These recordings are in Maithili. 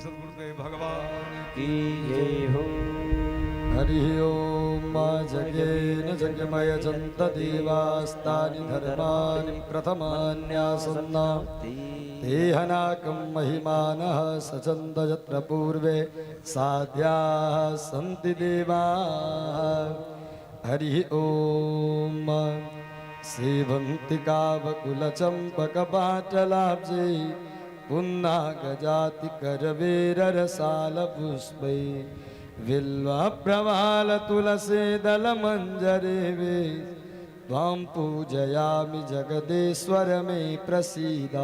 सदगुरुदेव भगवान की जय हो। हरि ओम। जगेन जगमय जन्त देवास्तानि धर्माणि प्रथमान्यासन्ना तेहनाकं महिमानः सचन्द यत्र पूर्वे साध्याः सन्ति देवाः। हरि ओम। सेवन्तिकावकुलचम्पकपाटलाब्जे पुन्नागजातिकरवीररसालपुष्पै बिल्वप्रवालतुलसीदलमञ्जरे त्वां पूजयामि जगदीश्वर मे प्रसीद।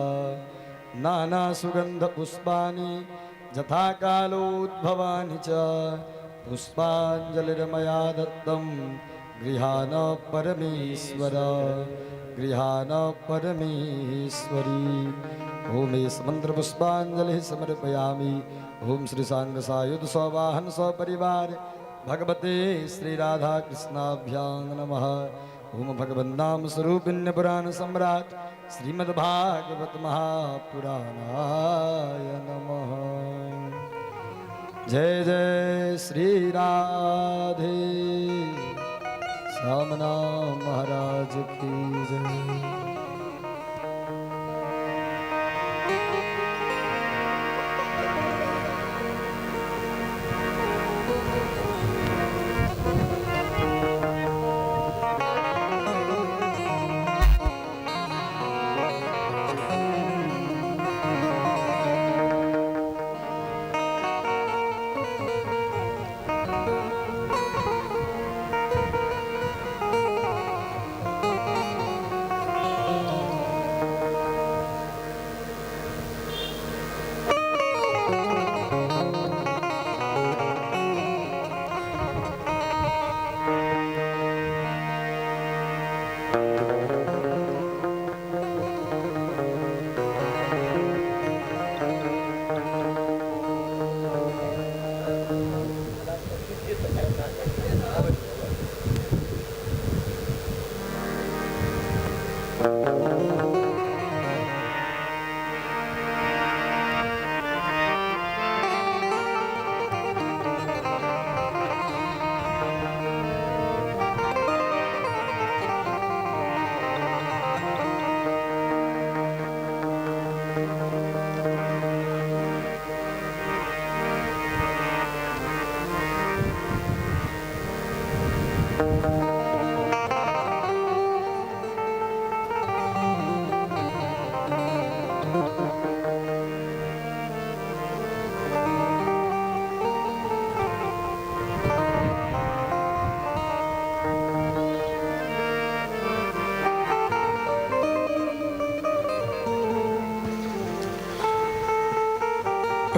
नानासुगन्धपुष्पाणि यथाकालोद्भवानि च पुष्पाञ्जलिर्मया दत्तं गृहाण परमेश्वर, गृहाण परमेश्वरी। ओम एष मंत्र पुष्पांजलि समर्पयामि। ओम श्री सांग सायुध सवाहन सपरिवार भगवते श्री राधा कृष्णाभ्यां नमः। ओम भगवन्नाम स्वरूपिण्य पुराण सम्राट श्रीमद्भागवत महापुराणाय नमः। जय जय श्री राधे। सामना महाराज की जय।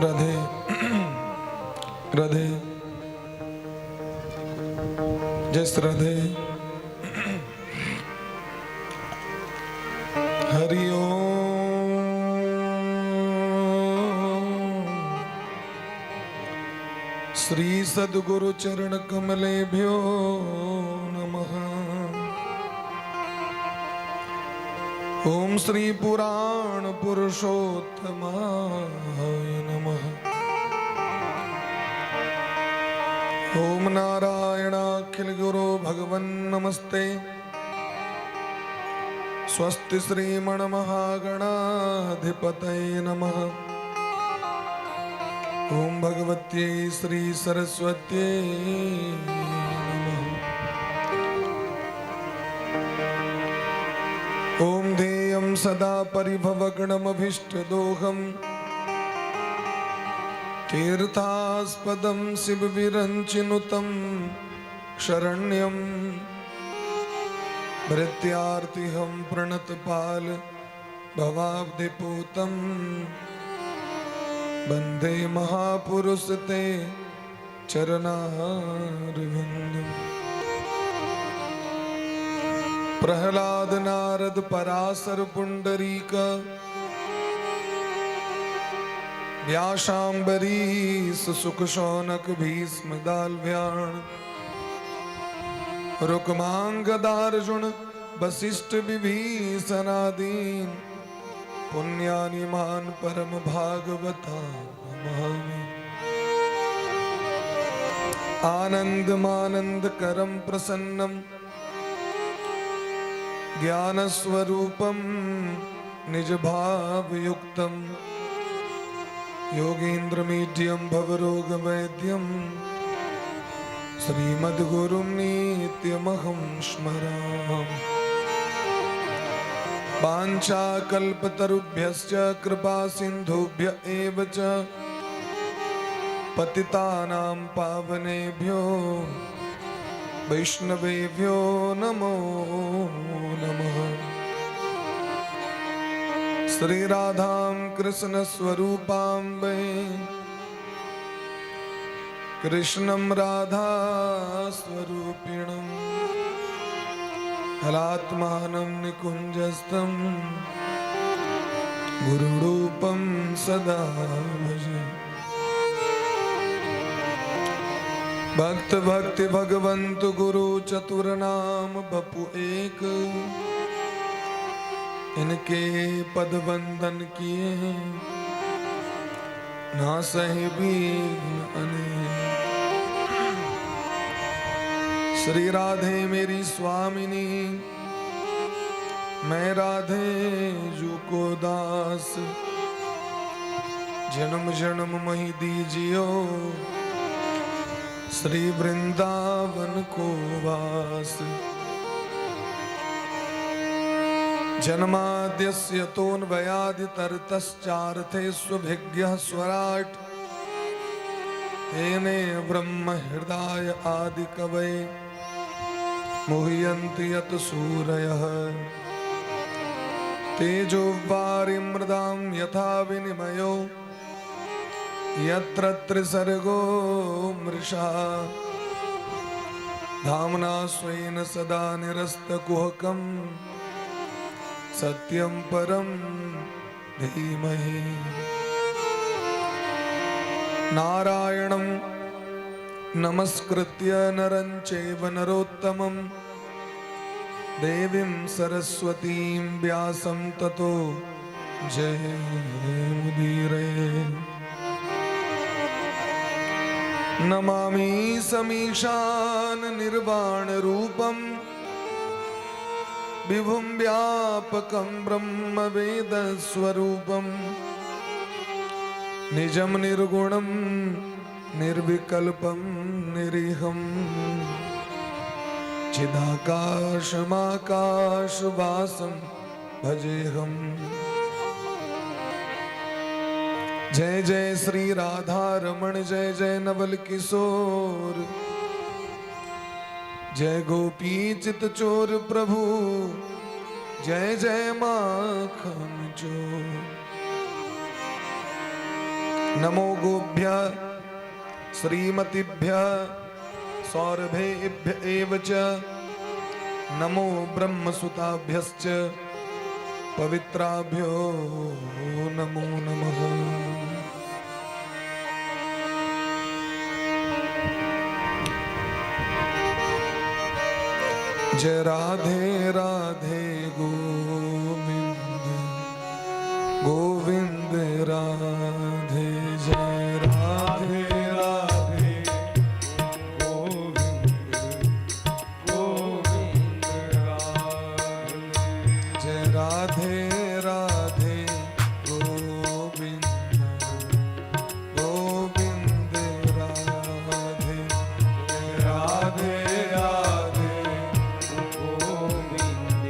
राधे राधे, जय श्री राधे। हरि ओम। श्री सद्गुरु चरण कमलेभ्यो नमः। ओम श्री पुराण पुरुषोत्तमाय नमः। ओम नारायणाखिल गुरु भगवन् नमस्ते। स्वस्ति श्रीमन्महागणाधिपतये नमः। ओम भगवत्यै श्री सरस्वत्यै नमः। ॐ ध्येयं सदा परिभवगणमभीष्टदोहं तीर्थास्पदं शिवविरञ्चिनुतं शरण्यं भृत्यार्तिहं प्रणतपाल भवाब्धिपूतं वन्दे महापुरुष ते चरणारविन्दम्। प्रहलाद नारद पराशर पुंडरीक व्यासाम्बरीश सुख शौनक भीष्म दाल्भ्याण रुक्मांगदार्जुन वशिष्ठ विभीषणादीन पुण्यानिमान परम भागवता नमामि। आनन्दमानन्दकरं प्रसन्नं ज्ञानस्वरूपं निजभावयुक्तं योगेन्द्रमीड्यं भवरोगवैद्यं श्रीमद्गुरुं नित्यमहं स्मरामि। वाञ्छाकल्पतरुभ्यश्च कृपासिन्धुभ्य एव च पतितानां पावनेभ्यो वैष्णवेभ्यो नमो नमः। श्री राधां कृष्ण स्वरूपां वै कृष्णं राधा स्वरूपिणं कलात्मानं निकुञ्जस्थं गुरुरूपं सदा भजे। भक्त भक्ति भगवंत गुरु चतुर नाम बपु एक, इनके पद वंदन किए ना सही विघ्न अनेक। श्री राधे मेरी स्वामिनी, मैं राधे जू को दास। जन्म जन्म मही दीजियो श्री वृंदावन को वास। जन्माद्यस्य तोऽन्वयादितरतश्चार्थेष्वभिज्ञः स्वराट् तेने ब्रह्म हृदाय आदि कवये मुह्यन्ति यत सूरयः। तेजो वारिमृदां यथा विनिमयो यत्र त्रिसर्गो मृषा। धाम्ना स्वेन सदा निरस्तकुहकं सत्यं परं धीमहि। नारायणं नमस्कृत्य नरं चैव नरोत्तमं देवीं सरस्वतीं व्यासं ततो जयमुदीरये। नमामि समीशान निर्वाणरूपं विभुं व्यापकं ब्रह्मवेदस्वरूपं निजं निर्गुणं निर्विकल्पं निरीहं चिदाकाशमाकाशवासं भजेऽहम्। जय जय श्री राधा रमण, जय जय नवल किशोर, जय गोपी चित चोर प्रभु, जय जय माखन चोर। नमो गोभ्य श्रीमतीभ्य सौरभेभ्य एव च नमो ब्रह्मसुताभ्यश्च पवित्राभ्यो नमो नमः। जय राधे राधे गोविंद गोविंद राधे, जय राधे राधे गोविंद गोविंद राधे। जय राधे राधे गोविंद गोविंद राधे, जय राधे राधे गोविंद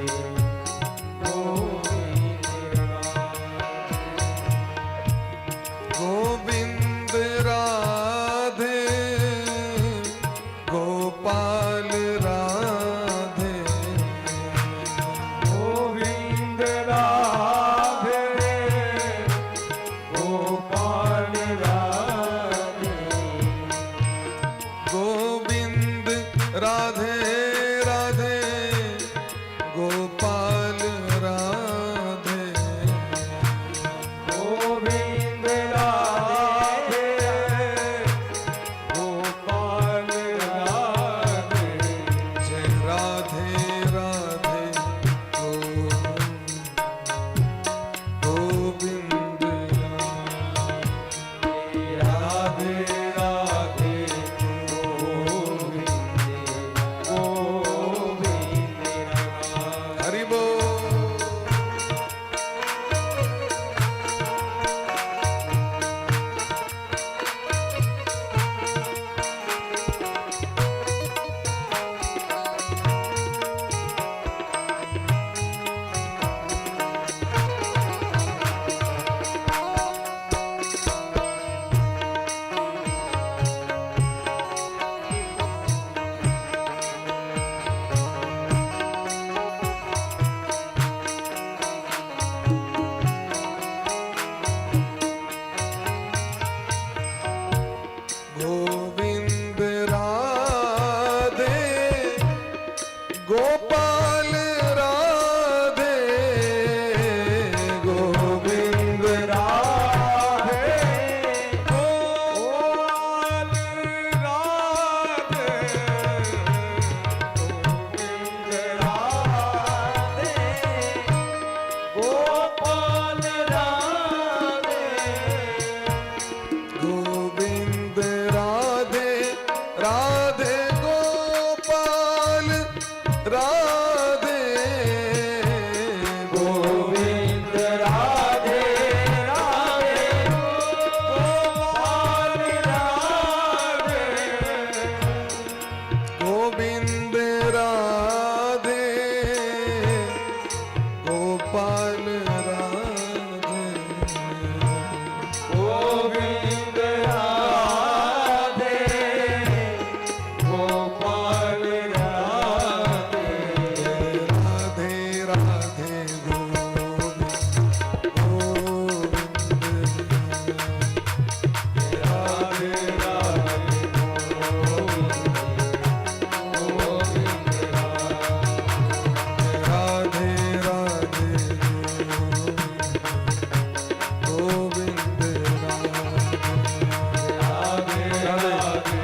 राधे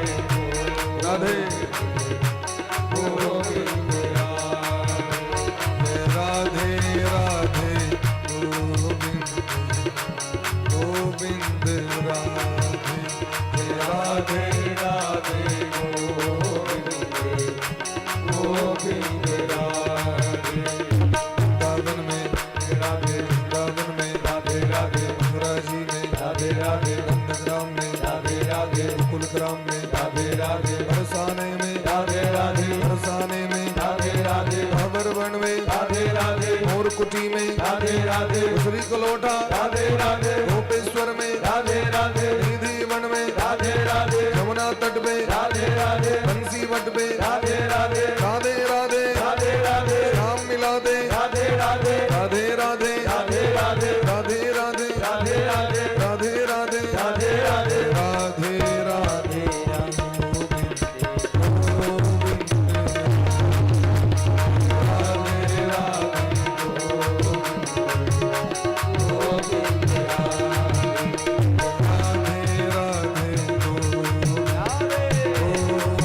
राधे गोविंद राधे राधे गोविंद गोविंद राधे राधे राधे गोविंद गोविंद राधे। वृंदावन में, राधे वृंदावन में, राधे राधे, मथुरा जी में, राधे राधे, नंदग्राम में, राधे राधे, गोकुलग्राम में, राधे राधे, बरसाने में, राधे राधे, बरसाने में, राधे राधे, भंवरवन में, राधे राधे, मोरकुटी में, राधे राधे, श्री कलोटा, राधे राधे, गोपेश्वर में, राधे राधे, निधि वन में, राधे राधे, यमुना तट पे, राधे राधे, बंसी what पे, राधे राधे, राधे राधे, राधे राधे, राम मिला दे, राधे राधे, राधे राधे, राधे राधे, राधे राधे, राधे राधे, राधे राधे, राधे राधे, राधे राधे गोविंद राधे राधे गोविंद राधे राधे गोविंद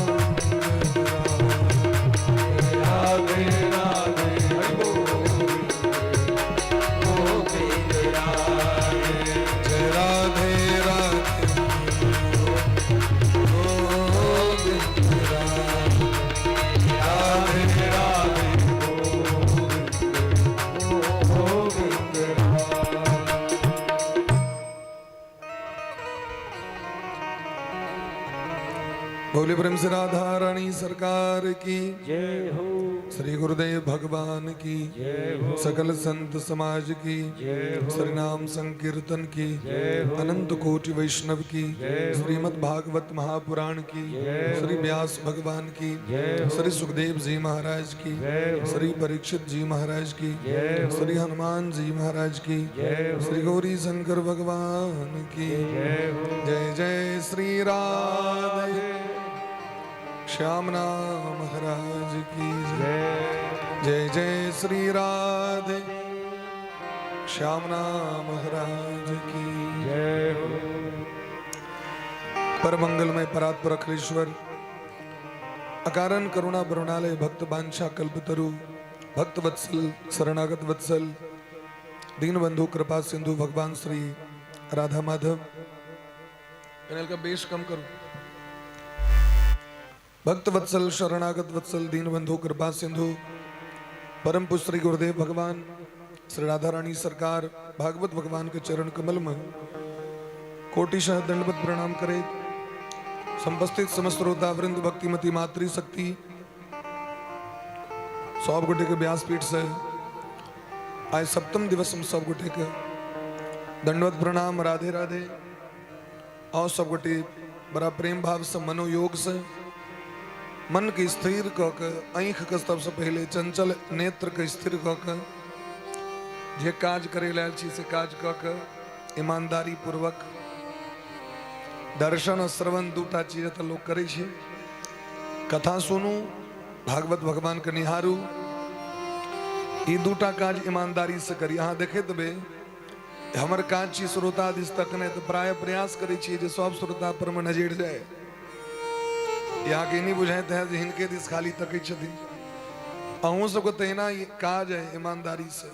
राधे राधे गोविंद गोविंद राधे। जय राधे राधे गोविंद राधे राधे राधे गोविंद गोविंद राधे। बोले प्रेम से राधा रानी सरकार की जय हो। श्री गुरुदेव भगवान की जय हो। सकल संत समाज की जय हो। श्री नाम संकीर्तन की जय हो। अनंत कोटि वैष्णव की जय हो। श्रीमद् भागवत महापुराण की जय हो। श्री व्यास भगवान की जय हो। श्री सुखदेव जी महाराज की जय हो। श्री परीक्षित जी महाराज की जय हो। श्री हनुमान जी महाराज की जय हो। श्री गौरी शंकर भगवान की जय हो। जय जय श्री राधे श्याम नाम महाराज की जय। जय जय जय श्री राधे श्याम नाम महाराज की। जय हो। पर मंगलमय परात्पर अखिलेश्वर अकारण करुणा बरुणालय भक्त बांछा कल्पतरु भक्त वत्सल शरणागत वत्सल दीन बंधु कृपा सिंधु भगवान श्री राधा माधव का बेश कम करो। भक्त वत्सल शरणागत वत्सल दीन बंधु कृपा सिंधु परम पूज्य श्री गुरुदेव भगवान श्री राधा रानी सरकार भागवत भगवान के चरण कमल में कोटिशः दंडवत प्रणाम करे संपस्थित समस्त श्रोता वृंद भक्तिमती मातृशक्ति सब गोटे के व्यासपीठ से आइ सप्तम दिवस में सब गोटे के दंडवत प्रणाम, राधे राधे। और सब गोटे बड़ा प्रेम भाव से मनोयोग से मन के स्थिर क के आँख के सबसे पहले चंचल नेत्र के स्थिर क के जे काज करे लायल छी से काज क के ईमानदारी पूर्वक दर्शन और श्रवण दूटा चीज तऽ लोक करै छै। कथा सुनू, भागवत भगवान के निहारू, ई दूटा काज ईमानदारी से करी। अहाँ देखैत हेबै हमर काज छी श्रोता दिस तकने, तऽ प्राय प्रयास करै छियै जे सब श्रोता पर मे नजरि जाय। अहाँके ई नहि बुझाइत हैत जे हिनके दिस खाली तकै छथिन। अहूँ सबके तहिना ई काज है ईमानदारी से।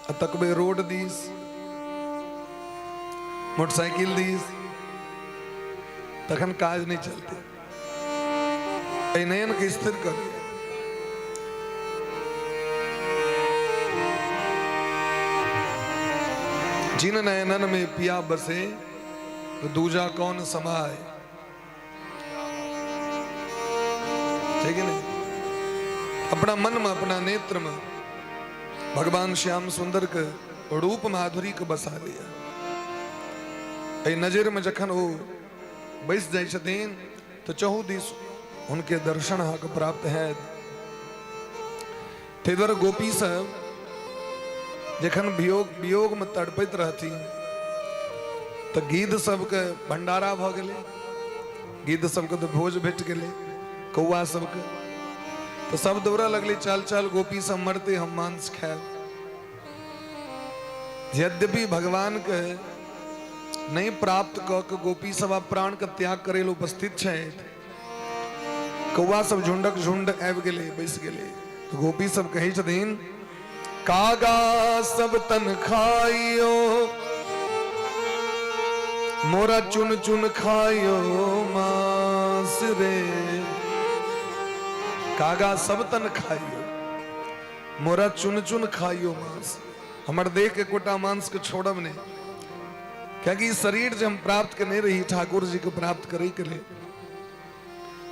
आ तकबै रोड दिस, मोटरसाइकिल दिस, तखन काज नहि चलतै। एहि नयन के स्थिर करू। जिन नयनन में पिया बसे तो दूजा कौन समाए। ठीक है नहीं? अपना मन में अपना नेत्र में भगवान श्याम सुंदर के रूप माधुरी के बसा लिया। एहि नजर में जखन ओ बैस जाइ छथिन तऽ चहु दिस हुनके दर्शन अहाँके प्राप्त हैत। ताहि दुआरे गोपी सब जखन वियोग वियोग में तड़पैत रहथिन तऽ गिद्ध सबके भंडारा भऽ गेलै, गिद्ध सबके तऽ भोज भेट गेलै, कौआ सबके तऽ सब दौड़ऽ लगलै, चल चल गोपी सब मरते हम मांस खायब। यद्यपि भगवान के नहि प्राप्त कऽ के गोपी सब आब प्राण के त्याग करे लए उपस्थित छथि। कौआ सब झुंडक झुंड आबि गेलै, बैस गेलै। तऽ गोपी सब कहै छथिन, कागा सब तन खाइयो, मोरा चुन चुन खाइयो मांस रे। कागा सब तन खाइयो, मोरा चुन चुन खाइयो मांस। हमर देह के एकोटा मांस के छोड़ब नहि, कियाकि ई शरीर जे हम प्राप्त केने रही ठाकुर जी के प्राप्त करे के लेल,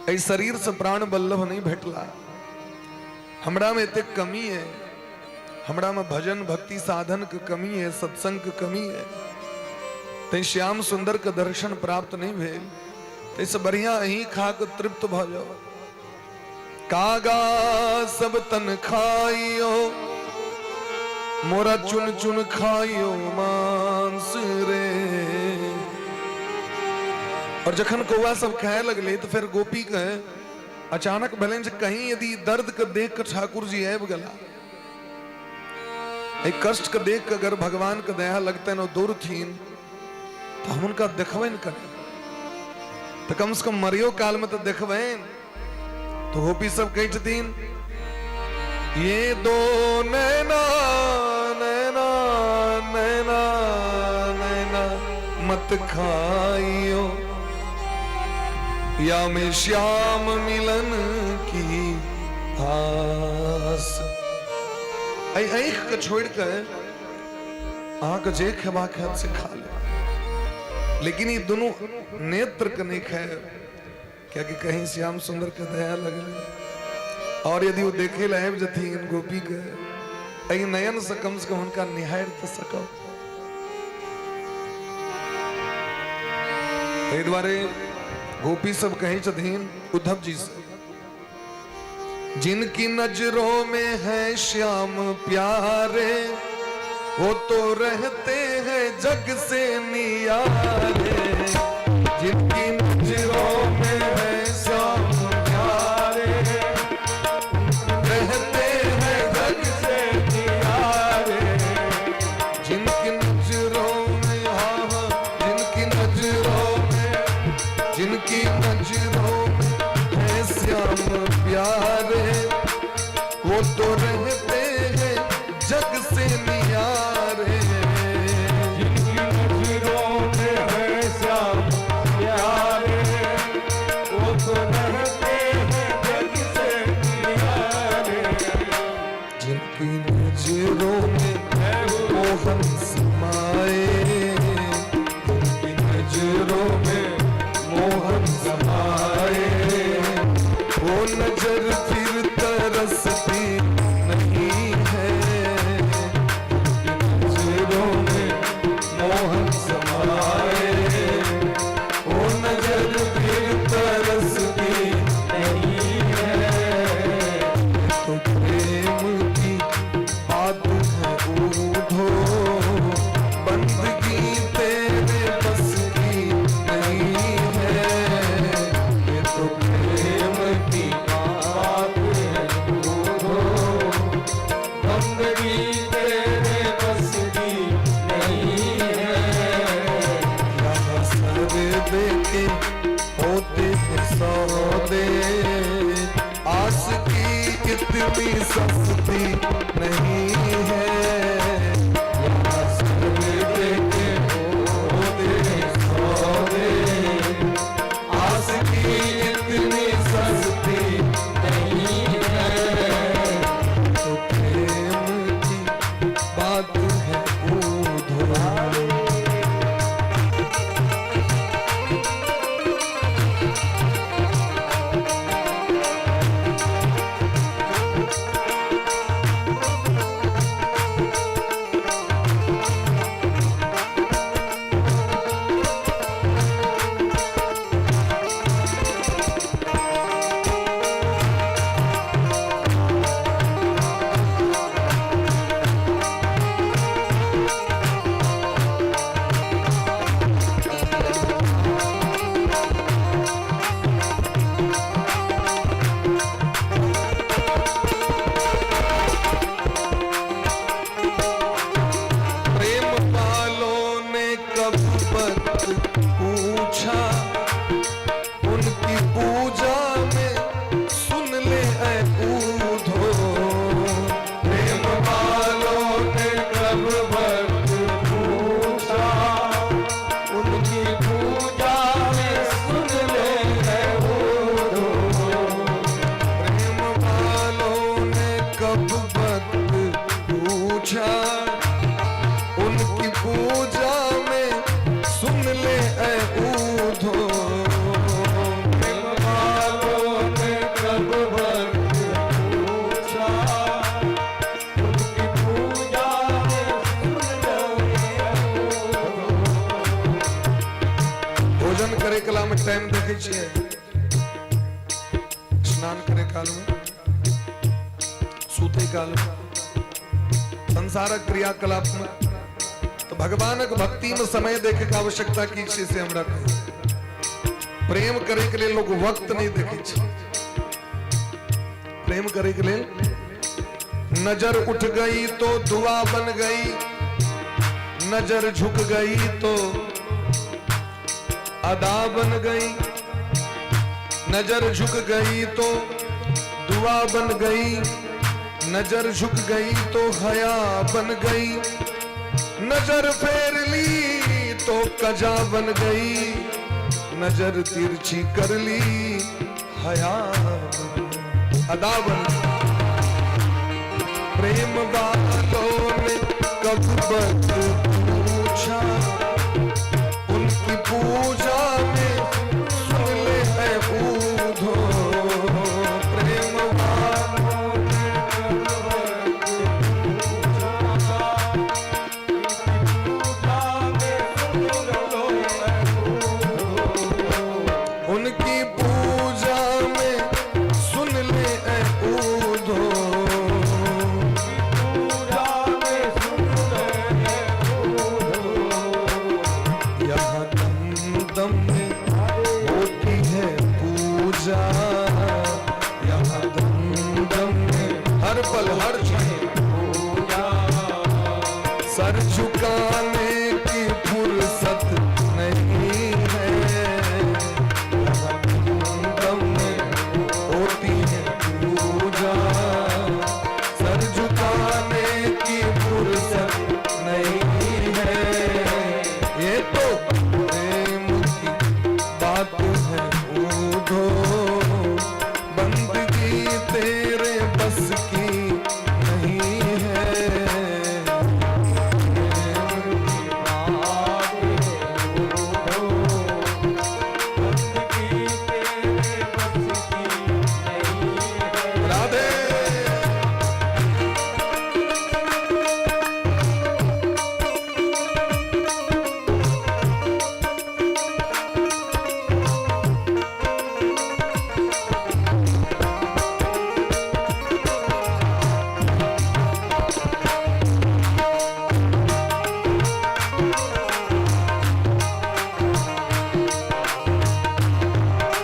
एहि शरीर से प्राण बल्लभ नहीं भेटला। हमरा में एतेक कमी है, हमरा में भजन भक्ति साधन के कमी है, सत्संग के कमी है, तैं श्याम सुंदर के दर्शन प्राप्त नहीं भेल। तैसे बढ़िया अहीं खा के तृप्त भ जाओ। कागा सब तन खाइयो, मोरा चुन चुन खाइयो मांस रे। और जखन कौआ सब खाए लगले तो फिर गोपी के अचानक भेलनि जे कहीं यदि दर्द के देख के ठाकुर जी आबि गेला, एहि कष्ट के देख के अगर भगवान के दया लगतनि ओ दौड़थिन तो हम हुनका देखबनि कने, तो कम से कम मरियो काल में तो देखबनि। तो गोपी सब कहै छथिन, ये दो नैना नैना नैना नैना मत खाइयो, या में श्याम मिलन की आस। एहि आँखि के छोड़ि के अहाँके जे खेबाक हैत से खा लेब, लेकिन ई दुनू नेत्र के नहि खायब, कियाकि कहीं श्याम सुंदर के दया लगले और यदि वो देखे लए आबि जथिन गोपी के, एहि नयन से कम से कम हुनका निहारि तऽ सकब। एहि दुआरे गोपी सब कहै छथिन उद्धव जी से, जिनकी नजरों में है श्याम प्यारे, वो तो रहते हैं जग से नियारे। जिनकी नजरों में है श्याम प्यारे, रहते हैं जग से नियारे। जिनकी नजरों में, हाँ हाँ, जिनकी नजरों में, जिनकी नजरों में है श्याम प्यारे, वो तो रहते हैं जग से नियारे। जिनकी नजरों में है श्याम प्यारे, वो तो रहते हैं जग से नियारे। जिनकी नजरों में मोहन समाए, जिनकी नजरों में मोहन समाए, वो नजर फिर तरसती नहीं है। जिनकी नजरों में मोहन समाए, वो नजर फिर तरसती नहीं है। तो प्रेम की बात है ऊधो, बंदगी तेरे बस की नहीं है। ये तो प्रेम की बात है ऊधो, बंदगी तेरे बस की नहीं है। यहाँ सर देके होते हैं सौदे, आस की इतनी सस्ती नहीं है। यहाँ सर देके होते हैं सौदे, आस की इतनी सस्ती नहीं है। तो प्रेम की बात है ऊधो। कला में टाइम देखै छियै? स्नान करे काल में, सुतै काल में, संसारक क्रियाकलाप में। तो भगवानक भक्ति में समय देखे के आवश्यकता की छै से हमरा कहू। प्रेम करे के लेल लोग वक्त नहीं देखे छै। प्रेम करे के लेल नजर उठ गई तो दुआ बन गई, नजर झुक गई तो अदा बन गई, नजर झुक गई तो दुआ बन गई, नजर झुक गई तो हया बन गई, नजर फेर ली तो कजा बन गई, नजर तिरछी कर ली हया बन गई, अदा बन गई। प्रेम वालों ने कब वक्त पूछा, उनकी पूजा में सुन ले है ऊधो। प्रेम वालों ने कब वक्त पूछा, उनकी पूजा में सुन ले ऐ ऊधो। यहाँ दम दम में होती है पूजा, यहाँ दम दम में हर पल हर क्षण पूजा। सर झुकाने की फुर्सत नहीं है, यहाँ दम दम में होती है पूजा, सर झुकाने की फुर्सत नहीं है। ये तो प्रेम की बात है ऊधो, बंदगी तेरे बस की नहीं है। प्रेम की बात है ऊधो, बंदगी तेरे बस की नहीं है। राधे।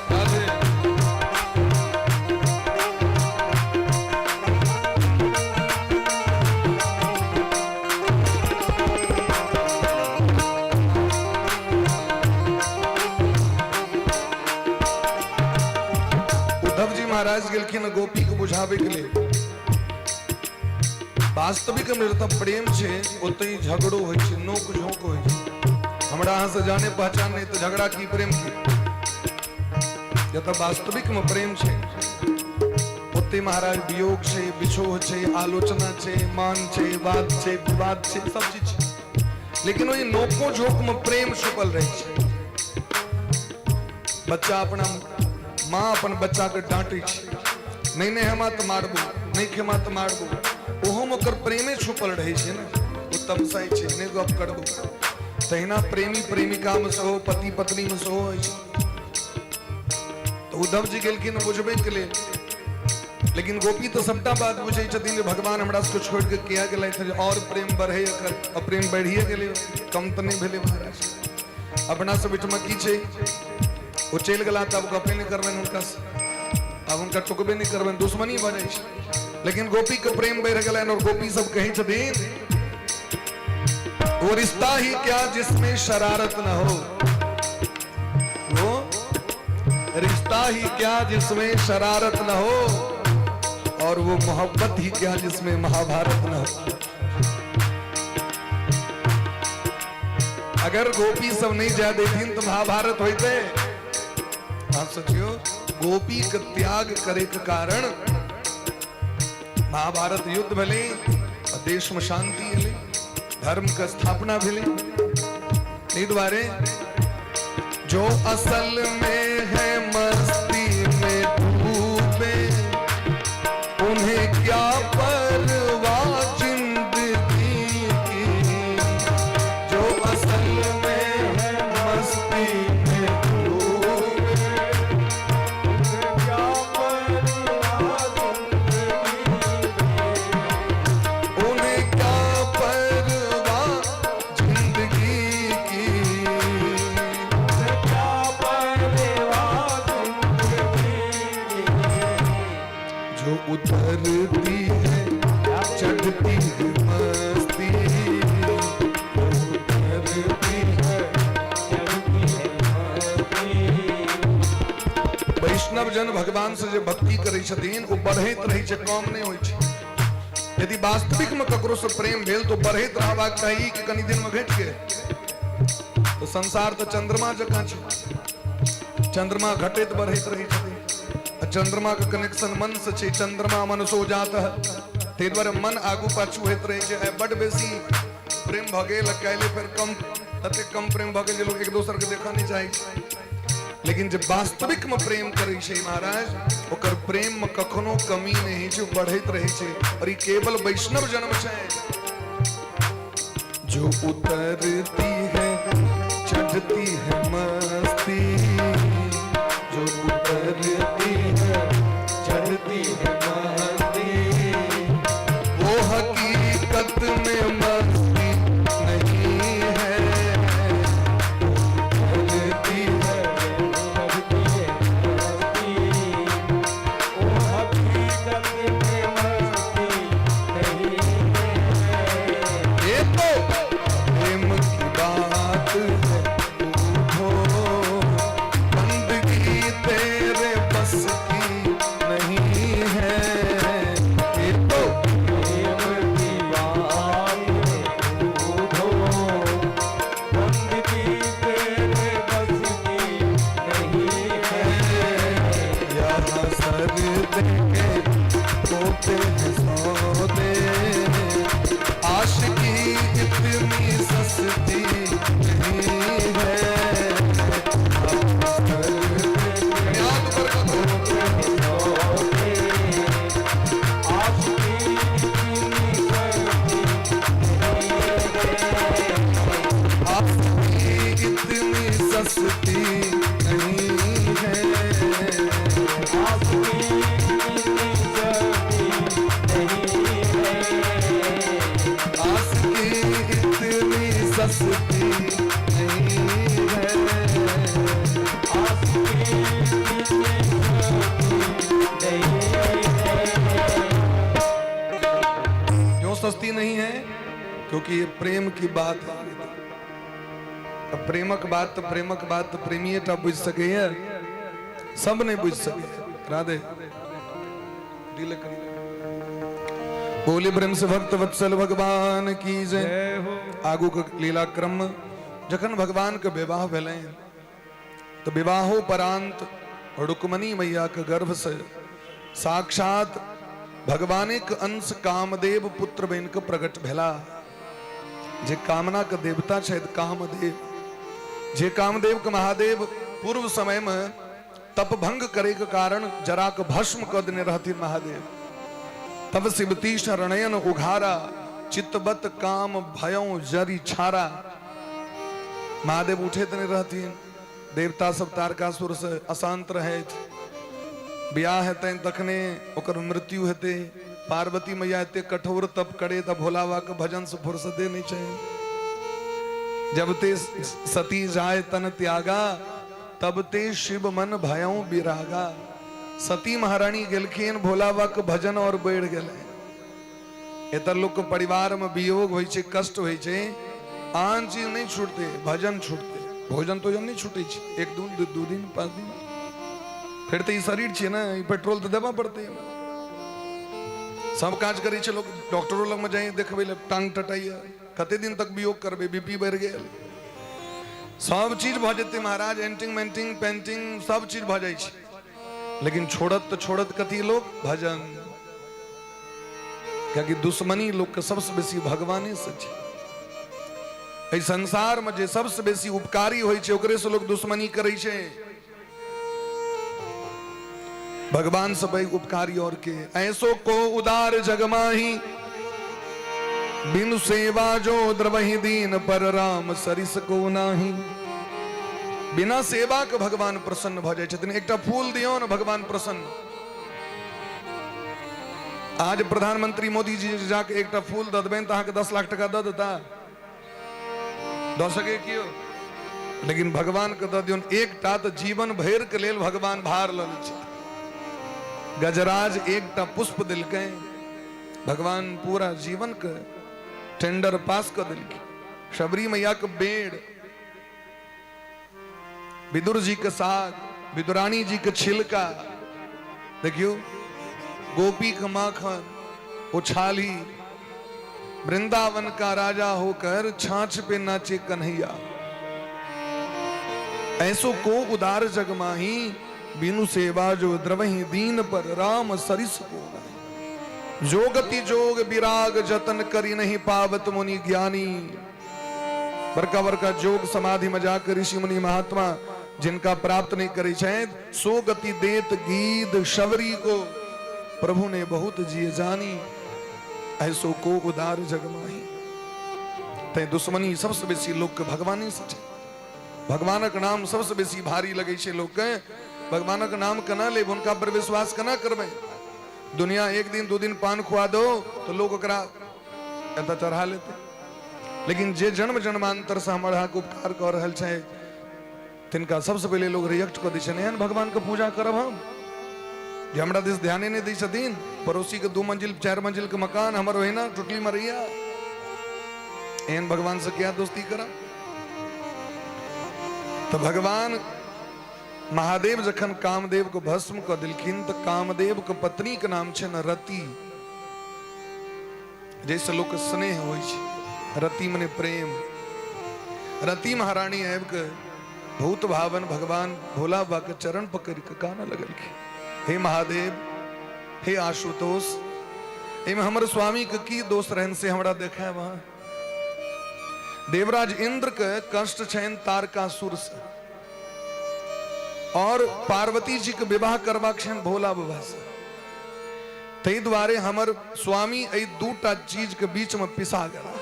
राधे। उद्धव जी महाराज गेलखिन गोपी के बुझाबे के लेल। वास्तविक में जतऽ प्रेम छै ओतहि झगड़ो होइ छै, नोक झोंक होइ छै। हमरा अहाँ से जाने पहचान नहीं तो झगड़ा की, प्रेम की? जतऽ वास्तविक में प्रेम छै ओते महाराज वियोग छै, विछोह छै, आलोचना छै, मान छै, वाद छै, विवाद छै, सब चीज छै, लेकिन ओहि नोको झोंक में प्रेम छुपल रहै छै। बच्चा अपना माँ अपन बच्चा के डांटै छै, नहीं नहेमा तऽ मारबो, नहीं खेमा तऽ मारबो, ओहोमे ओकर प्रेमे छुपल रहै छै ने। ओ तमसाइ छै, नहि गप करबो। तहिना प्रेमी प्रेमिकामे सेहो, पति पत्नीमे सेहो होइ छै। तऽ उद्धव जी गेलखिन बुझबै के लेल, लेकिन गोपी तऽ सबटा बात बुझै छथिन जे भगवान हमरा सबके छोड़ि के किया गेलथि, जे और प्रेम बढ़े एकर। आ प्रेम बढ़िए गेलै, कम तऽ नहि भेलै महाराज। अपना सब ओहिठमा की छै? ओ चलि गेला तऽ आब गपे नहि करबनि हुनकासँ, आब हुनका टोकबे नहि करबनि, दुश्मनी भऽ जाइ छै। लेकिन गोपी के प्रेम बढ़ि गेलनि और गोपी सब कहै छथिन, वो रिश्ता ही क्या जिसमें शरारत न हो, वो रिश्ता ही क्या जिसमें शरारत न हो, और वो मोहब्बत ही क्या जिसमें महाभारत न हो। अगर गोपी सब नहीं जा देथिन तो महाभारत होते? आप सोचियो, गोपी के त्याग करे के कारण महाभारत युद्ध भेलै और देश में शांति एलै, धर्म के स्थापना भेलै। एहि दुआरे जो असल में है मस्ती में डूबे, उन्हें क्या परवाह जिंदगी की। जो असल में है मस्ती में डूबे। वैष्णव जन भगवान से जे भक्ति करै छथिन ओ बढ़ैत रहै छै, कम नहि होइ छै। यदि वास्तविक में ककरो से प्रेम भेल तो बढ़ैत रहबाक चाही कि कनि दिन में घटि गेल? तो संसार तो चंद्रमा जकाँ छै, चंद्रमा घटैत बढ़ैत रहै छथिन। आ चंद्रमा के कनेक्शन मन से छै, चंद्रमा मन सो जात है, ताहि दुआरे मन आगू पाछू होइत रहै छै। आइ बड बेसी प्रेम भऽ गेल, काल्हि फेर कम, ततेक कम प्रेम भऽ गेल जे लोक एक दोसर के देखऽ नहि चाहै छै। लेकिन जे वास्तविक में प्रेम करै छै महाराज, ओकर प्रेम में कखनो कमी नहि होइ छै, बढ़ैत रहै छै। और ई केवल वैष्णव जन्म छै। जो उतरती है चढ़ती है मस्ती, जो उतरती है चढ़ती है मस्ती, वो हकीकत में मस्ती नहीं है। उतरती है चढ़ती है मस्ती, वो हकीकत में मस्ती नहीं है। ये तो प्रेम की बात है उठो, बंदगी तेरे बस की नहीं है। ये तो प्रेम की बात है उठो, बंदगी तेरे बस की नहीं है। यहाँ सर देके होते हैं सौदे, आशिकी इतनी सस्ती नहीं है। याद बरकत हो। आशिकी इतनी सस्ती आशिकी इतनी सस्ती नहीं है। आशिकी इतनी सस्ती नहीं है। आशिकी इतनी सस्ती नहीं है। आशिकी इतनी सस्ती नहीं है। क्यों सस्ती नहीं है? क्योंकि ये प्रेम की बात है। अब प्रेमक बात तो प्रेमक बात तो प्रेमीए टा बुझि सकैए, सब नहीं बुझि सकैए। राधे दिल करी बोले प्रेम से भक्त वत्सल भगवान की जय। जय हो। आगू के लीला क्रम, जखन भगवान के विवाह भेलनि तो विवाहोपरांत रुक्मणी मैया के गर्भ से साक्षात भगवानिक अंश कामदेव पुत्र बनि के प्रकट भेला। जे कामना के देवता छथि कामदेव, जे कामदेव के महादेव पूर्व समय में तप भंग करे के कारण जरा के भस्म क देने रहथिन महादेव। तब शिवती शरणयन उघारा, चितबत काम भयों जरी छारा। महादेव उठे नहीं रहथिन, देवता सब तारकासुर से अशांत रहे। ब्याह हेतनि तखने ओकर मृत्यु हेतै। पार्वती मैया एते कठोर तप करे त भोला बाबा के भजन से फुर्सते नहीं छै। जब ते सती जाय तन त्यागा, तब ते शिव मन भयों विरागा। सती महारानी गेलखिन, भोला बाबा के भजन और बढ़ि गेलै। एतऽ लोक के परिवार में वियोग होइ छै, कष्ट होइ छै, आन चीज नहीं छूटते, भजन छूटते, भोजन तोजन नहीं छूटे छै। एक दू दू दिन 5 दिन, फिर तऽ ई शरीर छै ने, ई पेट्रोल तऽ देबऽ पड़तै। सब काज करै छै लोक, डॉक्टरो लगमे जाइ देखबै लए, टांग टटाइए, कते दिन तक वियोग करबै, बीपी बढ़ि गेल, सब चीज भऽ जेतै महाराज, एंटिंग मेंटिंग पेंटिंग सब चीज भऽ जाइ छै, लेकिन छोड़त तऽ छोड़त कथी लोक? भजन। कियाकि दुश्मनी लोक के सबसे बेसी भगवाने से छै। एहि संसार में जे सबसे बेसी उपकारी होइ छै ओकरे से लोग दुश्मनी करै छै। भगवान से पैघ उपकारी और के? ऐसो को उदार जगमाही, बिनु सेवा जो द्रवहि दीन पर राम सरिस को नाही। बिना सेवा के भगवान प्रसन्न भऽ जाइ छथिन। एकटा फूल दियौ ने, भगवान प्रसन्न। आज प्रधानमंत्री मोदी जी जाके एकटा फूल दऽ देबनि तऽ अहाँके 10 लाख टका दऽ देता? दऽ सकै केओ? लेकिन भगवान के दऽ दियौन एकटा तऽ जीवन भरि के लेल भगवान भार लऽ लै छथिन। गजराज एकटा पुष्प देलकै, भगवान पूरा जीवन के टेंडर पास कऽ देलखिन। शबरी मैया के बेड़, विदुर जी के साग, विदुरानी जी के छिलका, देखियो गोपी के माखन, उछाली, वृंदावन का राजा होकर छाछ पे नाचे कन्हैया। ऐसो को उदार जग माही, बिनु सेवा जो द्रवहि दीन पर, राम सरिस को नाही। जोगति जोग विराग जतन करी नहीं पावत मुनि ज्ञानी। बड़का बड़का जोग समाधि में जाकर ऋषि मुनि महात्मा जिनका प्राप्त नहीं करे छथि, सो गति देत गीत शबरी को, प्रभु ने बहुत जिय जानी, ऐसो को उदार जग माही। तैं दुश्मनी सबसे बेसी लोग के भगवाने से छै। भगवानक नाम सबसे बेसी भारी लगे छै लोग के। भगवानक नाम केना लेब, हुनका पर विश्वास केना करबै? दुनिया एक दिन दू दिन पान खुआ दो तो लोग ओकरा एतऽ चढ़ा लेते, लेकिन जे जन्म जन्मांतर से हमर अहाँके उपकार कऽ रहल छै तिनका सबसे पहिले लोग रिएक्ट कऽ दै छै, एहन भगवान के पूजा करब हम जे हमरा दिस ध्याने नहि दै छथिन। पड़ोसी के 2 मंजिल 4 मंजिल के मकान, हमर ओहिना टुटली मरैया, एहन भगवान से क्या दोस्ती करब? तो भगवान महादेव जखन कामदेव को भस्म कऽ देलखिन तऽ कामदेव के पत्नी के नाम छै ने रति, जैसे लोक के स्नेह होइ छै, रति मने प्रेम। रति महारानी आबि के भूत भावन भगवान भोला बाबा के चरण पकड़ के कानऽ लगलखिन, हे महादेव, हे आशुतोष, एहिमे हमर स्वामी के की दोष रहन से हमरा देखायब अहाँ। देवराज इंद्र के कष्ट छनि तारकासुर से, और पार्वती जी के विवाह करबाक छनि भोला बाबा से, ताहि दुआरे हमर स्वामी एहि दूटा चीज के बीच में पिसा गेला।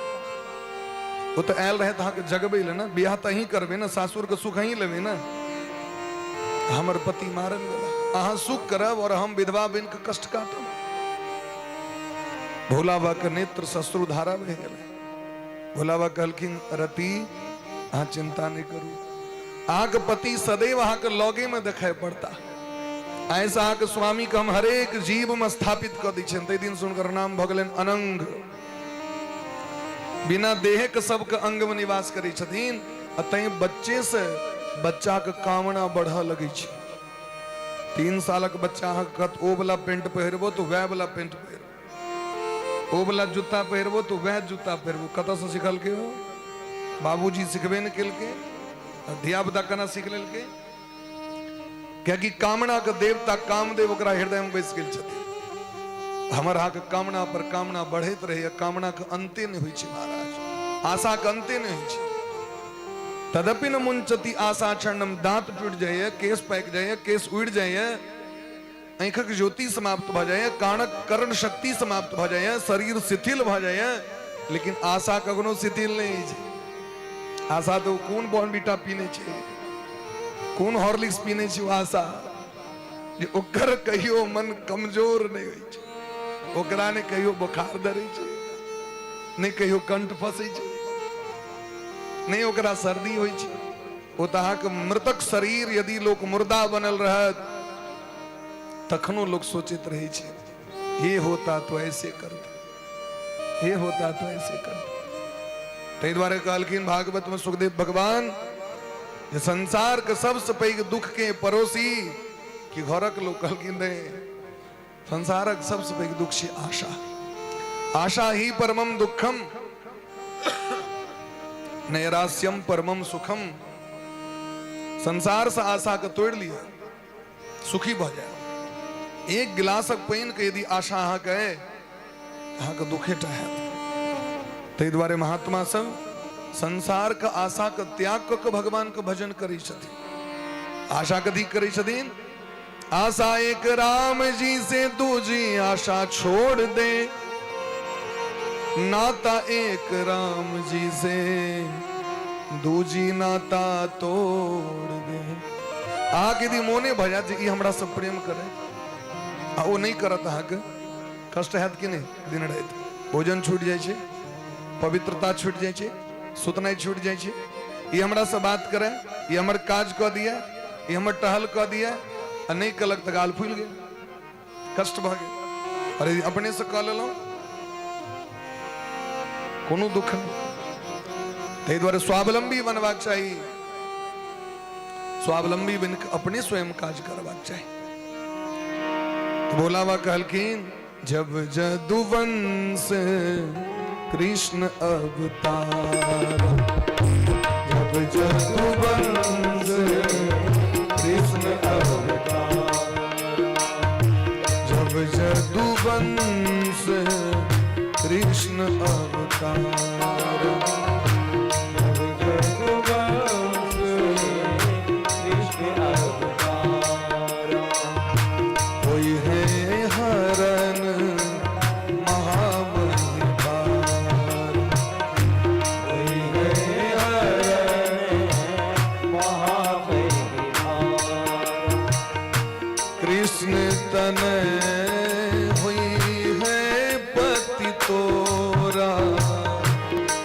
ओ तऽ आयल रहे अहाँके जगबै लए ने, बियाह तऽ अहीं करबै ने, सासुर के सुख अहीं लेबै ने, हमर पति मारल गेला, अहाँ सुख करब और हम विधवा बनि के कष्ट काटब। भोला बाबा के नेत्र सश्रु धारा बहि गेलै। भोला बाबा कहलखिन, रति अहाँ चिंता नहि करू, अहाँके पति सदैव अहाँके लगे में देखाइ पड़ता, ऐसा अहाँके स्वामी के हम हरेक जीव में स्थापित कऽ दै छियनि। ताहि दिन से हुनकर नाम भऽ गेलनि अनंग। बिना देह के सबके अंग में निवास करै छथिन, आ तैं बच्चे से बच्चा के कामना बढ़ऽ लगै छै। 3 सालक बच्चा अहाँके कहत ओ वाला पेंट पहिरबो तऽ वएह वाला पेंट पहिरबो, ओ वाला जूता पहिरबो तऽ वएह जूता पहिरबो। कतऽसँ सिखलकै हो? बाबूजी सिखबे नहि केलकै, आ धिया पुता केना सीख लेलकै? कियाकि कामना के देवता कामदेव ओकरा हृदय में बैस गेल छथिन। हमर अहाँके कामना पर कामना बढ़ैत रहैए, कामना के अंते नहि होइ छै महाराज, आशा के अंते नहि होइ छै। तदपि न मुंचति आशा क्षणम, दांत टूटि जाइए, केश पाकि जाइए, केश उड़ि जाइए, आँखिक ज्योति समाप्त भऽ जाइए, कानक कर्ण शक्ति समाप्त भऽ जाइए, शरीर शिथिल भऽ जाइए, लेकिन आशा कखनो शिथिल नहि होइ छै। आशा तऽ कोन बॉर्नविटा पीने छै, कोन हॉर्लिक्स पीने छै, ओ आशा जे ओकर कहियो मन कमजोर नहि होइ छै, ओकरा नहि कहियो बोखार धरै छै, नहि कहियो कंठ फसै छै, नहि ओकरा सर्दी होइ छै। ओ तऽ अहाँके मृतक शरीर यदि लोक मुर्दा बनल रहत तखनो लोक सोचैत रहै छै, हे होता तो ऐसे करते, हे होता तो ऐसे करते। ताहि दुआरे कहलखिन भागवत में सुखदेव भगवान जे संसार के सबसे पैघ दुख के पड़ोसी कि घरक लोक? कहलखिन नहीं, संसारक सबसे पैघ दुख छै आशा। आशा ही परमम दुखम नैराश्यम परमम सुखम। संसार से आशा के तोड़ लिया, सुखी भऽ जाए। एक गिलासक पानि के यदि आशा अहाँके अइ, अहाँके दुखेटा हैत। ताहि दुआरे महात्मा सब संसार के आशा के त्याग कऽ के भगवान के भजन करै छथिन। आशा कथी करै छथिन? आशा एक राम जी से दूजी आशा छोड़ दे, नाता एक राम जी से दूजी नाता तोड़ दे। अहाँके यदि मोने भऽ जायत जे ई हमरा से प्रेम करे आ ओ नहि करत, अहाँके कष्ट हैत कि नहि? दिन राति भोजन छूटि जाइ छै, पवित्रता छूटि जाइ छै, सुतनाइ छूटि जाइ छै। ई हमरा से बात करे, ई हमर काज कऽ दिए, ई हमर टहल कऽ दिए, आ नहि कलक तऽ गाल फूलि गेल, कष्ट भऽ गेल। अरे अपने से कऽ लेलहुँ, कोनो दुख नहि। ताहि दुआरे स्वावलंबी बनबाक चाही। स्वावलंबी बनि कऽ अपने स्वयं काज करबाक चाही। तऽ भोला बाबा कहलखिन, जब जदुवंश कृष्ण अवतार, जब जदुवंश कृष्ण अवतार, जब जदुवंश कृष्ण अवतार, जब जदुवंश कृष्ण अवतार, होई है हरन महामहिभार, होई है हरन महामहिभार। कृष्ण तनय हुई है पति तोरा,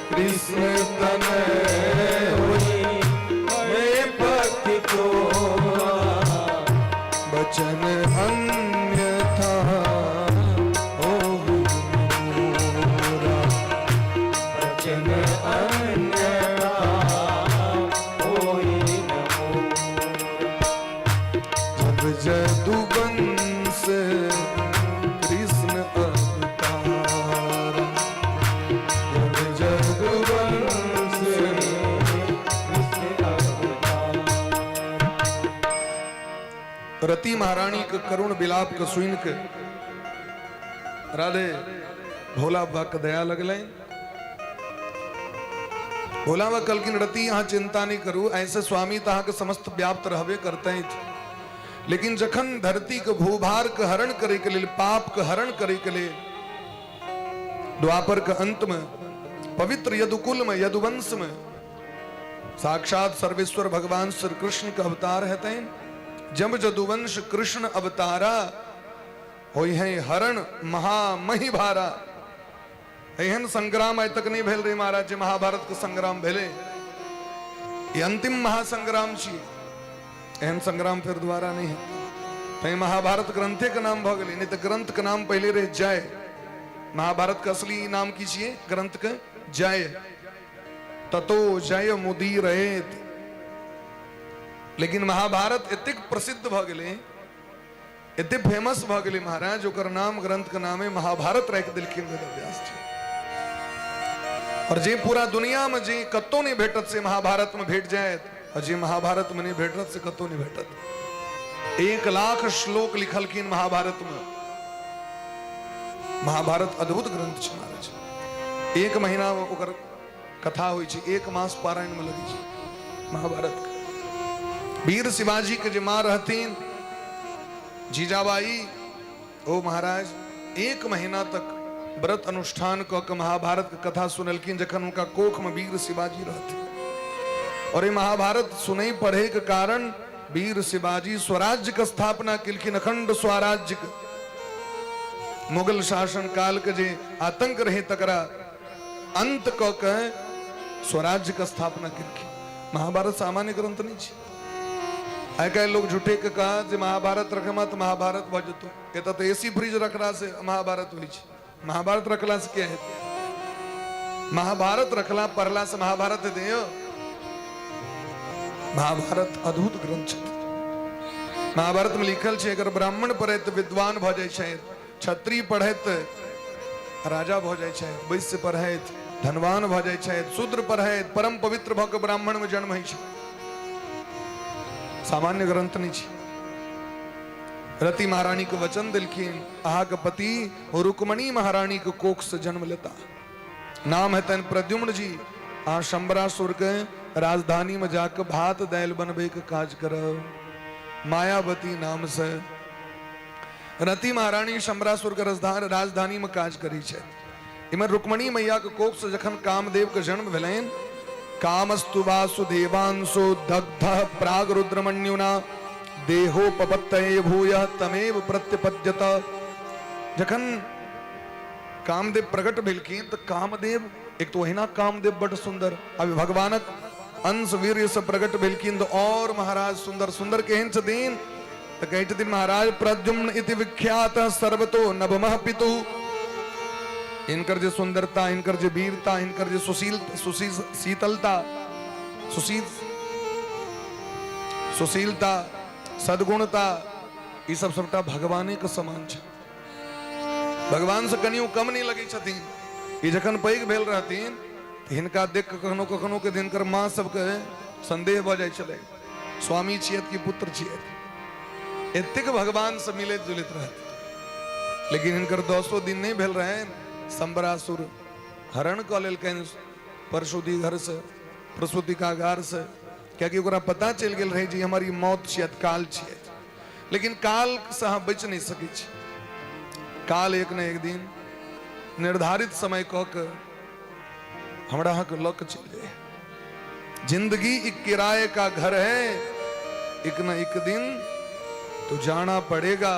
कृष्ण तनय हुई है पति तोरा, बचन अन्यथा होहु मोरा, बचन अन्यथा होई न मोरा। जब जदुवंश कृष्ण अवतार, जब जदुवंश कृष्ण अवतार। रति महारानी के करुण विलाप के सुन के राधे भोला बाबा के दया लगलनि। भोला बाबा कहलखिन, रति अहाँ चिंता नहीं करू, ऐसे स्वामी तऽ अहाँके समस्त व्याप्त रहबे करतथि, लेकिन जखन धरती के भूभार के हरण करे के लेल, पाप के हरण करे के लेल द्वापर के अंत में पवित्र यदुकुल में, यदुवंश में साक्षात सर्वेश्वर भगवान श्री कृष्ण के अवतार हेतनि। जब जदुवंश कृष्ण अवतारा, होई है हरण महामही भारा। एहन संग्राम आइ तक नहीं भेल रहे महाराज, जे महाभारत के संग्राम भेले, ई अंतिम महासंग्राम छी। एहन संग्राम फिर दोबारा नहीं है। तैं महाभारत ग्रंथे के नाम भऽ गेलै, नहीं तऽ ग्रंथ के नाम पहिले रहे जय। महाभारत के असली नाम की छियै ग्रंथ के? जय। ततो जय मुदीरयेत। लेकिन महाभारत एतेक प्रसिद्ध भऽ गेलै, एते फेमस भऽ गेलै महाराज, ओकर नाम ग्रंथ के नामे महाभारत राखि देलखिन वेदव्यास जी। और जे पूरा दुनिया में जे कतौ नहीं भेटत से महाभारत में भेट जायत, और जे महाभारत में नहीं भेटत से कतौ नहीं भेटत। 1 लाख श्लोक लिखलखिन महाभारत में। महाभारत अद्भुत ग्रंथ छै महाराज। 1 महीना ओकर कथा होइ छै, 1 मास पारायण में लगै छै महाभारत के। वीर शिवाजी के जे माँ रहथिन जीजाबाई, ओ महाराज 1 महीना तक व्रत अनुष्ठान कऽ के महाभारत के कथा सुनलखिन, जखन हुनका कोख में वीर शिवाजी रहथिन। और ये महाभारत सुनै पढ़े के कारण वीर शिवाजी स्वराज्य के स्थापना केलखिन, अखंड स्वराज्य के। मुगल शासन काल के जे आतंक रहे तकरा अंत कऽ के स्वराज्य के स्थापना केलखिन। महाभारत सामान्य ग्रंथ नहीं छै। आइ काल्हि लोग झूठे के कहा जे महाभारत रखमा तऽ महाभारत भऽ जेतौ। एतऽ तऽ एसी फ्रिज रखला से महाभारत होइ छै, महाभारत रखला से क्या हेतै? महाभारत रखला पढ़ला से महाभारत हेतै यौ? महाभारत अद्भुत ग्रंथ छै। महाभारत में लिखल छै, अगर ब्राह्मण पढ़ैत विद्वान भऽ जाइ छै, क्षत्रिय पढ़ैत राजा भऽ जाइ छै, वैश्य पढ़ैत धनवान भऽ जाइ छै, शूद्र पढ़ैत परम पवित्र भऽ के ब्राह्मण में जन्म होइ छै। सामान्य ग्रंथ नहीं छै। रति महारानी के वचन दिलखिन, अहाँके पति रुक्मणी महारानी के कोख से जन्म लेता, नाम हेतनि प्रद्युम्न जी। अहाँ शंबरासुर के राजधानी में जाके भात दालि बनबै के काज करब, मायावती नाम से। रति महारानी शंबरासुर के राजधानी में काज करी छै। इमहर रुक्मणी मैया के कोख से जखन कामदेव के जन्म भेलनि, कामस्तु वासुदेवांशो दग्ध प्राग रुद्रमन्युना देहोपपत्तये भूयः तमेव प्रत्यपद्यत। जखन कामदेव प्रकट भेलखिन तऽ कामदेव एक तो ओहिना कामदेव बड सुंदर, अभी भगवानक अंश वीर्य से प्रकट भेलखिन तऽ और महाराज सुंदर सुंदर केहन छथिन तऽ कहै छथिन महाराज प्रद्युम्न इति विख्यात सर्वतो नवमः पितु। इनकर जे सुंदरता, इनकर जे वीरता, इनकर जे सुशील सुशील शीतलता, सुशील सुशीलता, सद्गुणता, ई सब सबटा भगवाने के समान छै। भगवान से कनियो कम नहीं लगै छथिन। ई जखन पैघ भेल रहथिन तऽ हिनका देख कऽ कखनो कखनो के हिनकर माँ सबके संदेह भऽ जाइ छलै, स्वामी छियत कि पुत्र छियत। एतेक भगवान से मिलैत जुलैत रहथिन। लेकिन हिनकर 10 दिन नहीं भेल रहनि, शंबरासुर हरण कऽ लेलकनि प्रसूति घर से, प्रसूतिकागार से, कियाकि ओकरा पता चलि गेल रहै जे हमर ई मौत छियत, काल छियत। लेकिन काल से अहाँ बचि नहीं सकै छी। काल एक न एक दिन निर्धारित समय कऽ के हमरा अहाँके लऽ के चलि जाय। जिंदगी एक किराए का घर है, एक न एक दिन तो जाना पड़ेगा।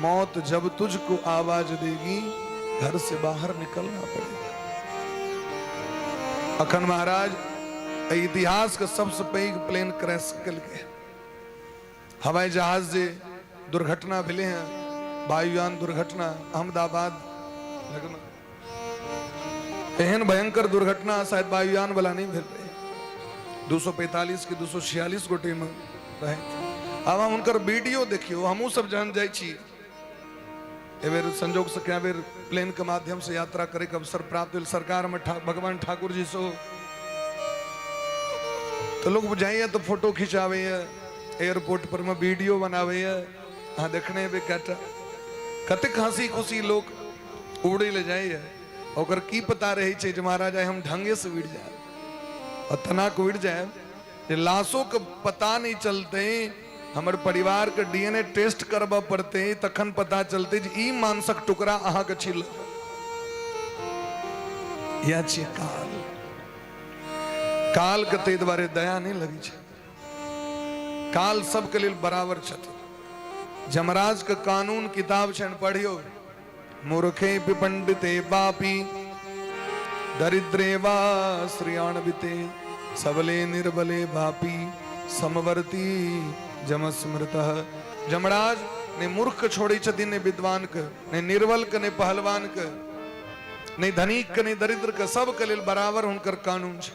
मौत जब तुझको आवाज देगी, घर से बाहर निकलना पड़ेगा। अखन महाराज इतिहास के सबसे पैघ प्लेन क्रैश केलकै। हवाई जहाज जे दुर्घटना भेलै हैं, वायुयान दुर्घटना अहमदाबाद लगमे, एहन भयंकर दुर्घटना शायद वायुयान वाला नहीं भेल रहे। 245 के 246 गोटे में रहे। आब हम हुनकर वीडियो देखियो, हमहूँ सब जहन जाइ छी, एहि बेर संजोग से कए बेर प्लेन के माध्यम से यात्रा करे के अवसर प्राप्त भेल सरकार में, भगवान ठाकुर जी से। तो लोग जाइए तो फोटो खिंचाबैए, एयरपोर्ट पर में वीडियो बनाबैए। अहाँ देखने हेबै कएटा कतेक हंसी खुशी लोग उड़ै लए जाइए। ओकर की पता रहै छै जे महाराज आइ हम ढंगे से उड़ि जायब, और तना के उड़ि जायब जे लाशो के पता नहीं चलते, हमर परिवार के डीएनए टेस्ट करबऽ पड़तै तखन पता चलतै जे ई मांसक टुकड़ा अहाँके छी। इएह छियै काल। काल के ताहि दुआरे दया नहि लगै छै। काल सबके लेल बराबर छथिन। जमराज के कानून किताब छनि, पढ़ियौ। मूर्खे पंडिते पापी दरिद्रे वा श्रियाणविते सबले निर्बले भापी समवर्ती जमस्मृत। जमराज ने मूर्ख छोड़े छथिन, ने विद्वान के, ने निर्बल के, ने पहलवान के, ने धनिक के, ने दरिद्र के, सबके लेल बराबर हुनकर कानून छै।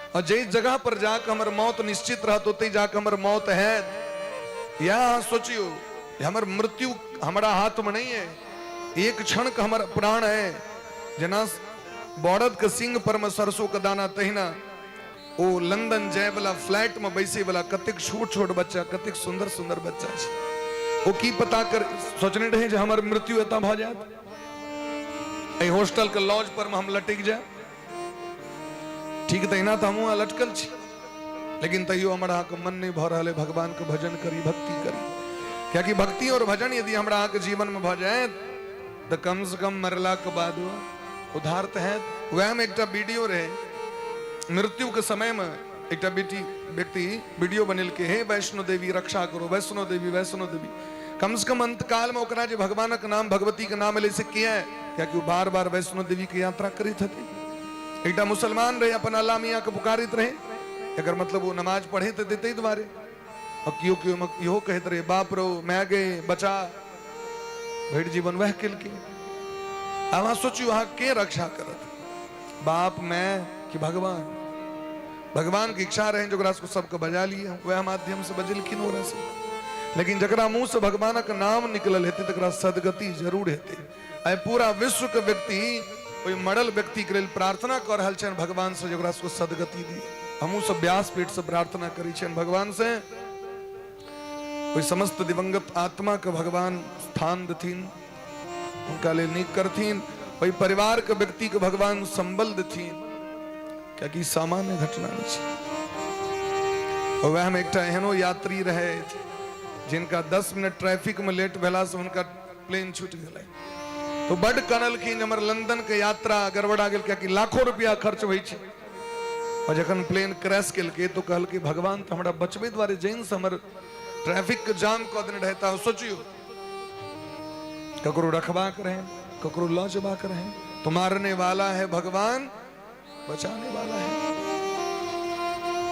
और जे जगह पर जाके हमर मौत निश्चित रहत ओतहि जाके हमर मौत हैत। यह अहाँ सोचियो, हमर मृत्यु हमरा हाथ में नहीं है, एक क्षण के हमर प्राण है। जेना बड़द के सिंह पर में सरसों के दाना, तहिना ओ लंदन जाय वाला फ्लैट में बैसे वाला कतेक छोट छोट बच्चा, कतेक सुंदर सुंदर बच्चा छै, ओ की पता कर सोचने रहे जे हमर मृत्यु एतऽ भऽ जायत, एहि हॉस्टल के लॉज पर में हम लटकि जायब। ठीक तहिना तऽ हमहूँ लटकल छी, लेकिन तैयो हमर अहाँके मन नहीं भऽ रहल है भगवान के भजन करी, भक्ति करी। कियाकि भक्ति और भजन यदि हमरा अहाँके जीवन में भऽ जायत तऽ कम से कम मरला के बाद उद्धार तऽ हैत। वएह में एकटा वीडियो रहे, मृत्यु के समय में एकटा बेटी व्यक्ति वीडियो बनेलकै, हे वैष्णो देवी रक्षा करो, वैष्णो देवी वैष्णो देवी। कम से कम अंतकाल में ओकरा जे भगवानक नाम, भगवती के नाम एलै से किया? कियाकि ओ बार बार वैष्णो देवी के यात्रा करैत हथिन। एकटा मुसलमान रहे, अपन अल्लाह मियाँ के पुकारैत रहे, एकर मतलब ओ नमाज पढ़ैत हेतै ताहि दुआरे। और केओ केओ इहो कहैत रहे, बाप रो my गे बचा। भरि जीवन वएह केलकै। आब अहाँ सोचियौ, अहाँ के रक्षा करत, बाप my कि भगवान? भगवान के इच्छा रहे ओकरा सबके बजा लिए, वएह माध्यम से बजेलखिन ओकरा सब। लेकिन जकरा मुंह से भगवानक नाम निकलल हेतै तकरा सदगति जरूर हेतै। आइ पूरा विश्व के व्यक्ति ओहि मरल व्यक्ति के लेल प्रार्थना कऽ रहल छनि भगवान से जे ओकरा सबके सदगति दिए। हमहूँ सब व्यासपीठ से प्रार्थना करै छियनि भगवान से, ओहि समस्त दिवंगत आत्मा के भगवान स्थान देथिन, हुनका लेल नीक करथिन, ओहि परिवार के व्यक्ति के भगवान संबल देथिन, कियाकि सामान्य घटना नहीं छै। वएह में एकटा एहनो यात्री रहे जिनका 10 मिनट ट्रैफिक में लेट भेला से हुनका प्लेन छूटि गेलै, तो बड कनलखिन, हमर लंदन के यात्रा गड़बड़ा गेल, कियाकि लाखों रुपया खर्च होइ छै। और जखन प्लेन क्रैश केलकै तो कहलकै भगवान तो हमरा बचबै दुआरे जैन से हमर ट्रैफिक के जाम कऽ देने रहै। तऽ सोचियौ, ककरो रखबाक रहे, ककरो लऽ जेबाक रहे, तो मारने वाला है भगवान, बचाने वाला है।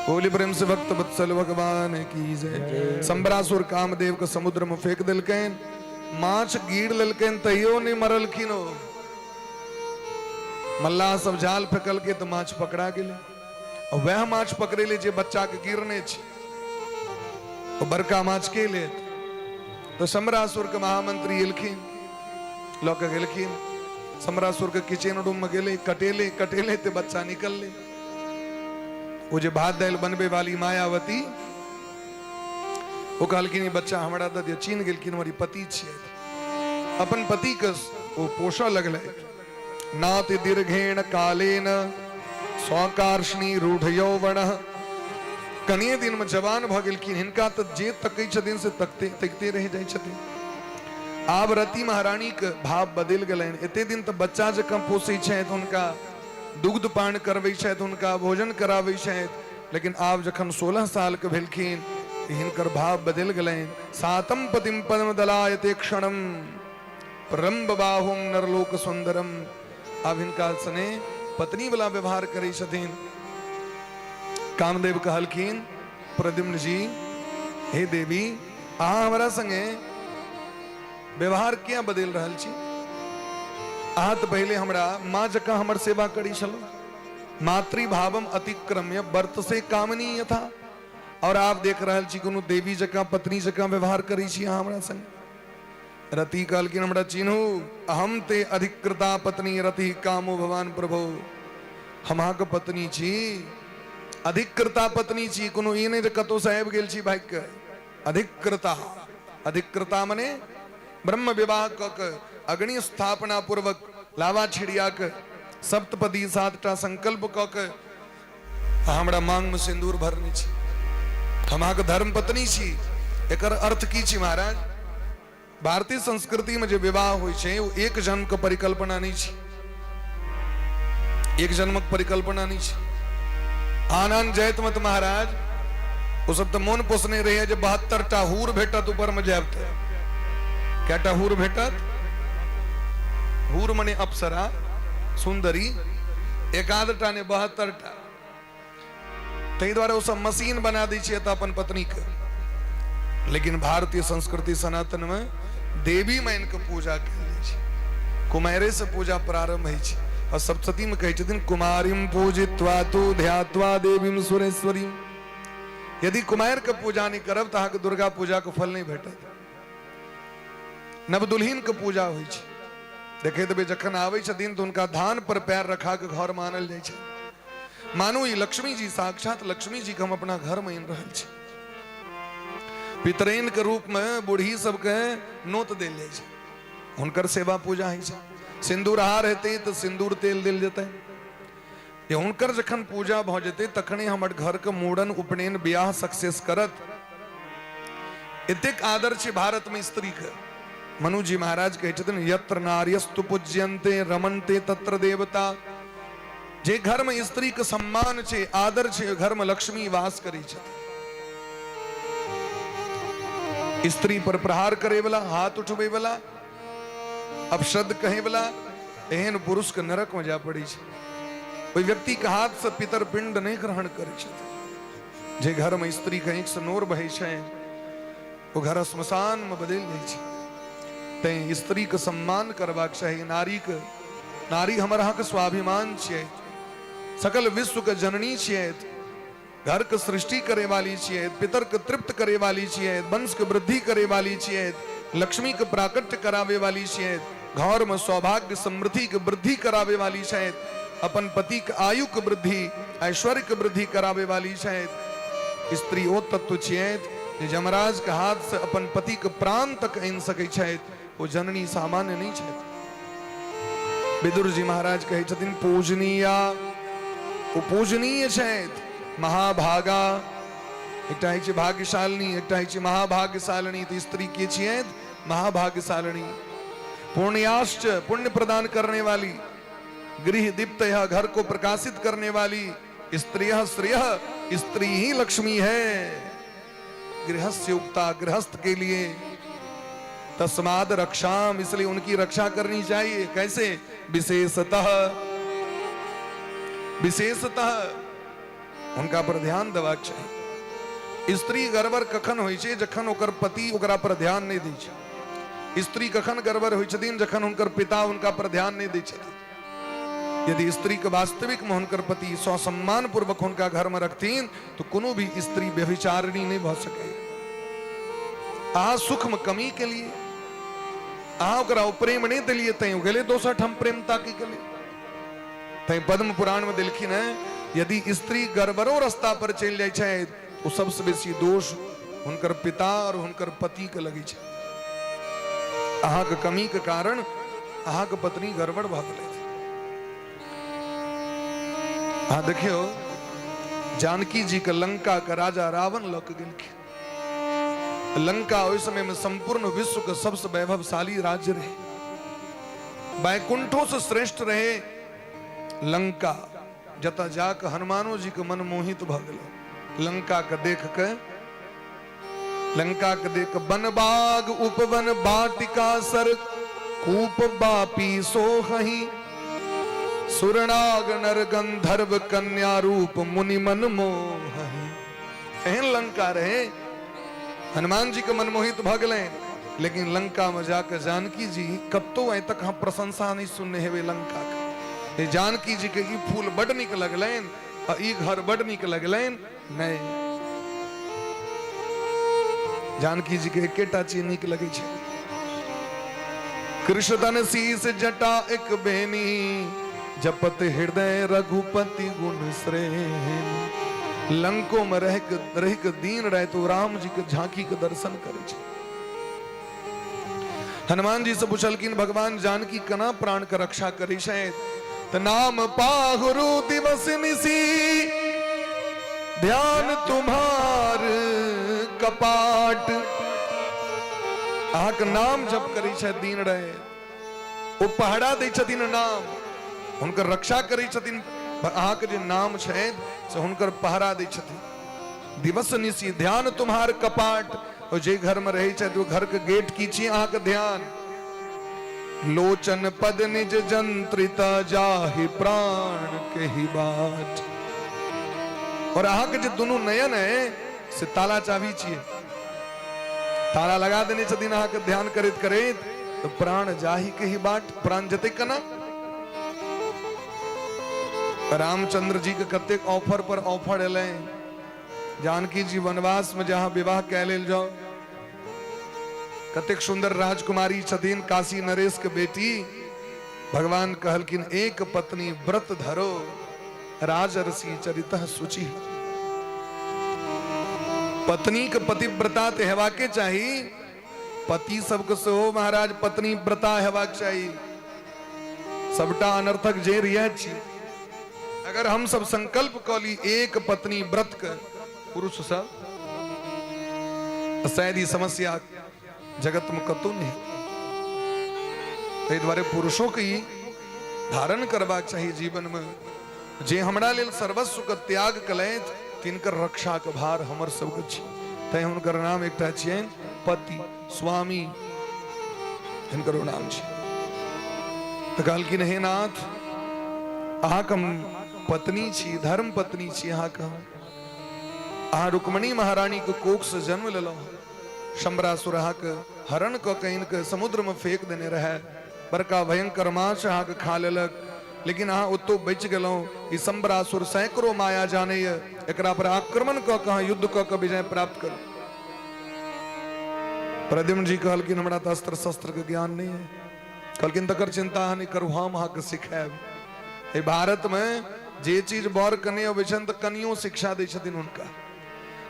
बोली प्रेम से भक्त वत्सल भगवान की जय। शंबरासुर कामदेव के समुद्र में फेंक देलकनि, माछ गीर लेलकनि तैयो नहीं मरलखिन। ओ मल्लाह सब जाल फेकलकै तऽ माछ पकड़ा गेलै, और वह माछ पकड़ेले जे बच्चा के गिरने छै। ओ बड़का माछ के लेत? तऽ शंबरासुर के महामंत्री एलखिन, लऽ के गेलखिन शंबरासुर के किचन रूम में गेलै, कटेले कटेले ते बच्चा निकललै। ओ जे भात दालि बनबे वाली मायावती, ओ कहलखिन ई बच्चा हमरा दऽ दिअ। चिन्ह गेलखिन हमर ई पति छियै। अपन पति के ओ पोसऽ लगलै। नाति दीर्घेण कालेन स्वकार्ष्णी रूढ़ यौवन, कनिए दिन में जवान भऽ गेलखिन। हिनका तऽ जे तकै छथिन से तकते तकिते रहि जाइ छथिन। आब रति महारानी के भाव बदलि गेलनि। एते दिन तऽ बच्चा जकाँ पोसै छथि, हुनका दुग्ध पान करबै छथि, हुनका भोजन कराबै छथि, लेकिन आब जखन 16 साल के भेलखिन तऽ हिनकर भाव बदलि गेलनि। सातम पतिम पद्म दलायते क्षणम प्रलम्ब बाहुम नरलोक सुंदरम। आब हिनका सने पत्नी वाला व्यवहार करै छथिन। कामदेव कहलखिन, प्रद्युम्न जी, हे देवी, अहाँ हमरा संगे व्यवहार किया बदलि रहल छी? अहाँ तऽ पहिले हमरा माँ जकाँ हमर सेवा करै छलहुँ। मातृभावम अतिक्रम्य वर्त से कामनी यथा, और आप देख रहल छी कोनो देवी जकाँ पत्नी जकाँ व्यवहार करै छी अहाँ हमरा संगे। रति कहलखिन, हमरा चिन्हू, अहम ते अधिकृता पत्नी रति कामो भवान प्रभो। हम अहाँके पत्नी छी, अधिकृता पत्नी छी, कोनो ई नहि जे कतहुसँ आबि गेल छी भागि कऽ। अधिकृता, अधिकृता मने ब्रह्म विवाह कऽ के अग्नि स्थापना पूर्वक लावा छिड़िया के सप्तपदी 7टा संकल्प कऽ के हमरा मांग में सिंदूर भरने छी, हम अहाँके धर्म पत्नी छी। एकर अर्थ की छी महाराज? भारतीय संस्कृति में जे विवाह होइ छै ओ एक जन्म के परिकल्पना नहीं छै, एक जन्मक परिकल्पना नहीं छै। आन आन जाति में तऽ महाराज ओ सब तऽ मोन पोसने रहे जे 72 टा हूर भेटत, ऊपर में जायब तऽ कएटा हूर भेटत? हूर मने अप्सरा सुंदरी, एकाध टा ने 72 टा। ताहि दुआरे ओ सब मशीन बना दै छियै तऽ अपन पत्नी के। लेकिन भारतीय संस्कृति सनातन में देवी मान के पूजा कयल जाइ छै, कुमारे से पूजा प्रारंभ होइ छै। और सप्तशती में कहै छथिन, कुमारीम पूजित्वा तु ध्यात्वा देवीम सुरेश्वरीम। यदि कुमार के पूजा नहीं करब तऽ अहाँके दुर्गा पूजा के फल नहीं भेटत। नवदुल्हिन के पूजा होइ छै, देखे देबै जखन आबै छथिन तऽ हुनका धान पर पैर रखा के घर मानल जाइ छै, मानू ई लक्ष्मी जी, साक्षात लक्ष्मी जी के हम अपना घर में आनि रहल छी। पितरैन के रूप में बूढ़ी सबके नोत देल जाइ छै, हुनकर सेवा पूजा होइ छै। सिंदूर हार हेतै तऽ सिंदूर तेल देल जेतै। जे हुनकर जखन पूजा भऽ जेतै तखने हमर घर के मूड़न उपनयन ब्याह सक्सेस करत। एतेक आदर छै भारत में स्त्री के। मनु जी महाराज कहै छथिन, यत्र नार्यस्तु पूज्यन्ते रमन्ते तत्र देवता। जे घर में स्त्री के सम्मान छै, आदर छै, घर में लक्ष्मी वास करै छथिन। स्त्री पर प्रहार करे वाला, हाथ उठबै वाला, अपशब्द कहै वाला, एहन पुरुष के नरक में जाय पड़ै छै। ओहि व्यक्ति के हाथ से पितर पिंड नहि ग्रहण करै छथिन। जे घर में स्त्री के आँखि से नोर बहै छै ओ घर श्मशान में बदलि जाइ छै। तैं स्त्री के सम्मान करबाक चाही, नारी के। नारी हमर अहाँके स्वाभिमान छियै, सकल विश्व के जननी छियै, घर के सृष्टि करे वाली छियै, पितर के तृप्त करे वाली छियै, वंश के वृद्धि करे वाली छियै, लक्ष्मी के प्राकट्य करावे वाली छियै, घर में सौभाग्य समृद्धि के वृद्धि करावे वाली छथि, अपन पति के आयु के वृद्धि ऐश्वर्य के वृद्धि करावे वाली छथि। स्त्री ओ तत्व छियै जे यमराज के हाथ से अपन पति के प्राण तक आनि सकै छथि। ओ जननी सामान्य नहीं छथि। विदुर जी महाराज कहै छथिन, पूजनीया, ओ पूजनीय छथि। महाभागा, एकटा होइ छै भाग्यशालिनी, एकटा होइ छै महाभाग्यशालिनी। तऽ स्त्री के छियथि? महाभाग्यशालिनी। पुण्याश्च, पुण्य प्रदान करने वाली, गृह दीप्त, घर को प्रकाशित करने वाली, स्त्रिय श्रेय, स्त्री ही लक्ष्मी है। गृहस्य उक्ता, गृहस्थ के लिए। तस्माद रक्षाम, इसलिए उनकी रक्षा करनी चाहिए। कैसे? विशेषतः, विशेषतः उनका पर ध्यान देबाक चाही। स्त्री गड़बड़ कखन होइ छै? जखन ओकर पति ओकरा पर ध्यान नहि दै छै। स्त्री कखन गड़बड़ होइ छथिन? जखन हुनकर पिता हुनका पर ध्यान नहि दै छथिन। यदि स्त्री के वास्तविक में हुनकर पति ससम्मान पूर्वक हुनका घर में रखथिन तो कोनो भी स्त्री व्यभिचारिणी नहीं भऽ सकै। अहाँ सुखमे कमी केलियै, अहाँ ओकरा ओ प्रेम नहि देलियै, तैं ओ गेलै दोसर ठाम प्रेम ताकै के लेल। तैं पद्म पुराण में देलखिन है, यदि स्त्री गड़बड़ो रास्ता पर चलि जाइ छै, ओ सबसे बेसी दोष हुनकर पिता और हुनकर पति के लगै छै। अहाँके कमी के कारण अहाँके पत्नी गड़बड़ भऽ गेलै। अहाँ देखियौ, जानकी जी के लंका के राजा रावण लऽ के गेलखिन। लंका ओहि समय में संपूर्ण विश्व के सबसे वैभवशाली राज्य रहे, वैकुंठों से श्रेष्ठ रहे लंका, जतऽ जाके हनुमानो जी के मन मोहित भऽ गेलै लंका के देख के। लंका के देख बनबाग उपवन बाटिका सर कूप बापी सोहही, सुरनाग नर गंधर्व कन्या रूप मुनि मन मोहही। एहन लंका रहे, हनुमान जी के मनमोहित भऽ गेलै। लेकिन लंका में जाके जानकी जी कतौ आइ तक हम प्रशंसा नहीं सुनने हेबै लंका के। जानकी जी के ई फूल बड नीक लगलनि आ ई घर बड नीक लगलनि नहीं। जानकी जी के एकेटा चीज नीक लगै छै, कृष्ण शीस जटा एक बेनी, जपत हृदय रघुपति गुण श्रेणी। लंको में रह के दिन राति राम जी के झांकी के दर्शन करे छै। हनुमान जी से पूछलखिन, भगवान जानकी केना प्राण के रक्षा करै छै? त नाम पाहुरु दिवस निसी, ध्यान तुम्हार कपाट। अहाँके नाम जप करै छै दिन राति, ओ पहरा दै छथिन नाम, हुनकर रक्षा करै छथिन। अहाँके जे नाम छै से हुनकर पहरा दै छथिन। दिवस निसी ध्यान तुम्हार कपाट। ओ जे घर में रहै छथि ओ घर के गेट की छी अहाँके ध्यान। लोचन पद निज जंत्रित जाहि प्राण के ही बाट। और अहाँके जे दुनू नयन है से ताला चाबी छियै, ताला लगा देने छथिन अहाँके ध्यान करैत करैत, तो प्राण जाहि के ही बाट, प्राण जते केना। रामचंद्र जी के कतेक ऑफर पर ऑफर एलै, जानकी जी वनवास में जहां विवाह कै लेल जाओ, कतेक सुंदर राजकुमारी छथिन काशी नरेश के बेटी। भगवान कहलखिन एक पत्नी व्रत धरो, राजर्षि चरित शुचि। पत्नी के पतिव्रता ते हेबा के चाही, पति सबके सेहो महाराज पत्नी व्रता हेबाक चाही। सबटा अनर्थक जड़ि इएह छी। अगर हम सब संकल्प कऽ ली एक पत्नी व्रत के, पुरुष सब, शायद ई समस्या जगत में कतौ नहीं। ताहि दुआरे पुरुषों के ई धारण करबाक चाही जीवन में। जे हमरा लेल सर्वस्व के त्याग कलथि तिनकर रक्षा के भार हमर सबके छी। तैं हुनकर नाम एकटा छियनि पति स्वामी, हिनकरो नाम छै। तऽ कहलखिन हे नाथ, अहाँके हम पत्नी छी, धर्म पत्नी छी अहाँके हम। अहाँ रुक्मणी महारानी के कोख से जन्म लेलहुँ। शंबरासुर अहाँके हरण कऽ के इनके समुद्र में फेंक देने रहे, बड़का भयंकर माछ अहाँके खा लेलक, लेकिन अहाँ ओतौ बचि गेलहुँ। ई शंबरासुर सैकड़ों माया जानैए, एकरा पर आक्रमण कऽ के अहाँ युद्ध कऽ के विजय प्राप्त करू। प्रद्युम्न जी कहलखिन हमरा तऽ अस्त्र शस्त्र के ज्ञान नहीं है। कहलखिन तकर चिंता अहाँ नहीं करू, हम अहाँके सिखायब। एहि भारत में जे चीज बर के नहि अबै छनि तऽ कनियो शिक्षा दै छथिन हुनका।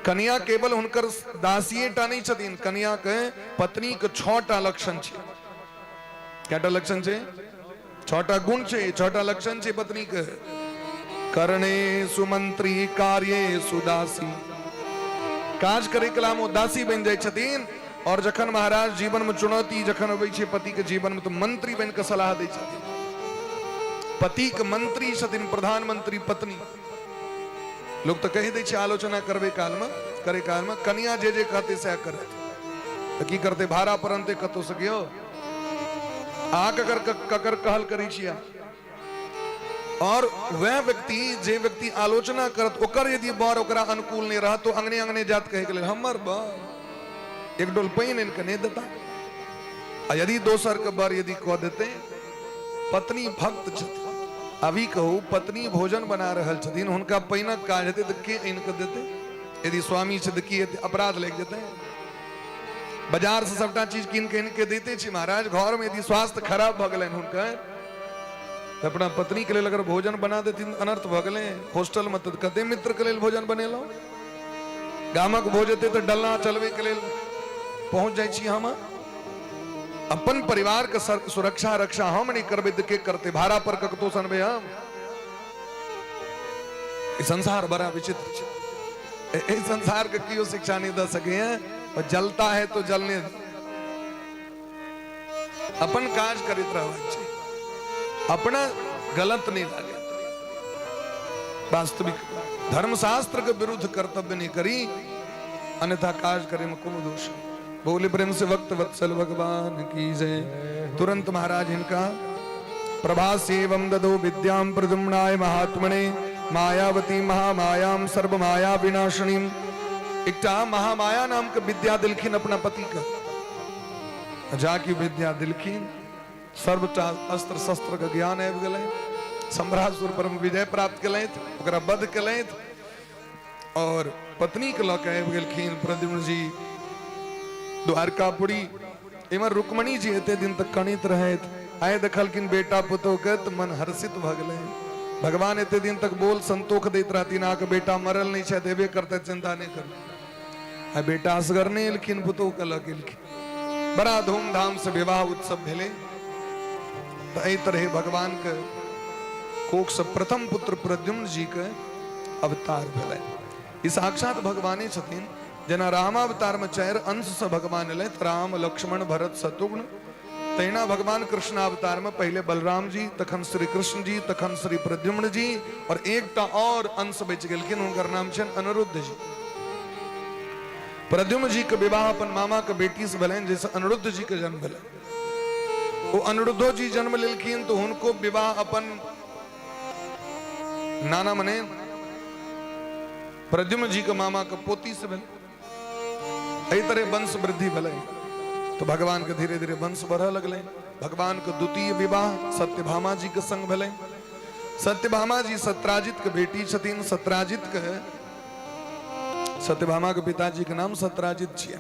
कनिया केवल हुनकर दासिए टा नहि छथिन, कनिया के पत्नी के 6टा लक्षण छै। कएटा लक्षण छै? 6टा गुण छै, 6टा लक्षण छै पत्नी के। करणे सुमंत्री कार्ये सुदासी। काज करे कला में ओ दासी बनि जाइ छथिन, और जखन महाराज जीवन में चुनौती जखन अबै छै पति के जीवन में, तो मंत्री बनि के सलाह दै छथिन। पति के मंत्री छथिन प्रधानमंत्री पत्नी। लोग तो कहि दै छै आलोचना करबे काल में, करे काल में, कनिया जे जे कहते सएह करत। तऽ की करते, भाड़ा पर अनते कतौ से कियो? अहाँ ककर ककर कहल करै छियै? और वह व्यक्ति जे व्यक्ति आलोचना करत, ओकर यदि बर ओकरा अनुकूल नहीं रहत तो अंगने अंगने जात कहे के लेल हमर बर एक डोल पानि आनि के नहीं देता। आ यदि दोसर के बर यदि कह देते, पत्नी भक्त छथिन। अभी कहू, पत्नी भोजन बना रहल छथिन, हुनका पानिक काज हेतै तऽ के आनि के देतै? यदि स्वामी छै तऽ की हेतै? अपराध लागि जेतै। बाजार से सबटा चीज कीन के के दैते छी महाराज। घर में यदि स्वास्थ्य खराब भऽ गेलनि हुनकर तऽ अपना पत्नी के लेल अगर भोजन बना देथिन, अनर्थ भऽ गेलै। हॉस्टल में तऽ कते मित्र के लेल भोजन बनेलहुँ, गामक भोज हेतै तऽ डलना चलबै के लेल पहुँच जाइ छी हम। अपन परिवार के सुरक्षा रक्षा हम नहि करबै तऽ के करतै? भाड़ा पर ककतो सनबै हम? ई संसार बड़ा विचित्र छै। एहि संसार के केओ शिक्षा नहीं दऽ सकैए। और जलता है तो जलने दो। अपन काज करैत रहबाक छै, अपना गलत नहीं लागे। वास्तविक धर्मशास्त्र के विरुद्ध कर्तव्य नहीं करी, अन्यथा काज करे में कोनो दोष नहीं। बोले प्रेम से वक्त वत्सल भगवान की जय। तुरंत महाराज इनका प्रभास एवं ददो विद्यां प्रद्युम्नाय महात्मने मायावती महामायां सर्व माया विनाशिनी। एकटा महामाया नाम के विद्या दिलखिन अपना पति के। जाकि विद्या दिलखिन, सर्वटा अस्त्र शस्त्र के ज्ञान आबि गेलै। सम्रासुर पर विजय प्राप्त केलथि, ओकरा वध केलथि और पत्नी के लऽ के आबि गेलखिन प्रद्युम्न जी द्वारकापुरी। इमहर रुक्मणी जी एते दिन तक कनित रहथि, आइ देखलखिन बेटा पुतोह के तऽ मन हर्षित भऽ गेलै। भगवान एते दिन तक बोल संतोख दैत रहथिन, अहाँके बेटा मरल नहि छथि, एबे करतै, चिंता नहि करू। आ बेटा असगर नहि एलखिन, पुतोह के लऽ गेलखिन। बड़ा धूमधाम से विवाह उत्सव भेलै। तऽ एहि तरहे भगवान के कोख से प्रथम पुत्र प्रद्युम्न जी के अवतार भेलै। ई साक्षात भगवाने छथिन। जेना रामावतार में चारि अंश से भगवान एलथि, राम लक्ष्मण भरत शत्रुघ्न, तहिना भगवान कृष्णावतार में पहले बलराम जी, तखन श्री कृष्ण जी, तखन श्री प्रद्युम्न जी, और एकटा और अंश बचि गेलखिन, हुनकर नाम छनि अनिरुद्ध जी। प्रद्युम्न जी के विवाह अपन मामा के बेटी से भेलनि, जैसे अनिरुद्ध जी के जन्म भेलनि। ओ अनिरुद्धो जी जन्म लेलखिन तो हुनको विवाह अपन नाना मने प्रद्युम्न जी के मामा के पोती से भेल। एहि तरह वंश वृद्धि भेलै तो भगवान के धीरे धीरे वंश बढ़ऽ लगलै। भगवान के द्वितीय विवाह सत्यभामा जी के संग भेलै। सत्यभामा जी सत्राजित के बेटी छथिन। सत्राजित के सत्यभामा के पिताजी के नाम सत्राजित छियै।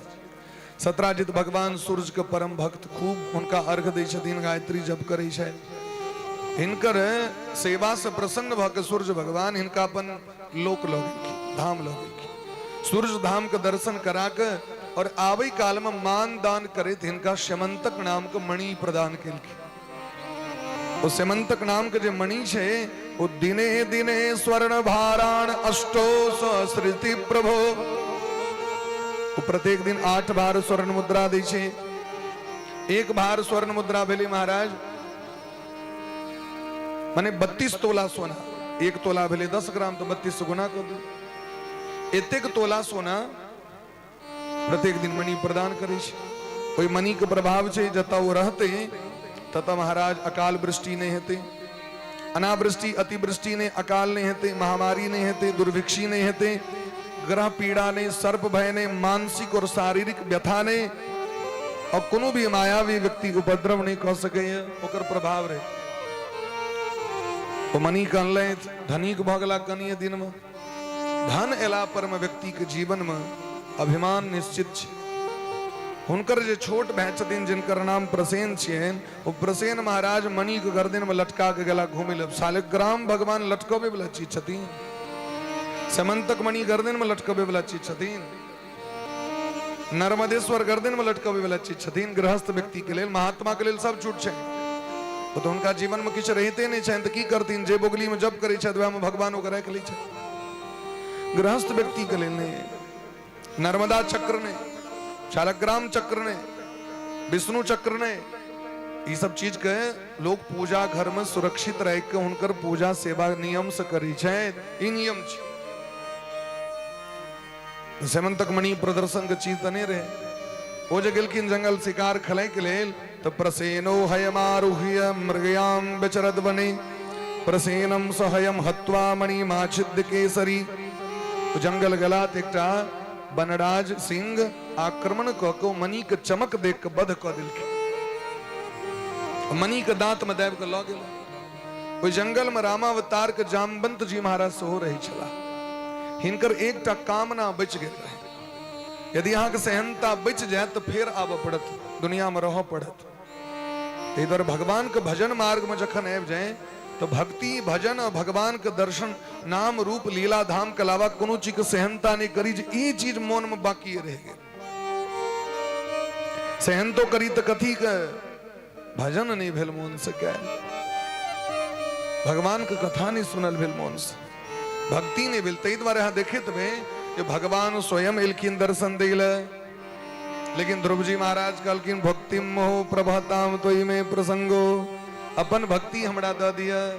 सत्राजित भगवान सूर्य के परम भक्त, खूब हुनका अर्घ दै छथिन, गायत्री जप करै छथि। हिनकर सेवा से प्रसन्न भऽ के सूर्य भगवान हिनका अपन लोक लऽ गेलखिन, धाम लऽ गेलखिन। सूर्य धाम के दर्शन करा के और आबै काल में मान दान करैत हिनका स्यमंतक नाम के मणि प्रदान केलखिन। ओ स्यमंतक नाम के जे मणि छै ओ दिने दिने स्वर्ण भाराण अष्टो सहस्रति प्रभो, ओ प्रत्येक दिन 8 भार स्वर्ण मुद्रा दै छै। एक भार स्वर्ण मुद्रा भेलै महाराज माने 32 तोला सोना। एक तोला भेलै 10 ग्राम, तो 32 से गुना कऽ दू। एतेक तोला सोना प्रत्येक दिन मणि प्रदान करै छै। ओहि मणि के प्रभाव छै, जतऽ ओ रहतै ततऽ महाराज अकाल वृष्टि नहि हेतै, अनावृष्टि अतिवृष्टि नहि, अकाल नहि हेतै, महामारी नहि हेतै, दुर्भिक्षी नहि हेतै, ग्रह पीड़ा नहि, सर्प भय नहि, मानसिक और शारीरिक व्यथा नहि, और कोनो भी मायावी व्यक्ति उपद्रव नहि कऽ सकैए, ओकर प्रभाव रहै। ओ मणि कहलथि, धनिक भऽ गेला कनिए दिनमे। धन एला पर में व्यक्ति के जीवन में अभिमान निश्चित छै। हुनकर जे छोट भाय छथिन जिनकर नाम प्रसेन छियनि, ओ प्रसेन महाराज मणि के गर्दन में लटका के गेला घूमे लए। शालिग्राम भगवान लटकबे वाला चीज छथिन, समन्तक मणि गर्दन में लटकबे वाला चीज छथिन, नर्मदेश्वर गर्दन में लटकबे वाला चीज छथिन। गृहस्थ व्यक्ति के लेल, महात्मा के लेल सब छूट छै। ओ तऽ हुनका जीवन में किछु रहिते नहि छनि तऽ की करथिन? जे बोगली में जप करै छथि वएह में भगवान ओकरा राखि लै छथि। गृहस्थ व्यक्ति के लेल नहि, नर्मदा चक्र नहि, शालग्राम चक्र नहि, विष्णु चक्र नहि, ई सब चीज के लोग पूजा घर में सुरक्षित रह के हुनकर पूजा सेवा नियम से करै छथि। ई नियम छै। सेमंतक मणि प्रदर्शन के चीज तऽ नहि रहे। ओ जे गेलखिन जंगल शिकार खेलै के लेल तऽ प्रसेनो हयमारुह्य मृगयाम विचरद वने प्रसेनम सहयम हत्वा मणि माछिद्य केसरी। ओ जंगल गेला तऽ एकटा वनराज सिंह आक्रमण कऽ के मणि के चमक देख के वध कऽ देलखिन। मणि के दांत में दाबि के लऽ गेल। ओहि जंगल में रामावतार के जामवंत जी महाराज सेहो रहै छलाह। हिनकर एकटा कामना बचि गेल रहै। यदि अहाँके सेहनता बचि जायत तऽ फेर आबऽ पड़त, दुनियामे रहऽ पड़त। ताहि दुआरे भगवानके भजन मार्गमे जखन आबि जाय तऽ भक्ति, भजन आ भगवानके दर्शन, नाम रूप लीला धाम के अलावा कोनो चीजके सेहनता नहि करी जे ई चीज मोनमे बाकी रहि गेल। सहनतो करी तऽ कथी के भजन नहि भेल मोन से कयल, भगवान के कथा नहि सुनल भेल मोन से, भक्ति नहि भेल। ताहि दुआरे अहाँ देखैत हेबै जे भगवान स्वयं एलखिन दर्शन दै लए, लेकिन ध्रुव जी महाराज कहलखिन भक्ति मोह प्रभताम तो में प्रसंगो, अपन भक्ति हमरा दऽ दिअ।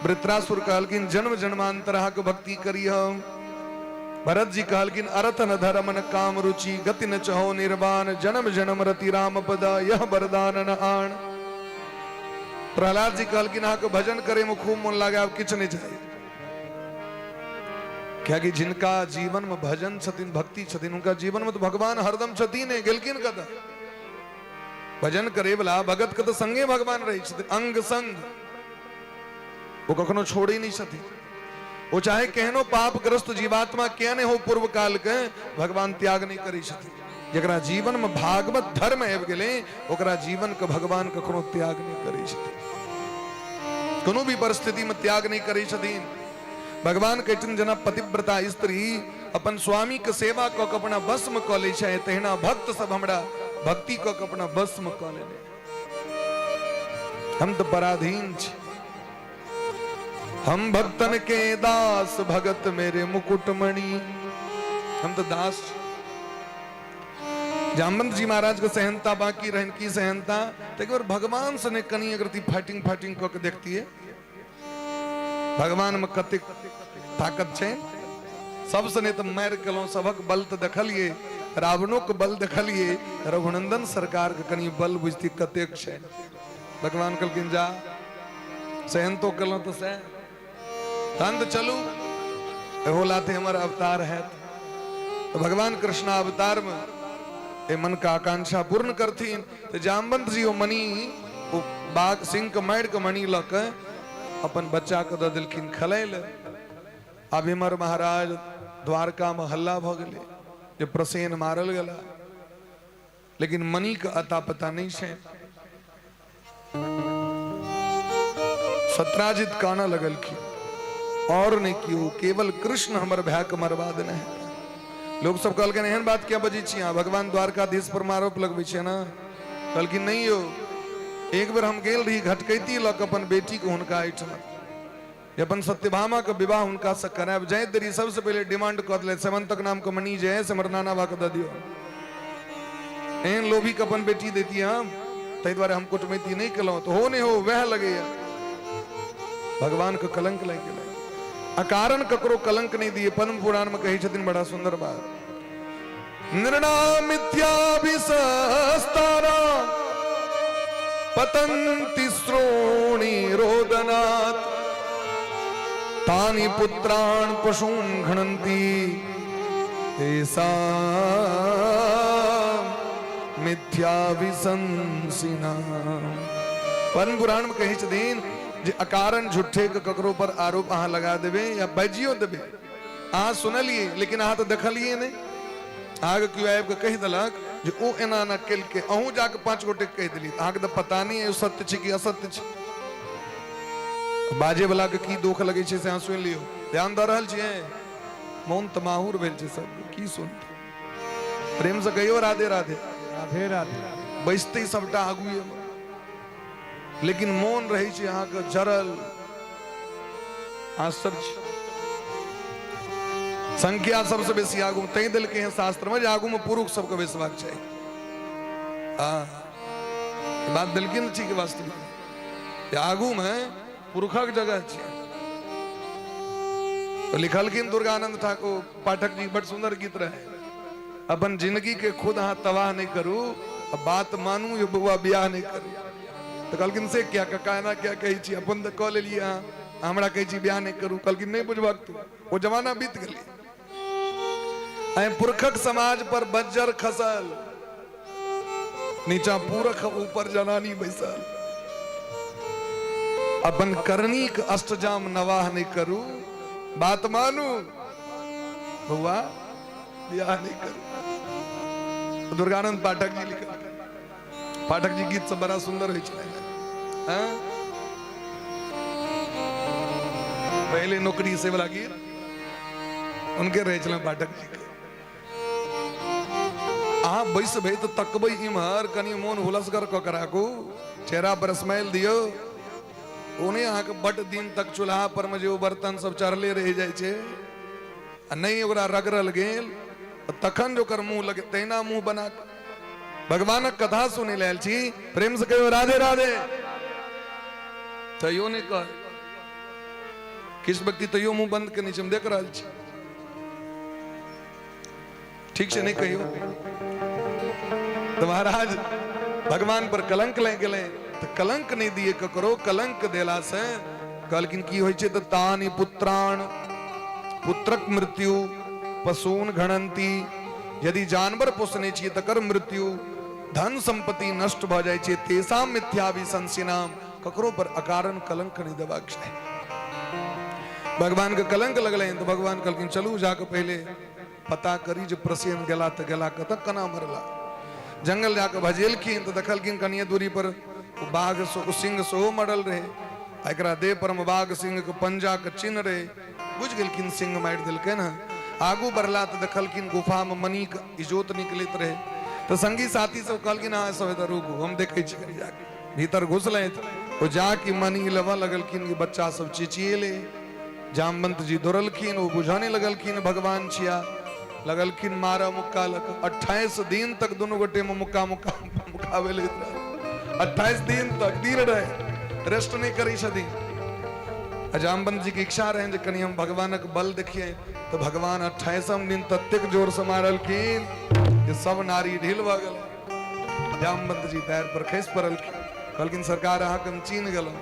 वृत्रासुर कहलखिन जन्म जन्मांतर अहाँके भक्ति करी हम। भरत जी कहलखिन अरथ न धर्म न काम रुचि, गति न चहो निर्वाण, जन्म जन्म रति राम पद यह वरदान न आण। प्रहलाद जी कहलखिन अहाँके भजन करे में खूब मन लागे, आब किछु नहीं चाहिए। कियाकि जिनका जीवन में भजन छथिन, भक्ति छथिन, उनका जीवन में तो भगवान हरदम छथिन नहीं, गेलखिन कतऽ? भजन करे वाला भगत के तो संगे भगवान रहे छथिन, अंग संग, वो कखनो छोड़े नहीं छथिन। वो चाहे केहनो पापग्रस्त जीवात्मा किया नहीं हो पूर्व काल के, भगवान त्याग नहीं करे छथिन। जकरा जीवन में भागवत धर्म आबि गेलै ओकरा जीवन के भगवान कखनो त्याग नहीं करे छथिन, कोनो भी परिस्थिति में त्याग नहीं करे छथिन। भगवान कहथिन जेना पतिव्रता स्त्री अपन स्वामी के सेवा कऽ के अपना वश में कऽ लै छै, तहिना भक्त सब हमरा भक्ति कऽ के अपना वश में कऽ लेने। हम तऽ पराधीन छी, हम भक्तन के दास, भगत मेरे मुकुटमणि, हम तऽ दास छी। जामवंत जी महाराज के सहनता बाकी रहन, की सहनता? तऽ एक बार भगवान से ने कनि अगर फाइटिंग फाइटिंग कऽ के देखतियै भगवान में कतेक ताकत छै। सबसे नहि तऽ मारि केलहुँ, सबक बल तऽ देखलियै, रावणोके बल देखलियै, रघुनंदन सरकारके कनि बल बुझती कतेक छै। भगवान कहलखिन जा सहन तो केलहुँ तऽ सएह, तहन तऽ चलू एहो लाथे हमर अवतार हैत। तऽ भगवान कृष्ण अवतारमे ए मन के आकांक्षा पूर्ण करथिन। तऽ जामवंत जी ओ मणि, ओ बाघ सिंह के मारि के मणि लऽ के अपन बच्चा के दऽ देलखिन खेलै लए। आब इमहर महाराज द्वारका में हल्ला भऽ गेलै जे प्रसेन मारल गेला, लेकिन मणि के अता पता नहीं छै। सत्राजित कानऽ लगलखिन, और नहीं केओ, केवल कृष्ण हमर भाय के मरवा देने है। लोग सब कहलखिन एहन बात किया बजै छी अहाँ, भगवान द्वारकाधीश पर आरोप लगबै छियै ने? कहलखिन नहीं यौ, एक बेर हम गेल रही घटकैती लऽ कऽ अपन बेटी के हुनका एहिठमा, जे अपन सत्यभामा के विवाह हुनका से करायब। जाइत देरी सबसे पहिले डिमांड कऽ देलथि, सेवंतक नाम के मणि जे है से हमर नाना बा के दऽ दियौ। एहन लोभी के अपन बेटी देती हम, ताहि दुआरे हम कुटमैती नहि केलहुँ। तऽ हो नहि हो वएह लगैया भगवान के कलंक लागि गेलै। अकारण ककरो कलंक नहि दिए। पद्म पुराण में कहै छथिन बड़ा सुंदर बात, नृणा मिथ्याभिसस्तारा पतंति श्रोणी रोदनात् तानि पुत्राण पशून घणंती तेषा मिथ्याभिसंसिना। पद्म पुराण में कहै छथिन जे अकारण झूठे के ककरो पर आरोप अहाँ लगा देबै या बाजियो देबै, अहाँ सुनलियै लेकिन अहाँ तऽ देखलियै नहि, अहाँके केओ आबि कऽ कहि देलक जे ओ एना एना केलकै, अहूँ जाके 5 गोटे कहि देलियै, अहाँके तऽ पता नहि ओ सत्य छै कि असत्य छै। बाजे वाला के की दोख लगै छै से अहाँ सुनि लियौ। ध्यान दऽ रहल छियै? मोन तऽ माहुर भेल छै सबके, की सुनतै? प्रेम से कहियौ राधे राधे। राधे राधे। बैसतै सबटा आगुए मे, लेकिन मोन रहै छै अहाँके जरल। आश्चर्य, संख्या सबसे बेसी आगू तैं देलकै हैं शास्त्र में जे आगू में पुरुष सबके बैसबाक चाही। हाँ, बात देलखिन ठीक वास्तविक जे आगू में पुरुषक जगह छै। तो लिखलखिन दुर्गानंद ठाकुर पाठक जी, बड़ सुंदर गीत रहे, अपन जिंदगी के खुद अहाँ तबाह नहीं करू, आ बात मानू यो बौआ बियाह नहीं करू। तो कहलखिन से क्या कका एना क्या कहै छी, अपन तऽ कऽ लेलियै अहाँ, हमरा कहै छी बियाह नहीं करू। कहलखिन नहीं बुझबाक तू, ओ जमाना बीत गेलै। आइ पुरखक समाज पर बज्जर खसल, नीचा पुरख ऊपर जनानी बैसल। अपन करनीक अष्टजाम नवाह नहीं करू, बात मानू बौआ बियाह नहीं करू। दुर्गानंद पाठक जी लिखल। पाठक जी गीत सब बड़ा सुंदर होइ छलै। हाँ? पहले नौकरी से वाला गीत उनके रहे छलै पाठक जी के। अहाँ बैसबै तऽ तकबै इम्हर, कनि मोन हुलसगर कऽ के राखू, चेहरा पर स्माइल दियौ। ओ नहि अहाँके बड्ड दिन तक चूल्हा पर मे जे ओ बर्तन सब चढ़ले रहि जाइ छै आ नहि ओकरा रगड़ल गेल, तखन जे ओकर मुँह लगे तहिना मुँह बना कऽ भगवानक कथा सुनै लए आयल छी। प्रेम से कहियो राधे राधे। तैयो नहि कह, किछु व्यक्ति तैयो मुँह बंद केने छै, हम देख रहल छी। ठीक छै, नहि कहियो। तऽ महाराज भगवान पर कलंक लागि गेलै, तऽ कलंक नहि दिए ककरो। कलंक देला से कहलखिन की होइ छै, तऽ तानि पुत्राण, पुत्रक मृत्यु, पशून घणंती, यदि जानवर पोसने छियै तकर मृत्यु, धन संपत्ति नष्ट भऽ जाइ छै। तेसाम मिथ्याभिशंसिनाम, ककरो पर अकारण कलंक नहि देबाक चाही। भगवान के कलंक लगलै तऽ भगवान कहलखिन चलू जाके पहिले पता करी जे प्रसेन गेला तऽ गेला कतऽ, केना मरला। जंगल जाके भजेलखिन तऽ देखलखिन कनिए दूरी पर ओ बाघ सिंह सेहो मरल रहै, आ एकरा देह पर मे बाघ सिंह के पंजा के चिन्ह रहै। बुझि गेलखिन सिंह मारि देलकै ने। आगू बढ़ला तऽ देखलखिन गुफा मे मणिक इजोत निकलैत रहै। तऽ संगी साथी सब कहलखिन अहाँ सब एतऽ रुकू, हम देखै छी कनि जाके। भीतर घुसलथि, ओ जाके मणि लेबऽ लगलखिन कि बच्चा सब चिचिएलै। जामवंत जी दौड़लखिन, ओ बुझऽ नहि लगलखिन भगवान छिया, लगलखिन मारऽ मुक्का लऽ कऽ। 28 दिन तक दुनू गोटे मे मुक्का मुक्का मुकाबे लैत रहल। 28 दिन तक दिन रहे रेस्ट नहि करै छथिन। आ जामवंत जी के इच्छा रहनि जे कनि हम भगवानक बल देखिए, तऽ भगवान 28 दिन ततेक जोर से मारलखिन जे सब नारी ढील भऽ गेल। जामवंत जी पैर पर खसि पड़लखिन, कहलखिन सरकार अहाँके हम चिन्ह गेलहुँ।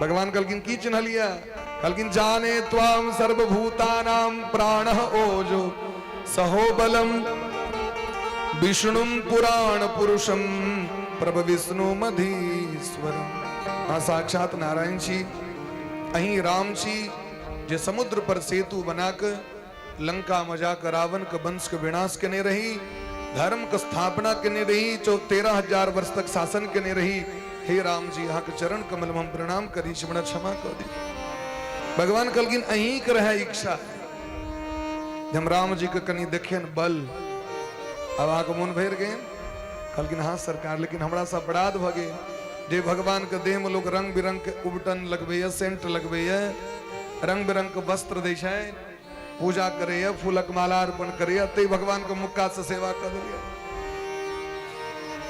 भगवान कहलखिन की चिन्हलियै? कहलखिन जाने त्वाम सर्वभूतानाम प्राण ओजो सहो बलम विष्णुम पुराण पुरुषम प्रभ विष्णु मधीश्वरम। अहाँ साक्षात नारायण छी, अहीं राम छी जे समुद्र पर सेतु बना के लंका में जाकर रावण के वंश के विनाश केने रही, धर्म के स्थापना केने रही, 13,000 वर्ष तक शासन केने रही। हे राम जी, अहाँ के चरण कमल में हम प्रणाम करी छी, हमरा क्षमा कर दी। भगवान कहलखिन अहीं के रहे इच्छा हम राम जी के कनि देखियन बल। अब अहाँ के मोन भरि गेल? कहलखिन हाँ सरकार, लेकिन हमरा से अपराध भऽ गेल जे भगवान के देह में लोग रंग बिरंग के उबटन लगबैया, सेंट लगबैया, रंग बिरंग के वस्त्र दै छै, पूजा करैया, फूलक माला अर्पण करैया, तै भगवान के मुक्का से सेवा कर देलियै।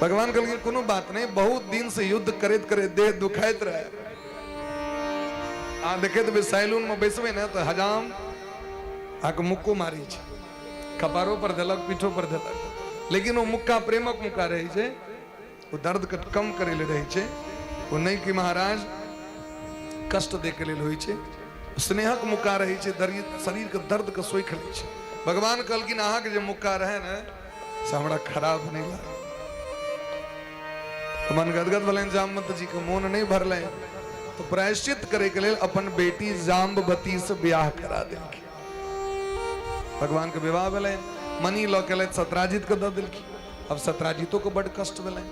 भगवान कहलखिन कोनो बात नहीं, बहुत दिन से युद्ध करैत करैत देह दुखाइत रहे। अहाँ देखैत हेबै सैलून में बैसबै ने तऽ हजाम अहाँके मुक्को मारै छै, कपारो पर देलक, पीठो पर देलक, लेकिन ओ मुक्का प्रेमक मुक्का रहै छै, ओ दर्द के कम करै लेल रहै छै, ओ नहि कि महाराज कष्ट दै के लेल होइ छै, स्नेहक मुक्का रहै छै, शरीर के दर्द के सोखि लै छै। भगवान कहलखिन अहाँके जे मुक्का रहै ने से हमरा खराब नहि लागल। मन गदगद भेलनि जामवंत जी के, मोन नहि भरलनि तो प्रायश्चित करे के लेल अपन बेटी जाम्बवती से ब्याह करा देलखिन। भगवान के विवाह भेलनि, मणि लऽ के एलथि, सत्राजित के दऽ देलखिन। अब सत्राजितो के बड कष्ट भेलनि,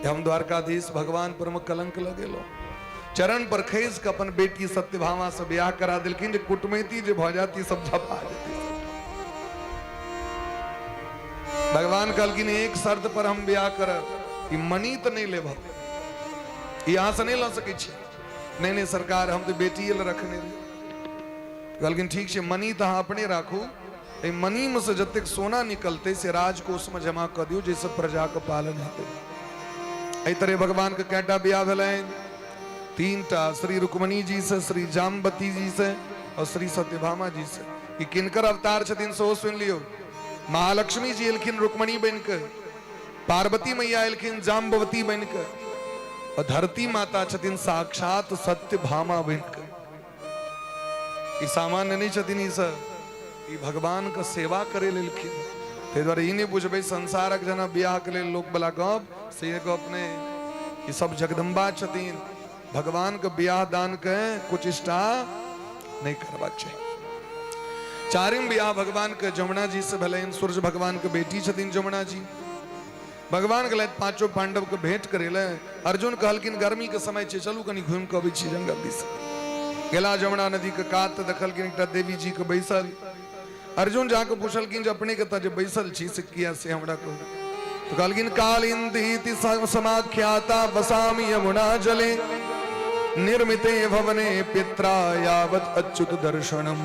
हम द्वारकाधीश भगवान पर में कलंक लगेलहुँ। चरण पर खसि के अपन बेटी सत्यभामा से ब्याह करा देलखिन जे कुटमैती जे भऽ जाती सब झपा जेती। भगवान कहलखिन एक शर्त पर हम ब्याह करब, ई मणि तऽ नहि लेब, ई अहाँ से नहि लऽ सकै छी। नहीं नहीं सरकार, हम तऽ बेटी लए रखने रही। कहलखिन ठीक छै, मणि तऽ अहाँ अपने राखू, एहि मणिमे से जतेक सोना निकलतै से राजकोषमे जमा कऽ दियौ जाहिसँ प्रजाके पालन हेतै। एहि तरह भगवानके कएटा बियाह भेलनि? 3टा, श्री रुक्मणी जी से, श्री जामवती जी से और श्री सत्यभामा जी से। ई किनकर अवतार छथिन सेहो सुनि लियौ। महालक्ष्मी जी एलखिन रुक्मणी बनि कऽ, पार्वती मैया एलखिन जाम्बवती बनि कऽ, और धरती माता छथिन साक्षात सत्यभामा बनि कऽ। ई सामान्य नहि छथिन ई सब, ई भगवान के सेवा करे लेलखिन। ताहि दुआरे ई नहि बुझबै संसारक जेना बियाह के लेल लोक वाला गप, से गप नहि। ई सब जगदम्बा छथिन, भगवान के बियाह दान के कुछ इष्टा नहीं करबाक चाही। चारिम बियाह भगवान के जमुना जी से भेलनि। सूर्य भगवान के बेटी छथिन जमुना जी। भगवान गेलथि पांचो पांडव के भेंट करे ले। अर्जुन कहलखिन गर्मी के समय छै, चलू कनि घूमि कऽ अबै छी जंगल दिस। गेला जमुना नदी के कात, देखलखिन एकटा देवी जी के बैसल। अर्जुन जाके पूछलखिन जे अपने के तऽ जे बैसल छी से किया, से हमरा कहू। तो कहलखिन कालिंदी समाख्याता बसामि यमुना जले निर्मिते भवने पित्रा यावत अच्युत दर्शनम।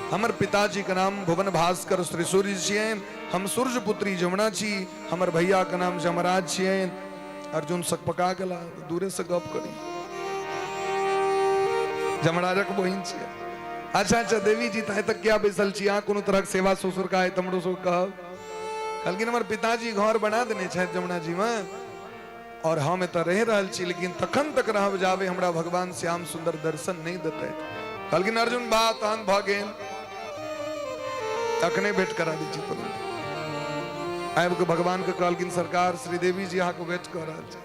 हमर पिताजी के नाम भुवन भास्कर श्री सूर्य छियनि, हम सूर्य पुत्री जमुना छी, हमर भैया के नाम जमराज छियनि। अर्जुन सकपका गेला, दूरे से गप करी, जमराजक बहिन छियै। अच्छा अच्छा देवी जी, ताहि तक किया बैसल छी? अहाँ कोनो तरहक सेवा ससुर का है तऽ हमरो सब कहब। कहलखिन हमर पिताजी घर बना देने छथि जमुना जी में और हम एतऽ रहि रहल छी, लेकिन तखन तक रहब जाबे हमरा भगवान श्याम सुंदर दर्शन नहि देतै। कहलखिन अर्जुन बा तहन भऽ गेल, तखने भेंट करा दै छी तुरंत। आबि कऽ भगवान के कहलखिन सरकार श्रीदेवी जी अहाँके वेट कऽ रहल छै।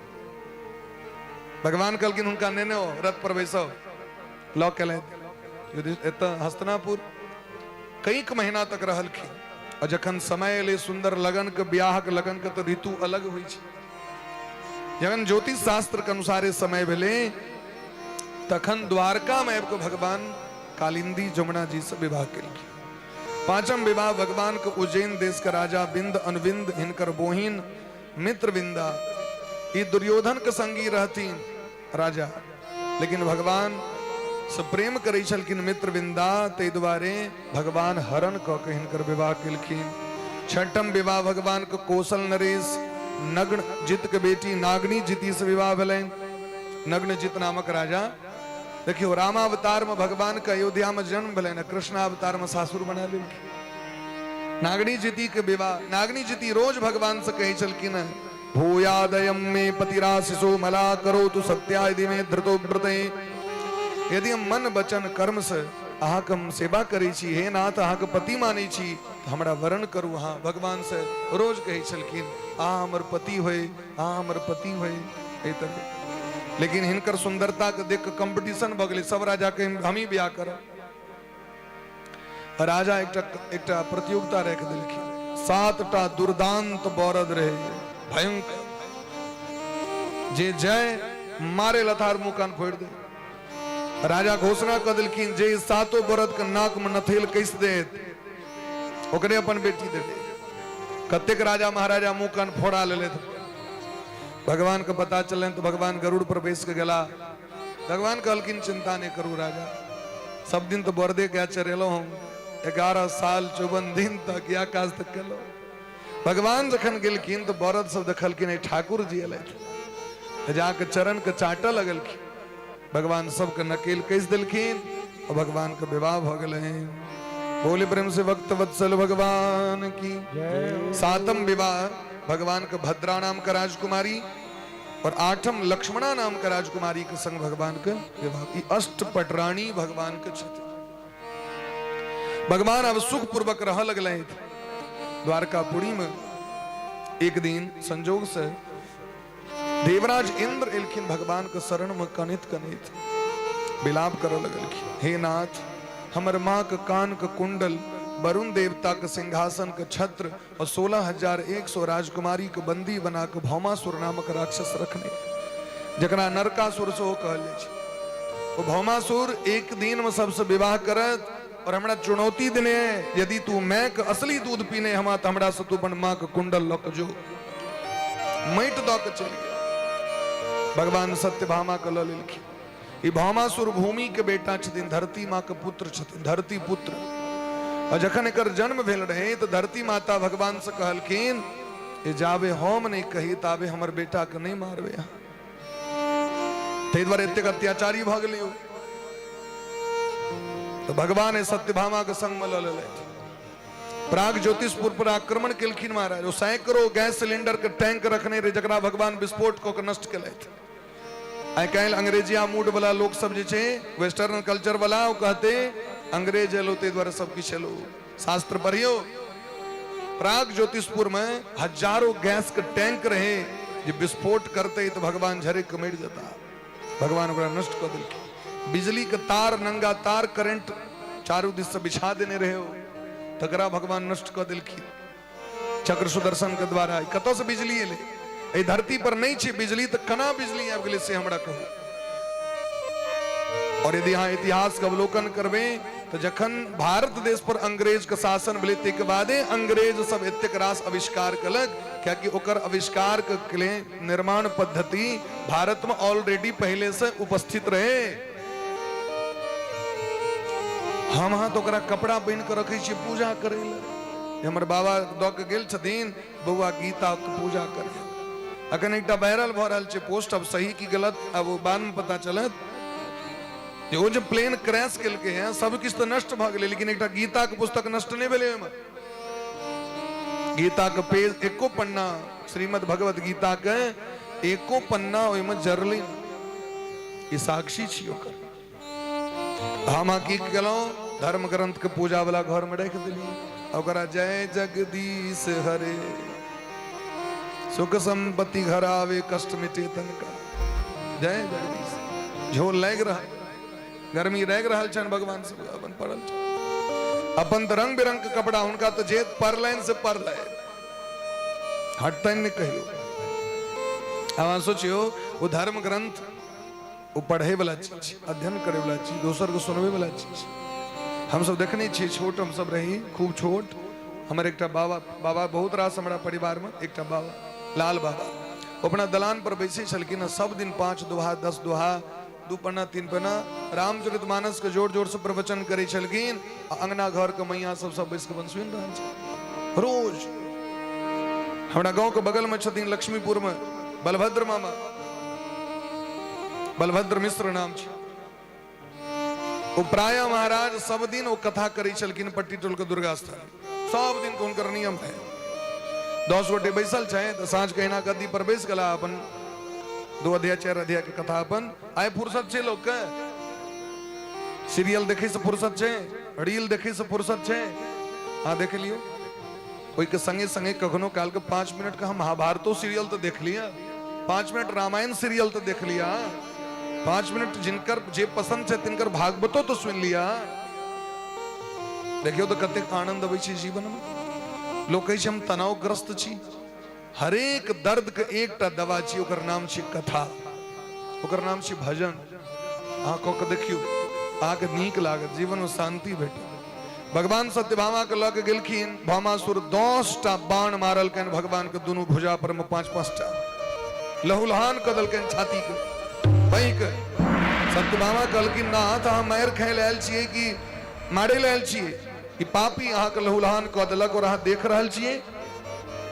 भगवान कहलखिन हुनका नेने ओ रथ पर बैसो लऽ के एलथि एतऽ हस्तिनापुर। कईक महीना तक रहलखिन और जखन समय एलै सुंदर लगन के, ब्याह के लगन के, तऽ ऋतु अलग होइ छै। जखन ज्योतिष शास्त्र के अनुसारे समय भेलै तखन द्वारका में आबि कऽ भगवान कालिंदी जमुना जी से विवाह केलखिन। पांचम विवाह भगवान के उज्जैन देश के राजा बिंद अनुविंद हिनकर बोहिन मित्र विंदा, ई दुर्योधन के संगी रहथिन राजा, लेकिन भगवान से प्रेम करै छलखिन मित्र विंदा, ताहि दुआरे भगवान हरण कऽ के हिनकर विवाह केलखिन। छठम विवाह भगवान के कौशल नरेश नग्न जित के बेटी नागनी जिति से विवाह भेलनि। नग्न जित नामक राजा। देखियौ रामावतार में भगवान के अयोध्या में जन्म भेलनि, कृष्णावतार में सासुर बना लेलखिन। नागनी जिति के विवाह, नागनी जिति रोज भगवान से कहै छलखिन भूयादयम मे पतिराशिषो मला करोतु सत्या यदि मे धृतो व्रते। यदि हम मन वचन कर्म से अहाँके हम सेवा करै छी हे नाथ, अहाँके पति मानै छी, तऽ हमरा वरण करू अहाँ। भगवान से रोज कहै छलखिन अहाँ हमर पति होय, अहाँ हमर पति होय, एहि तरह। लेकिन हिनकर सुंदरता के देख के कंपटीशन भऽ गेलै, सब राजा के हम ही बियाह करब। राजा एकटा एकटा प्रतियोगिता राखि देलखिन। 7टा दुर्दांत बरद रहे भयंकर, जे जय मारे लथार मुंह कान फोड़ि दे। राजा घोषणा कऽ देलखिन जे सातो बरद के नाक में नथेल कस देत ओकरे अपन बेटी देबै। कतेक राजा महाराजा मुंह कान फोड़ा लेलथि। भगवान के पता चलनि तऽ भगवान गरुड़ पर बैस के गेला। भगवान कहलखिन चिंता नहीं करू राजा, सब दिन तो बरदे गाय चरेलहुँ हम, 11 साल 54 दिन तक या काज तक केलहुँ। भगवान जखन गेलखिन तऽ बरद सब देखलखिन ठाकुर जी एलथि, तऽ जाके चरण के चाटऽ लगलखिन। भगवान सबके नकेल कस देलखिन और भगवान के विवाह भऽ गेलनि। बोले प्रेम से भक्त वत्सल भगवान की। सातम विवाह भगवान के भद्रा नाम का राजकुमारी और आठम लक्ष्मणा नाम के राजकुमारी के संग भगवान के विवाह। ई अष्ट पटरानी भगवान के छथि। भगवान अब सुख पूर्वक रह लगले द्वारकापुरी में। एक दिन संजोग से देवराज इंद्र एलखिन भगवान के शरण में कनित कनित विलाप करऽ लगलखिन, हे नाथ हमर माँ के कान के कुंडल, वरुण देवता के सिंहासन के छत्र और 16,100 राजकुमारी के बंदी बना के भौमासुर नामक राक्षस रखने, जकरा नरकासुर सेहो कहल जाइ छै। ओ भौमासुर एक दिन में सबसे विवाह करत और हमरा चुनौती देने, यदि तू मैं के असली दूध पीने हमा तो हमरा से तू अपन माँ के कुंडल लऽ के जो। माटि दऽ के चलि गेल। भगवान सत्यभामा के लऽ लेलखिन। ई भौमासुर भूमि के बेटा छथिन, धरती माँ के पुत्र छथिन, धरती पुत्र। और जखन एकर जन्म भेल रहे तो धरती माता भगवान से कहलखिन ये जाबे हम नहीं कही ताबे हमर बेटा के नहीं मारबे अहाँ। ताहि दुआरे एतेक अत्याचारी भऽ गेलै ओ। तो भगवान ए सत्यभामा के संग में लऽ लेलथि। प्राग ज्योतिषपुर पर आक्रमण केलखिन महाराज। ओ सैकड़ों गैस सिलेंडर के टैंक रखने रहे जकरा भगवान विस्फोट कऽ के नष्ट केलथि। आइ काल्हि अंग्रेजिया मूड वाला लोक सब जे छै वेस्टर्न कल्चर वाला, ओ कहते अंग्रेज एलो ताहि दुआरे सब किछु एलो। शास्त्र पढ़ियो, प्राग ज्योतिषपुर में हजारों गैस के टैंक रहे जे विस्फोट करते तो भगवान झरे के मरि जेता। भगवान ओकरा नष्ट कऽ देलखिन। बिजली के तार, नंगा तार करेंट चारू दिस से बिछा देने रहे हो, तकरा भगवान नष्ट कऽ देलखिन। चक्र सुदर्शन के द्वारा कतऽ से बिजली एलै? एहि धरती पर नहि छै बिजली, तऽ केना बिजली आबि गेलै से हमरा कहू। और यदि अहाँ इतिहास के अवलोकन करबै तऽ जखन भारत देश पर अंग्रेज के शासन भेलै, ताहिके बादे अंग्रेज सब एतेक रास आविष्कार केलक, कियाकि ओकर आविष्कार के लेल निर्माण पद्धति भारत में ऑलरेडी पहले से उपस्थित रहे। हम अहाँ तऽ ओकरा कपड़ा बनि कऽ रखै छियै पूजा करै लए। हमर बाबा दऽ के गेल छथिन, बौआ गीता के पूजा करे। अखन एकटा वायरल भऽ रहल छै पोस्ट, अब सही की गलत अब ओ बाद में पता चलत, जे ओ जे प्लेन क्रैश केलकै हैं, सब किछु तऽ नष्ट भऽ गेलै, लेकिन एकटा गीता के पुस्तक नष्ट नहि भेलै। ओहिमे गीता के पेज एको पन्ना, श्रीमद् भगवत गीता के एको पन्ना ओहिमे जरलै। ई साक्षी छी ओकर। हम अहाँ की केलहुँ? धर्म ग्रंथ के पूजा वाला घर में राखि देलियै, ओकरा जय जगदीश हरे, सुख संपत्ति घर आवे, कष्ट मिटे तनका, जय जगदीश। झोल लागि रहल, गर्मी लागि रहल छनि, भगवान सब अपन पड़ल छनि अपन तऽ रंग बिरंग के कपड़ा हुनका तऽ जे पड़लनि से पड़लनि, हटतनि नहि कहियो। अहाँ सोचियौ, ओ धर्म ग्रंथ ओ पढ़ै वाला चीज छै, अध्ययन करै वाला चीज, दोसर के सुनबै वाला चीज। हमसब देखने छियै, छोट हमसब रही, खूब छोट, हमर एकटा बाबा, बाबा बहुत रास हमरा परिवार में, एकटा बाबा लाल बाबा, ओ अपना दलान पर बैसै छलखिन, सब दिन 5 दोहा, 10 दोहा, 2 पन्ना, 3 पन्ना रामचरित मानस के जोर जोर से प्रवचन करै छलखिन, आ अंगना घर के मैया सब सब बैस के अपन सुनि रहल छै रोज। हमरा गांव के बगल में छथिन लक्ष्मीपुर में बलभद्र मामा, बलभद्र मिश्र नाम छै। ओ प्राय महाराज सब दिन ओ कथा करै छलखिन पट्टी टोल के दुर्गा स्थान, सब दिन के हुनकर नियम है। 10 गोटे बैसल छै तऽ साँझ के अहिना गद्दी पर बैस गेला, अपन 2 अध्याय 4 अध्याय के कथा अपन। आइ फुर्सत छै लोक के, सीरियल देखै से फुर्सत छै, रील देखै से फुर्सत छै। अहाँ देख लियौ, ओहिके संगे संगे कखनो काल के 5 मिनट के हम महाभारतो सीरियल तऽ देख लिअ, 5 मिनट रामायण सीरियल तऽ देख लिअ, 5 मिनट जिनकर जे पसंद छै तिनकर भागवतो तऽ सुनि लिअ। देखियौ तऽ कतेक आनंद अबै छै जीवन में। लोक कहै छै हम तनावग्रस्त छी, हरेक दर्द के एकटा दवा छी, ओकर नाम छी कथा, ओकर नाम छी भजन। अहाँ कऽ के देखियौ, अहाँके नीक लागत, जीवन में शांति भेटत। भगवान सत्यभामा के लऽ के गेलखिन भामासुर, 10टा बाण मारलकनि भगवान के दुनू भुजा पर में 5-5 टा, लहूलहान कऽ देलकनि छाती के पैक। सत्यभामा कहलखिन, नाथ अहाँ मारि खाय लए आयल छियै कि मारे लए आयल छियै? ई पापी अहाँके लहूलहान कऽ देलक और अहाँ देख रहल छियै,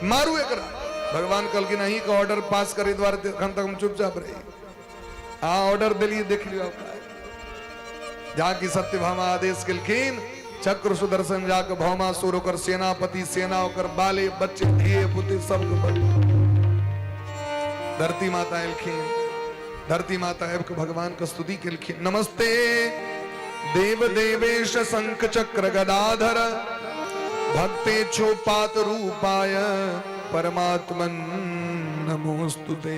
मारू एकरा। भगवान कहलखिन, अहीं के ऑर्डर पास करे दुआरे एखन तक हम चुपचाप रही, अहाँ ऑर्डर देलियै, देख लियौ। जाकि सत्यभामा आदेश केलखिन, चक्र सुदर्शन जाके भौमासुर, ओकर सेनापति, सेना, ओकर बाले बच्चे, धिये पुते सबके बल। धरती माता एलखिन, धरती माता आबि के भगवान के स्तुति केलखिन। नमस्ते देव देवेश शंख चक्र गदाधर, भक्ते छोपात रूपाय परमात्मन नमोस्तुते।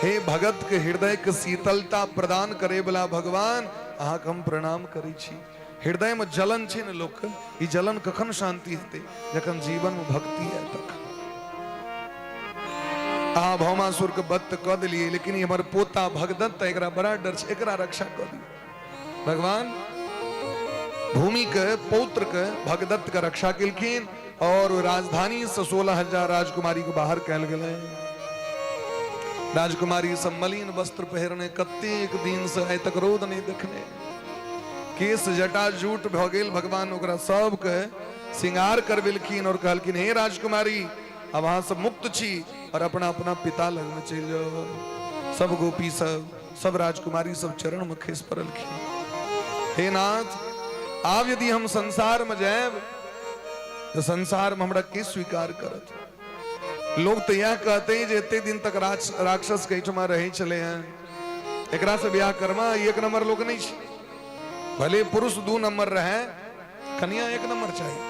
हे भगत के हृदय के शीतलता प्रदान करे वाला भगवान, अहाँ के हम प्रणाम करै छी। हृदय में जलन छै ने लोक, ई जलन कखन शांति हेतै? जखन जीवन में भक्ति आयत तखन। अहाँ भौमासुर के वध तऽ कऽ देलियै, लेकिन ई हमर पोता भगदत्त, एकरा बड़ा डर छै, एकरा रक्षा कऽ दियौ भगवान। भूमि के पौत्र के भगदत्त के रक्षा केलखिन और राजधानी से 16,000 राजकुमारी के बाहर कयल गेलै। राजकुमारी सब मलिन वस्त्र पहिरने, कतेक दिन से आइ तक रौद नहीं देखने, केस जटा जूट भऽ गेल। भगवान ओकरा सबके श्रृंगार करबेलखिन और कहलखिन, हे राजकुमारी, अब अहाँ सब मुक्त छी और अपना अपना पिता लग में चलि जाओ। सब गोपी सब, सब राजकुमारी सब चरण में खसि पड़लखिन। हे नाथ, आब यदि हम संसार में जायब तो संसार में हमरा के स्वीकार करत? लोग तो यह कहते हैं जे एते दिन तक राक्षस के एहिठमा रहै छलै हैं, एकरा से ब्याह करमा, एक नंबर लोग नहीं छै। भले पुरुष 2 नंबर रहे, कन्या 1 नंबर चाहिए।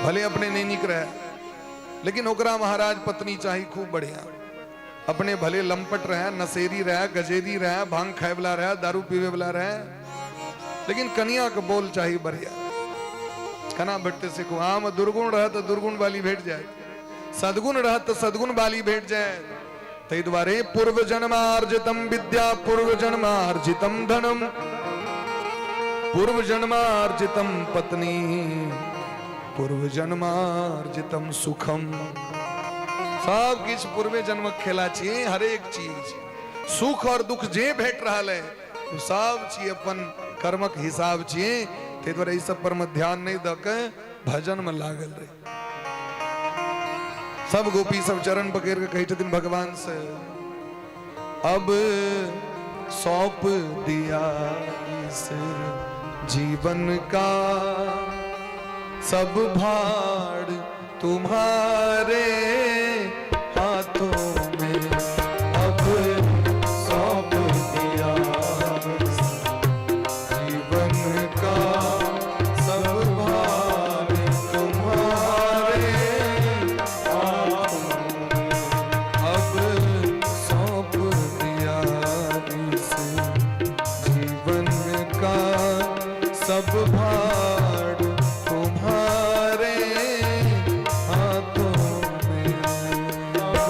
भले अपने नहीं निक रहे, लेकिन ओकरा महाराज पत्नी चाहिए खूब बढ़िया। अपने भले लंपट रहे, नशेरी रहे, गजेरी रहे, भांग खाए वाला रहे, दारू पीवे वाला रहे, लेकिन कन्या के बोल चाहिए बढ़िया। केना भेटतै से कहू? अहाँमे दुर्गुण रहत तऽ दुर्गुण वाली भेट जायत, सद्गुण रहत तऽ सद्गुण वाली भेट जायत। ताहि दुआरे पूर्व जन्मार्जितम विद्या, पूर्व जन्मार्जितम धनम, पूर्व जन्मार्जितम पत्नी, पूर्व जन्मार्जितम सुखम। सब किछु पूर्वे जन्मक खेला छियै। हरेक चीज, सुख और दुख जे भेट रहल है, ओ सब छी अपन कर्मक हिसाब छियै। ताहि दुआरे ई सब पर मे ध्यान नहि दऽ के भजन मे लागल रही। सब गोपी सब चरण पकड़ के कहै छथिन भगवान से, अब सौंप दिया इस जीवन का सब भार तुम्हारे हाथों में, अब सौंप दिया इस जीवन का सब भार तुम्हारे हाथों में, अब सौंप दिया इस जीवन का सब भार तुम्हारे हाथों में, अब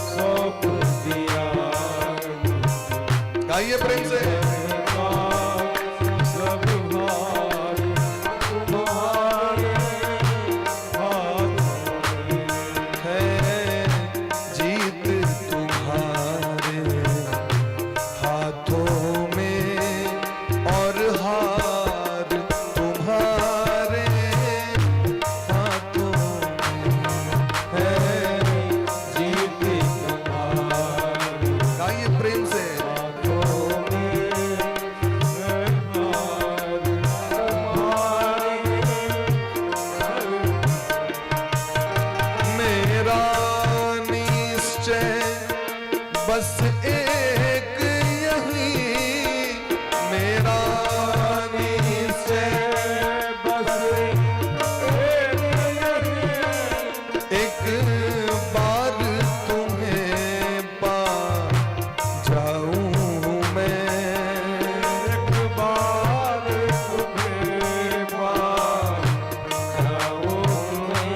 सौंप दिया गाइए प्रेम से। का सब भार तुम्हारे हाथों में। है जीत तुम्हारे हाथों में और हार तुम्हारे हाथों में है। जीत तुम्हारे गाइए प्रेम से। हाथों में है हार तुम्हारे। मेरा निश्चय बस एक यही, मेरा निश्चय बस एक यही, एक बार तुम्हें पा जाऊं मैं, एक बार तुम्हें पा जाऊं मैं,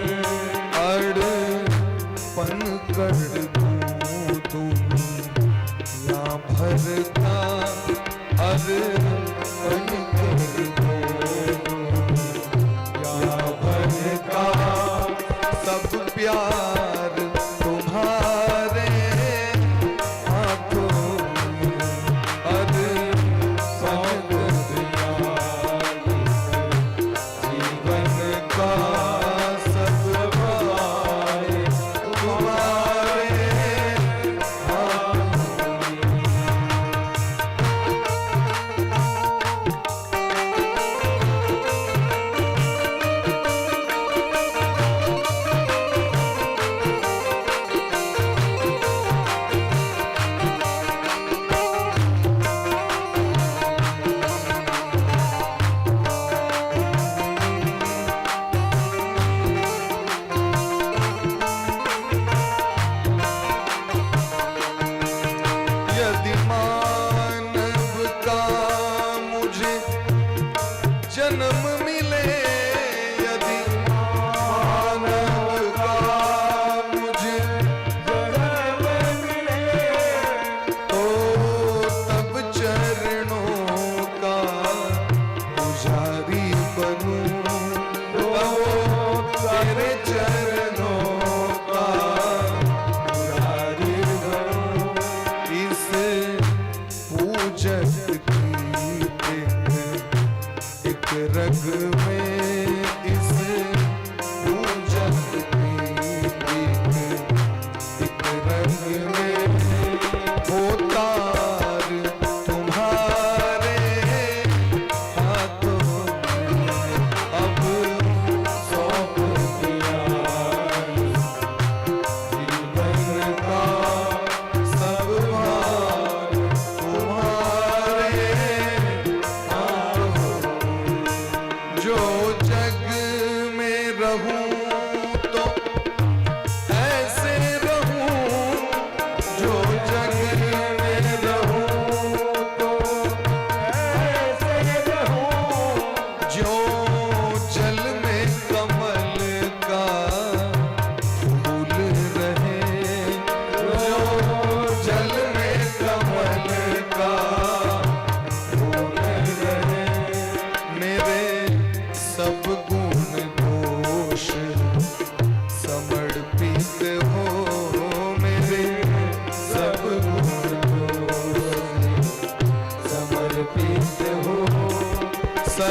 अर्पण कर दूं दुनिया भर का, अर्पण कर दूं दुनिया भर का सब प्यार तुम्हारे हाथों में, अर्पण कर दिया जीवन का सब भार तुम्हारे हाथों में।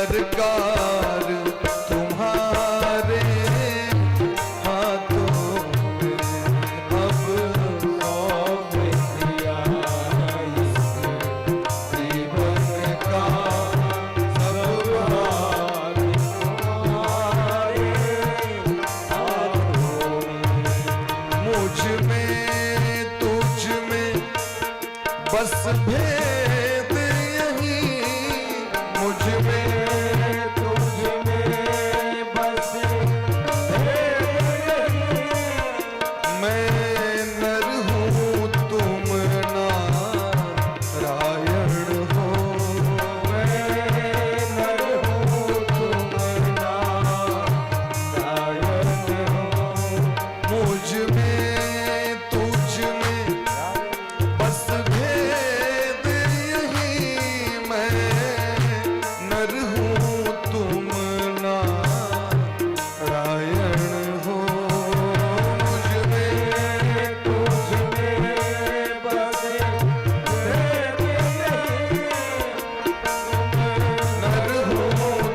सरकार तुम्हारे हाथों में अब सौंप दिया इस जीवन का सब भार तुम्हारे हाथों में। मुझ में तुझ में बस भेद यही, मुझ में तुझ में बस भेद यही, मैं नर हूँ तुम नारायण हो, मैं नर हूँ तुम नारायण हो। मुझ में तुझ में बस भेद यही, मैं नर हूँ तुम नारायण हो, मुझ में तुझ में बस भेद यही, नर हूँ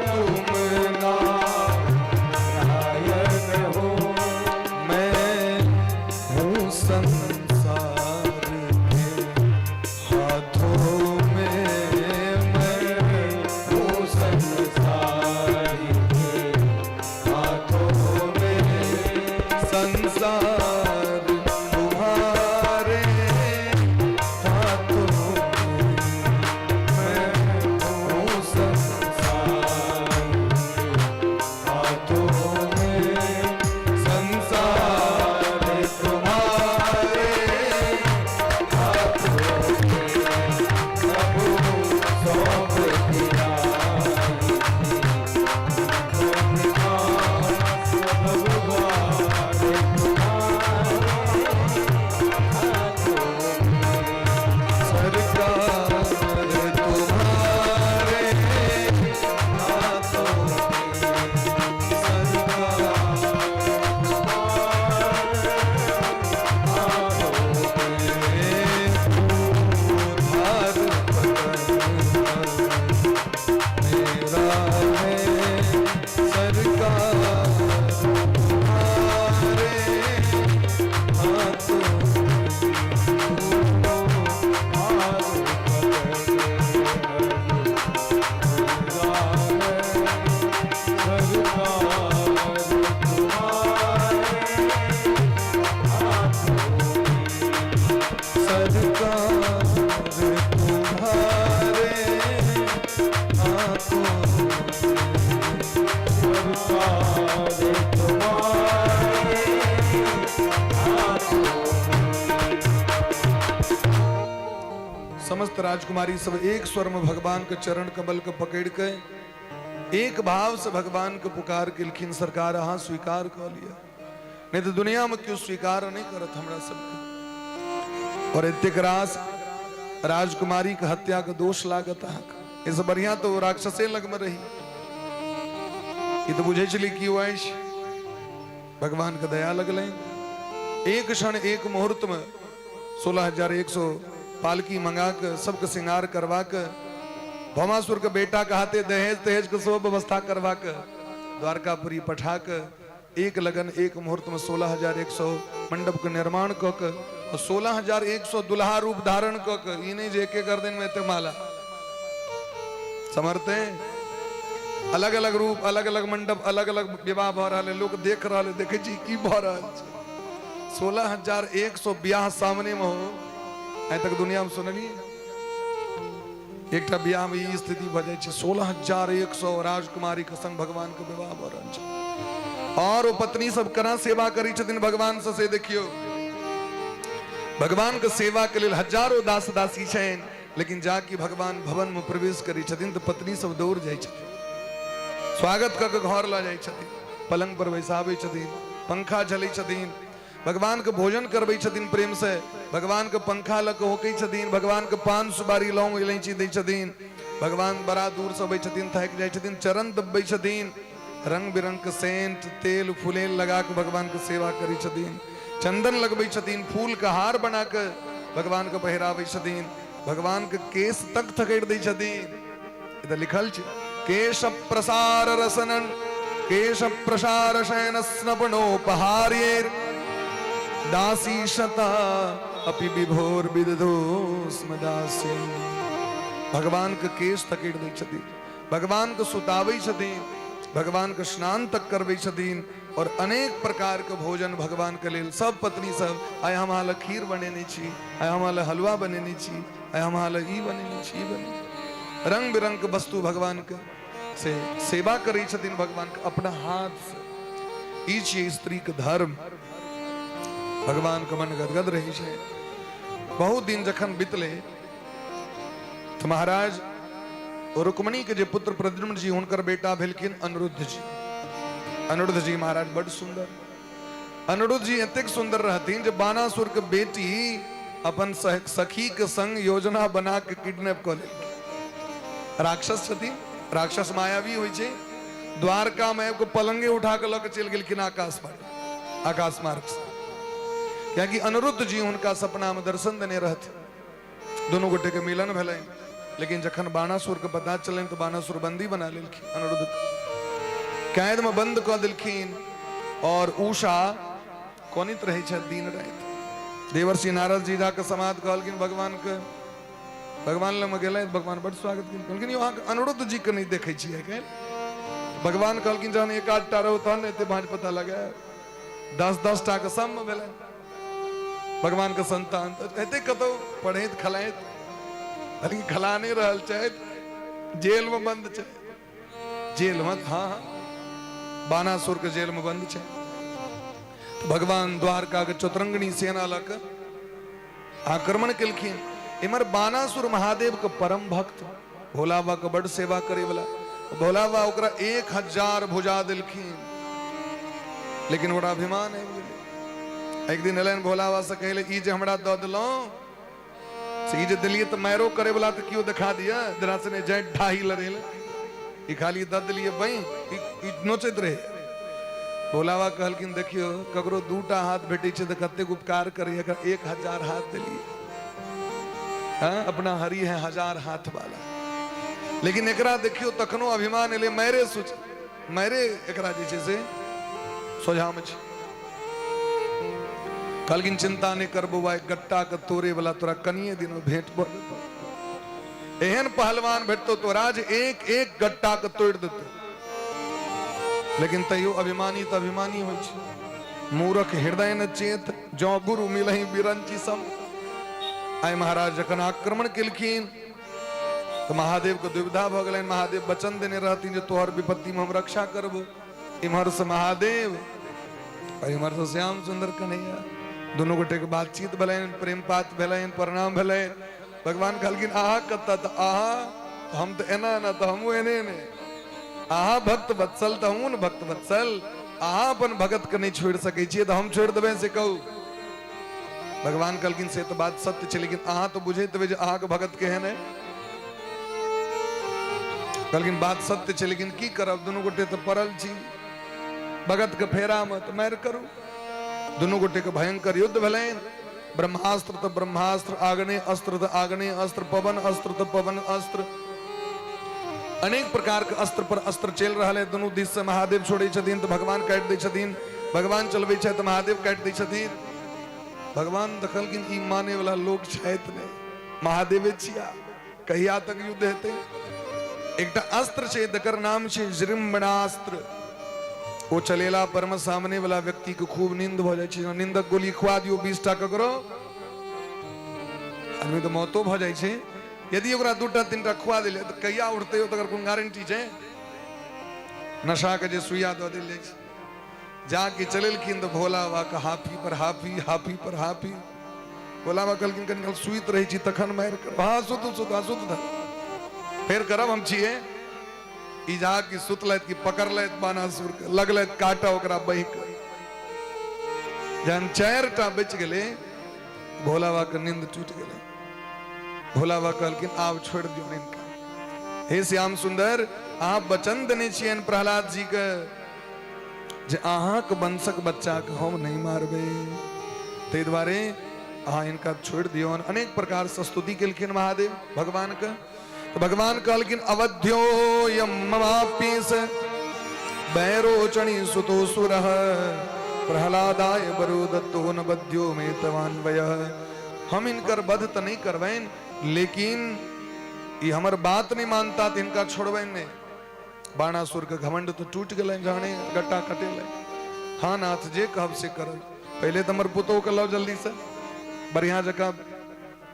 तुम नारायण हो। मैं हूँ संसार के हाथों में, मैं हूँ संसार के हाथों में, संसार तुम्हारे हाथों में, मैं हूँ संसार हाथों में, संसार तुम्हारे हाथों में प्रभु सौंप दिया सब भार तुम्हारे हाथों में। सरकार तुम्हारे हाथों में, सरकार में उधार पकड़ मेरा है, सरकार तुम्हारे हाथों सरकार तुम्हारे हाथों समस्त राजकुमारी सब एक स्वर में भगवान के चरण कमल के पकड़ के एक भाव से भगवान के पुकार केलखिन, सरकार अहाँ स्वीकार कऽ लिअ, नहीं तो दुनिया में क्यों स्वीकार नहीं करत हमरा सबके। और एतेक रास राजकुमारी के हत्या के दोष लागत अहाँके, एहिसँ बढ़िया तो राक्षसे लग में रही। ई तो बुझै छली कि ओ अछि। भगवान के दया लगलनि, एक क्षण एक मुहूर्त में 16,100 पालकी मंगा के सबके श्रृंगार करवा के भौमासुर के बेटा के हाथे दहेज तहेज के सब व्यवस्था करवा के द्वारकापुरी पठा के एक लगन एक मुहूर्त में 16,100 मंडप के निर्माण क के और 16,100 दुल्हा रूप धारण क के, ई नहीं जे एक एक दिन में एते माला समर्थे, अलग अलग रूप अलग अलग मंडप अलग अलग विवाह भ रहल है, लोग देख रहल है, देखे छी की भ रहल छै। 16,100 ब्याह सामने में हो, आइ तक दुनिया में सुनलिए एकटा ब्याह में ई स्थिति भ जाइ छै, 16,100 राजकुमारी के संग भगवान के विवाह भ रहल छै। और ओ पत्नी सब केना सेवा करै छथिन भगवान से, से देखियौ भगवान के सेवा के लेल हजारों दास दासी छनि, लेकिन जाकि भगवान भवन में प्रवेश करै छथिन तऽ पत्नी सब दौड़ जाइ छथिन, स्वागत कऽ के घर लऽ जाइ छथिन, पलंग पर बैसाबै छथिन, पंखा झलै छथिन, भगवान के भोजन करबै छथिन प्रेम से, भगवान के पंखा लऽ के होकै छथिन, भगवान के पान सुपारी लौंग इलायची दै छथिन, भगवान बड़ा दूर से अबै छथिन, थाकि जाइ छथिन, चरण दबबै छथिन, रंग बिरंग के सेंट तेल फुलेल लगा के भगवान के सेवा करै छथिन, चंदन लगबै छथिन, फूल के हार बना के भगवान के पहिराबै छथिन, भगवान के केस तक थकड़ि दै छथिन। ई तऽ लिखल छै। केश प्रसार रसनन केश प्रसार शयन स्नपनोपहार्येर दासी शता अपि विभोर विदधो स्म दास्यम। भगवान के केश थकेड़ दै छथिन, भगवान के सुताबै छथिन, भगवान के स्नान तक करबै छथिन और अनेक प्रकार के भोजन भगवान के लेल सब पत्नी सब आइ हम अहाँ लए खीर बनेने छी, आइ हम अहाँ लए हलुआ बनेने छी, आइ हम अहाँ लए ई बनेने छी, ई बनेने, रंग बिरंग के वस्तु भगवान के से सेवा करै छथिन भगवान के अपना हाथ से। ई छियै स्त्री के धर्म। भगवान के मन गदगद रहै छै। बहुत दिन जखन बितले तऽ महाराज रुक्मणी के जे पुत्र प्रद्युम्न जी, हुनकर बेटा भेलखिन अनिरुद्ध जी। अनिरुद्ध जी महाराज बड सुंदर। अनिरुद्ध जी एतेक सुंदर रहथिन जे बाणासुर के बेटी अपन सखी के संग योजना बना के किडनैप कऽ लेलखिन। राक्षस छथिन, राक्षस मायावी होइ छै। द्वारका में एगो पलंगे उठा के लऽ के चलि गेलखिन आकाश पर, आकाश मार्ग से, कियाकि अनिरुद्ध जी हुनका सपना में दर्शन देने रहथिन। दुनू गोटे के मिलन भेलनि, लेकिन जखन बाणासुर के पता चलनि तऽ बाणासुर बंदी बना लेलखिन अनिरुद्ध के, कैद में बंद कऽ देलखिन। और उषा कोनित रहै छथि दिन राति। देवर्षि नारद जी जाके समाद कहलखिन भगवान के। भगवान लग में गेलथि, भगवान बड स्वागत केलखिन। कहलखिन यौ अहाँके अनिरुद्ध जी के नहि देखै छियै आइ काल्हि? भगवान कहलखिन जहन एक आधटा रहो तहन एते भाँज पता लगायब। 10-10 टा के सब में भेलनि भगवान के संतान, तऽ हेतै कतौ पढ़ैत खलाइत, लेकिन खला नहि रहल छथि, जेल में बंद छै, जेल में, हाँ हाँ बाणासुर के जेल में बंद छै। तऽ भगवान द्वारका के चतुरंगनी सेना लऽ कऽ आक्रमण केलखिन। इम्हर बाणासुर महादेव के परम भक्त, भोला बाबा के बड सेवा करे वाला, भोला बाबा ओकरा 1000 भुजा देलखिन, लेकिन ओकरा अभिमान आबि गेलै। एक दिन एलनि भोला बाबा से कहले, ई जे हमरा दऽ देलहुँ से ई जे देलियै तऽ मारो करे वाला तऽ केओ देखा दिअ, जरा से नहि जाय ढाही लड़ेले, ई खाली दऽ देलियै बई ई नोचैत रहे। भोला बाबा कहलखिन देखियौ ककरो दूटा हाथ भेटै छै तऽ कतेक उपकार करैए, एकरा 1000 हाथ देलियै, हाँ, अपना हरि है 1000 हाथ वाला, लेकिन एकरा देखियो तखनो अभिमान एलै, मैरे सोच मैरे एकरा जे छै से सोझामे छै। कहलखिन चिंता नहि कर बौआ, एक गट्टा के तोड़े वाला तोरा कनिए दिन में भेंट भऽ जेतौ, एहन पहलवान भेटतौ तोरा जे एक एक गट्टा के तोड़ि देतौ। लेकिन तैयो अभिमानी तऽ अभिमानी होइ छै। मूरख हृदय न चेत जँ गुरु मिलही बिरंची सम। आइ महाराज जखन आक्रमण केलखिन तऽ महादेव के दुविधा भऽ गेलनि। महादेव वचन देने रहथिन जे तोहर विपत्ति में हम रक्षा करबो। इम्हर से महादेव और इम्हर से श्याम सुंदर कन्हैया, दुनू गोटे के बातचीत भेलनि, प्रेम पात भेलनि, प्रणाम भेलनि। भगवान कहलखिन अहाँ कतऽ? तऽ अहाँ हम तऽ एना एना, तऽ हमहूँ एने एने, अहाँ भक्त वत्सल तऽ हमहूँ ने भक्त वत्सल, अहाँ अपन भगत के नहि छोड़ि सकै छियै तऽ हम छोड़ि देबै से कहू। भगवान कहलखिन से तऽ बात सत्य छै, लेकिन अहाँ तऽ बुझैत हेबै जे अहाँके भगत केहन है। कहलखिन बात सत्य छै, लेकिन की करब, दुनू गोटे तऽ पड़ल छी भगत के फेरा में, तऽ मारि करू। दुनू गोटे के भयंकर युद्ध भेलनि। ब्रह्मास्त्र तऽ ब्रह्मास्त्र, आग्नेय अस्त्र तऽ आग्नेय अस्त्र, पवन अस्त्र तऽ पवन अस्त्र, अनेक प्रकार के अस्त्र पर अस्त्र चलि रहल है। दुनू दिस से महादेव छोड़ै छथिन तऽ भगवान काटि दै छथिन, भगवान चलबै छथि तऽ महादेव काटि दै छथिन। भगवान देखलखिन ई माने वाला लोक छथि नहि, महादेवे छिया, कहिया तक युद्ध हेतै। एकटा अस्त्र छै तकर नाम छै जृम्बणास्त्र। ओ चलेला पर में सामने वाला व्यक्ति के खूब नींद भऽ जाइ छै। नींदक गोली खुआ दियौ 20 टा ककरो आदमी तऽ मौतो भऽ जाइ छै। यदि ओकरा दूटा तीनटा खुआ देलियै तऽ कहिया उठतै तकर कोन गारंटी छै? नशा के जे सुइया दऽ देल जाइ छै। जाके चलेलखिन तऽ भोला बाबा के हाफी पर हाफी, हाफी पर हाफी। भोला बाबा कहलखिन कनि काल सुति रहै छी तखन मारि करब। हाँ सुतू सुतू, हाँ सुतू, फेर करब हम छियै। ई जाके सुतलथि कि पकड़लथि बाणासुर के, लगलथि काटा ओकरा बहि के। जहन 4टा बचि गेलै भोला बाबा के नींद टूटि गेलै। भोला बाबा कहलखिन आब छोड़ि दियौ हिनका। हे श्याम सुंदर, अहाँ वचन देने छियनि प्रहलाद जी के जे अहाँके वंशक बच्चा के हम नहि मारबै, ताहि दुआरे अहाँ हिनका छोड़ि दियौन। अनेक प्रकार से स्तुति केलखिन महादेव भगवान के। तऽ भगवान कहलखिन अवध्यो यम ममापीस बैरोचणी सुतो सुरः प्रहलादाय बरो दत्तो न बध्यो मे तवान्वय। हम इनकर वध तऽ नहि करबनि, लेकिन ई हमर बात नहि मानता तऽ हिनका छोड़बनि नहि। बाणासुर के घमंड तऽ टूटि गेलनि जहने गट्टा कटेलनि। हाँ नाथ, जे कहब से करब। पहिले तऽ हमर पुतोह के लाउ जल्दी से, बढ़िया जकाँ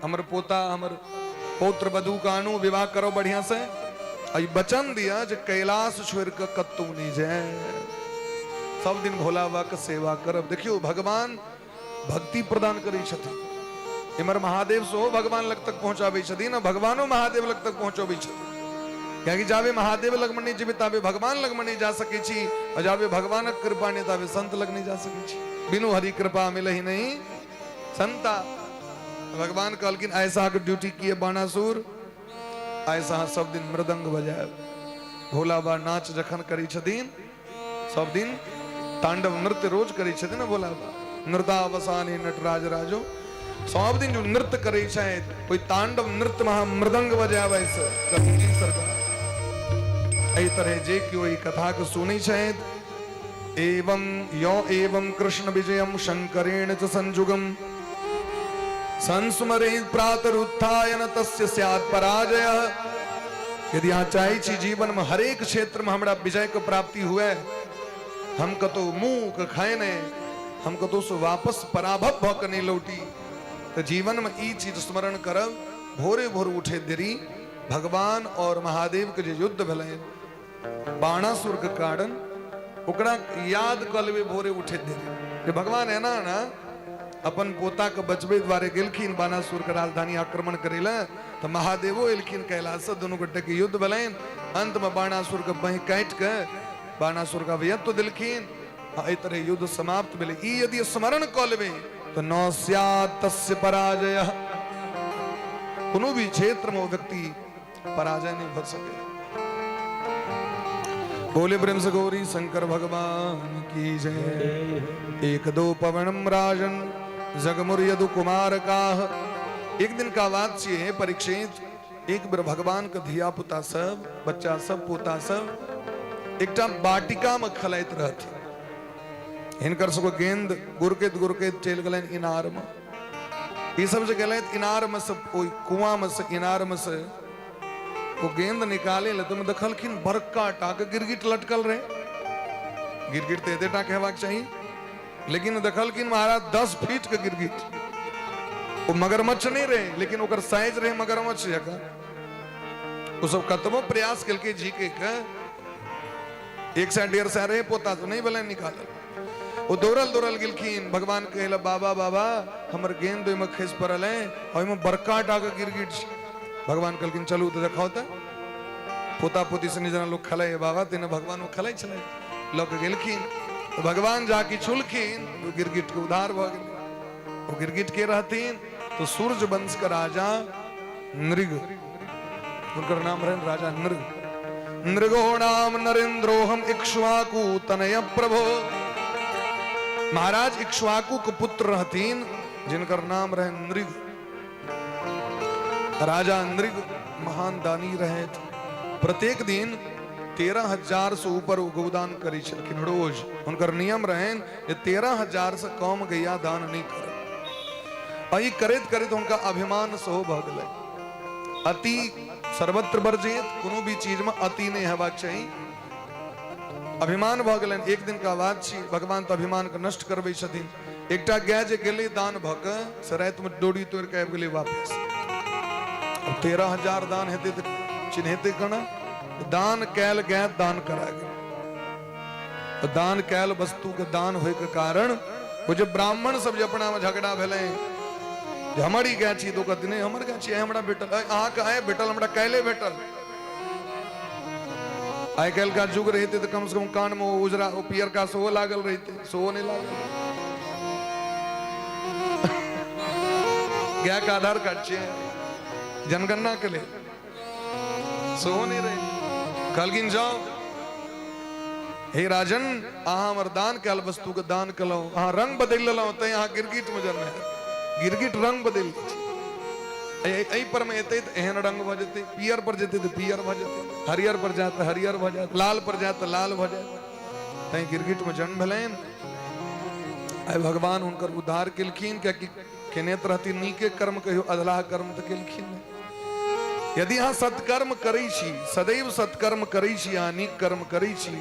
हमर पोता हमर पौत्र वधू के आनू, विवाह करो बढ़िया से। आ ई वचन दिया जे कैलाश छोड़ि कऽ कतहु नहि जाय, सब दिन भोला बाबा के सेवा करब। देखियौ भगवान भक्ति प्रदान करै छथिन। इमहर महादेव सेहो भगवान लग तक पहुंचाबै छथिन आ भगवानो महादेव लग तक पहुंचबै छथिन। कियाकि जाबे महादेव लग मे नहि जेबै ताबे भगवान लग मे नहि जा सकै छी, आ जाबे भगवानक कृपा नहि ताबे संत लग नहि जा सकै छी। बिनु हरि कृपा मिलहि नहीं संता। भगवान कहलखिन ऐसा अहाँके ड्यूटी की है बाणासुर, ऐसा अहाँ सब दिन मृदंग बजायब। भोला बाबा नाच जखन करै छथिन सब दिन तांडव नृत्य रोज करै छथिन ने भोला बाबा, नृतावसानी नटराज राजो, सब दिन जो नृत्य करै छथि ओहि तांडव नृत्य में अहाँ मृदंग बजायब। ऐसे जी सरकार एहि तरह जे केओ ई कथा के सुनै छथि, एवं यो एवं कृष्ण विजयम शंकरेण च संजुगम संस्मरे प्रातरुत्थाय न तस्य स्यात् पराजय। यदि अहाँ चाहै छी जीवन में हरेक क्षेत्र में हमरा विजय के प्राप्ति हुए, हम कतौ मुंह के खाए ने, हम कतौ से वापस पराभव भऽ के नहीं लौटी, तो जीवन में ई चीज स्मरण करब, भोरे भोर उठे देरी भगवान और महादेव के जे युद्ध भेलै बाणासुर के कारण, ओकरा याद कऽ लेबै भोरे उठे देरी जे भगवान एना ने अपन पोता के बचबै दुआरे गेलखिन बाणासुर के राजधानी आक्रमण करै लए, तऽ महादेवो एलखिन कैलाश से, दुनू गोटे के युद्ध भेलनि। अंत में बाणासुर के बाँहि काटि के बाणासुर के अभयत्व देलखिन आ एहि तरह युद्ध समाप्त भेलै। ई यदि स्मरण कऽ लेबै तऽ न स्यात् तस्य पराजय, कोनो भी क्षेत्र में ओ व्यक्ति पराजय नहीं भऽ सके। बोले प्रेम से गौरी शंकर भगवान की जय। एक दो पवनम राजन जगमुर यदु कुमार काह। एक दिन का बात छियै परीक्षित, एक बेर भगवान के धिया पुता सब, बच्चा सब, पोता सब एकटा बाटिका में खेलाइत रहथिन। हिनकर सबके गेंद गुरकैत गुरकैत चलि गेलनि इनार में। ई सब जे गेलथि इनार में से, ओहि कुआं में से, इनार में से ओ गेंद निकाले ले तो देखलखिन बड़का टा के गिरगिट लटकल रहे। गिरगिट तो एते टा के हेबाक चाही, लेकिन देखलखिन महाराज 10 फीट के गिरगिट। ओ मगरमच्छ नहीं रहे, लेकिन ओकर साइज रहे मगरमच्छ जकाँ। ओ सब कतबो प्रयास केलकै झीके के, एक सए डेढ़ सए रहे पोता तो नहीं भेलै निकालल। ओ दौड़ल दौड़ल गेलखिन भगवान कहले बाबा बाबा हमर गेंद ओहिमे खसि पड़ल है, ओहिमे बड़का टा के गिरगिट छै। भगवान कहलखिन चलू तऽ देखाउ तऽ। पोता पोती सनी जेना लोक खेलाइ बाबा तेना भगवान ओ खेलाइ छलै। लऽ के गेलखिन तऽ भगवान जाके छुलखिन, ओ गिरगिट के उद्धार भऽ गेलै। ओ गिरगिट के रहथिन तऽ सूर्य वंश के राजा नृग, हुनकर नाम रहनि राजा नृग। नृगो नाम नरेन्द्रोहम इक्ष्वाकु तनय प्रभो। महाराज इक्ष्वाकु के पुत्र रहथिन जिनकर नाम रहे नृग। राजा नृग महान दानी रहे। प्रत्येक दिन 13,000 से ऊपर ओ गोदान करै छलखिन रोज। हुनकर नियम रहनि जे 13,000 से कम गैया दान नहीं करब। आ ई करैत करैत हुनका अभिमान सेहो भऽ गेलै। अति सर्वत्र वर्जित, कोनो भी चीज में अति नहीं हेबाक चाही। अभिमान भऽ गेलनि। एक दिन का बात छी, भगवान तऽ अभिमान के नष्ट करबै छथिन। एकटा गाय जे गेलै दान भऽ के, से रातिमे डोरी तोड़ि के आबि गेलै वापस। 13,000 दान हेतै तऽ चिन्हेतै केना? दान कयल गाय दान करा गेल। तऽ दान कयल वस्तु के दान होय के कारण ओ जे ब्राह्मण सब जे अपना में झगड़ा भेलै जे हमर ई गाय छी, तो कहती नहीं हमर गाय छी, हमरा भेटल, अहाँके आइ भेटल, हमरा काल्हि भेटल। आइ काल्हि का युग रहिते तऽ कम से कम कान में ओ उजरा ओ पियरका सेहो लागल रहिते, सेहो नहि लागल। गाय के आधार कार्ड छियै जनगणना के लेल, सेहो नहि रहे। कहलखिन जाओ हे राजन, अहाँ हमर दान कयल वस्तु के दान केलहुँ, अहाँ रंग बदलि लेलहुँ, तैं अहाँ गिरगिट में जन्म है। गिरगिट रंग बदलि लै छै। एहि पर मे एतै तऽ एहन रंग भऽ जेतै, पियर पर जेतै तऽ पियर भऽ जेतै, हरियर पर जायत तऽ हरियर भऽ जायत, लाल पर जायत तऽ लाल भऽ जायत। तैं गिरगिट मे जन्म भेलनि। आइ भगवान हुनकर उद्धार केलखिन, कियाकि केने तऽ रहथिन नीके कर्म, कहियो अधलाह कर्म तऽ केलखिन नहि। यदि अहाँ सत्कर्म करै छी, सदैव सत्कर्म करै छी, अहाँ नीक कर्म करै छी,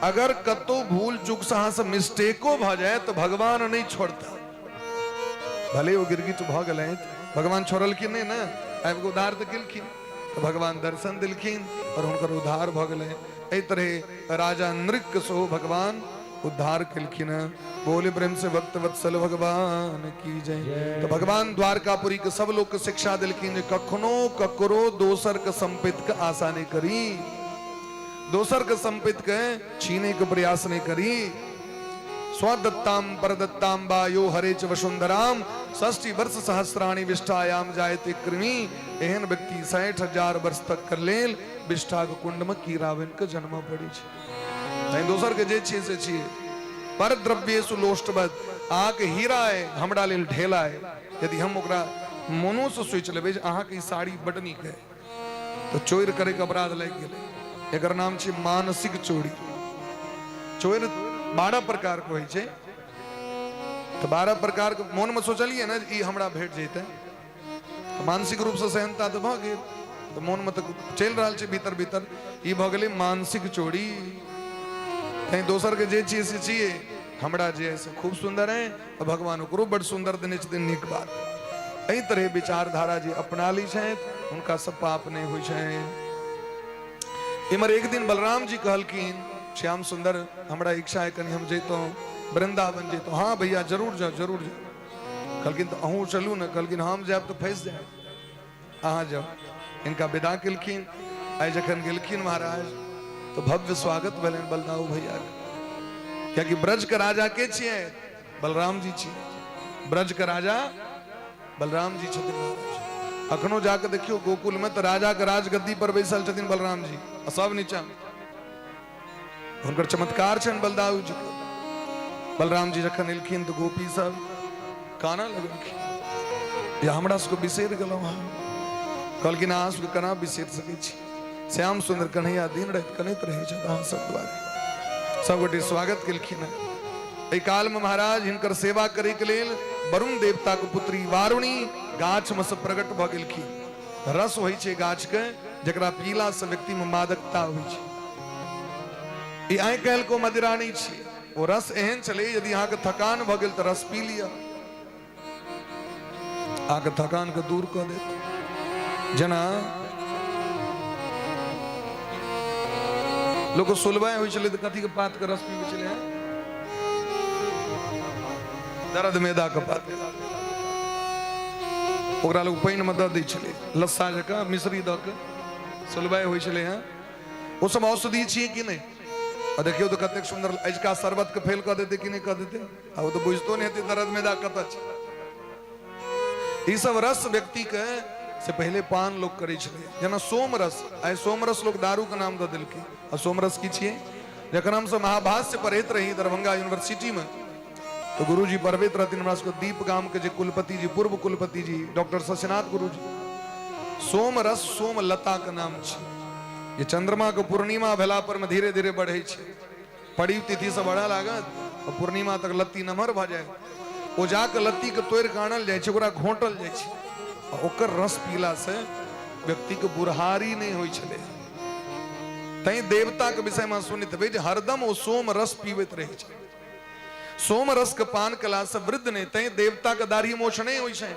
अगर कतौ भूल चूक से अहाँ से मिस्टेको भऽ जाय तऽ भगवान नहि छोड़ता। भले ओ गिरगिट भऽ गेलै, भगवान छोड़लखिन नहि ने, आबि कऽ उद्धार तऽ केलखिन। तऽ भगवान दर्शन देलखिन और हुनकर उद्धार भऽ गेलै। एहि तरहे राजा नृग के सेहो भगवान उद्धार केलखिन। बोले प्रेम से भक्त वत्सल भगवान की जय। तो भगवान द्वारकापुरी के सब लोग के शिक्षा देलखिन जे कखनो ककरो दोसर के संपत्ति के आशा नहीं करी, दोसर के संपत्ति के छीने के प्रयास नहीं करी। स्वदत्ताम परदत्ताम वा यो हरे च वसुंधराम षष्टि वर्ष सहस्राणि विष्ठायाम जायते कृमि। एहन व्यक्ति 60,000 वर्ष तक कर लेल विष्ठा के कुंड में कीड़ा बन के जन्म पड़ी छै। तैं दोसर के जे छियै से छियै। पर द्रव्येषु लोष्टवत, अहाँके हीरा है हमरा लेल ढेला है, यदि हम ओकरा मोनो से सोचि लेबै जे अहाँके ई साड़ी बड नीक है तऽ चोरि करैके अपराध लागि गेलै। एकर नाम छै मानसिक चोरी। चोरि 12 प्रकार के होइ छै, तऽ 12 प्रकार के मोनमे सोचलियै ने जे ई हमरा भेट जैतै, तऽ मानसिक रूपसँ सेहनता तऽ भऽ गेल, तऽ मोनमे तऽ चलि रहल छै भीतर भीतर, ई भऽ गेलै मानसिक चोरी। तैं दोसरके जे छियै से छियै, हमरा जे है से खूब सुन्दर है, आ भगवान ओकरो बड सुन्दर देने छथिन, नीक बात। एहि तरह विचारधारा जे अपना लै छथि हुनका सब पाप नहि होइ छनि। इम्हर एक दिन बलराम जी कहलखिन, श्याम सुंदर हमरा इच्छा है कनि हम जैतहुँ वृंदावन जैतहुँ। हाँ भैया जरूर जाओ जरूर जाओ। कहलखिन तऽ अहूँ चलू ने। कहलखिन हम जायब तऽ फँसि जायब, अहाँ जाओ। इनका विदा केलखिन। आइ जखन गेलखिन महाराज तऽ भव्य स्वागत भेलनि बलदाऊ भैया के, कियाकि ब्रज के राजा के छियै? बलराम जी छियै। ब्रज के राजा बलराम जी छथिन महाराज। अखनो जाके देखियौ गोकुल में तऽ राजा के राजगद्दी पर बैसल छथिन बलराम जी, आ सब नीचा। हुनकर चमत्कार छनि बलदाऊ जी के। बलराम जी जखन एलखिन तऽ गोपी सब कानऽ लगलखिन, या हमरा सबके बिसरि गेलहुँ अहाँ। कहलखिन अहाँ सबके केना बिसरि सकै छी? श्याम सुंदर कन्हैया दिन राति कनैत रहै छथि अहाँ सब दुआरे। सब गोटे स्वागत केलखिन। एहि काल में महाराज हिनकर सेवा करे के लेल वरुण देवता के पुत्री वारुणी गाछ में से प्रकट भऽ गेलखिन। रस होइ छै गाछ के, जकरा पीला से व्यक्ति में मादकता होइ छै। ई आइ काल्हि को मदिरा नहि छियै, ओ रस एहन छलै यदि अहाँके थकान भऽ गेल तऽ रस पी लिअ, अहाँके थकान के दूर कऽ देत। जेना लोक सुलबाइ होइ छलै तऽ कथी के पात के रस पीबै छलै? दर्द मैदा के पात। ओकरा लोक पानिमे दऽ दै छलै लस्सा जकाँ, मिश्री दऽ के सुलबाइ होइ छलै। हँ, ओ सब औषधि छियै कि नहि? आ देखियौ तऽ कतेक सुन्दर अजुका शरबत के फेल कऽ देतै कि नहि कऽ देतै? आ ओ तऽ बुझितो नहि हेतै दर्द मैदा कतऽ छै। ई सब रस व्यक्ति के से पहिले पान लोक करै छलै, जेना सोम रस। आइ सोम रस लोक दारू के नाम दऽ देलकै। आ सोम रस की छियै? जखन हमसब महाभाष्य पढ़ैत रही दरभंगा यूनिवर्सिटी में तो गुरुजी पढ़बैत रहथिन हमरा सबके, दीप गाम के जे कुलपति जी, पूर्व कुलपति जी डॉक्टर शशिनाथ गुरुजी, सोम रस सोम लता के नाम छै। जे चंद्रमा के पूर्णिमा भेला पर में धीरे धीरे बढ़ै छै, पड़ी तिथि से बढ़ऽ लागत और पूर्णिमा तक लत्ती नमहर भऽ जाय। ओ जाके लत्ती के तोड़ि के आनल जाइ छै, ओकरा घोंटल जाइ छै आ ओकर रस पीला से व्यक्ति के बुढ़ारी नहि होइ छलै। तैं देवता के विषय में सुनैत हेबै जे हरदम ओ सोम रस पीबैत रहै छै। सोम रस के पान कला से वृद्ध नहि, तैं देवता के दाढ़ी मोछ नहि होइ छै,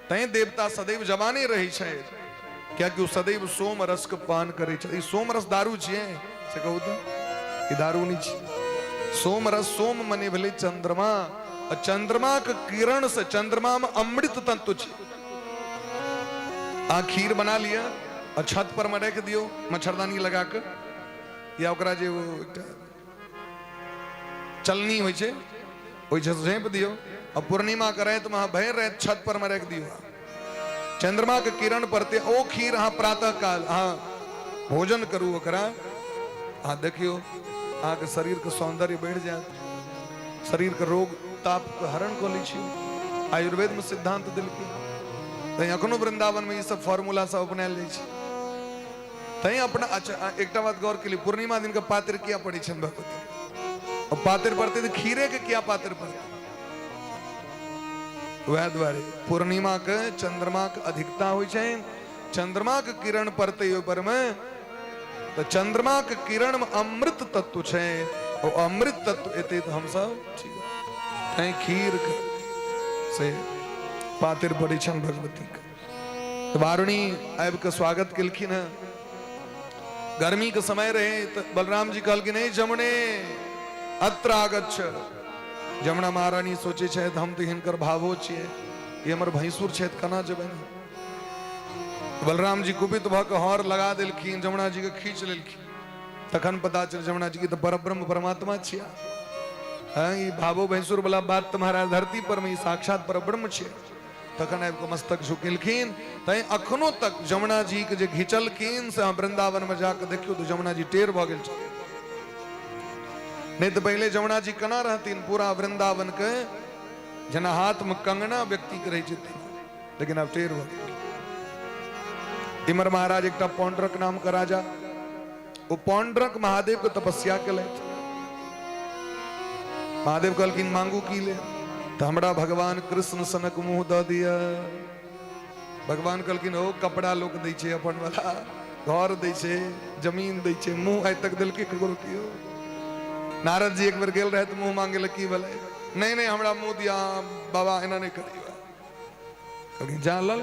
तैं देवता सदैव जवाने रहै छै, कियाकि ओ सदैव सोम रस के पान करै छै। ई सोम रस दारू छियै से कहू तऽ? ई दारू नहि छियै। सोम रस, सोम मने भेलै चंद्रमा, आ चंद्रमा के किरण से चंद्रमा में अमृत तत्व छै। अहाँ खीर बना लिअ आ छत पर में राखि दियौ मच्छरदानी लगा के, या ओकरा जे ओ एकटा चलनी होइ छै ओहि से झाँपि दियौ, आ पूर्णिमा के राति में अहाँ भरि राति छत पर में राखि दियौ, चंद्रमा के किरण पड़ते ओ खीर अहाँ प्रातः काल अहाँ भोजन करू ओकरा, अहाँ देखियौ अहाँके शरीर के सौंदर्य बढ़ि जायत, शरीर के रोग ताप के हरण कऽ लै छी। आयुर्वेद में सिद्धांत देलकै। तैं एखनो वृन्दावनमे ई सब फॉर्मूला सब अपनायल जाइ छै। तैं अपना अच्छा एकटा बात गौर केलियै, पूर्णिमा दिन के पातर किया पड़ै छनि भगवती? और पातर पड़तै तऽ खीरे के किया पातर पड़तै? वएह दुआरे पूर्णिमा के चंद्रमा के अधिकता होइ छै, चंद्रमा के किरण पड़तै ओहि पर मे, तऽ चंद्रमा के किरण में अमृत तत्व छै, ओ अमृत तत्व एतै तऽ हमसब ठीक। तैं खीर के से पातर पड़ै छनि भगवती के। तऽ वारुणी आबि कऽ स्वागत केलखिन हेँ। गर्मी के समय रहे तऽ बलराम जी कहलखिन, हे जमुने अत्र आगच्छ। जमुना महारानी सोचे छथि, हम तऽ हिनकर भावो छियै, ई हमर भैंसुर छथि, केना जेबनि? बलराम जी कुपित भऽ कऽ हर लगा देलखिन, जमुना जी के खींच लेलखिन। तखन पता चल जमुना जी के तऽ परब्रह्म परमात्मा छिया। हँ, ई भावो भैंसुर वाला बात तऽ महाराज धरती पर में ई साक्षात परब्रह्म छियै। तखन आबि कऽ मस्तक झुकेलखिन। तैं अखनो तक जमुना जी के जे घिचलखिन से अहाँ वृंदावन में जाकऽ देखियौ तऽ जमुना जी टेढ़ भऽ गेल छथिन। नहि तऽ पहिले जमुना जी केना रहथिन? पूरा वृंदावन के जेना हाथ में कंगना व्यक्ति के रहै छै तेना, लेकिन आब टेढ़ भऽ गेल। इमर महाराज एकटा पौंड्रक नाम के राजा, ओ पौंड्रक महादेव के तपस्या केलथि। महादेव कहलखिन, मांगू की ले? तऽ हमरा भगवान कृष्ण सनक मुंह दऽ दिअ। भगवान कहलखिन, ओ कपड़ा लोक दै छै, अपन वाला घर दै छै, जमीन दै छै, मुंह आइ तक देलकै ककरो केओ? नारद जी एक बेर गेल रहै तऽ मुंह मांगे लए, की भेलै? नहि नहि, हमरा मुंह दिया बाबा, एना नहि करियौ। कहलखिन, जा लल।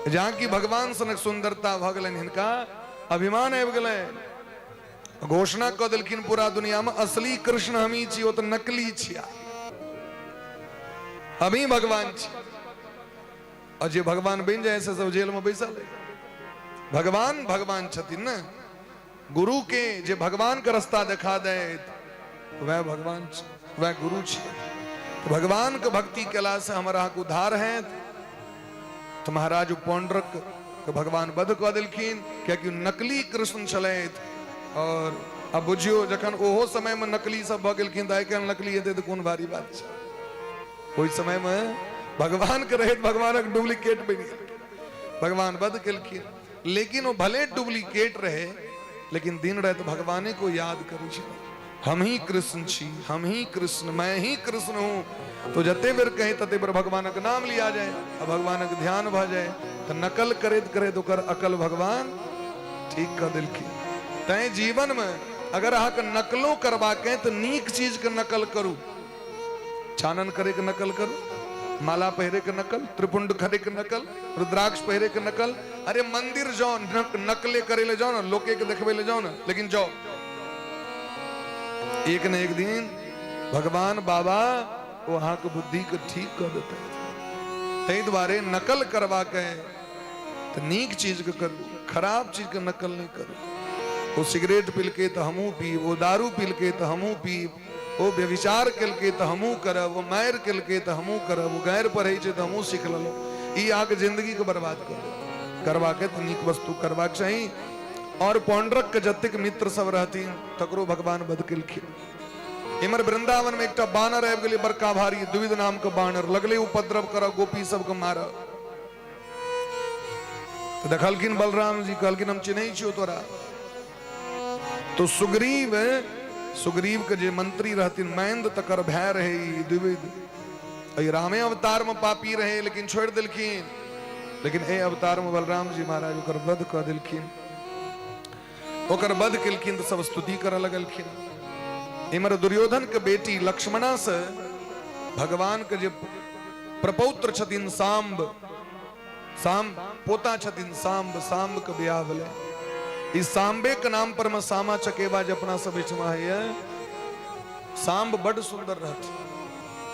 जहाँ की भगवान सनक सुंदरता भऽ गेलनि, हिनका अभिमान आबि गेलनि, घोषणा कऽ देलखिन पूरा दुनिया में, असली कृष्ण हमी छी, ओ तऽ नकली छिया, हमी भगवान छी। और जे भगवान बनि जाए से सब जेल में बैसल है। भगवान भगवान छथिन ने, गुरु के जे भगवान के रास्ता देखा दे वह भगवान, वह गुरु छी। तो भगवान के भक्ति केला से हमर अहाँके उद्धार है। तो महाराज पौंड्रक के भगवान वध कऽ देलखिन, कियाकि नकली कृष्ण छलथि। और अब बुझियौ, जखन ओहो समय में नकली सब भऽ गेलखिन तऽ आइ काल्हि नकली हेतै तऽ कोन भारी बात छै? ओहि समय में भगवान के रहैत भगवानक डुप्लीकेट बनि गेल, भगवान वध केलखिन। लेकिन वो भले डुप्लीकेट रहे, लेकिन दिन राति भगवाने को याद करै छै, हम ही कृष्ण छी, हम ही कृष्ण, मैं ही कृष्ण हूं। तो जते बेर कहे तते बेर भगवानक नाम लिया जाए आ भगवानक ध्यान भऽ जाए, तऽ नकल करैत करैत ओकर अकल भगवान ठीक कऽ देलखिन। तैं जीवन में अगर अहाँके नकलो करबाक है तऽ नीक चीज के नकल करू। चानन करे के नकल करू, माला पहिरे के नकल, त्रिपुंड करे के नकल, रुद्राक्ष पहिरे के नकल। अरे मंदिर जाओ, नकले करे ले जाओ ना, लोके के देखबे ले जाओ ना, लेकिन जाओ, एक न एक दिन भगवान बाबा वो अहाँ के बुद्धि के ठीक कर देते। ताहि दुआरे नकल करबा के तऽ नीक चीज के करू, खराब चीज के नकल नहीं करू। ओ सिगरेट पिलके तऽ हमहूँ पीब, ओ दारू पिलके तऽ हमहूँ पीब, ओ व्यभिचार केलकै तऽ हमहूँ करब, ओ मारि केलकै तऽ हमहूँ करब, ओ गारि पढ़ै छै तऽ हमहूँ सीख लेलहुँ, ई अहाँके जिन्दगीके बर्बाद कऽ देत। करबाके तऽ नीक वस्तु करबाक चाही। और पौंड्रक के जतेक मित्र सब रहथिन तकरो भगवान वध केलखिन। इम्हर वृंदावन में एकटा बानर आबि गेलै बड़का भारी, द्विविध नाम के बानर, लगले उपद्रव करऽ, गोपी सबके मारऽ। तऽ देखलखिन बलराम जी, कहलखिन, हम चिन्है छियौ तोरा। तो सुग्रीव, सुग्रीव के जे मंत्री रहथिन मैंद, तकर भाय रहे ई द्विविध। एहि रामे अवतार में पापी रहे, लेकिन छोड़ि देलखिन। लेकिन एहि अवतार में बलराम जी महाराज ओकर वध कऽ देलखिन। ओकर वध केलखिन तऽ सब स्तुति करऽ लगलखिन। इम्हर दुर्योधन के बेटी लक्ष्मणा से भगवान के जे प्रपौत्र छथिन सांब, सांब पोता छथिन सांब, सांब के बियाह भेलै। ई सांबे के नाम पर में सामा चकेबा जे अपना सब एहिठमा होइए। सांब बड सुंदर रहथिन,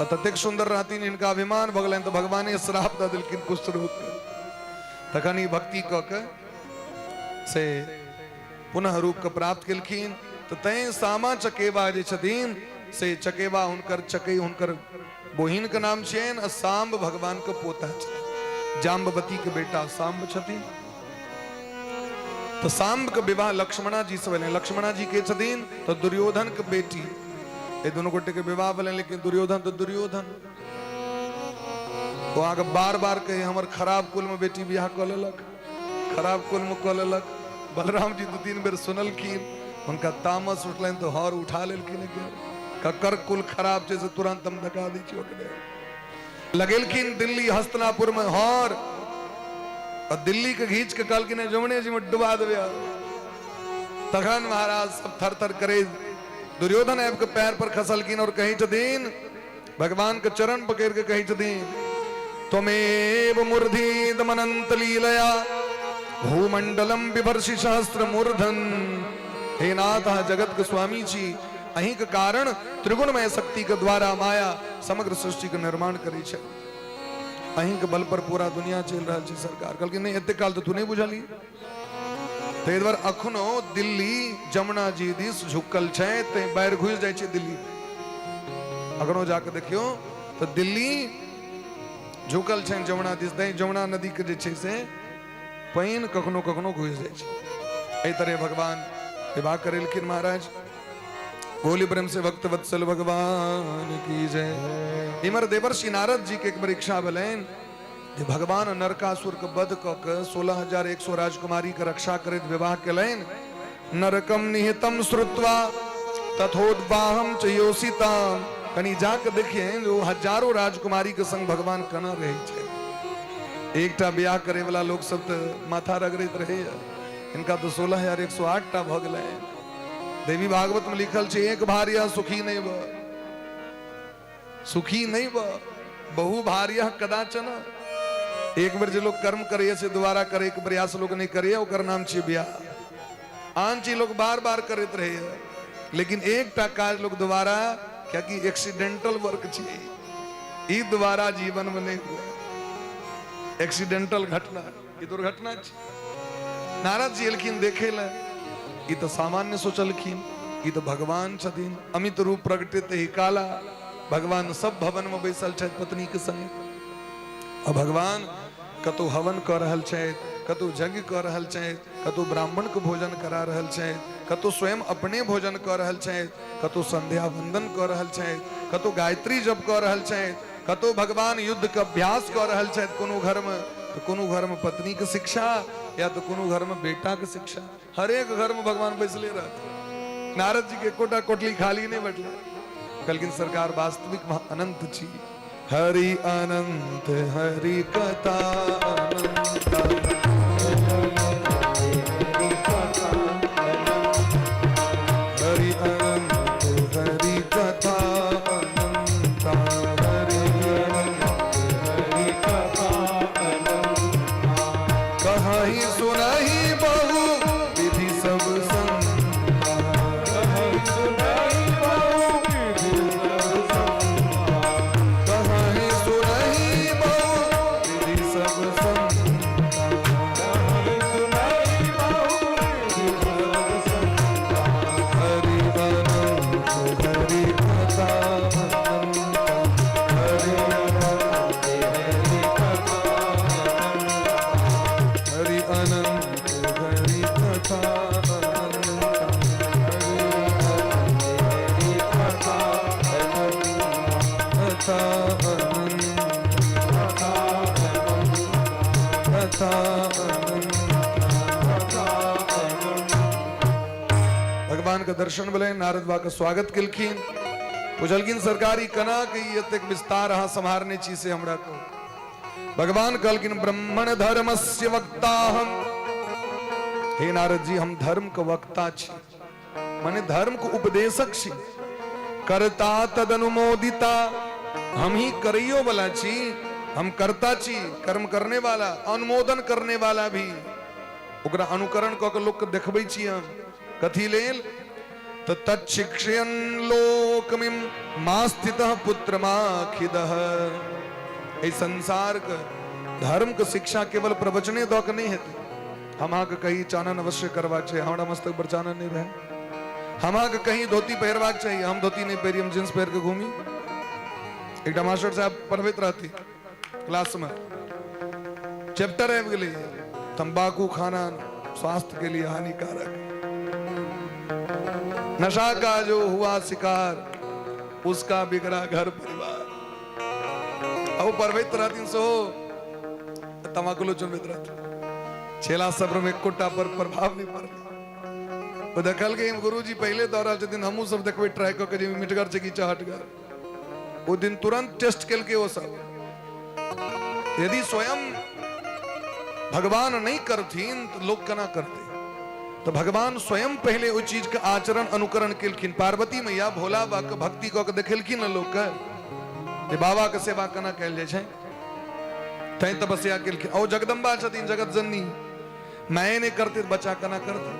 आ ततेक सुंदर रहथिन हिनका अभिमान भऽ गेलनि, तऽ भगवाने श्राप दऽ देलखिन कुष्ठ रोग के। तखन ई भक्ति कऽ के से पुनः रूप के प्राप्त केलखिन। तऽ तैं सामा चकेबा जे छथिन से चकेबा हुनकर, चकई हुनकर बहिन के नाम छियनि, आ सांब भगवान के पोता छथिन, जाम्बवती के बेटा सांब छथिन। तऽ सांब के विवाह लक्ष्मणा जी से भेलनि। लक्ष्मणा जी के छथिन तऽ दुर्योधन के बेटी। एहि दुनू गोटे के विवाह भेलनि, लेकिन दुर्योधन तऽ दुर्योधन। ओ अहाँके बार बार कहे हमर खराब कुलमे बेटी बियाह कऽ लेलक, खराब कुलमे कऽ लेलक। बलराम जी 2-3 बेर सुनलखिन, हुनका तामस उठलनि तऽ हर उठा लेलखिन, ककर कुल खराब छै से तुरंत हम धका दै छी ओकरे। लगेलखिन दिल्ली हस्तिनापुर में हर, और दिल्ली के घींच के कहलखिन जमुने जी में डुबा देबै। तखन महाराज सब थर थर करे दुर्योधन आबि के पैर पर खसलखिन और कहै छथिन, भगवान के चरण पकड़ के कहै छथिन, त्वमेव मूर्धीदमनंत लीलया भूमंडलम बिभर्षि सहस्र मूर्धन। हे नाथ, अहाँ जगत के स्वामी छी, अहीं के कारण त्रिगुणमय शक्ति के द्वारा माया समग्र सृष्टि के निर्माण करै छै, अहीं के बल पर पूरा दुनिया चलि रहल छै। सरकार कहलखिन नहि, एते काल तऽ तू नहि बुझलही, ताहि दुआरे अखनो दिल्ली जमुना जी दिस झुकल छै, तैं बाढ़ि घुसि जाइ छै दिल्ली। अखनो जाके देखियौ तऽ दिल्ली झुकल छै जमुना दिस, तैं जमुना नदी के जे छै से पानि कखनो कखनो घुसि जाइ छै। एहि तरह भगवान विवाह करेलखिन महाराज। गोली प्रेम से भक्त वत्सल भगवान की जय। इमर देवर्षि नारद जी के एक बेर इच्छा भेलनि जे भगवान नरकासुर के वध कऽ के 16,100 राजकुमारी के रक्षा करैत विवाह केलनि। नरकम निहितम श्रुत्वा तथोद्वाहम च योषिताम। कनि जाके देखिए ओ हजारों राजकुमारी के संग भगवान केना रहै छै। एकटा ब्याह करे वाला लोक सब तऽ माथा रगड़ैत रहैया, इनका तऽ 16,108 टा भऽ गेलै। देवी भागवत में लिखल छै एक भार्या सुखी नहीं भ, सुखी नहीं भ, बहु भार्या कदाचन। एक बेर जे लोग कर्म करे से दोबारा करे के प्रयास लोग नहीं करे, ओकर नाम छियै ब्याह। आन चीज लोग बार बार करैत रहे, लेकिन एकटा काज लोग दोबारा, कियाकि एक्सीडेंटल वर्क छियै, ई दोबारा जीवन में नहीं हुआ। एक्सीडेंटल घटना, ई दुर्घटना छै। नारद जी एलखिन देखे लए, ई तऽ सामान्य सोचलखिन, ई तऽ भगवान छथिन, अमित रूप प्रकटित ही काला, भगवान सब भवन में बैसल छथि पत्नी के संगे, आ भगवान कतौ हवन कऽ रहल छथि, कतौ यज्ञ कऽ रहल छथि, कतौ ब्राह्मण के भोजन करा रहल छथि, कतौ स्वयं अपने भोजन कऽ रहल छथि, कतौ संध्या वंदन कऽ रहल छथि, कतौ गायत्री जप कऽ रहल छथि, कतौ भगवान युद्ध के अभ्यास कऽ रहल छथि कोनो घर में, तऽ कोनो घर में पत्नी के शिक्षा या तऽ कोनो घर में बेटा के शिक्षा, हरेक घर में भगवान बैसले रहते। नारद जी के एकोटा कोटली खाली नहीं बैठले। कहलखिन सरकार वास्तविक अनंत छी। हरि अनंत हरि कथा अनंत, हरि अनंत हरि कथा अनंत, हरि अनंत हरि कथा अनंत। कहीं सुनहि बहु विधि सब संता, कहीं सुनहि बहु विधि सब संता, कहीं सुनहि बहु विधि सब संता, कहीं सुनहि बहु विधि सब संता। हरि अनंत हरि कथा अनंत, हरि अनंत हरि कथा अनंत, हरि अनंत हरि कथा अनंत, हरि अनंत हरि कथा अनंत, कथा अनंत कथा अनंत, कथा अनंत कथा अनंत। भगवान के दर्शन भेलै, नारद बाबा के स्वागत केलखिन, पुछलखिन सरकार ई केना के ई एतेक विस्तार अहाँ सम्हारने छी से हमरा कहू। भगवान कहलखिन ब्राह्मण धर्मस्य वक्ता हम। हे नारद जी, हम धर्म के वक्ता छी, माने धर्म के उपदेशक छी। करता तदनुमोदिता, हम ही करैयो वाला छी, हम करता छी, कर्म करने वाला, अनुमोदन करने वाला भी, ओकरा अनुकरण कऽ के लोक के देखबै छी हम। कथी लेल? तऽ तच्छिक्षयन लोकमिम मा स्थितः पुत्रमाखिदः। एहि संसार के धर्म के शिक्षा केवल प्रवचने दऽ के नहि हेतै। हम अहाँके कही चानन अवश्य करबाक चाही, हमरा मस्तक पर चानन नहि रहै। हम अहाँके कहीं धोती पहिरबाक चाही, हम धोती नहि पहिरी, हम जींस पहिर के घूमी। एकटा मास्टर साहब पढ़बैत रहती क्लास में, चैप्टर आबि गेलै तंबाकू खाना स्वास्थ्य के लिए हानिकारक, नशा का जो हुआ शिकार उसका बिगड़ा घर परिवार। आ ओ पढ़बैत रहथिन सेहो तमाकुलो चुनबैत रहथिन। चेला सब में एकोटा पर प्रभाव नहि पड़लै। ओ देखलकै गुरुजी पहिले दऽ रहल छथिन, हमहूँ सब देखबै ट्राई कऽ के जे मिठगर छै कि चहटगर। ओ दिन तुरंत टेस्ट केलकै ओ सब। यदि स्वयं भगवान नहि करथिन तऽ लोक केना करतै? तऽ भगवान स्वयं पहिले ओहि चीजके आचरण अनुकरण केलखिन। पार्वती मैया भोला बाबा के भक्ति कऽ के देखेलखिन ने लोकके जे बाबा के सेवा केना कयल जाइ छै, तैं तपस्या केलखिन। ओ जगदम्बा छथिन जगत जननी, माये नहि करतै तऽ बच्चा केना करतै?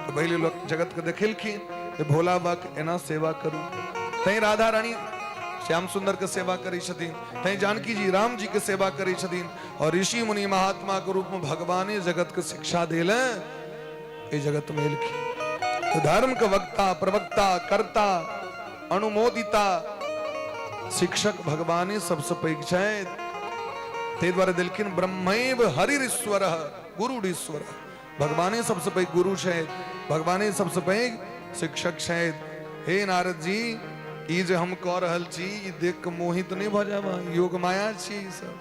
तऽ पहिले लोक जगतके देखेलखिन जे भोला बाबाके एना सेवा करू। तैं राधा रानी श्याम सुंदर के सेवा करै छथिन, तैं जानकी जी राम जी के सेवा करै छथिन, और ऋषि मुनि महात्मा के रूप में भगवाने जगत के शिक्षा देले एहि जगत में एलखिन। तो धर्म के वक्ता, प्रवक्ता, कर्ता, अनुमोदिता, शिक्षक भगवाने सबसे पैघ छथि। ताहि दुआरे देलखिन ब्रह्मैव हरिरीश्वर गुरुरीश्वर। भगवाने सबसे पैघ गुरु छथि, भगवाने सबसे पैघ शिक्षक छथि। हे नारद जी, ई जे हम कऽ रहल छी ई देख कऽ मोहित नहि भऽ जायब अहाँ, योग माया छी ई सब।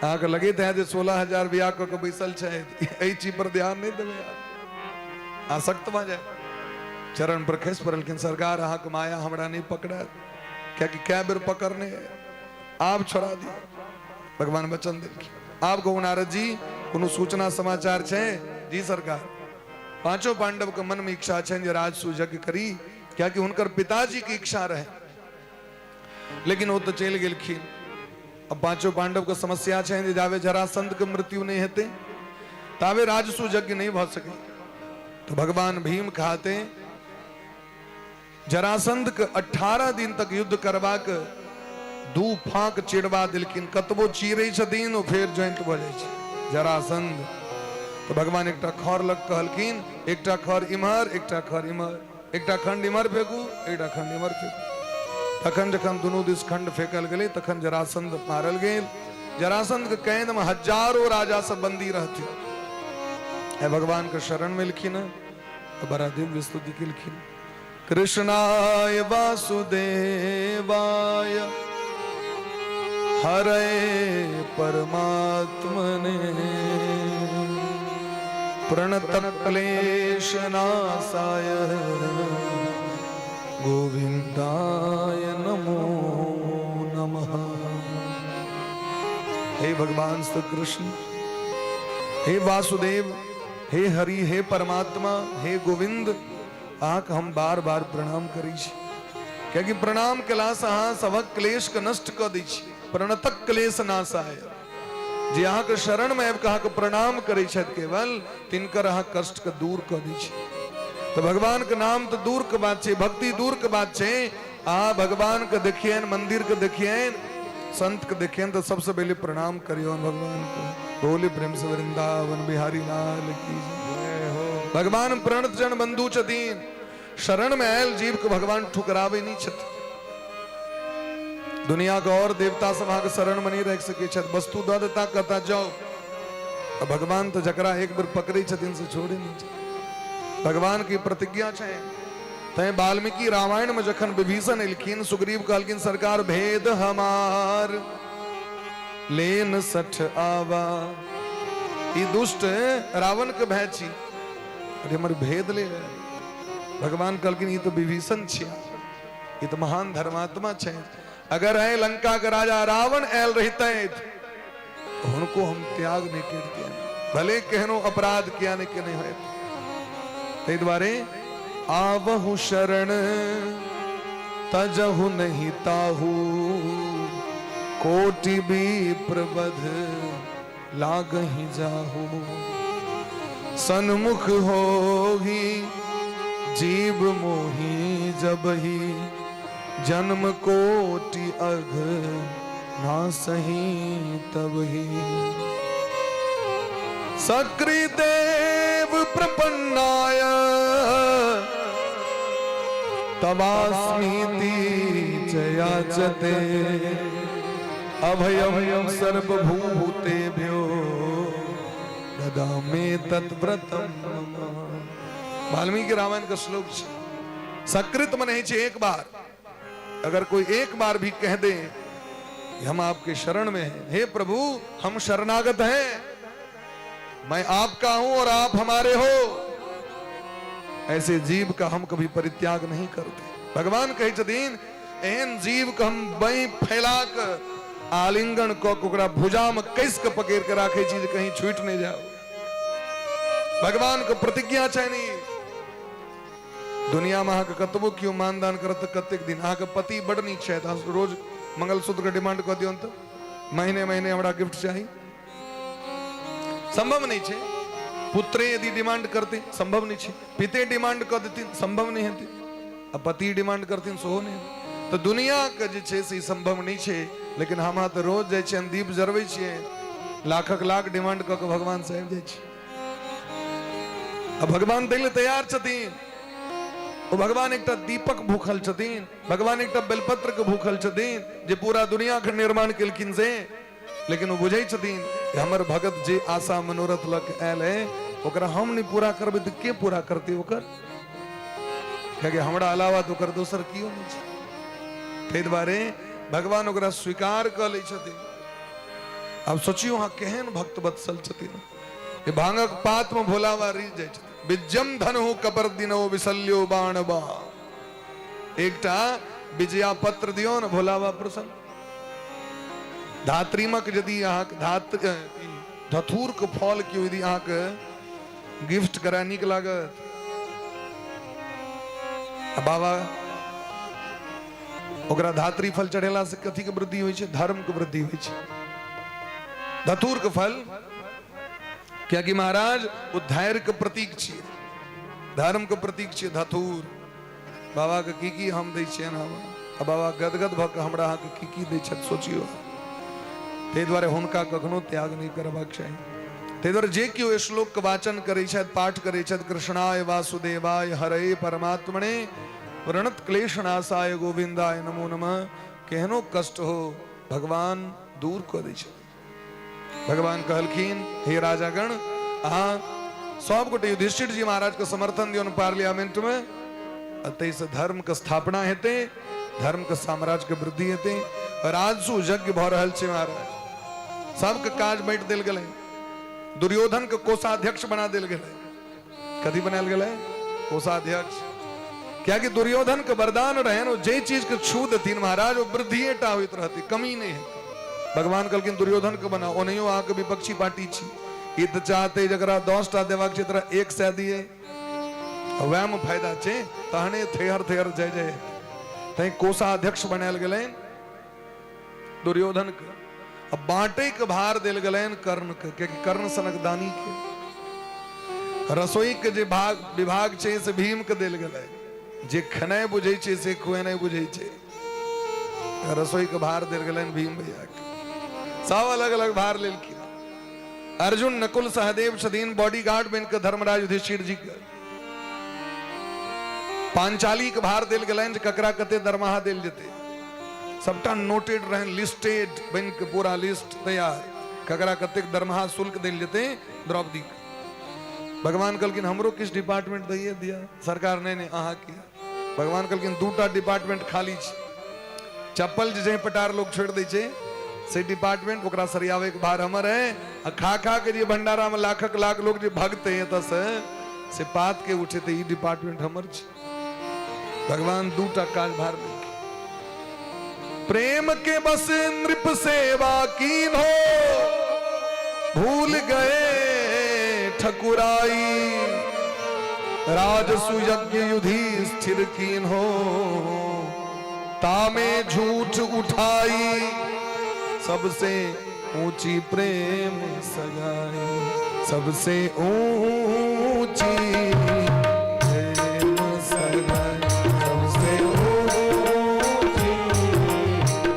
अहाँके लगैत है जे 16,000 बियाह कऽ के बैसल छथि, एहि चीज पर ध्यान नहि देबै, अहाँ आसक्त भऽ जाय। चरण पर खसि पड़लखिन, सरकार अहाँके माया हमरा नहि पकड़ायत, कियाकि कए बेर पकड़ने आब छोड़ा दियौ। भगवान वचन देलखिन। आब कहू नारद जी, कोनो सूचना समाचार छै? जी सरकार, पांचों पांडव के मन में इच्छा छनि जे राजसूय यज्ञ करी, कियाकि हुनकर पिताजी के इच्छा रहे, लेकिन ओ तऽ चलि गेलखिन। अब पांचों पांडव के समस्या छनि जे जाबे जरासंध के मृत्यु नहि हेतै ताबे राजसूय यज्ञ नहि भऽ सकै। तो भगवान भीम खाते जरासंध के 18 दिन तक युद्ध करबाक दू फांक चिड़बा देलखिन। कतबो चीरै छथिन ओ फेर ज्वाइंट भऽ जाइ छै जरासंध। तो भगवान एकटा खर लग कहलखिन, एकटा खर इम्हर, एकटा खर इम्हर, एकटा खंड इम्हर फेकू, एकटा खंड इम्हर फेकू। तखन जखन दुनू दिस खंड फेकल गेलै तखन जरासंध मारल गेल। जरासंध के कैद में हजारों राजा सब बंदी रहथिन। भगवान के शरण में एलखिन, बड़ा दिव्य स्तुति केलखिन। कृष्णाय वासुदेवाय हरे परमात्मने प्रणत क्लेशनाशाय गोविंदाय नमो नमः। हे भगवान श्री कृष्ण, हे वासुदेव, हे हरि, हे परमात्मा, हे गोविंद, अहाँके हम बार बार प्रणाम करै छी, कियाकि प्रणाम केलासँ अहाँ सभक क्लेशके नष्ट कऽ दै छी। प्रणतक क्लेश नाशाय, जे अहाँके शरणमे आबि कऽ अहाँके प्रणाम करै छथि केवल, तिनकर अहाँ कष्टके दूर कऽ दै छी। तऽ भगवानके नाम तऽ दूरके बात छै, भक्ति दूरके बात छै। अहाँ भगवानके देखियनि, मंदिरके देखियनि, संतके देखियनि, तऽ सबसँ पहिले प्रणाम करियौन भगवानके। बोले प्रेम से वृंदावन बिहारी लाल की जय हो। भगवान प्रणत जन बंधु छथिन, शरण में आयल जीव के भगवान ठुकराबै नहीं छथिन। दुनिया के और देवता सब अहाँके शरण में नहीं रख सकै छथि, वस्तु दऽ देता कहता जाओ। आ भगवान तऽ जकरा एक बेर पकड़ै छथिन से छोड़े नहीं छथिन। भगवान की प्रतिज्ञा छै। तैं वाल्मीकि रामायण में जखन विभीषण एलखिन, सुग्रीव कहलखिन सरकार भेद हमार लेन सठ आवा, ई दुष्ट रावण के भय छी, अरे हमर भेद ले ले। भगवान कहलखिन ई तो विभीषण छिया, ई तो महान धर्मात्मा छै, अगर है लंका के राजा रावण आयल रहिते हुनको हम त्याग नहीं करितियनि, भले केहनो अपराध किया नहीं केने होयत। ताहि दुआरे आवहु शरण तजहु नहीं ताहू, कोटि विप्रबध लागहि जाहू, सन्मुख होही जीव मोही जबही, जन्म कोटि अघ ना सही तबही। सक्री देव प्रपन्नाय तवास्मीति चयाचते, अभयम सर्वभूतेभ्यो ददामे तत्व्रतम मम। वाल्मीकि रामायण का श्लोक छै। सकृत में नहीं छै, एक बार अगर कोई एक बार भी कह दे हम आपके शरण में हैं, हे प्रभु हम शरणागत हैं, मैं आपका हूं और आप हमारे हो। ऐसे जीव का हम कभी परित्याग नहीं करते। भगवान कहै छथिन एहन जीव के हम बाँहि फैला के आलिंगन कऽ के ओकरा भुजा में कस के पकड़ के राखै छी जे कहीं छूटि नहि जाओ। भगवान के प्रतिज्ञा छनि। दुनिया में अहाँके कतबो केओ मानदान करत तऽ कतेक दिन। अहाँके पति बड नीक छथि, अहाँ रोज मंगलसूत्र के डिमांड कऽ दियौन तऽ महीने महीने हमरा गिफ्ट चाही, संभव नहीं छै। पुत्रे यदि डिमांड करते संभव नहीं छै, पिते डिमांड कऽ देथिन संभव नहीं हेतै, आ पति डिमांड करथिन सेहो नहीं हेतै। तऽ दुनिया के जे छै से ई संभव नहीं छै। लेकिन हम अहाँ तऽ रोज जाइ छियनि, दीप जरबै छियै, लाखक लाख डिमांड कऽ के भगवान से आबि जाइ छी। आ भगवान दै लए तैयार छथिन। ओ भगवान एकटा दीपक भूखल छथिन, भगवान एकटा बेलपत्र के भूखल छथिन जे पूरा दुनिया के निर्माण केलखिन से। लेकिन ओ बुझै छथिन कि हमर भगत जे आशा मनोरथ लऽ के आयल है ओकरा हम नहि पूरा करबै तऽ के पूरा करतै ओकर, कियाकि हमरा अलावा तऽ ओकर दोसर केओ नहि छै। ताहि दुआरे भगवान ओकरा स्वीकार कऽ लै छथिन। आब सोचियौ अहाँ केहन भक्त वत्सल छथिन जे भांगक पात में भोला बाबा रिझ जाइ छथिन। विजम धनु कपर दिनो विशल्यो बाण बा, एकटा विजया पत्र दियौ ने भोला बाबा प्रसन्न। धात्रीमक यदि अहाँके धात्र धथूर के फल केओ यदि अहाँके गिफ्ट करा नीक लागत? आ बाबा ओकरा धात्री फल चढ़ेला से कथी के वृद्धि होइ छै? धर्म के वृद्धि होइ छै। धतूर के फल कियाकि महाराज ओ धैर्य के प्रतीक छियै, धर्म के प्रतीक छियै धतूर। बाबा के की की हम दै छियनि हम, आ बाबा गदगद भऽ कऽ हमरा अहाँके की की दै छथि सोचियौ। ताहि दुआरे हुनका कखनो त्याग नहि करबाक चाही। ताहि दुआरे जे केओ श्लोक के वाचन करै छथि, पाठ करै छथि, कृष्णाय वासुदेवाय हरे परमात्मने प्रणत क्लेशनाशाय गोविंदाय नमो नमः, केहनो कष्ट हो भगवान दूर कऽ दै छथि। भगवान कहलखिन हे राजागण, अहाँ सब गोटे युधिष्ठिर जी महाराज के समर्थन दियौन पार्लियामेंट में, आ ताहिसँ धर्म के स्थापना हेतै, धर्म के साम्राज्य के वृद्धि हेतै। राजसु यज्ञ भऽ रहल छै महाराज, सबके काज बांटि देल गेलै। दुर्योधन के कोषाध्यक्ष बना देल गेलै। कथी बनायल गेलै? कोषाध्यक्ष। कियाकि दुर्योधन के वरदान रहन, ओ जे चीज के छू देथिन महाराज ओ वृद्धिए टा होइत रहतै, कमी नहि हेतै। भगवान कहलखिन दुर्योधन के बनाओ, ओनहियो अहाँके विपक्षी पार्टी छी, ई तऽ चाहते जकरा 10 टा देबाक छै तोरा 100 दिए, वएह में फायदा छै, तहने थेहर थेहर जय जय हेतै। तैं कोषाध्यक्ष बनायल गेलनि दुर्योधन के, आ बांटे के भार देल गेलनि कर्ण के, कियाकि कर्ण सनक दानी के। रसोई के जे भाग विभाग छै से भीम के देल गेलै, जे खेनाइ बुझै छै से खुएनाइ बुझै छै, रसोई के भार देल गेलनि भीम भैया के। सब अलग अलग भार लेलखिन। अर्जुन नकुल सहदेव छथिन बॉडीगार्ड बनि के धर्मराज युधिष्ठिर जी के। पांचाली के भार देल गेलनि जे ककरा कते दरमाहा देल जेतै, सबटा नोटेड रहनि, लिस्टेड बनि के पूरा लिस्ट तैयार, ककरा कतेक दरमाहा शुल्क देल जेतै द्रौपदी के। भगवान कहलखिन हमरो किछु डिपार्टमेंट दैये दिया सरकार। नहि नहि अहाँ के। भगवान कहलखिन दूटा डिपार्टमेंट खाली छै, चप्पल जे जाहि पटार लोग छोड़ि दै छै से डिपार्टमेंट, ओकरा सरियावे के भार हमर है, आ खा खा के जे भंडारा में लाखक लाख लोग जे भगते एतऽ से पात के उठेते, ई डिपार्टमेंट हमर छै। भगवान दूटा काज भार देलखिन। प्रेम के बस नृप सेवा कीन हो, भूल गए ठकुराई, राजसु यज्ञ युधिष्ठिर कीन हो, तामे झूठ उठाई, सबसे ऊंची प्रेम सगाई, सबसे ऊंची प्रेम सगाई, सबसे ऊंची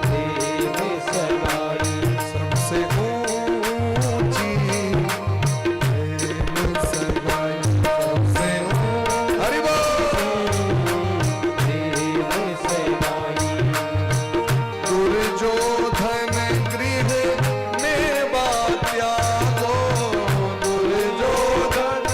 प्रेम सगाई, सबसे ऊंची प्रेम सगाई, सबसे हरि बोल प्रेम सगाई। दुर्योधन गृह में त्यागो, दुर्योधन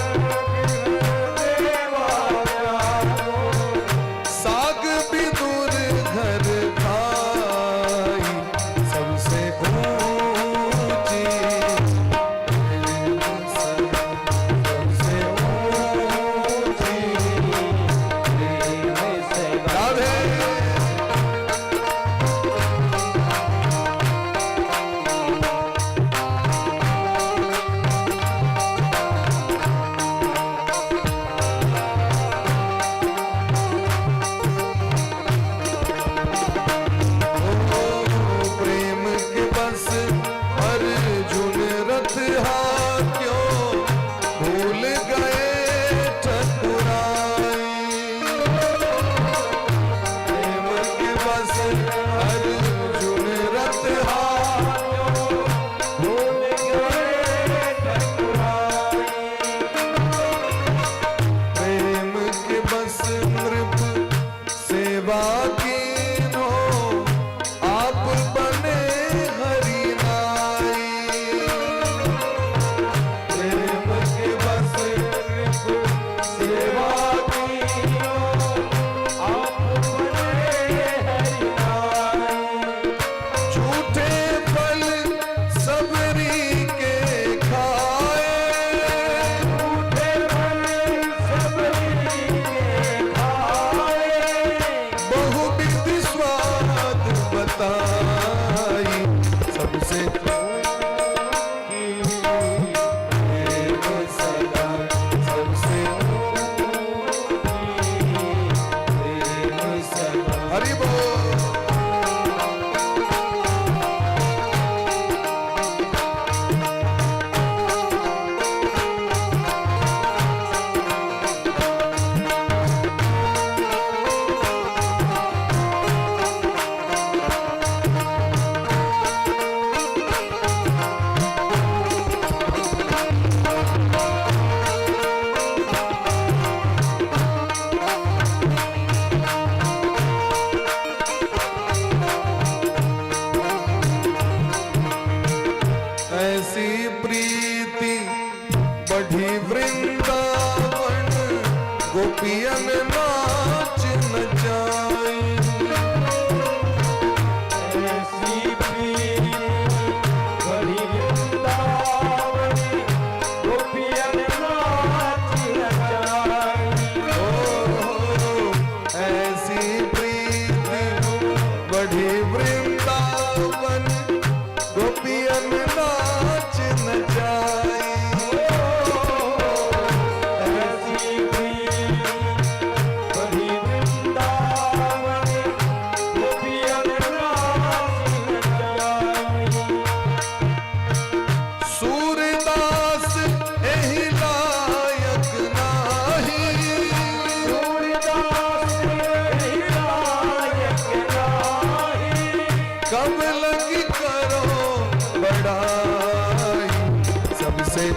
सबसे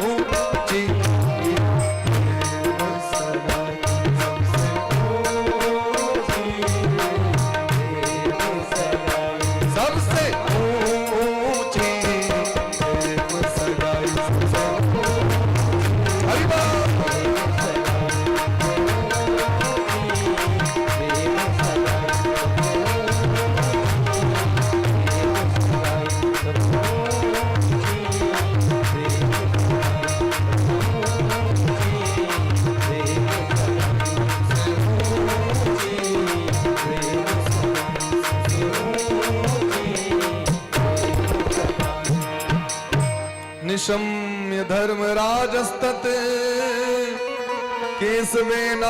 ऊंची प्रेम सगाई सबसे सबसे ऊंची प्रेम सगाई सबसे। हरि बोल। निशम्य धर्मराजस्तत् केशवेनानुकम्पितम्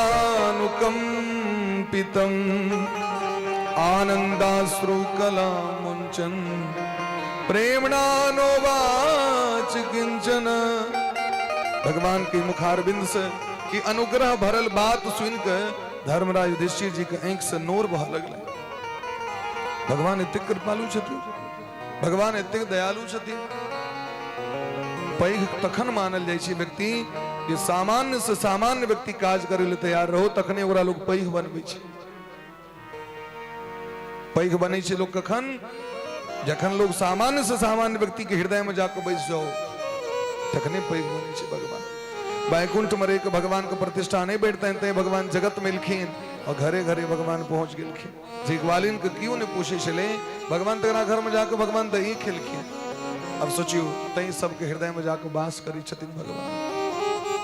आनन्दाश्रुकलां मुञ्चन् प्रेम्णा नोवाच किंचन। भगवान के मुखारबिंद से ई अनुग्रह भरल बात सुन के धर्मराज युधिष्ठिर जी के आंखि से नोर बह लगलै। भगवान एतेक कृपालु छथिन, भगवान एतेक दयालु छथिन। पैघ तखन मानल जाइ छै व्यक्ति जे सामान्य से सामान्य व्यक्ति काज करै लए तैयार रहो, तखने ओकरा लोग पैघ बनबै छै। पैघ बनै छै लोग कखन? जखन लोग सामान्य से सामान्य व्यक्ति के हृदय में जाके बैस जाओ, तखने पैघ बनै छै। भगवान वैकुंठ में रहि के भगवान के प्रतिष्ठा नहीं बैठतनि, तैं भगवान जगत में एलखिन और घरे घरे भगवान पहुंच गेलखिन। जे ग्वालिन के क्यों नहीं पूछे छलै भगवान, तकरा घर में जाके भगवान दही खेलखिन। अब सोचियो, तैं सबके हृदय में जाके वास करै छथिन भगवान।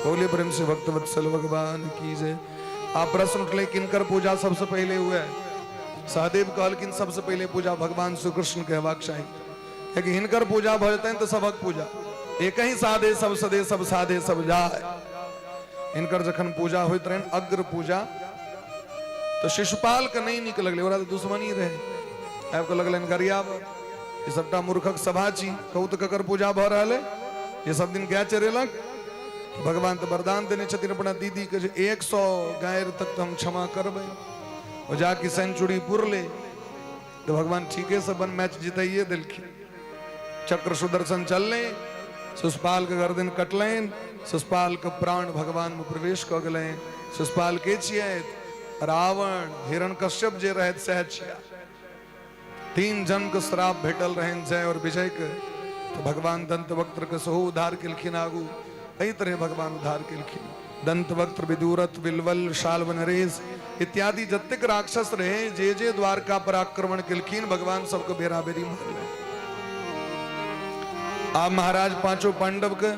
बोले प्रेम से भक्त वत्सल भगवान की जय। आप प्रश्न उठले, किनकर पूजा सबसे पहले हुए? सहदेव कहलखिन सबसे पहले पूजा भगवान श्री कृष्ण के हेबाक चाही, कियाकि हिनकर पूजा भऽ जेतनि तऽ सबक पूजा। एक ही साधे सब सदे, सब साधे सब जाय। हिनकर जखन पूजा होइत रहनि अग्र पूजा, तऽ शिशुपाल के नहि नीक लगलै, ओकरा तऽ दुश्मनी रहै। आबि कऽ लगलनि गरियाब, ई सबटा मूर्खक सभा छी, कहू तऽ ककर पूजा भऽ रहल है? ये सब दिन गाय चरेलक। भगवान तऽ वरदान देने छथिन अपना दीदी के जे 100 गायर तक तऽ हम क्षमा करबै। ओ जाके सेंचुरी पुरले तऽ भगवान ठीके से अपन मैच जिताइए देलखिन। चक्र सुदर्शन चललै, शिशुपाल के गर्दन कटलनि, शिशुपाल के प्राण भगवान में प्रवेश कऽ गेलनि। शिशुपाल के छियै? रावण हिरण्यकश्यप जे रहैत सएह छिया। 3 जन्म के श्राप भेटल रहनि जय और विजय के, तो भगवान दंतवक्त्र के सेहो उद्धार केलखिन। आगू एहि तरह भगवान उद्धार केलखिन। दंतवक्त्र, विदुरथ, बिलवल, शाल्व नरेश इत्यादि जतेक राक्षस रहे, जे जे द्वारका पर आक्रमण केलखिन, भगवान सबके बेरा बेरी मारलनि। आब महाराज पांचों पांडव के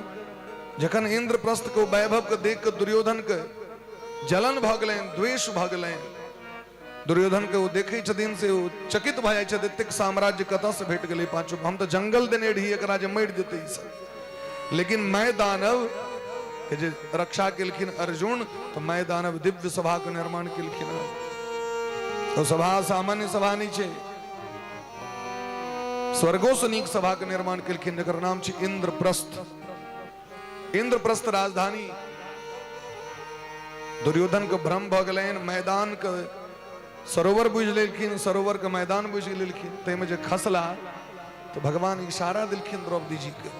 जखन इंद्रप्रस्थ के वैभव के देख के दुर्योधन के जलन भऽ गेलनि, द्वेष भऽ गेलनि। दुर्योधन के ओ देखै छथिन से ओ चकित भऽ जाइ छथि, एतेक साम्राज्य कतऽ से भेट गेलै पांचों? हम तऽ जंगल देने रही एकरा जे मरि जेतै ई सब, लेकिन मैं दानव के जे रक्षा केलखिन अर्जुन, तऽ मैं दानव दिव्य सभा के निर्माण केलखिन। तो सभा सामान्य सभा नहीं छै, स्वर्गो से नीक सभा के निर्माण केलखिन, जकर नाम छै इंद्रप्रस्थ। इंद्रप्रस्थ राजधानी। दुर्योधन के भ्रम भऽ गेलनि, मैदान के सरोवर बुझि लेलखिन, सरोवर के मैदान बुझि लेलखिन। ताहिमे जे खसला तऽ भगवान इशारा देलखिन द्रौपदी जी के,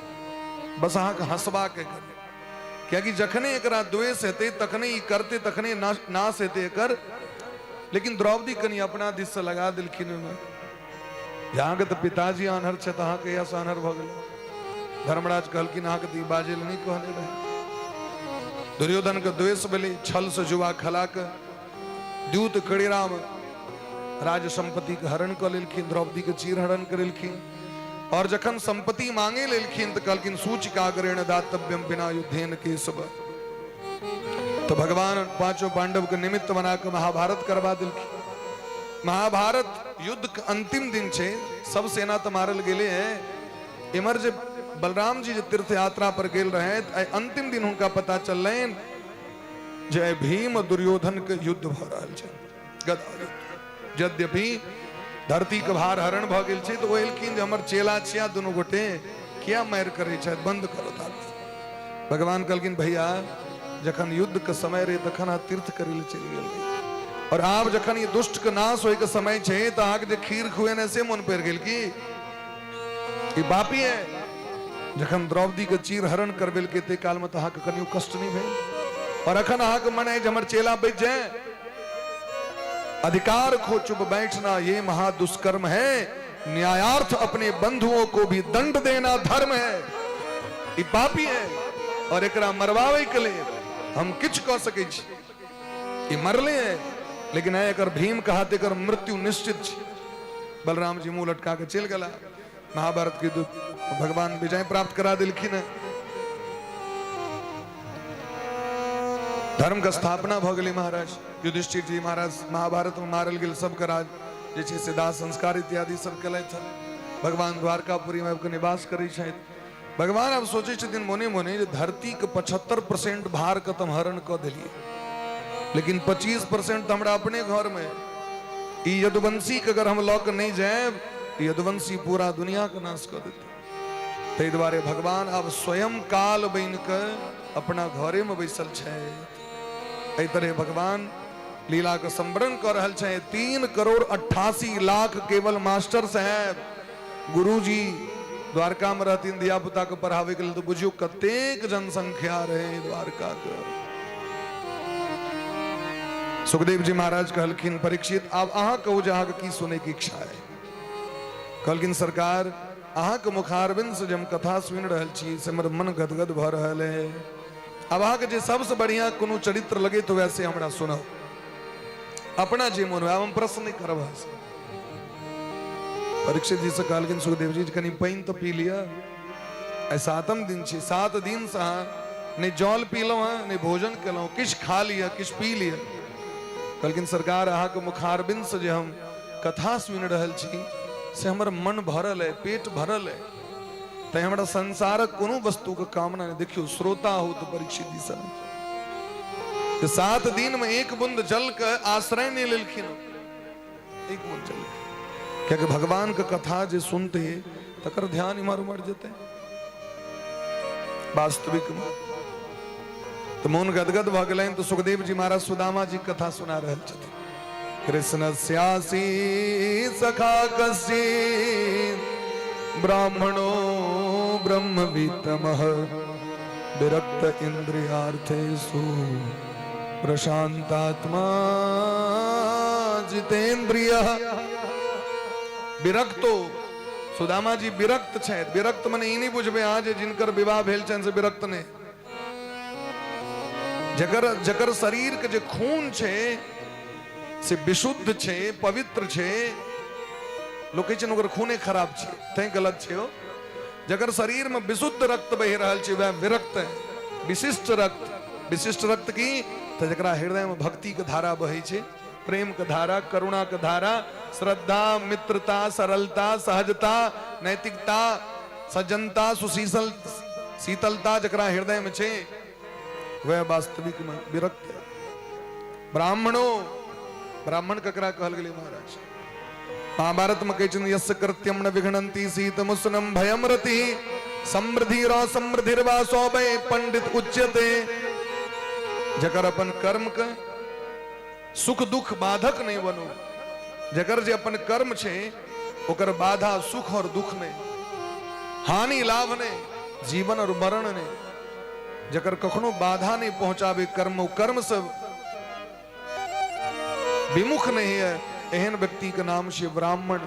बस अहाँके हंसबाके करै, कियाकि जखने एकरा द्वेष हेतै तखने ई करतै, तखने नाश हेतै एकर। लेकिन द्रौपदी कनि अपना दिस से लगा देलखिन ओहिमे, जे अहाँके तऽ पिताजी आन्हर छथि, अहाँ कहियासँ आन्हर भऽ गेलै? धर्मराज कहलखिन अहाँके तऽ ई बाजै लए नहि कहने रहै। दुर्योधन के द्वेष भेलै, छल से जुआ खला के द्यूत क्रीड़ामे राज संपत्ति के हरण कऽ लेलखिन, द्रौपदी के चीर हरण करेलखिन। और जखन संपत्ति मांगे लेलखिन तऽ कहलखिन सूचिकाग्रेण दातव्यम बिना युद्धेन केशव। तो भगवान पांचों पांडव के निमित्त बना के महाभारत करवा देलखिन। महाभारत युद्ध के अंतिम दिन छै, सब सेना तऽ मारल गेले है। इमहर जे बलराम जी जे तीर्थ यात्रा पर गेल रहे, अंतिम दिन हुनका पता चललनि जे भीम दुर्योधन के युद्ध भऽ रहल छै, गदा युद्ध। यद्यपि धरती के भार हरण भऽ गेल छै, तऽ ओ एलखिन जे हमर चेला छिया दुनू गोटे किया मारि करै छथि, बंद करो ताकि। भगवान कहलखिन भैया, जखन युद्ध के समय रहे तखन अहाँ तीर्थ करै लए चलि गेल रही, और आब जखन ई दुष्ट के नाश होय के समय छै तऽ अहाँके जे खीर खुएने से मोन पड़ि गेल की ई बापी है। जखन द्रौपदीके चीर हरण करबेलकै ताहि कालमे तऽ अहाँके कनियो कष्ट नहि भेल, और अखन अहाँके मन है जे हमर चेला बचि जाए। अधिकार खो चुप बैठना ये महादुष्कर्म है, न्यायार्थ अपने बंधुओं को भी दंड देना धर्म है। ई पापी है और एकरा मरवावे के लिए हम किछु कऽ सकै छी। ई मरले है, लेकिन एकर भीम के हाथ एकर मृत्यु निश्चित छै। बलराम जी मुंह लटका के चलि गेला। महाभारत के युद्ध भगवान विजय प्राप्त करा दिलखिन है। धर्म के स्थापना भ गेलै महाराज। युधिष्ठिर जी महाराज महाभारत में मारल गेल सबके राज जे छै से दाह संस्कार इत्यादि सब केलथि। भगवान द्वारकापुरी में आबि कऽ निवास करै छथि। भगवान आब सोचै छथिन मोने मोने जे धरती के 75% भार के तऽ हम हरण कऽ देलियै, लेकिन 25% तऽ हमरा अपने घर में। ई यदुवंशी के अगर हम लऽ कऽ नहि जायब तऽ यदुवंशी पूरा दुनिया के नाश कऽ देतै। ताहि दुआरे भगवान आब स्वयं काल बनि कऽ अपना घरे में बैसल छथि। एहि तरह भगवान लीला के संवरण कऽ रहल छथि। 3,88,00,000 केवल मास्टर साहेब गुरुजी द्वारका में रहथिन धिया पुता के पढ़ावे के लेल, तो बुझियो कतेक जनसंख्या रहे द्वारका के। सुखदेव जी महाराज कहलखिन परीक्षित आब अहाँ कहू जे अहाँके की सुनै के इच्छा है। कहलखिन सरकार अहाँके मुखारविंद से जे हम कथा सुनि रहल छी से हमर मन गदगद भऽ रहल है। आब अहाँके जे सबसे बढ़िया कोनो चरित्र लगे तो वैसे हमरा सुनाउ, अपना जे मन हुए। आब हम प्रश्न नहीं करब अहाँसँ। परीक्षित जी से कहलखिन सुखदेव जी कनि पानि तऽ पी लिअ, आइ 7म दिन छी, 7 दिन से अहाँ नहि जल पीलहुँ हँ नहि भोजन केलहुँ, किछु खा लिअ किछु पी लिअ। कहलखिन सरकार अहाँके मुखारबिंद से जे हम कथा सुनि रहल छी से हमर मन भरल है, पेट भरल है, तैं हमरा संसारक कोनो वस्तुके कामना नहि। देखियौ श्रोता हो तऽ परीक्षित जी सन 7 दिन में एक बूंद जल के आश्रय नहीं लेलखिन, एक बूंद जल, कियाकि भगवान के कथा जे सुनते तकर ध्यान इम्हर उम्हर जेतै वास्तविक में। तो मोन गदगद भऽ गेलनि तऽ सुखदेव जी महाराज सुदामा जी कथा सुना रहल छथिन। कृष्ण स्यासी सखा कसी ब्राह्मणो ब्रह्मवित्तमः विरक्त इंद्रियार्थेषु प्रशांतात्मा जितेंद्रिय। विरक्तो सुदामा जी विरक्त छथि। विरक्त मने ई नहि बुझबै अहाँ जे जिनकर विवाह भेल छनि से विरक्त नहि, जकर जकर शरीर के जे खून छै से विशुद्ध छै, पवित्र छै। लोक कहै छै ने ओकर खूने खराब छै, तैं गलत छै। ओ जकर शरीर में विशुद्ध रक्त बहि रहल छै वह विरक्त है। विशिष्ट रक्त, विशिष्ट रक्त की तऽ जकरा हृदय में भक्ति के धारा बहै छै, प्रेम के धारा, करुणा के धारा, श्रद्धा, मित्रता, सरलता, सहजता, नैतिकता, सज्जनता, सुशील शीतलता जकरा हृदय में छै वह वास्तविक में विरक्त है। ब्राह्मणो, ब्राह्मण ककरा कहल गेलै महाराज? महाभारत में कहै छथिन यस्य कृत्यम न विघ्नन्ति शीतमुष्णम भयम रति समृद्धिर समृद्धिर्वा सौभय पंडित उच्यते। जकर अपन कर्म के सुख दुख बाधक नहीं बनो, जकर जे अपन कर्म छै ओकर बाधा सुख और दुख नहीं, हानि लाभ नहीं, जीवन और मरण नहीं, जकर कखनो बाधा नहीं पहुंचावे कर्म, ओ कर्म से विमुख नहीं है, एहन व्यक्ति के नाम से ब्राह्मण,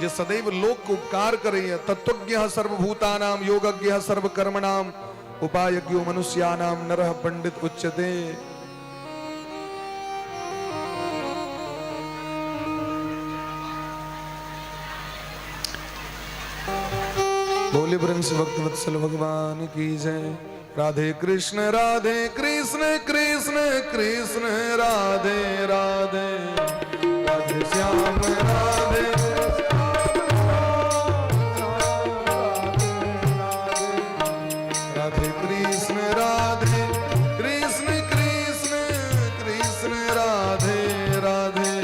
जे सदैव लोक के उपकार करे है। तत्वज्ञ सर्वभूतानाम योगज्ञ सर्वकर्मणाम उपायज्ञो मनुष्यानाम नरः पंडित उच्यते। बोले प्रेम से भक्त वत्सल भगवान की जय। राधे कृष्ण कृष्ण कृष्ण राधे राधे, राधे श्याम राधे राधे कृष्ण राधे कृष्ण कृष्ण कृष्ण राधे राधे,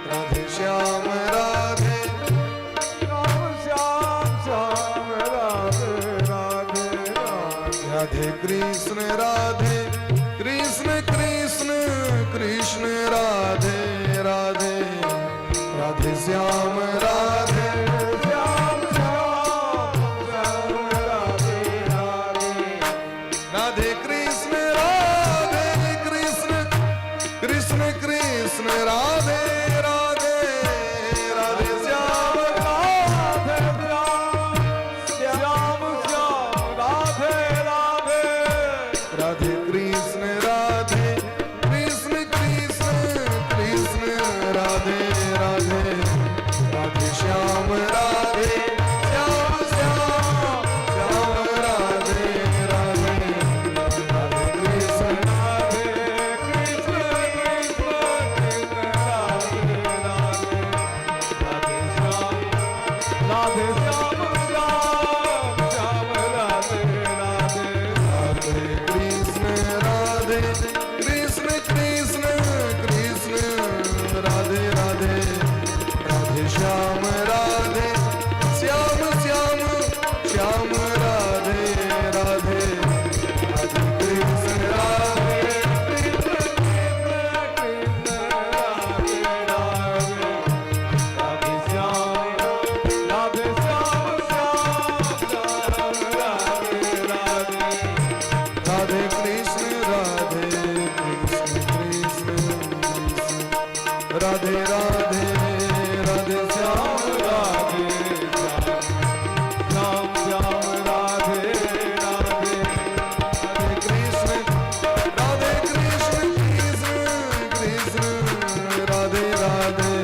राधे श्याम राधे राम श्याम श्याम राधे राधे राधे कृष्ण राधे कृष्ण कृष्ण कृष्ण राधे राधे, राधे श्याम राधे श्याम श्याम श्याम राधे राधे कृष्ण राधे कृष्ण कृष्ण कृष्ण राधे राधे राधे श्याम राधे श्याम श्याम श्याम राधे राधे राधे कृष्ण राधे कृष्ण कृष्ण कृष्ण राधे राधे राधे श्याम राधे श्याम श्याम श्याम राधे राधे। राधे कृष्ण राधे कृष्ण कृष्ण कृष्ण राधे राधे राधे श्याम राधे श्याम श्याम श्याम राधे राधे राधे कृष्ण राधे कृष्ण कृष्ण राधे राधे राधे श्याम राधे श्याम श्याम श्याम राधे राधे। राधे कृष्ण राधे कृष्ण कृष्ण कृष्ण राधे राधे राधे श्याम राधे श्याम श्याम राधे राधे। राधे कृष्ण राधे कृष्ण कृष्ण कृष्ण राधे राधे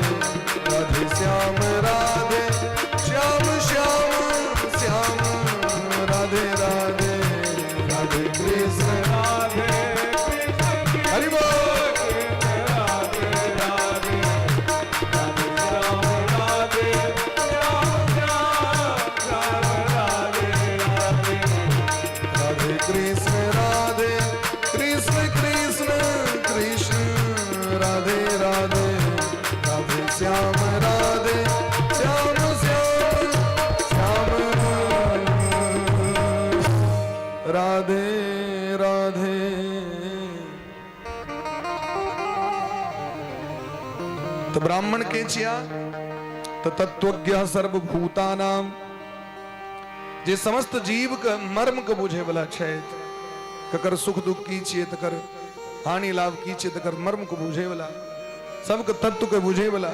राधे श्याम राधे श्याम श्याम श्याम राधे राधे राधे कृष्ण राधे कृष्ण हरि बोल। कृष्ण राधे राधे राधे श्याम राधे श्याम श्याम श्याम राधे राधे। राधे कृष्ण राधे कृष्ण कृष्ण कृष्ण राधे राधे राधे श्याम राधे श्याम श्याम श्याम राधे राधे। तो ब्राह्मण के छिया तो तत्वज्ञ सर्वभूतानाम, जे समस्त जीव के मर्म के बुझे वाला छथि, ककर सुख दुख की छियै, तकर हानि लाभ की छियै, तकर मर्म के बुझे वाला, सबके तत्व के बुझे वाला,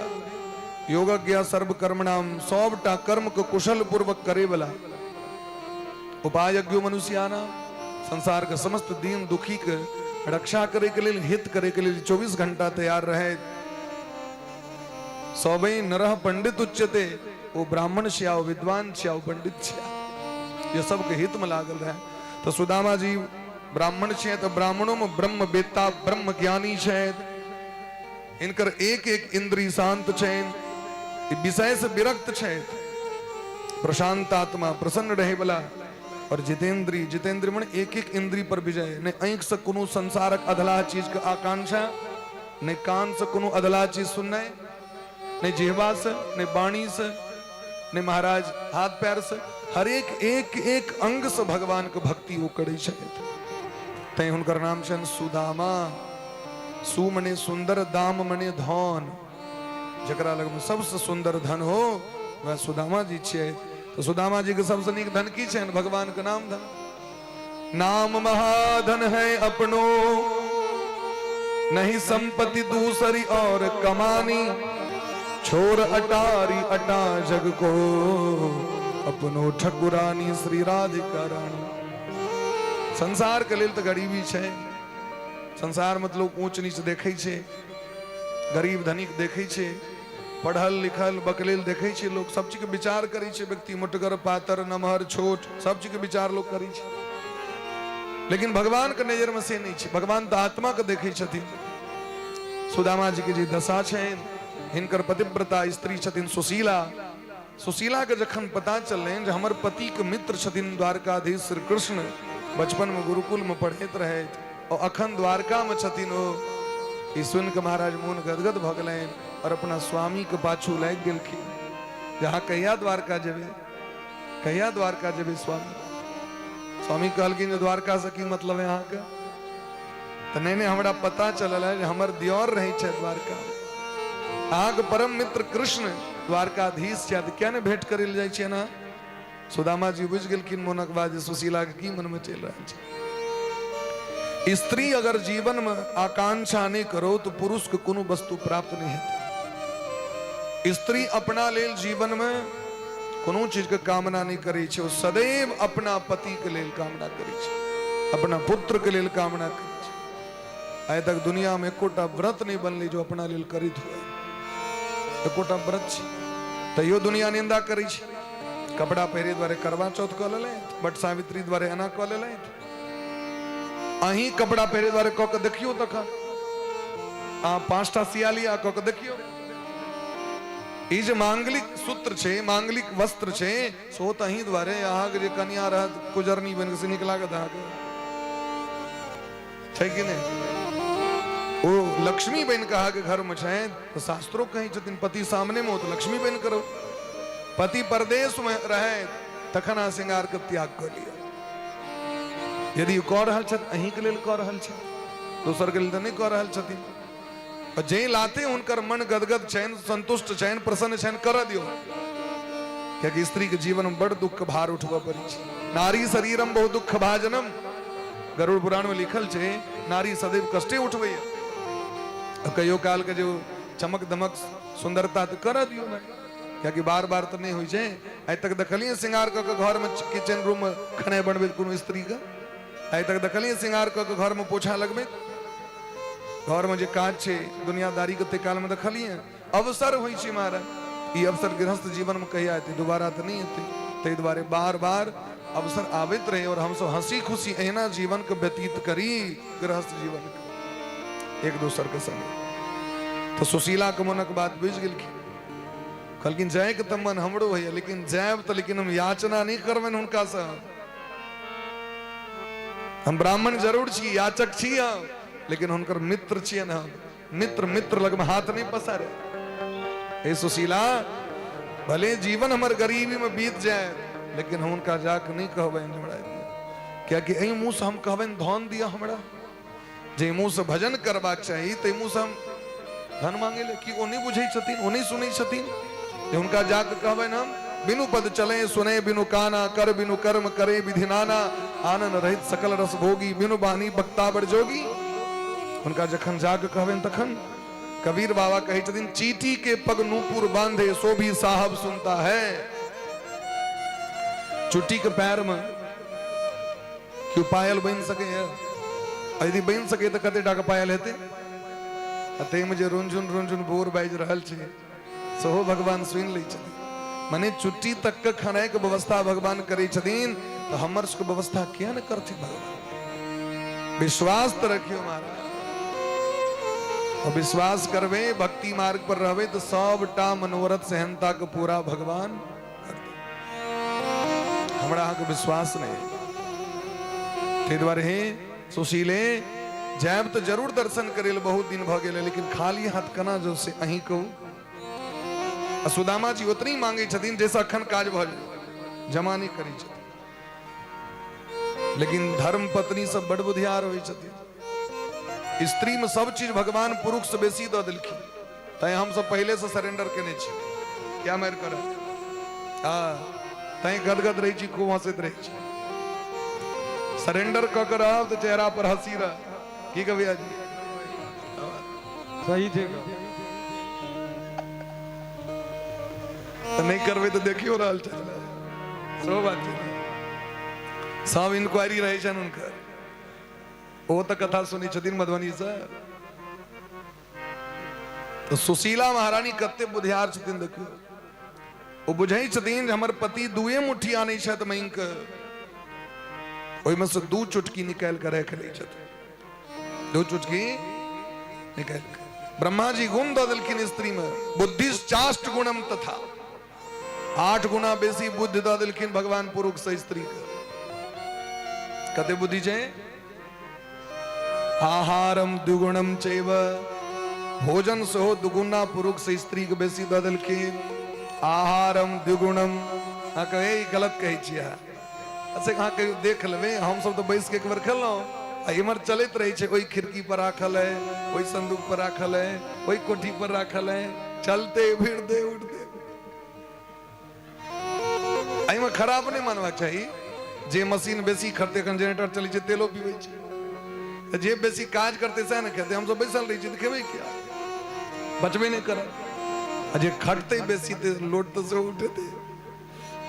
योगज्ञ सर्व कर्मणाम, सबटा कर्म के कुशल पूर्वक करे वाला, उपायज्ञो मनुष्याना, संसार के समस्त दीन दुखी के रक्षा करे के लेल, हित करे के लेल 24 घंटा तैयार रहे, सबै नरह पंडित उच्यते, वो ब्राह्मण छिया, वो विद्वान छिया, वो पंडित छिया, ये सबके हित में लागल रहे। तो सुदामा जी ब्राह्मण छे तो ब्राह्मणों में ब्रह्म वेत्ता ब्रह्म ज्ञानी छे, इनकर एक एक इंद्री शांत छे, विषय से विरक्त छे, प्रशांत आत्मा, प्रसन्न रहे वाला और जितेंद्री, जितेंद्री मन एक एक इंद्री पर विजय, ने आँख से कोनो संसारक अधलाह चीज के आकांक्षा, ने कान से कोनो अधलाह चीज सुननाइ, ने जिहवा से, ने वाणी से, ने महाराज हाथ पैर से, हर एक एक एक अंग से भगवान के भक्ति वो करै छथि। तैं हुनकर नाम छनि सुदामा। सु मने सुंदर, दाम मने धन, जकरा लग में सबसे सुंदर धन हो वह सुदामा जी छियै। तो सुदामा जी के सबसे नीक धन की छनि? भगवान के नाम धन। नाम महाधन है अपनो, नहीं संपत्ति दूसरी और कमानी, छोर अटारी अटा जग को, अपनो ठकुरानी श्री राधिका रानी। संसार के लेल तो गरीबी छै, संसार मतलब ऊंच नीच देखै छै, गरीब धनिक देखै छै, पढ़ल लिखल बकलेल देखै छै, लोग सब चीज के विचार करै छै, व्यक्ति मोटगर पातर नमहर छोट सब चीज के विचार लोग करै छै, लेकिन भगवान के नजर में से नहीं छै। भगवान तो आत्मा के देखै छथिन। सुदामा जी के जे दशा छनि, हिनकर पतिव्रता स्त्री छथिन सुशीला। सुशीला के जखन पता चललनि जे हमर पति के मित्र छथिन द्वारकाधीश श्री कृष्ण, बचपन में गुरुकुल में पढ़ैत रहथि और अखन द्वारका में छथिन ओ, ई सुनि के महाराज मोन गदगद भऽ गेलनि और अपना स्वामी के पाछू लागि गेलखिन जे अहाँ कहिया द्वारका जेबै, कहिया द्वारका जेबै स्वामी। स्वामी कहलखिन जे द्वारका से की मतलब है अहाँके? तऽ नहि नहि, हमरा पता चलल है जे हमर दियोर रहै छै द्वारका, अहाँके परम मित्र कृष्ण द्वारकाधीश छथि, किया नहि भेंट करै लए जाइ छियै ना? सुदामा जी बुझि गेलखिन मोनक बात जे सुशीला के की मन में चलि रहल छै। स्त्री अगर जीवन में आकांक्षा नहीं करो तो पुरुष के कोनो वस्तु प्राप्त नहीं हेतै। स्त्री अपना लेल जीवन में कोनो चीज के कामना नहीं करै छै, ओ सदैव अपना पति के लेल कामना करै छै। अपना पुत्र के लेल कामना करै छै। आइ तक दुनिया में एकोटा व्रत नहीं बनलै जो अपना लेल करैत हुए। एकोटा व्रत छै तैयो दुनिया निंदा करै छै। कपड़ा पहिरे द्वारे करवा चौथ कऽ लेलथि, बट सावित्री द्वारे एना कऽ लेलथि। अहीं कपड़ा पहिरे द्वारे कऽ के देखियौ, तखन अहाँ 5टा सिया लिया, कऽ के देखियौ। ई जे मांगलिक सूत्र छै, मांगलिक वस्त्र छै, सो तऽ अहीं द्वारे अहाँके जे कनिया रहत कुजरनी बनि कऽ, से नीक लागत अहाँके? छै कि नहि? ओ लक्ष्मी बनि कऽ अहाँके घरमे छथि तऽ शास्त्रो कहै छथिन, पति सामनेमे हो तऽ लक्ष्मी बनि कऽ रहू, पति परदेशमे रहै तखन अहाँ श्रृंगारके त्याग कऽ लिअ। यदि कऽ रहल छथि, अहीँके लेल कऽ रहल छथि, दोसरके लेल तऽ नहि कऽ रहल छथिन। आ जाहि लाते हुनकर मन गदगद छनि, संतुष्ट छनि, प्रसन्न छनि, करऽ दियौ। कियाकि स्त्रीके जीवनमे बड़ दुःख भार उठबऽ पड़ै छै। नारी शरीरम बहु दुःख भाजनम, गरुड़ पुराणमे लिखल छै, नारी सदैव कष्टे उठबैया। आ कहियो कालके जे चमक दमक सुन्दरता तऽ करऽ दियौ ने, कियाकि बार बार तऽ नहि होइ छै। आइ तक देखलियै श्रृंगार कऽ के घरमे किचन रूममे खेनाइ बनबैत कोनो स्त्रीके? आइ तक देखलियै श्रृंगार कऽ के घरमे पोछा लगबैत? घरमे जे काज छै दुनियादारीके ताहि कालमे देखलियै। अवसर होइ छै महाराज, ई अवसर गृहस्थ जीवनमे कहिया एतै? दोबारा तऽ नहि एतै। ताहि दुआरे बार बार अवसर आबैत रहै और हमसब हंसी खुशी एहिना जीवनके व्यतीत करी, गृहस्थ जीवनके एक दोसरके संगे। तऽ सुशीलाके मनक बात बुझि गेलखिन। कहलखिन, जायके तऽ मन हमरो होइए, लेकिन जायब तऽ लेकिन हम याचना नहि करबनि हुनकासँ। हम ब्राह्मण जरूर छी, याचक छी हम, लेकिन हुनकर मित्र छियनि हम। मित्र मित्र लगमे हाथ नहि पसारे। हे सुशीला, भले जीवन हमर गरीबी में बीत जाए, लेकिन हम हुनका जाके नहि कहबनि हमरा दिअ। कियाकि एहि मुँह से हम कहबनि धन दिअ हमरा, जे मुँह से भजन करबाक चाही ताहि मुँह से हम धन मांगे ले, कि ओ नहि बुझै छथिन, ओ नहि सुनै छथिन जे हुनका जाके कहबनि हम। बिनु पद चले सुने बिनु काना, कर बिनु कर्म करे विधि नाना, आनंद रहित सकल रस भोगी, बिनु बानी बख्तावर जोगी। हुनका जखन जाके कहबनि तखन कबीर बाबा कहै छथिन, चीटी के पग नूपुर बांधे सो भी साहब सुनता है। चुट्टी के पैर में केओ पायल बनि सकैए? यदि बनि सकै तऽ कते टाके पायल हेतै? आ ताहिमे जे रुनझुन रुनझुन बोर बाजि रहल छै, सेहो भगवान सुनि लै छथिन। मने चुट्टी तक के खेनाइके व्यवस्था भगवान करै छथिन तऽ हमर सबके व्यवस्था किया ने करथिन भगवान? विश्वास तऽ रखियौ महाराज। और विश्वास करबै, भक्ति मार्ग पर रहबै तऽ सबटा मनोरथ सेहनता के पूरा भगवान करतै। हमरा अहाँके विश्वास नहि, ताहि दुआरे हे सुशीले, जायब तऽ जरूर दर्शन करै लए, बहुत दिन भऽ गेलै, लेकिन खाली हाथ केना जो से अहीं कहू। आ सुदामा जी ओतनी मांगै छथिन जाहिसँ अखन काज भऽ जाय, जमा नहि करै छथिन। लेकिन धर्म पत्नी सब बड़ बुधियार होइ छथिन। स्त्री में सब चीज भगवान पुरुष से बेसी दऽ देलखिन, तैं हमसब पहिले से सरेंडर केने छी। क्या मारि करब? हँ, तैं गदगद रहै छी, खूब हंसैत रहै छी। सरेंडर कऽ के रहब तऽ चेहरा पर हंसी रह। की कविया जी? सही छै। तऽ नहि करबै तऽ देखियो रहल छै, सेहो बात छै। सब इंक्वायरी रहै छनि हुनकर। ओ तऽ कथा सुनै छथिन मधुबनीसँ। तऽ सुशीला महारानी कते बुधियार छथिन देखियौ। ओ बुझै छथिन जे हमर पति दुए मुट्ठी आनै छथि मांगि कऽ, ओहिमे से 2 चुटकी निकालि कऽ राखि लै छथिन, 2 चुटकी निकालि कऽ। ब्रह्मा जी गुण दऽ देलखिन स्त्री में, बुद्धि चाष्ट गुणम तथा, 8 गुना बेसी बुद्धि दऽ देलखिन भगवान पुरुष से स्त्री के। कते बुद्धि छै? आहारम द्विगुणम चैव, भोजन सेहो दुगुना पुरुष से स्त्री के बेसी दऽ देलखिन। आहारम द्विगुणम, अहाँ कहै ई गलत कहै छियै अहाँ। अच्छा, अहाँ कहियो देख लेबै, हमसब तऽ बैस के एक बेर खेलहुँ आ इम्हर चलैत रहै छै, ओहि खिड़की पर राखल है, ओहि संदूक पर राखल है, ओहि कोठी पर राखल है, चलते फिरते उठते। एहिमे खराब नहि मानबाक चाही। जे मशीन बेसी खटतै, एखन जेनरेटर चलै छै, तेलो पीबै छै, तऽ जे बेसी काज करतै सएह ने खेतै। हमसब बैसल रहै छी तऽ खेबै किया? बचबे नहि करत। आ जे खटतै बेसी तऽ लोड तऽ सेहो उठेतै।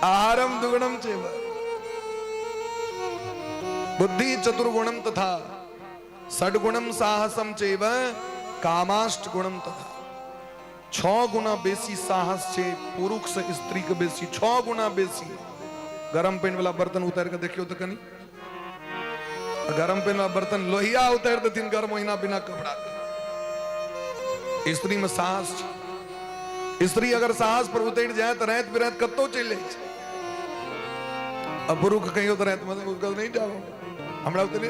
आहारम दुगुणम छै। बुद्धि चतुर्गुणम तथा षडगुणम साहसम चैव कामाष्ट गुणम तथा। 6 गुना बेसी साहस छै पुरुष से स्त्री के बेसी, 6 गुना बेसी। गरम पानि वाला बर्तन उतार के देखियो तो कनी, गरम पानि वाला बर्तन लोहिया उतार देथिन गर्म ओहिना बिना कपड़ा के। स्त्री में साहस छै, स्त्री अगर साहस पर उतरि जाए तो राति बिराति कतौ चलि जाइ छै। आ पुरुष कहियो तो राति में नहीं जाओ, हमरा उतरे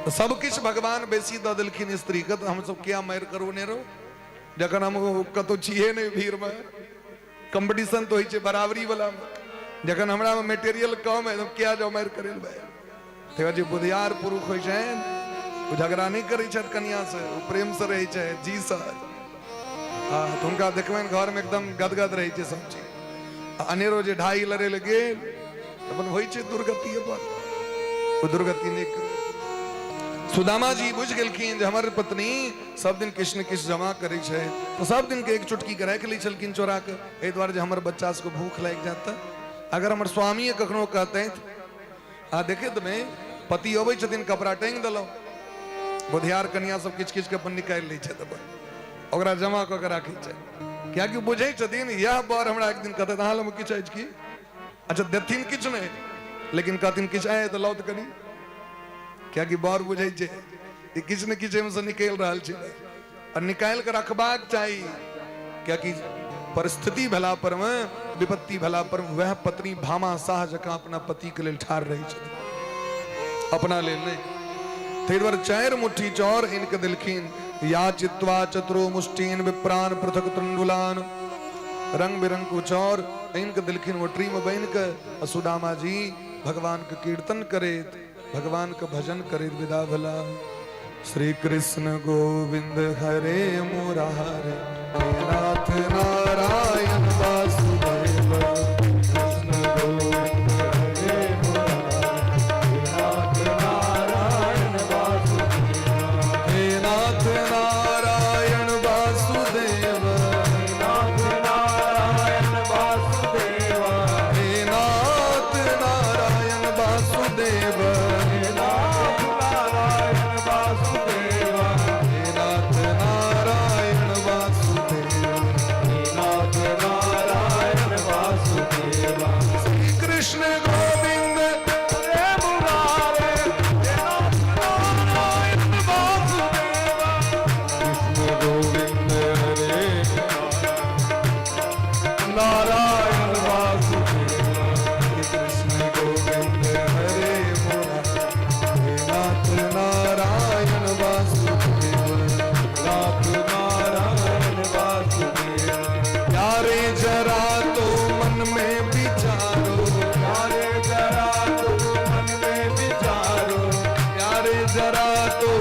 सब किछु भगवान बेसी दऽ देलखिन स्त्री के, तऽ हमसब किया मारि करू ने रहो, जखन हम कतौ छियै नहि भीड़ में, कंपटीशन तऽ होइ छै बराबरी वाला में, जखन हमरा में मेटेरियल कम है तऽ किया जाउ मारि करै लए भाई। तकर जे बुधियार पुरुष होइ छनि ओ झगड़ा नहि करै छथि कनिया से, ओ प्रेम से रहै छथि जी सर। हँ, तऽ हुनका देखबनि घर में एकदम गदगद रहै छै सब चीज। आ अनेरो जे ढाई लड़ै लए गेल अपन होइ छै दुर्गति, अपन ओ दुर्गति नहि करू। सुदामा जी बुझि गेलखिन जे हमर पत्नी सब दिन किछु ने किछु जमा करै छै, तऽ सब दिन के एक चुटकी के राखि लै छलखिन चोरा के, एहि दुआरे जे हमर बच्चा सबके भूख लागि जायत तऽ अगर हमर स्वामीए कखनो कहतथि। आ देखैत मे पति अबै छथिन, कपड़ा टाँगि देलहुँ, बुधियार कनिया सब किछु किछु के अपन निकालि लै छथि, अपन ओकरा जमा कऽ के राखै छै, कियाकि बुझै छथिन इएह बर हमरा एक दिन कहतथि अहाँ लगमे किछु अछि की, अच्छा देथिन किछु नहि लेकिन कहथिन किछु आय तऽ लाउ तऽ कनि, कियाकि बर बुझै छै कि किछु ने किछु एहिमे निकलि रहल छै आ निकालि कऽ रखबाक चाही, कियाकि परिस्थिति भेला पर मे विपत्ति भेला पर वएह पत्नी भामा शाह जकाँ अपना पति के लेल ठाढ़ रहै छथिन, अपना लेल नहि। ताहि दुआरे 4 मुट्ठी चाउर आनि कऽ देलखिन। या चित्वा चतुरो मुष्टीन विप्राण पृथक तंडुलान, रंग बिरंग को चाउर आनि कऽ देलखिन। ओटरी में बनि कऽ सुदामा जी भगवान के कीर्तन करैत भगवान के भजन करैत विदा भेला। श्री कृष्ण गोविंद हरे मुरारे, हे नाथ नारायण वासुदेव। कृष्ण गोविंद हरे मुरारे, हे नाथ नारायण वासुदेव। हे नाथ नारायण वासुदेव, नाथ नारायण वासुदेव। हे नाथ नारायण वासुदेव, हे नाथ नारायण वासुदेव। हे नाथ नारायण वासुदेव, हे नाथ नारायण वासुदेव। श्री कृष्ण गोविंद हरे मुरारे, हे नाथ नारायण वासुदेव। कृष्ण गोविंद हरे नारायण वासुदेव। कृष्ण गोविंद हरे मुरारे, हे नाथ नारायण वासुदेव। नाथ नारायण वासुदेव। प्यारे जरा तो मन में विचारो, प्यारे जरा तो मन में विचारो, प्यारे जरा तो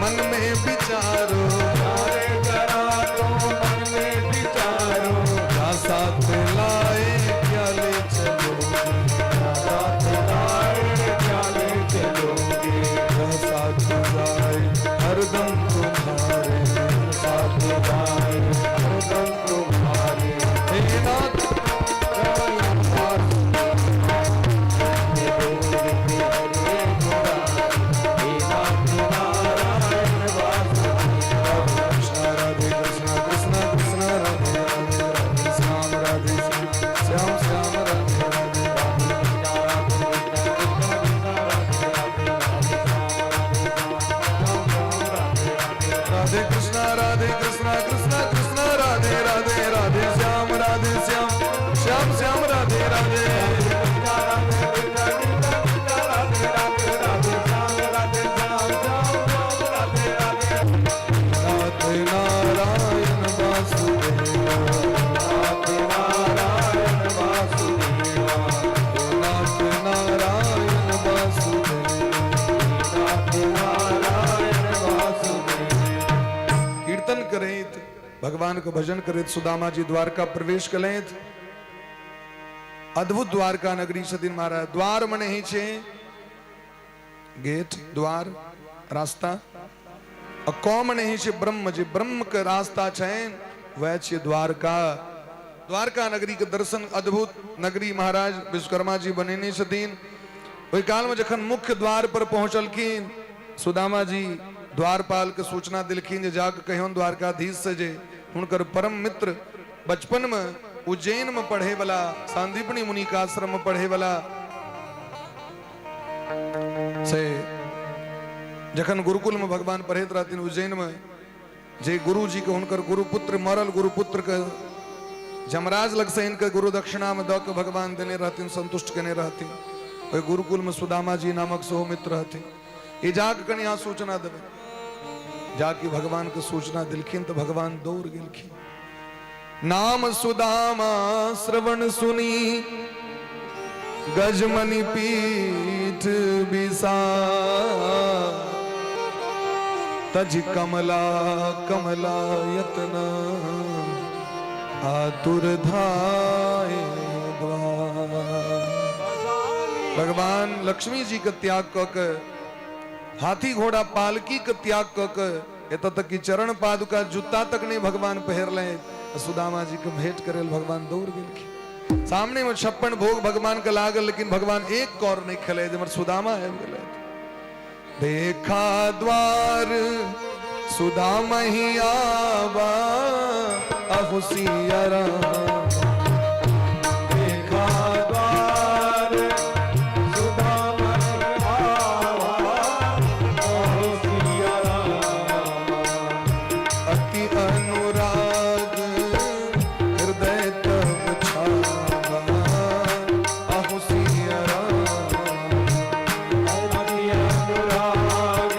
मन में विचारो, प्यारे जरा तो मन में विचारो। क्या साथ लाए क्या ले चलोगे, क्या साथ लाए क्या ले चलोगे, क्या साथ जाए हरदम तुम्हारे, साथ जाए हरदम तुम्हारे। हे नाथ नारायण वासुदेव। गोविंद हरे मुरारे, हे नाथ नारायण वासुदेव। कृष्ण राधे कृष्ण कृष्ण कृष्ण राधे राधे, राधे श्याम राधे श्याम श्याम श्याम राधे राधे। राधे कृष्ण राधे कृष्ण कृष्ण कृष्ण राधे राधे, राधे श्याम राधे श्याम श्याम श्याम राधे राधे। नाथ नारायण वासुदेव, नाथ नारायण वासुदेव। नाथ नारायण वासुदेव। नाथ नारायण वासुदेव। कीर्तन करैत भगवान के भजन करैत सुदामा जी द्वारका प्रवेश कलैत। अद्भुत द्वारका नगरी छथिन महाराज। द्वार मने ही छै गेट, द्वार, रास्ता। आ क मने ही छै ब्रह्म, जे ब्रह्म के रास्ता छनि वएह छियै द्वारका। द्वारका नगरी के दर्शन अद्भुत नगरी महाराज विश्वकर्मा जी बनेने छथिन। ओहि कालमे जखन मुख्य द्वार पर पहुँचलखिन सुदामा जी, द्वारपाल के सूचना देलखिन जे जाके कहियौन द्वारकाधीश से जे हुनकर परम मित्र बचपन में उज्जैन में पढ़े वाला, सांदीपनी मुनि का आश्रम में पढ़े वाला से जखन गुरुकुल में भगवान पढ़ैत रहथिन उज्जैन में, जे गुरु जी के हुनकर गुरुपुत्र मरल गुरुपुत्र के जमराज लग से इनके गुरु दक्षिणा में दऽ के भगवान देने रहथिन, संतुष्ट केने रहथिन। ओहि गुरुकुल में सुदामा जी नामक सेहो मित्र रहथिन। ई जाके कनि अहाँ सूचना देबै। जाके भगवान के सूचना देलखिन तऽ भगवान दौड़ गेलखिन। नाम सुदामा श्रवण सुनी गजमणि पीठ बिसा तज कमला कमला यत्न आतुर धाय द्वार। भगवान लक्ष्मी जी के त्याग कऽ के, हाथी घोड़ा पालकी के त्याग कऽ के, एतऽ तक कि चरण पादुका जूता तक नहीं भगवान पहिरले, सुदामा जी के भेंट करे भगवान दौड़ गेलखिन। सामने में 56 भोग भगवान के लागल, लेकिन भगवान एक कौर नहीं खेले जे हमर सुदामा आबि गेलै। देखा द्वार सुदामा ही आवा अहु सिया राम। देखा द्वार सुदामा आवा अहु सिया राम। अति अनुराग हृदय तब छावा अहु सिया राम। अति अनुराग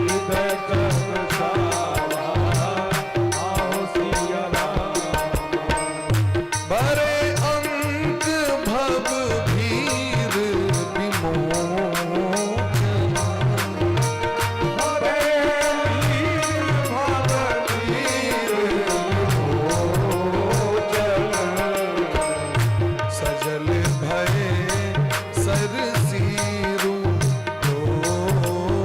हृदय तब छावा अहु सिया राम। बरे अंक भव भीर विमोचन। भरे वीर भव वीर विमोचन। सजल भय सर सीरु लोचन।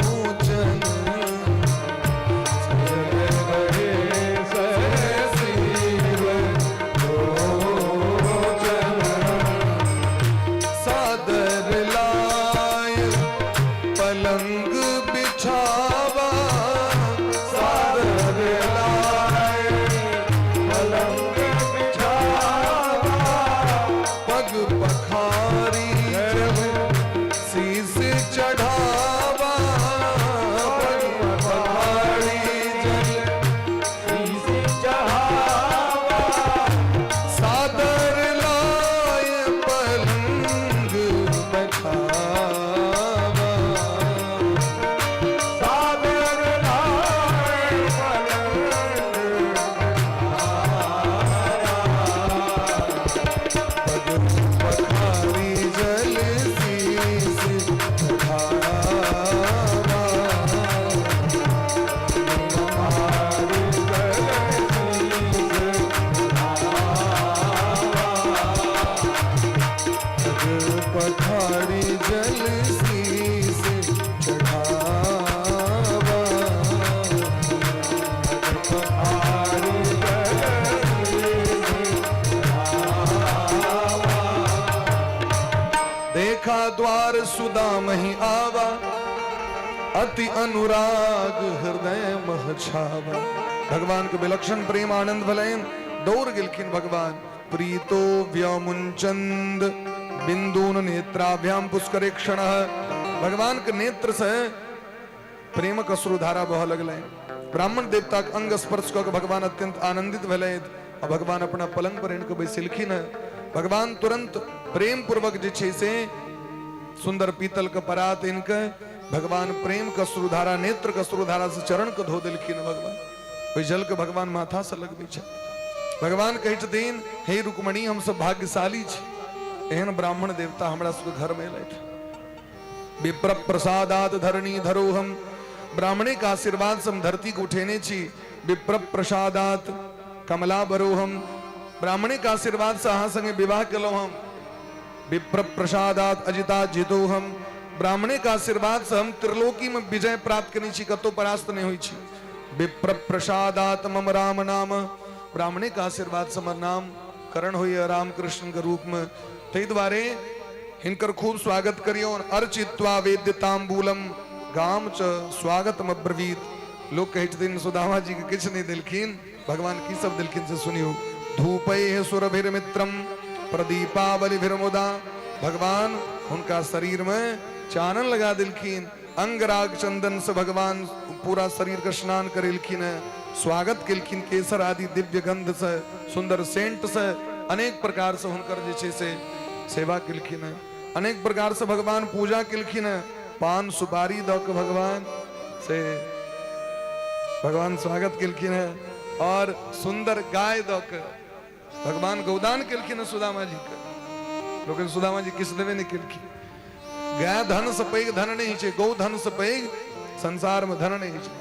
सजल भये सर सीरु लोचन। सादर लाय पलंग बिछावा। सादर लाए पलंग बिछावा। पग पखारी जल शीस चढ़ावा। पग पखारी जल शीस चढ़ावा। सादर लाय पलंग बैठावा। सादर लाए पलंग पग पखारी जल शीस चढ़ावा। पग पखारी जल शीस चढ़ावा। देखा द्वार सुदाम ही आवा अति अनुराग हृदय मह छावा। भगवान के विलक्षण प्रेम आनंद भलैन, दौड़ गेलखिन भगवान। प्रीतो व्यमुंचंद बिंदून नेत्राभ्याम पुष्करे क्षण। भगवान के नेत्र से प्रेमक अश्रुधारा बह लगलै। ब्राह्मण देवता के अंग स्पर्श कऽ के भगवान अत्यंत आनंदित भेलथि आ भगवान अपना पलंग पर आनि कऽ बैसलखिन। भगवान तुरंत प्रेम पूर्वक जे छै से सुंदर पीतल के परात आनि के भगवान प्रेम के अश्रुधारा, नेत्र के अश्रुधारा से चरण के धो देलखिन। भगवान ओहि जल के भगवान माथा से लगबै छथि। भगवान कहै छथिन, हे रुक्मणी, हम सब भाग्यशाली छी, एहन ब्राह्मण देवता हमरा सबके घर में एलथि। विप्र प्रसादात धरणी धरोहम, ब्राह्मणे के आशीर्वाद से हम धरती के उठेने छी। विप्र प्रसादात कमला बरोहम, ब्राह्मणे के आशीर्वाद से अहाँ संगे विवाह केलहुँ हम। विप्र प्रसादात अजिता जितोहम, ब्राह्मणे के आशीर्वाद से हम त्रिलोकी में विजय प्राप्त केने छी, कतौ परास्त नहीं होइ छी। विप्र प्रसादात मम राम नाम, ब्राह्मणे के आशीर्वाद से हमर नाम करण होइए राम कृष्ण के रूप में। ताहि दुआरे हिनकर खूब स्वागत करियौन। अर्चित्वा वेद्य तांबूलम गाम च स्वागतम अब्रवीत। लोक कहै छथिन सुदामा जी के किछु नहि देलखिन, भगवान की सब देलखिन से सुनियौ। धूपैः सुरभिर्मित्रम प्रदीपावलिभिर्मुदा। भगवान हुनका शरीर में चानन लगा देलखिन, अंगराग चंदन से भगवान पूरा शरीर के स्नान करेलखिन है, स्वागत केलखिन केसर आदि दिव्य गंध से, सुंदर सेंट से, अनेक प्रकार से हुनकर जे छै से सेवा केलखिन है, अनेक प्रकार से भगवान पूजा केलखिन है, पान सुपारी दऽ के भगवान से भगवान स्वागत केलखिन है और सुंदर गाय दऽ के भगवान गौदान केलखिन है सुदामा जी के। लेकिन सुदामा जी किछु देबे नहि केलखिन। गाय धन से पैघ धन नहीं छै, गौ धन से पैघ संसार में धन नहीं छै।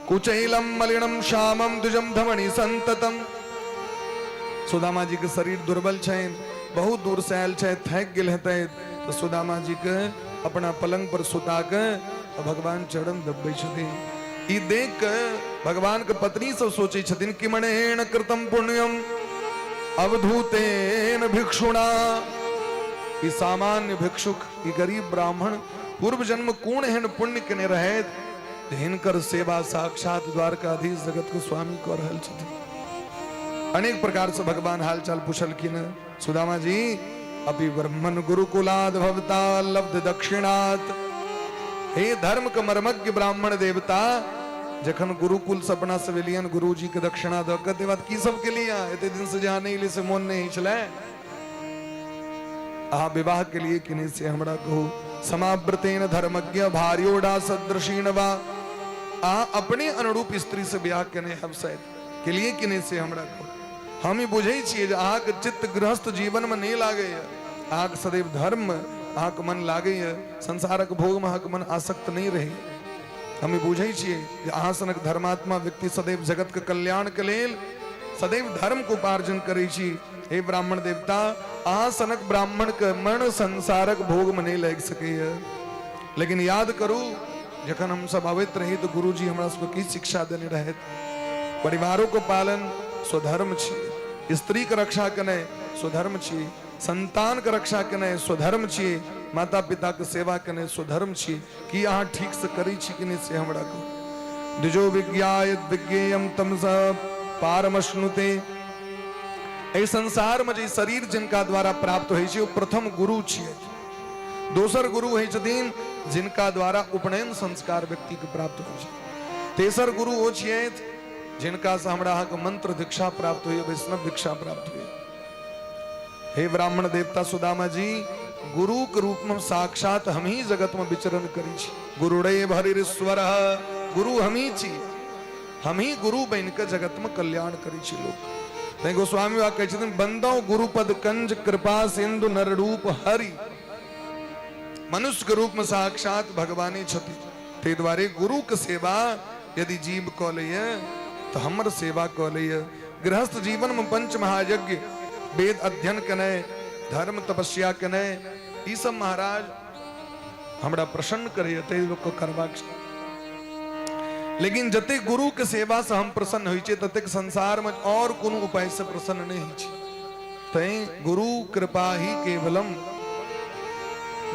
कुचैलम मलिनम श्यामम द्विजम धमनी संततम। सुदामा जी के शरीर दुर्बल छनि, बहुत दूर से आयल छै, थाकि गेल हेतै, तऽ सुदामा जी के अपना पलंग पर सुता के भगवान चरण दबबै छथिन। ई देख के भगवान के पत्नी सब सोचै छथिन कि मनेन कृतम पुण्यम अवधूतेन भिक्षुणा। ई सामान्य भिक्षुक, ई गरीब ब्राह्मण पूर्व जन्म कोन एहन पुण्य केने रहैत जे हिनकर सेवा साक्षात द्वारकाधीश जगत के स्वामी कऽ रहल छथिन। अनेक प्रकार से भगवान हालचाल पुछलखिन। सुदामा जी अपि ब्राह्मण गुरुकुलाद भवता लब्ध दक्षिणात। हे धर्म के मर्मज्ञ ब्राह्मण देवता, जखन गुरुकुल से अपना सब एलियन गुरुजी के दक्षिणा दऽ के, तकर बाद की सब केलियै? एते दिन से जहाँ नहि एलियै से मोन नहि होइ छलै। अहाँ विवाह के लिए कि नहि से हमरा कहू। समाव्रतेन धर्मज्ञ भार्योडा सदृशीन वा। अहाँ अपने अनुरूप स्त्री से विवाह केने हम शायद के लिए कि नहि से हमरा कहू। हम ई बुझै छियै जे अहाँके चित्त गृहस्थ जीवनमे नहि लागैए, अहाँके सदैव धर्ममे अहाँके मन लागैए, संसारक भोगमे अहाँके मन आसक्त नहि रहैए। हम ई बुझै छियै जे अहाँ सनक धर्मात्मा व्यक्ति सदैव जगतके कल्याणके लेल सदैव धर्मके उपार्जन करै छी। हे ब्राह्मण देवता, अहाँ सनक ब्राह्मणके मन संसारक भोगमे नहि लागि सकैए। लेकिन याद करू, जखन हम सब अबैत रही तऽ गुरुजी हमरा सबके की शिक्षा देने रहथि? परिवारों के पालन स्वधर्म छी, स्त्री के रक्षा केनाइ स्वधर्म छी, संतान के रक्षा केनाइ स्वधर्म छी, माता पिता के सेवा केनाइ स्वधर्म छी। की अहाँ ठीक से करै छी कि नहि से हमरा कहू। द्विजो विज्ञाय विज्ञेयम तम स पारमश्नुते। एहि संसार में जे शरीर जिनका द्वारा प्राप्त होइ छै ओ प्रथम गुरु छियै। दोसर गुरु होइ छथिन जिनका द्वारा उपनयन संस्कार व्यक्ति के प्राप्त होइ छै। तेसर गुरु ओ छियथि जिनका से हमरा अहाँके मंत्र दीक्षा प्राप्त होइए, वैष्णव दीक्षा प्राप्त होइए। हे ब्राह्मण देवता सुदामा जी, गुरु के रूप में साक्षात हम ही जगत में विचरण करी छी। गुरुड़े हरिश्वर, गुरु हम ही छी, हम ही गुरु बन के जगत में कल्याण करी छी लोक। तैं गोस्वामी बाबा कहै छथिन, बंदौ गुरुपद कंज कृपा सिंधु नर रूप हरि। मनुष्य के रूप में साक्षात भगवानी छथि। ताहि दुआरे गुरु के सेवा यदि जीव कऽ लैए तऽ हमर सेवा कऽ लैए। गृहस्थ जीवन में पंच महायज्ञ, वेद अध्ययन केनाइ, धर्म तपस्या केनाइ, ई सब महाराज हमरा प्रसन्न करैए, ताहि लोकके करबाक छै। लेकिन जतेक गुरु के सेवा से हम प्रसन्न होइ छियै ततेक संसार में और कोनो उपाय से प्रसन्न नहि होइ छै। तैं गुरु कृपा ही केवलम,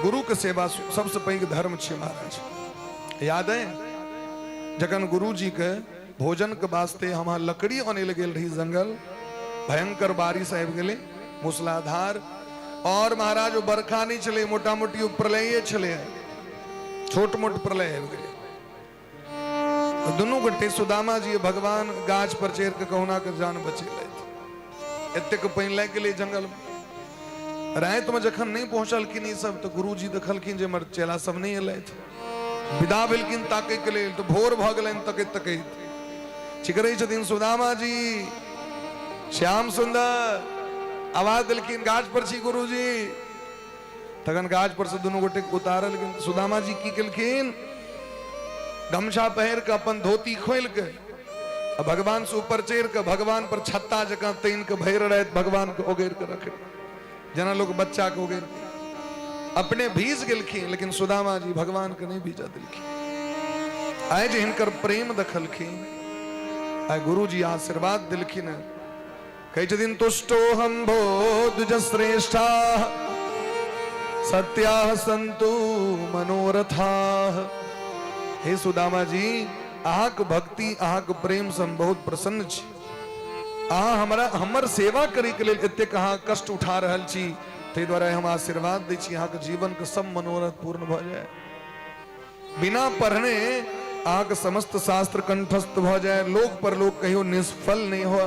गुरु के सेवा सबसे पैघ धर्म छै महाराज। याद है जखन गुरु जी के भोजन के वास्ते हम लकड़ी अनै लए गेल रही जंगल, भयंकर बारिश आबि गेलै, मूसलाधार, और महाराज ओ बरखा नहि छलै, मोटा मोटी ओ प्रलये छलै, छोट मोट प्रलय आबि गेलै। तऽ दुनू गोटे सुदामा जी भगवान गाछ पर चढ़ि कऽ कहुना कऽ जान बचेलथि। एतेक पानि लागि गेलै जंगल में। रातिमे जखन नहि पहुँचलखिन ई सब तऽ गुरुजी देखलखिन जे हमर चेला सब नहि एलथि। विदा भेलखिन ताकैके लेल तऽ भोर भऽ गेलनि तकैत तकैत। चिकरै छथिन सुदामा जी, श्याम सुंदर, आवाज देलखिन गाछ पर छी गुरुजी। तखन गाछ पर से दुनू गोटे के उतारलखिन। सुदामा जी की केलखिन, गमछा पहिर के अपन धोती खोलि के आ भगवान से ऊपर चढ़ि के भगवान पर छत्ता जकाँ तानि के भरि राति भगवान के ओगरि के रखे, जेना लोग बच्चा के ओगरि के। अपने भीज गेलखिन लेकिन सुदामा जी भगवान के नहीं भीजा देलखिन। आइ जे हिनकर प्रेम देखलखिन, आइ गुरु जी आशीर्वाद देलखिन, कहै छथिन तुष्टो हम भो द्विज श्रेष्ठा। सत्याः सन्तु मनोरथाः। हे सुदामा जी, अहाँक भक्ति, अहाँक प्रेम से हम बहुत प्रसन्न छी। अहाँ हमरा हमर सेवा करैके लेल एतेक अहाँ कष्ट उठा रहल छी, ताहि दुआरे हम आशीर्वाद दै छी अहाँके जीवनके सब मनोरथ पूर्ण भऽ जाय। बिना पढ़ने अहाँके समस्त शास्त्र कंठस्थ भऽ जाय, लोक परलोक कहियो निष्फल नहि हो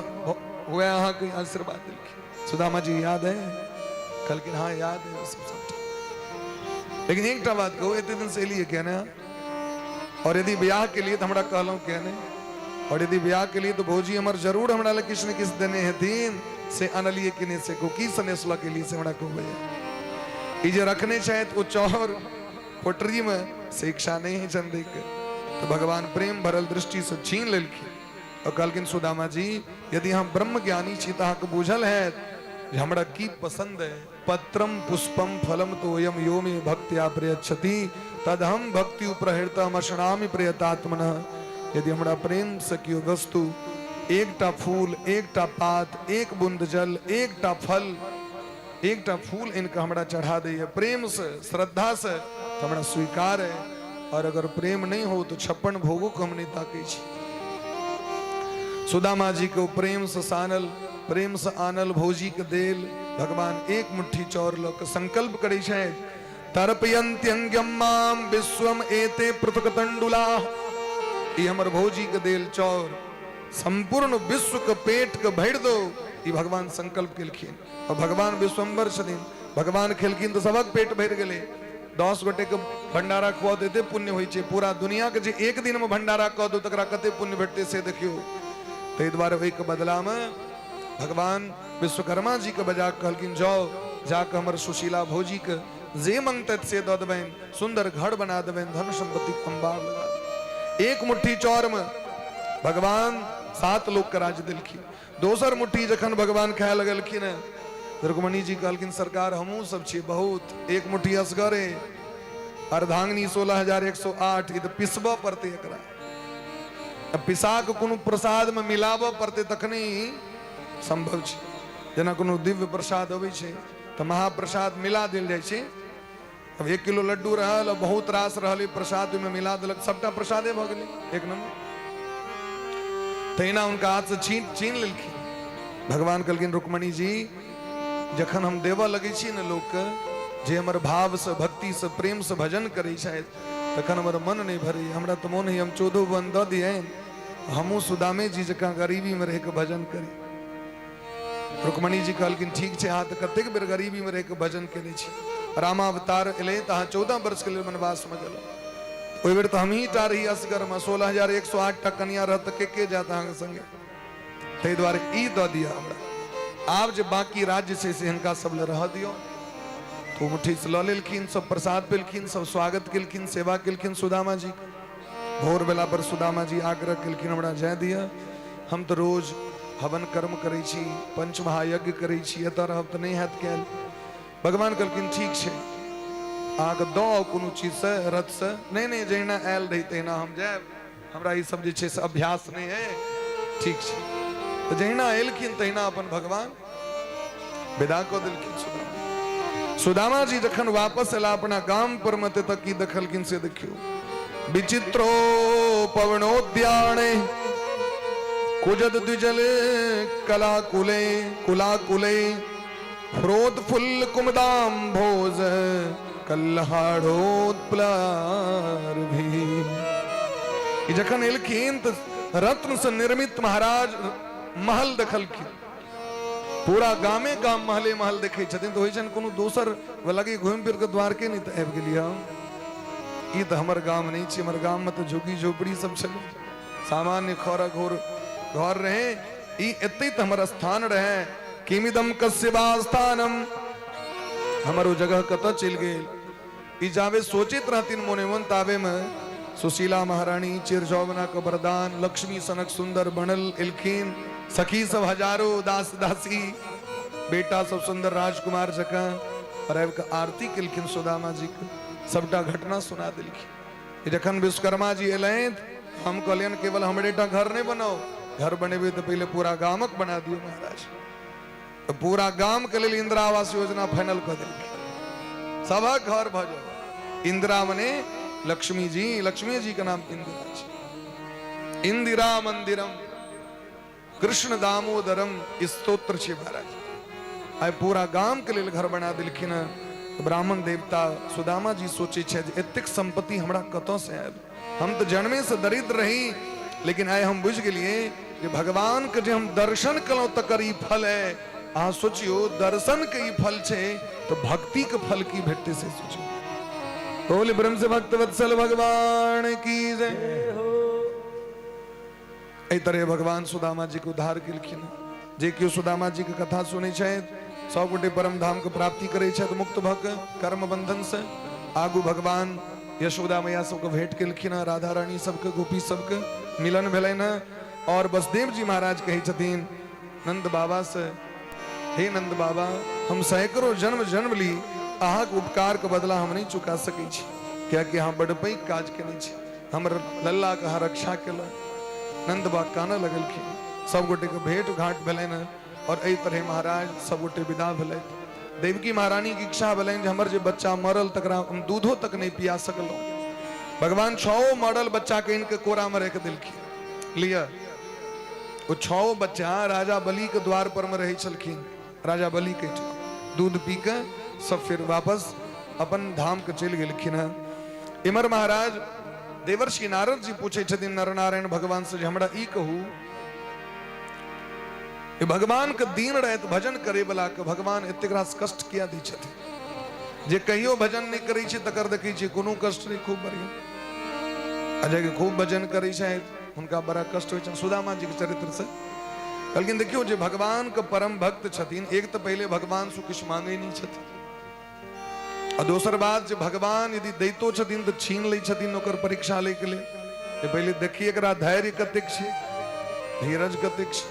हुए, अहाँके आशीर्वाद देलखिन। सुदामा जी याद है? कहलखिन हाँ याद है सब सबटा। लेकिन एकटा बात कहू, एते दिन से एलियै किया ने? और यदि ब्याह के लिए तऽ हमरा कहलहुँ किया ने? और यदि ब्याह के लिए तऽ भौजी हमर जरूर हमरा लए किछु ने किछु देने हेथिन, से अनलियै कि नहि से कहू, की सनेस लऽ के एलियै से हमरा कहू भैया। ई जे रखने छथि ओ चाउर पोटरी में से इच्छा नहीं है चंदी के, तो भगवान प्रेम भरल दृष्टि से छीन लेलखिन और कहलखिन सुदामा जी, यदि हम ब्रह्म ज्ञानी छी तऽ अहाँके बुझल है जे हमरा की पसंद है। पत्रम पुष्पम फलम तोयम यो मे भक्त्या प्रयच्छति तदहम भक्ति उपहृतम अशनामि प्रयतात्मनः। यदि हमरा प्रेम से केओ वस्तु, एकटा फूल, एकटा पात, एक बूंद जल, एकटा फल, एकटा फूल इनका हमरा चढ़ा दैए प्रेम से, श्रद्धा से, तो हमरा स्वीकार है। और अगर प्रेम नहीं हो तो 56 भोगो को हम नहीं ताकै छी। सुदामा जी के प्रेम से सानल, प्रेम से आनल भौजी के देल भगवान एक मुट्ठी चौर लऽ के संकल्प करै छै, तर्पयन्त्यंग्यम माम विश्वम एते पृथक तंडुला। ई हमर भौजी के देल चौर संपूर्ण विश्व के पेट के भरि दो, ई भगवान संकल्प केलखिन। और भगवान विश्वम्बर छथिन, भगवान खेलखिन तऽ सबक पेट भरि गेलै। 10 गोटे के भंडारा खुआ तऽ एते पुण्य होइ छै, पूरा दुनिया के जे एक दिन में भंडारा कऽ दो तकरा कते पुण्य भेटतै से देखियौ। ताहि दुआरे ओहिके बदलामे भगवान विश्वकर्मा जी के बजा कऽ कहलखिन जाओ, जाकऽ हमर सुशीला भौजी के जे मंगतथि से दऽ देबनि, सुंदर घर बना देबनि, धन संपत्ति अंबार लगा देबनि। एक मुट्ठी चाउर में भगवान 7 लोक के राज देलखिन। दोसर मुट्ठी जखन भगवान खाए लगलखिन हँ, रुक्मणी जी कहलखिन सरकार हमहूँ सब छी बहुत, एक मुट्ठी असगरे, अर्धांगिनी 16,108, ई तऽ पिसबऽ पड़तै एकरा, आ पिसा कऽ कोनो प्रसादमे मिलाबऽ पड़तै तखने ई सम्भव छै। जेना कोनो दिव्य प्रसाद अबै छै तऽ महाप्रसाद मिला देल जाइ छै। अब 1 किलो लड्डू रहल आ बहुत रास रहल प्रसाद, ओहिमे मिला देलक, सबटा प्रसादे भऽ गेलै एक नंबर। तहिना हुनका हाथसँ छीन छीन लेलखिन। भगवान कहलखिन रुक्मणी जी, जखन हम देबऽ लगै छी ने लोकके, जे हमर भावसँ भक्तिसँ प्रेमसँ भजन करै छथि, तखन हमर मन नहि भरैए। हमरा तऽ मोन होइए हम 14 वन दऽ दियनि, हमहूँ सुदामे जी जकाँ गरीबीमे रहि कऽ भजन करी। रुक्मणी जी कहलखिन ठीक छै, अहाँ तऽ कतेक बेर गरीबीमे रहि कऽ भजन केने छी। रामावतार एलै तऽ अहाँ 14 वर्षके लेल वनवासमे गेलहुँ, ओहि बेर तऽ हमही टा रही असगरमे, 16,108 टा कनिया रहत तऽ के के जायत अहाँके संगे, ताहि दुआरे ई दऽ दिअ हमरा, आब जे बाँकी राज्य छै से हिनका सब लए रहऽ दियौ। तो मुट्ठी से लऽ लेलखिन, सब प्रसाद पेलखिन, सब स्वागत केलखिन, सेवा केलखिन सुदामा जी। भोर बेला पर सुदामा जी आग्रह केलखिन हमरा जाय दिअ, हम तऽ रोज हवन कर्म करै छी, पंच महायज्ञ करै छी, एतऽ रहब तऽ नहि हैत कयल। भगवान कहलखिन ठीक छै, अहाँके दऽ आउ कोनो चीजसँ, रथसँ। नहि नहि, जहिना आयल रही तहिना हम जायब, हमरा ई सब जे छै से अभ्यास नहि है, ठीक छै। तऽ जहिना एलखिन तहिना अपन भगवान विदा कऽ देलखिन सुदामा। सुदामा जी जखन वापस एला अपना गाम पर मे, तऽ की देखलखिन से देखियौ। विचित्रो पवनोद्याने कुजद द्विजल कलाकुले कुलाकुले फ्रोद फुल कुमदाम भोज कल्हाड़ोत्प्लार भी। ई जखन एलखिन तऽ रत्न से निर्मित महाराज महल देखलखिन। पूरा गामे गाम महले महल देखै छथिन तऽ होइ छनि कोनो दोसर लगे घुमि फिर कऽ द्वारके नहि तऽ आबि गेलियै हम, ई तऽ हमर गाम नहि छै, हमर गाममे तऽ झुग्गी झोपड़ी सब छलै, सामान्य खरक घोर घर रहे, ई एते तऽ हमर स्थान रहे। किमिदम कस्य वा स्थानम, हमर ओ जगह कतऽ चलि गेल। ई जाबे सोचैत रहथिन मोने मोन, ताबे में सुशीला महारानी चिरजौवना के वरदान लक्ष्मी सनक सुंदर बनल एलखिन, सखी सब हजारों दास दासी, बेटा सब सुंदर राजकुमार जकाँ, और आबि कऽ आरती केलखिन सुदामा जी के, सबटा घटना सुना देलखिन। जखन विश्वकर्मा जी एलथि, हम कहलियनि केवल हमरे टा घर नहि बनाउ, घर बनेबै तऽ पहिले पूरा गामक बना दियौ महाराज। तऽ पूरा गाम के लेल इंदिरा आवास योजना फाइनल कऽ देलखिन। सभक घर भऽ जाओ। इंदिरा मने लक्ष्मी जी, लक्ष्मी जी के नाम इंदिरा छै। इंदिरा मंदिरम कृष्ण दामोदरम स्तोत्र छै महाराज। आइ पूरा गाम के लेल घर बना देलखिन हँ। ब्राह्मण देवता सुदामा जी सोचे छै जे एतेक संपत्ति हमरा कतऽ से आयल, हम तऽ जन्मे से दरिद्र रही, लेकिन आइ हम बुझि गेलियै जे भगवान के जे हम दर्शन केलहुँ तकर ई फल है। अहाँ सोचियो, दर्शन के ई फल छै तऽ भक्ति के फल की भेटतै से सोचियो। बोल ब्रह्म से भक्त वत्सल भगवान की जय। एहि तरह भगवान सुदामा जी के उद्धार केलखिन। जे केओ सुदामा जी के कथा सुनै छथि सब गोटे परम धाम के प्राप्ति करै छथि मुक्त भऽ के कर्म बंधन से। आगू भगवान यशोदा मैया सबके भेंट केलखिन हँ, राधा रानी सबके, गोपी सबके मिलन भेलनि हँ। और वसुदेव जी महाराज कहै छथिन नंद बाबा से, हे नंद बाबा, हम सैकड़ों जन्म जन्म ली अहाँके उपकार के बदला हम नहीं चुका सकै छी, कियाकि अहाँ बड़ पैघ काज केने छी, हमर लल्ला के अहाँ रक्षा केलहुँ। नंद बाबा कानऽ लगलखिन। सब गोटे के भेंट घाट भेलनि हँ और एहि तरह महाराज सब गोटे विदा भेलथि। देवकी महारानी के इच्छा भेलनि जे हमर जे बच्चा मरल तकरा हम दूधो तक नहीं पिया सकलहुँ। भगवान 6 मरल बच्चा के इनके कोरा में राखि देलखिन। लिअ, ओ 6 बच्चा राजा बलि के द्वार पर में रहै छलखिन। राजा बलि के दूध पी के सब फिर वापस अपन धाम के चलि गेलखिन हँ। इमर महाराज देवर्षि नारद जी पूछे छथिन नरनारायण भगवान से जे हमरा ई कहू, भगवान के दिन राति भजन करे वाला के भगवान एतेक रास कष्ट किया दै छथिन? जे कहियो भजन नहीं करै छै तकर देखै छियै कोनो कष्ट नहीं, खूब बढ़िया। आ जे खूब भजन करै छै हुनका बड़ा कष्ट होइ छनि। सुदामा जी के चरित्र से कहलखिन देखियौ जे भगवान के परम भक्त छथिन, एक तऽ पहिले भगवान से किछु मांगै नहीं छथिन, आ दोसर बात जे भगवान यदि दैतो छथिन तऽ छीन लै छथिन ओकर परीक्षा लै के लेल। जे पहिले देखिए एकरा धैर्य कतेक छै, धीरज कतेक छै।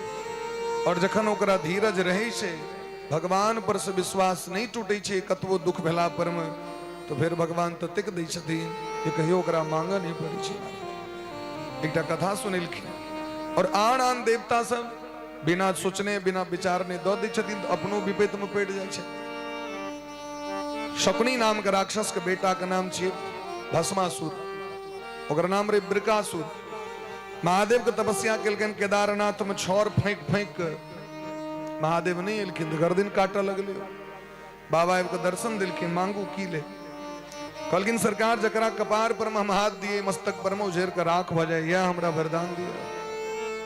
और जखन ओकरा धीरज रहै छै, भगवान पर से विश्वास नहीं टूटे छै कतबो दुख भेला पर में, तो फिर भगवान ततेक दै छथिन जे कहियो ओकरा मांगऽ नहीं पड़ै छै। एकटा कथा सुनेलखिन। और आन आन देवता सब बिना सोचने बिना विचारने दऽ दै छथिन तऽ अपनो विपैत में पड़ि जाइ छै। शकुनी नाम के राक्षस के बेटा के नाम छियै भस्मासुर, ओकर नाम रहे वृकासुर। महादेव के तपस्या केलकनि केदारनाथ में छड़ फेंक फेंक के, महादेव नहीं एलखिन तऽ गर्दन काटऽ लगलै। बाबा आबि कऽ दर्शन देलखिन, मांगू की ले? कहलखिन सरकार जकरा कपार पर हम हाथ दिए मस्तक पर में उझेर कऽ राख भऽ जाय, यह हमरा वरदान दिए।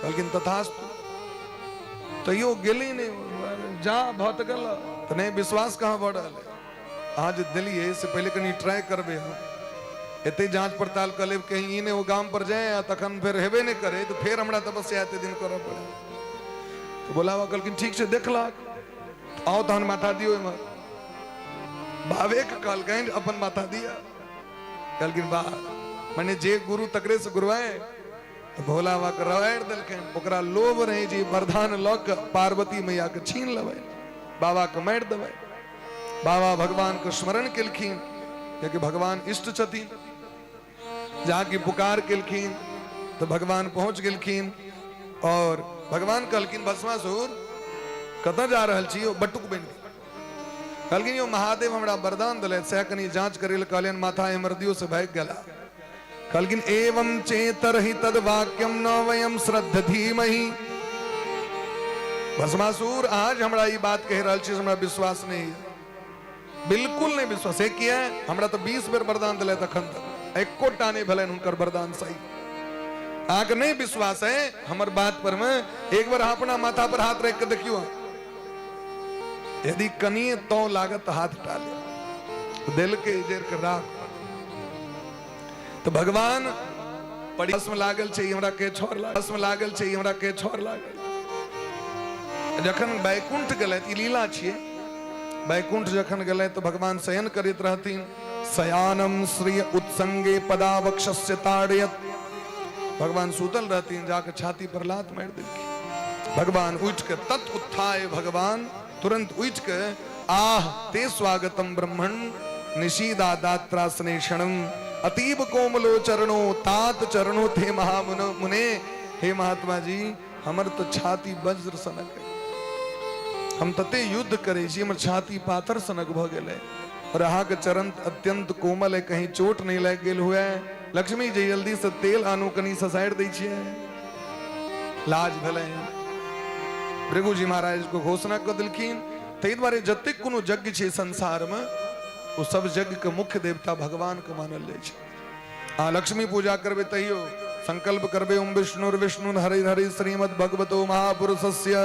कहलखिन तथास्तु। तैयो गेली नहीं, जा भऽ तऽ गेल तऽ नहीं विश्वास कहाँ भऽ रहल है। अहाँ जे देलियै से पहिले कनि ट्राई करबै, हम एते जांच पड़ताल कऽ लेब कहीं ई नहि ओ गाम पर जाए आ तखन फेर हेबे नहि करे तऽ फेर हमरा तपस्या एते दिन करऽ पड़े। तऽ बोलाबा कहलखिन ठीक छै देखलक, आओ तहन माथा दियौ एम्हर। बाबे के कहलकनि अपन माथा दिअ। कहलखिन वाह, मने जे गुरु तकरे से गुरुआए। तऽ भोला बाबा के रवारि देलखिन। ओकरा लोभ रहै जे वरदान लऽ के पार्वती मैया के छीन लेबै, बाबा के मारि देबै। बाबा भगवान के स्मरण केलखिन, कियाकि भगवान इष्ट छथिन। जाके पुकार केलखिन तऽ भगवान पहुंच गेलखिन। और भगवान कहलखिन भस्मासुर कतऽ जा रहल छी? ओ बटुक बनि गेल। कहलखिन यौ महादेव हमरा वरदान देलथि, सएह कनि जांच करै लए कहलियनि, माथा एम्हर दियौ, से भागि गेला। कहलखिन एवं चेतरहि तद वाक्यम न वयम श्रद्ध धीमहि। भस्मासुर आज हमरा ई बात कहि रहल छी, हमरा विश्वास नहीं है, बिल्कुल नहीं विश्वास है। किया? हमरा तो 20 बेर वरदान दिले तखन तक एकोटा नहीं भेलनि हुनकर वरदान सही। अहाँके नहीं विश्वास है हमर बात पर में, एक बार अहाँ अपना माथा पर हाथ रख के देखियो, यदि कनिए तो लागत हाथ टाले दिल के इजर के राख। तो भगवान भस्म लागल छै, हमरा के छोड़ लागल, भस्म लागल छै, हमरा के छोड़ लागल। जखन बैकुंठ गेलै, ई लीला छियै, बैकुंठ जखन गेलै तो भगवान शयन करैत रहथिन। शयानम श्रिय उत्संगे पदावक्षस्य ताड़यत। भगवान सुतल रहथिन, जाके छाती पर लात मारि देलखिन। भगवान उठ के तत् उत्थाय भगवान तुरंत उठ के आह ते स्वागतम ब्रह्मण निशीदा दात्रासनेषणम अतीब कोमलो चरणो तात चरणो थे महामुन मुने। हे महात्मा जी, हमर तो छाती वज्र सनक है, हम तते युद्ध करे छी, हमर छाती पाथर सनक भ गेलै और अहाँके चरण अत्यंत कोमल है, कहीं चोट नहीं लागि गेल हुए। लक्ष्मी जी जल्दी से तेल आनू, कनी ससारि दै छियै। लाज भेलै। भृगुजी महाराज को घोषणा कऽ देलखिन। ताहि दुआरे जतेक कोनो यज्ञ छै संसार में, ओ सब यज्ञ के मुख्य देवता भगवान के मानल जाइ छै। आ लक्ष्मी पूजा करबै तैयो संकल्प करबै, ओम विष्णु विष्णु हरि हरि श्रीमद् भगवतो महापुरुषस्य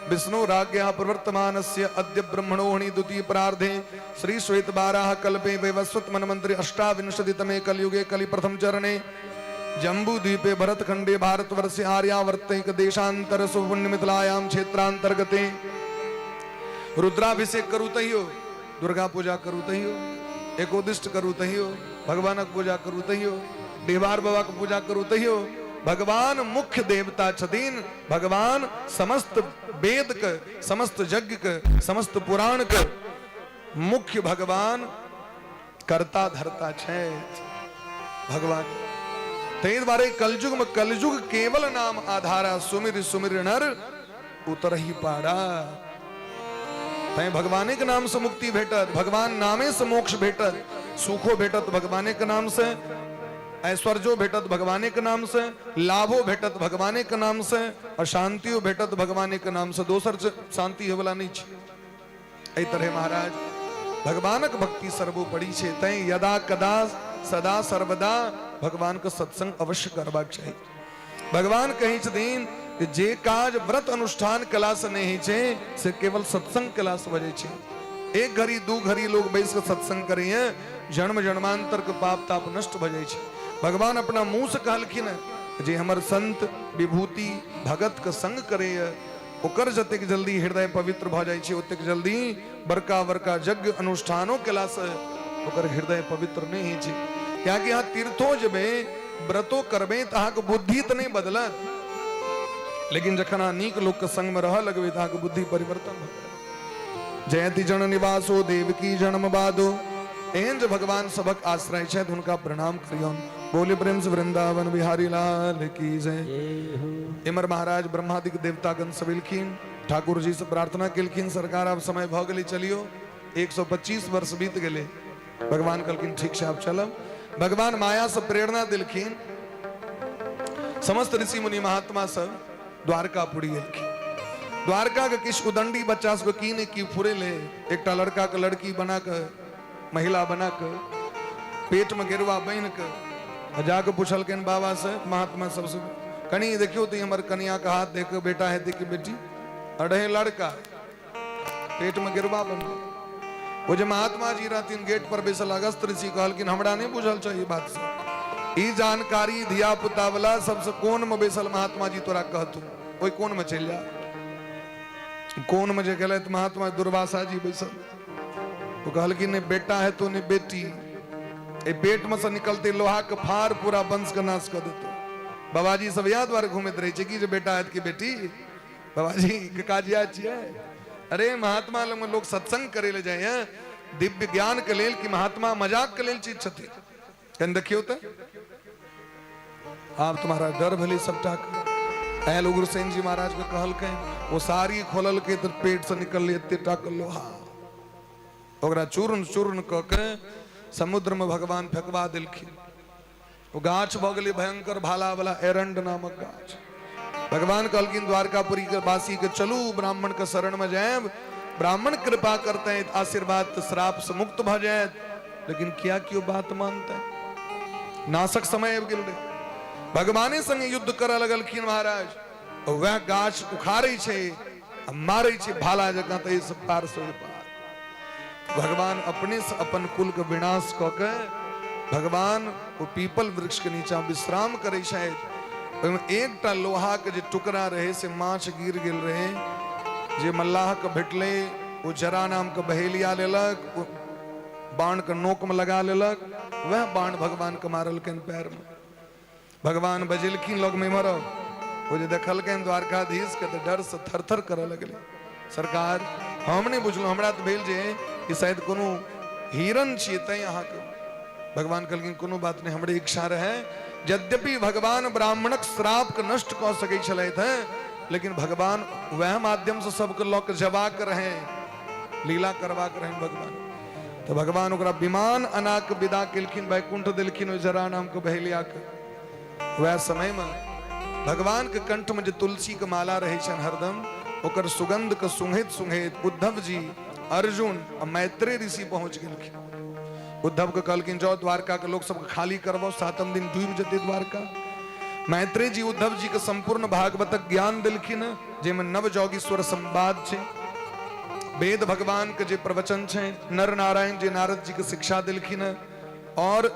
विष्णु राज्ञा प्रवर्तमानस्य अद्य ब्रह्मणोहणि द्वितीय प्रार्धे श्री श्वेत बाराह कल्पे वैवस्वत मनमंत्री अष्टाविंशति तमे कलयुगे कलि प्रथम चरणे जम्बू द्वीपे भरतखंडे भारतवर्षे आर्यावर्तैक देशांतर सुपुण्य मिथिलायाम क्षेत्रांतर्गते। रुद्राभिषेक करू तैयो, दुर्गा पूजा करू तैयो, एकोदिष्ट करू तैयो, भगवानक पूजा करू तैयो, डिहबार बाबा के पूजा करू तैयो, भगवान मुख्य देवता छथिन। भगवान समस्त वेद के, समस्त यज्ञ के, समस्त पुराण के मुख्य भगवान कर्ता धर्ता छथि भगवान। ताहि दुआरे कलयुग में कलयुग केवल नाम आधारा, सुमिर सुमिर नर उतरही पारा। तैं भगवाने के नाम से मुक्ति भेटत, भगवान नामे से मोक्ष भेटत, सुखो भेटत भगवाने के नाम से, ऐश्वर्यो भेटत भगवाने के नाम से, लाभो भेटत भगवाने के नाम से, और शांतियो भेटत भगवाने के नाम से। दोसर शांति होय वाला नहीं छै। एहि तरह महाराज भगवानक भक्ति सर्वोपरि छै। तैं यदा कदा सदा सर्वदा भगवान के सत्संग अवश्य करबाक चाही। भगवान कहै छथिन जे काज व्रत अनुष्ठान कला से नहीं होइ छै, से केवल सत्संग कला से भऽ जाइ छै। एक घड़ी दू घड़ी लोग बैस के सत्संग करैए, जन्म जन्मांतर के पाप ताप नष्ट भऽ जाइ छै। भगवान अपना मुंह से कहलखिन जे हमर संत विभूति भगत के संग करैए, ओकर जतेक जल्दी हृदय पवित्र भऽ जाइ छै, ओतेक जल्दी बड़का बड़का यज्ञ अनुष्ठानो केलासँ ओकर हृदय पवित्र नहि होइ छै। कियाकि अहाँ तीर्थो जेबै, व्रतो करबै, तऽ अहाँके बुद्धि तऽ नहि बदलत, लेकिन जखन अहाँ नीक लोकके संगमे रहऽ लगबै तऽ अहाँके बुद्धि परिवर्तन भऽ जायत। जयति जन निवासो देवकी जन्म बादो। एहन जे भगवान सबक आश्रय छथि, हुनका प्रणाम करियौन। बोले प्रेम से वृंदावन बिहारी लाल की जय। इमर महाराज ब्रह्मादिक देवतागण सब एलखिन, ठाकुर जी से प्रार्थना केलखिन, सरकार आब समय भऽ गेलै, चलियो, 125 वर्ष बीत गेलै। भगवान कहलखिन ठीक छै, आब चलब। भगवान माया से प्रेरणा देलखिन, समस्त ऋषि मुनि महात्मा सब द्वारकापुरी एलखिन। द्वारका के किछु उदंडी बच्चा सबके की ने की फुरेले, एकटा लड़का के लड़की बना के, महिला बना के, पेट में गेरुआ बान्हि के आ जाके पुछलखिन बाबा से, महात्मा सबसे, कनी देखियो तो हमर कनिया के हाथ देख के बेटा हेतै कि बेटी? अढ़े लड़का पेट में गेरुआ बन। ओ जे महात्मा जी रहथिन गेट पर बैसल, अगस्त ऋषि, कहलखिन हमरा नहीं बुझल छै ई बात से, ई जानकारी धिया पुता वाला सबसे कोन में बैसल महात्मा जी तोरा कहतू, ओहि कोन में चलि जा। कोन में जे गेलै तऽ महात्मा दुर्वासा जी बैसल। ओ कहलखिन नहीं बेटा है तो नहीं बेटी, एहि पेट में से निकलते लोहा के फार पूरा वंश के नाश कऽ देतौ। बाबाजी सब इएह दुआरे घूमैत रहै छै कि जे बेटा हैत कि बेटी। बाबाजी के काज इएह छियै। अरे महात्मा लग में लोग सत्संग करे ले जाइए दिव्य ज्ञान के लेल कि महात्मा मजाक के लेल चीज छथिन? कनि देखियौ तऽ। आब तुम्हारा डर भेलै सबटा के। आयल उग्रसेन जी महाराज के कहलकै, ओ साड़ी खोललकै तऽ पेट से निकललै एते टा के लोहा। ओकरा चूर्ण चूर्ण कऽ के समुद्र में भगवान फेंकवा देलखिन। ओ गाछ भऽ गेलै भयंकर भाला वाला एरंड नामक गाछ। भगवान कहलखिन द्वारकापुरी के वासी के, चलू ब्राह्मण के शरण में जायब, ब्राह्मण कृपा करते हैं, आशीर्वाद तऽ श्राप से मुक्त भऽ जायत। लेकिन किया क्यों बात मानते? नाशक समय आबि गेल रहे। भगवाने संगे युद्ध करऽ लगलखिन महाराज। वएह गाछ उखाड़ै छै आ मारै छै भाला जकाँ, तऽ एहि पार से ओहि पार। भगवान अपने से अपन कुल के विनाश कऽ के भगवान ओ पीपल वृक्ष के नीचा विश्राम करै छथि। ओहिमे एकटा लोहा के जे टुकड़ा रहे से माछ गिर गेल रहे, जे मल्लाह के भेटलै। ओ जरा नाम के बहेलिया लेलक, ओ बाण के नोक में लगा लेलक। वह बाण भगवान के मारलकनि पैर में। भगवान बजेलखिन लग में मरब। ओ जे देखलकनि द्वारकाधीश के तऽ डर से थर थर करऽ लगलै। सरकार, हम नहि बुझलहुँ, हमरा तऽ भेल जे ई शायद कोनो हिरण छियै तैं अहाँके। भगवान कहलखिन कोनो बात नहि, हमरे इच्छा रहै। यद्यपि भगवान ब्राह्मणक श्राप के नष्ट कऽ सकै छलथि हेँ, लेकिन भगवान वएह माध्यम से सबके लऽ के जबाक रहै, लीला करबाक रहनि भगवान। तऽ भगवान ओकरा विमान अना कऽ विदा केलखिन, वैकुंठ देलखिन ओहि जरा नामके बहेलियाके। वएह समयमे भगवानके कंठमे जे तुलसीके माला रहै छनि हरदम, ओकर सुगंधके सुंघैत सुंघैत उद्धव जी, अर्जुन आ मैत्रेय ऋषि पहुँच गेलखिन। उद्धव के कहलखिन जाओ द्वारका के लोग सबके खाली करबाओ, 7म दिन डूबि जेतै द्वारका। मैत्रेय जी उद्धव जी के संपूर्ण भागवतक ज्ञान देलखिन, जाहिमे नव जोगीश्वर संवाद छै, वेद भगवान के जे प्रवचन छै, नर नारायण जे नारद जी के शिक्षा देलखिन, और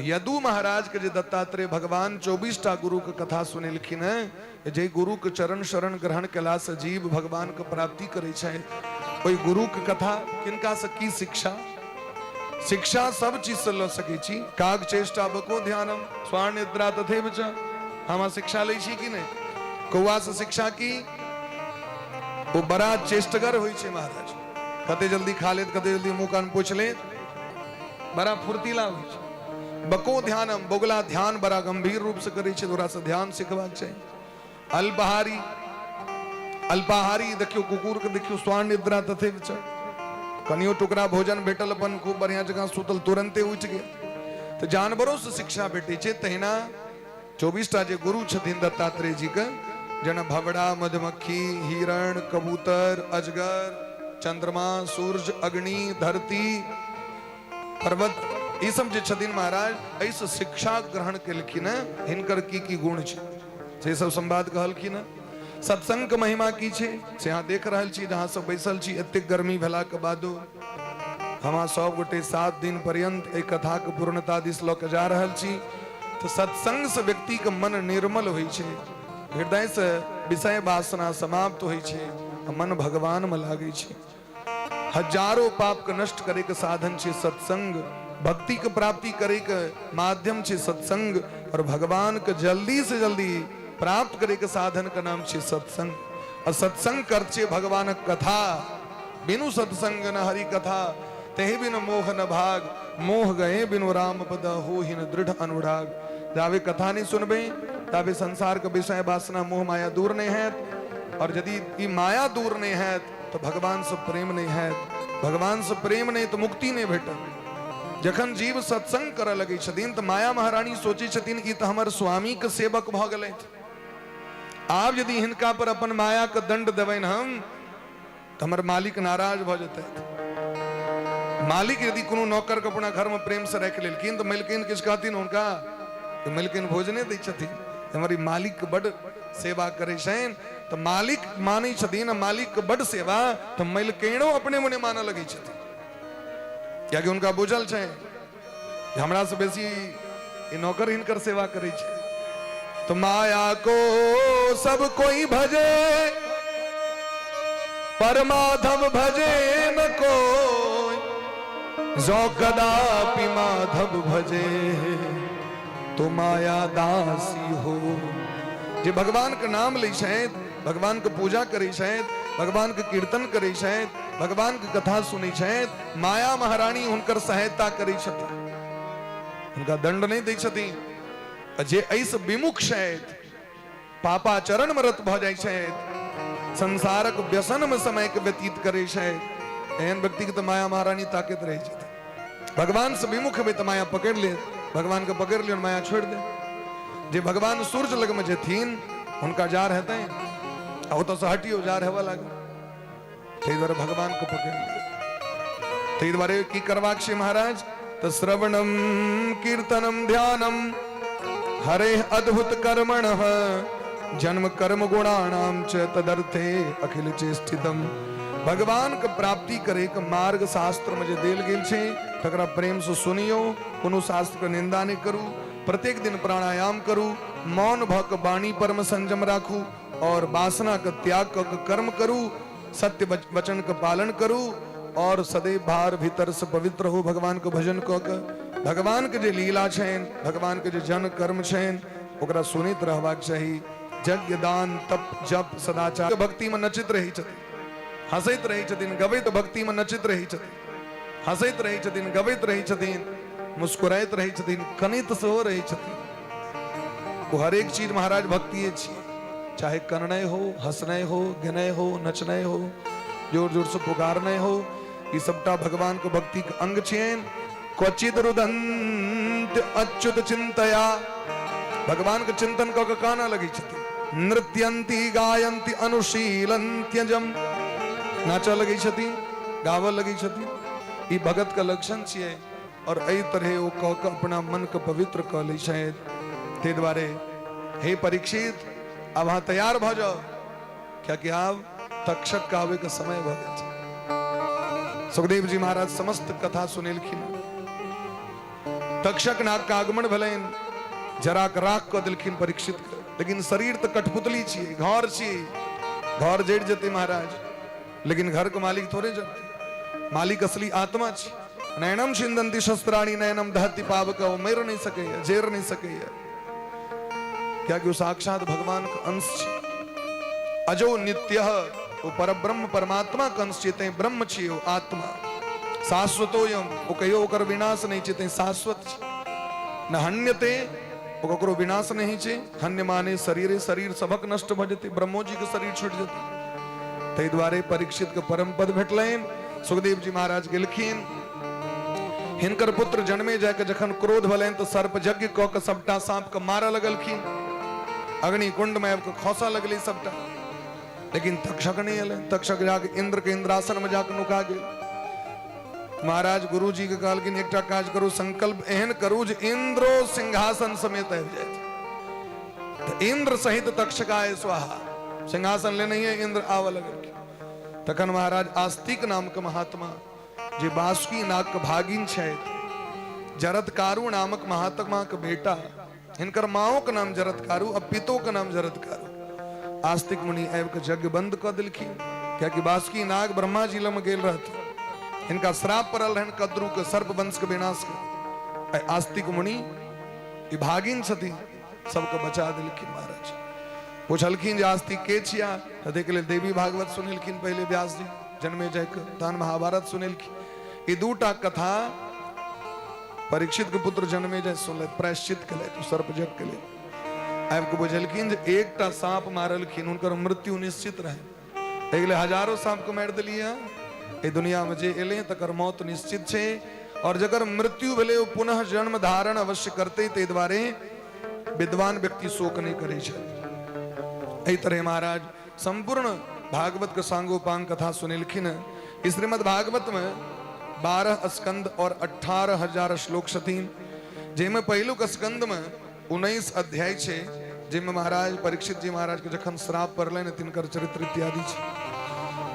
यदु महाराज के जे दत्तात्रेय भगवान 24 टा गुरु के कथा सुनेलखिन है, जे गुरु के चरण शरण ग्रहण केला से जीव भगवान के प्राप्ति करै छै, ओहि गुरु के कथा किनका से की शिक्षा? शिक्षा सब चीज से लऽ सकै छी। काग चेष्टा बको ध्यानम स्वान निद्रा तथैव च। हम शिक्षा लै छी कि नहि? कौआ से शिक्षा की? ओ बड़ा चेष्टगर होइ छै महाराज, कते जल्दी खा लेत, कते जल्दी मुंह कान पोछि लेत, बड़ा फुर्तीला होइ छै। बको ध्यानम, बगुला ध्यान बड़ा गंभीर रूप से करै छै, ओकरा से ध्यान सिखबाक चाही। अल्पहारी, अल्पाहारी देखियौ, कुकुर के देखियौ, स्वान निद्रा तथैव च। कनियो टुकड़ा भोजन भेटल, अपन खूब बढ़िया जकाँ सुतल, तुरंते उठि गेल। तऽ जानवरों से शिक्षा भेटै छै। तहिना 24 टा जे गुरु छथिन दत्तात्रेय जी के, जेना भवड़ा, मधुमक्खी, हिरण, कबूतर, अजगर, चंद्रमा, सूर्य, अग्नि, धरती, पर्वत, ई सब जे छथिन महाराज, एहिसँ शिक्षा ग्रहण केलखिन हँ, हिनकर की की गुण छै से सब संवाद कहलखिन हँ। सत्संग के महिमा की छै से अहाँ देख रहल छी, जहाँ सब बैसल छी। एतेक गर्मी भेलाके बादो हम सब गोटे 7 दिन पर्यंत एहि कथाके पूर्णता दिस लऽ के जा रहल छी। तऽ सत्संग से व्यक्ति के मन निर्मल होइ छै, हृदय से विषय वासना समाप्त होइ छै, आ मन भगवान में लागै छै। हजारों पाप के नष्ट करे के साधन छै सत्संग, भक्ति के प्राप्ति करे के माध्यम छै सत्संग, और भगवान के जल्दी से जल्दी प्राप्त करे के साधन के नाम छै सत्संग। और सत्संग कर छै भगवानक कथा, बिनु सत्संग न हरि कथा, तेहि बिनु मोह न भाग, मोह गए बिनु राम पद हो हिन दृढ़ अनुराग। जावे कथा नहीं सुनबे ताबे संसार के विषय वासना मोह माया दूर नहीं है, और यदि ई माया दूर नहीं है तो भगवान से प्रेम नहीं है, भगवान से प्रेम नहीं तो मुक्ति नहीं भेटत। जखन जीव सत्संग करऽ लगै छथिन तऽ माया महारानी सोचै छथिन कि तऽ हमर स्वामी के सेवक भऽ गेलथि, आब यदि हिनका पर अपन माया के दंड देबनि हम तऽ हमर मालिक नाराज भऽ जेतथि। मालिक यदि कोनो नौकर के अपना घर में प्रेम से राखि लेलखिन तऽ मलिकिन किछु कहथिन हुनका तऽ मलिकिन भोजने दै छथिन, हमर ई मालिक के बड सेवा करै छनि, तऽ मालिक मानै छथिन मालिक के बड सेवा, तऽ मलिकिनो अपने मने मानऽ लगै छथिन, कियाकि हुनका बुझल छै जे हमरा से बेसी ई नौकर हिनकर सेवा करै छै। तो माया को सब कोई भजे पर माधव भजे न कोई, जो कदापि माधव भजे तो माया दासी हो। जे भगवान के नाम लै छथि, भगवान के पूजा करै छथि, भगवान के कीर्तन करै छथि, भगवान के कथा सुनै छथि, माया महारानी हुनकर सहायता करै छथिन, हुनका दंड नहि दै छथिन। आ जे एहिसँ विमुख छथि, पापाचरण में रत भऽ जाइ छथि, संसारक व्यसन में समय के व्यतीत करै छथि, एहन व्यक्ति के तऽ माया महारानी ताकैत रहै छथिन। भगवान से विमुख हेबै तऽ माया पकड़ि लेत, भगवान के पकड़ि लियौ माया छोड़ि दे। जे भगवान सूर्य लग में जेथिन हुनका जार हेतै, आ ओतऽ से हटियो जार हेबऽ लागल, ताहि दुआरे भगवान के पकड़ि लियौ। ताहि दुआरे की करबाक छै महाराज? तऽ श्रवणम कीर्तनम ध्यानम हरे अद्भुत कर्मण जन्म कर्म गुणाणाम च तदर्थे अखिल चेष्टितम। भगवान के प्राप्ति करे के मार्ग शास्त्र में जे देल गेल छै तकरा प्रेम से सुनियो, कोनो शास्त्र के निंदा नहीं करू, प्रत्येक दिन प्राणायाम करू, मौन भ के वाणी पर में संयम राखू और वासना के त्याग क के कर्म करू, सत्य वचन के पालन करू और सदैव बाहर भीतर से पवित्र हो भगवान के भजन क के। भगवान के जे लीला छनि, भगवान के जे जन कर्म छनि, ओकरा सुनैत रहबाक चाही। यज्ञ दान तप जप सदाचार भक्ति में नचैत रहै छथिन, हंसैत रहै छथिन, गबैत भक्ति में नचैत रहै छथिन, हंसैत रहै छथिन, गबैत रहै छथिन, मुस्कुराइत रहै छथिन, कनैत सेहो रहै छथिन। ओ हरेक चीज महाराज भक्तिए छियै, चाहे कननाइ हो, हंसनाइ हो, गेनाइ हो, नचनाइ हो, जोर जोर से पुकारनाइ हो। ई सबटा भगवान के भक्ति के अंग छियनि। क्वचित रुदंत अच्युत चिंतया, भगवान के चिंतन कऽ के कानऽ लगै छथिन। नृत्यंती गायंती अनुशीलंत्यजम, नाचऽ लगै छथिन, गाबऽ लगै छथिन। ई भगत के लक्षण छियै और एहि तरहे ओ कऽ के अपना मन के पवित्र कऽ लै छथि। ताहि दुआरे हे परीक्षित, आब अहाँ तैयार भऽ जाउ, कियाकि आब तक्षक के आबे के समय भऽ गेल छै। सुखदेव जी महाराज समस्त कथा सुनेलखिन। तक्षक नाग के आगमन भेलनि, जरा के राख कऽ देलखिन परीक्षित के, लेकिन शरीर तऽ कठपुतली छियै, घर छियै, घर जरि जेतै महाराज, लेकिन घर के मालिक थोड़े जरतै, मालिक असली आत्मा छी। नयनम छिंदंती शस्त्राणी नयनम दहती पावक, ओ मरि नहि सकैया, जरि नहि सकैया, कियाकि ओ साक्षात भगवान के अंश छी। अजो नित्य, ओ परब्रह्म परमात्मा के अंश छी, तैं ब्रह्म छी ओ आत्मा। शाश्वतोयम, ओ कहियो ओकर विनाश नहि छै, तैं शाश्वत छै। न हन्यते, ओ ककरो विनाश नहि छै। हन्य माने शरीरे, शरीर सबक नष्ट भऽ जेतै, ब्रह्मो जी के शरीर छूटि जेतै। ताहि दुआरे परीक्षित के परम पद भेटलनि। सुखदेव जी महाराज गेलखिन, हिनकर पुत्र जन्मे जाके जखन क्रोध भेलनि तऽ सर्प यज्ञ कऽ के सबटा साँप के मारऽ लगलखिन, अग्निकुंड में आबि कऽ खसऽ लगलै सबटा, लेकिन तक्षक नहि एलै। तक्षक जाके इंद्र के इंद्रासन में जाके नुका गेल। महाराज गुरु जी के कहलखिन एकटा काज करू, संकल्प एहन करू जे इंद्रो सिंहासन समेत आबि जाए। तऽ इंद्र सहित तक्षकाय स्वाहा, सिंहासन लेने इंद्र आबऽ लगलखिन। तखन महाराज आस्तिक नाम के महात्मा जे बासुकी नाग के भागिन छथि, जरत्कारु नामक महात्मा के बेटा, हिनकर माओ के नाम जरत्कारु आ पितो के नाम जरत्कारु, आस्तिक मुनि आबि के यज्ञ बंद कऽ देलखिन, कियाकि बासुकी नाग ब्रह्मा जी लग गेल रहथिन, हिनका श्राप पड़ल रहनि कद्रू के सर्प वंश के विनाश के। आस्तिक मुनि ई भागिन छथिन, सबके बचा देलखिन। महाराज पुछलखिन जे आस्तिक के छिया, तऽ देख लेल देवी भागवत सुनेलखिन पहिले व्यास जी जन्मे जाके, तहन महाभारत सुनेलखिन। ई दूटा कथा परीक्षित के पुत्र जन्मे जाय सुनलथि, प्रायश्चित केलथि सर्प यज्ञ के लेल। आबि कऽ बुझलखिन जे एकटा साँप मारलखिन हुनकर मृत्यु निश्चित रहै, एहि लेल हजारो साँप के मारि देलियै। एहि दुनिया में जे एलै तकर मौत निश्चित छै, और जकर मृत्यु भेलै ओ पुनः जन्म धारण अवश्य करतै, ताहि दुआरे विद्वान व्यक्ति शोक नहि करै छथि। एहि तरह महाराज संपूर्ण भागवत के सांगोपांग कथा सुनेलखिन। श्रीमद् भागवत में 12 स्कंद और 18,000 श्लोक छथिन, जाहिमे पहिलुक स्कंद में 19 अध्याय छै, जाहिमे महाराज परीक्षित जी महाराज के जखन श्राप पड़लनि तिनकर चरित्र इत्यादि छै।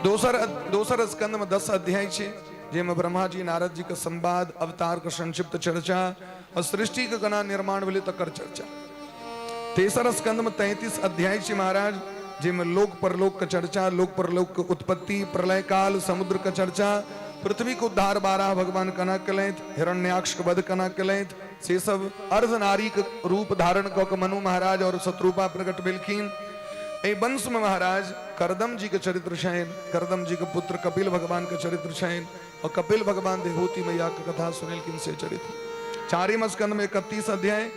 दोसर दोसर स्कंद में 10 अध्याय छै, जाहिमे ब्रह्मा जी नारद जी के संवाद, अवतार के संक्षिप्त चर्चा और सृष्टि के केना निर्माण भेलै तकर चर्चा। तेसर स्कंद में 33 अध्याय छै महाराज, जाहिमे लोक परलोक के चर्चा, लोक परलोक के उत्पत्ति, प्रलय काल, समुद्र के चर्चा, पृथ्वी के उद्धार बारह भगवान केना केलथि, हिरण्याक्ष के वध केना केलथि, से सब, अर्धनारी के रूप धारण कऽ के मनु महाराज और शत्रुपा प्रकट भेलखिन। एहि वंश में महाराज करदम जी के चरित्र छनि, करदम जी के पुत्र कपिल भगवान के चरित्र छनि, और कपिल भगवान देवहूति मैया के कथा सुनेलखिन से चरित्र। चारिम स्कंद में 31 अध्याय,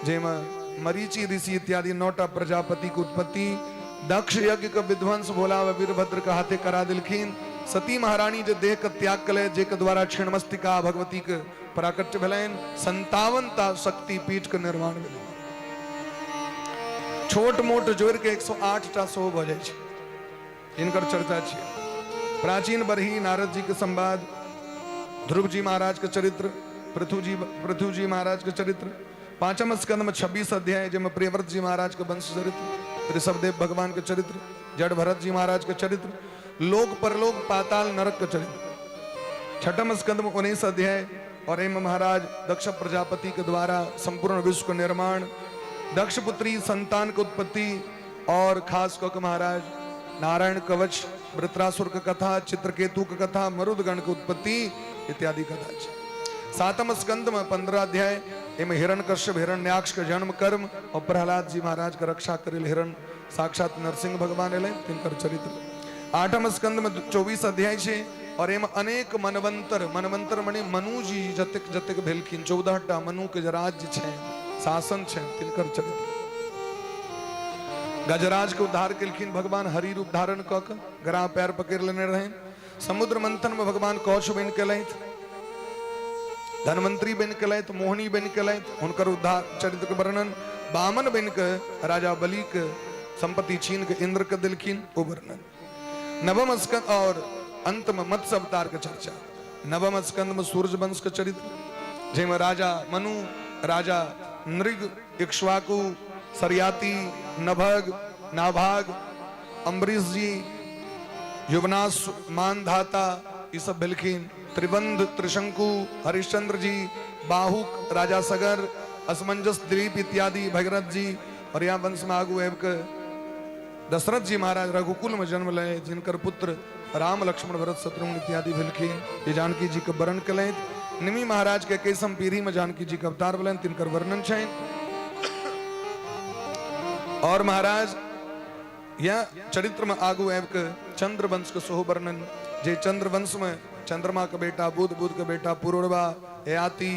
जाहिमे मरीचि ऋषि इत्यादि 9टा प्रजापति के उत्पत्ति, दक्ष यज्ञ के विध्वंस भोला व वीरभद्र के हाथे करा देलखिन, सती महारानी जे देह के त्याग कले जे के द्वारा क्षीणमस्तिका भगवती के प्राकट्य भेलनि, 57 टा शक्ति पीठ के निर्माण भेलै, छोट मोट जोड़ के 108 टा सेहो भऽ जाइ छै, हिनकर चर्चा छै। प्राचीन बरही नारद जी के संवाद, ध्रुव जी महाराज के चरित्र, पृथु जी महाराज के चरित्र। पांचम स्कंद में 26 अध्याय, जिसमें प्रियव्रत जी महाराज के वंश चरित्र, ऋषभदेव भगवान के चरित्र, जड़ भरत जी महाराज के चरित्र, लोक परलोक पाताल नरक के चरित्र। छठम स्कंद में 19 अध्याय और एम महाराज दक्ष प्रजापति के द्वारा संपूर्ण विश्व के निर्माण, दक्ष पुत्री संतान के उत्पत्ति और खास कऽ के महाराज नारायण कवच, वृत्रासुर के कथा, चित्रकेतु के कथा, मरुदगण के उत्पत्ति इत्यादि कथा छै। सातम स्कंद में 15 अध्याय, एहिमे हिरण कश्यप हिरण्याक्ष के जन्म कर्म और प्रहलाद जी महाराज के रक्षा करे हिरण साक्षात नरसिंह भगवान एलै तिनकर चरित्र। आठम स्कंद में 24 अध्याय छै और एहिमे अनेक मनवंतर, मनवंतर मने मनु जी जतेक जतेक भेलखिन, 14 टा मनु के जे राज्य छै, शासन छै, तिनकर चरित्र। गजराज के उद्धार केलखिन भगवान हरि रूप धारण कऽ के, ग्राह पैर पकड़ लेने रहनि। समुद्र मंथन में भगवान कौश बनि के एलथि, धनवंतरी बनि के एलथि, मोहिनी बनि के एलथि, हुनकर उद्धार चरित्र के वर्णन। वामन बनि के राजा बलि के संपत्ति छीन के इंद्र के देलखिन, ओ वर्णन। नवम स्कंद और अंत में मत्स्य अवतार के चर्चा। नवम स्कंद में सूर्य वंश के चरित्र, जाहिमे राजा मनु, राजा नृग, इक्ष्वाकु, सरयाति, नभग, नाभाग, अम्बरीश जी, युवनाश, मानधाता, ई सब भेलखिन। त्रिबंध, त्रिशंकु, हरिश्चंद्र जी, बाहुक, राजा सगर, असमंजस द्वीप इत्यादि, भगीरथ जी। और यहाँ वंश में आगू आबि के दशरथ जी महाराज रघुकुल में जन्म ले, जिनकर पुत्र राम, लक्ष्मण, भरत, शत्रुघ्न इत्यादि भेलखिन। ये जानकी जी के वर्णन केलथि। निमि महाराज के 21म पीढ़ी में जानकी जी के अवतार भेलनि, तिनकर वर्णन छनि। और महाराज यह चरित्र में आगू आबि के चंद्रवंश के सेहो वर्णन, जे चंद्रवंश में चंद्रमा के बेटा बुध, बुध के बेटा पुरुरवा, ययाति,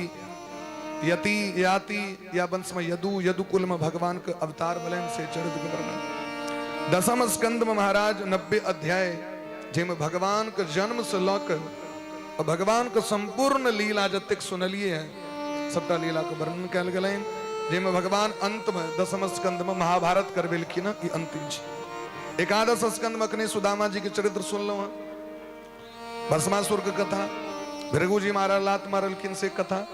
यति, याति, या वंश में यदु, यदुकुल में भगवान के अवतार भेलनि, से चरित्र के वर्णन। दसम स्कंद में महाराज 90 अध्याय, जाहिमे भगवान के जन्म से लऽ के भगवान के संपूर्ण लीला जतेक सुनलिए हैं सबटा लीला के वर्णन कयल गेलनि, जाहिमे भगवान अंत में दसम स्कंद में महाभारत करबेलखिन। ई अंतिम छै। एकादश स्कंद में अखने सुदामा जी के चरित्र सुनलहुँ हँ, भस्मासुर के कथा, भृगु जी महाराज लात मारलखिन से कथा,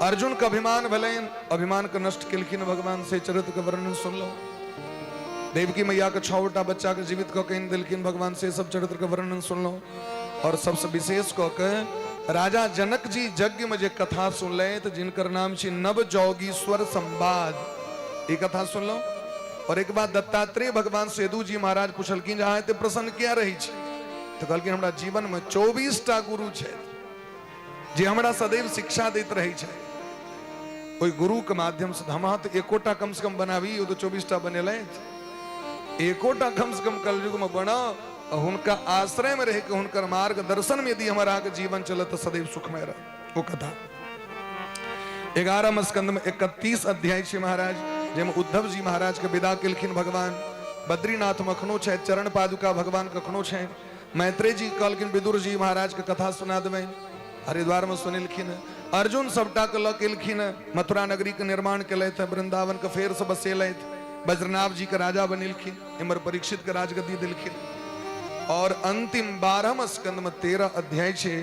अर्जुन के अभिमान भेलनि, अभिमान के नष्ट केलखिन भगवान, से चरित्र के वर्णन सुनलहुँ। देवकी मैया के 6टा बच्चा के जीवित कऽ के आनि देलखिन भगवान, से सब चरित्र के वर्णन सुनलहुँ। और सबसे विशेष कऽ के राजा जनक जी यज्ञ में जे कथा सुनलथि, जिनकर नाम छी नव जोगीश्वर संवाद, ई कथा सुनलहुँ। और एक बार दत्तात्रेय भगवान सेदू जी महाराज पुछलखिन जे अहाँ एते प्रसन्न किया रहै छी? तऽ कहलखिन हमरा जीवन में 24टा गुरु छथि जे हमरा सदैव शिक्षा दैत रहै छथि। ओहि गुरु के माध्यम से हम अहाँ तऽ एकोटा कम से कम बनाबी, ओ तऽ 24टा बनेलथि, एकोटा कम से कम कलयुग में बनाओ और हुनका आश्रय में रह के हुनकर मार्गदर्शन में यदि हमारा अहाँके जीवन चलत तऽ सदैव सुखमय रहत। ओ कथा 11 स्कंद में 31 अध्याय छै महाराज, जाहिमे उद्धव जी महाराज के विदा केलखिन भगवान। बद्रीनाथ में अखनो छथि, चरण पादुका भगवान कखनो छनि। मैत्रेय जी कहलखिन विदुर जी महाराज के कथा सुना देबनि, हरिद्वार में सुनेलखिन। अर्जुन सबटा के लऽ के एलखिन, मथुरा नगरी के निर्माण केलथि, वृंदावन के फेर से बसेलथि, वज्रनाभ जी के राजा बनेलखिन, इम्हर परीक्षित के राजगद्दी देलखिन। और अंतिम 12 स्कंद में 13 अध्याय छै,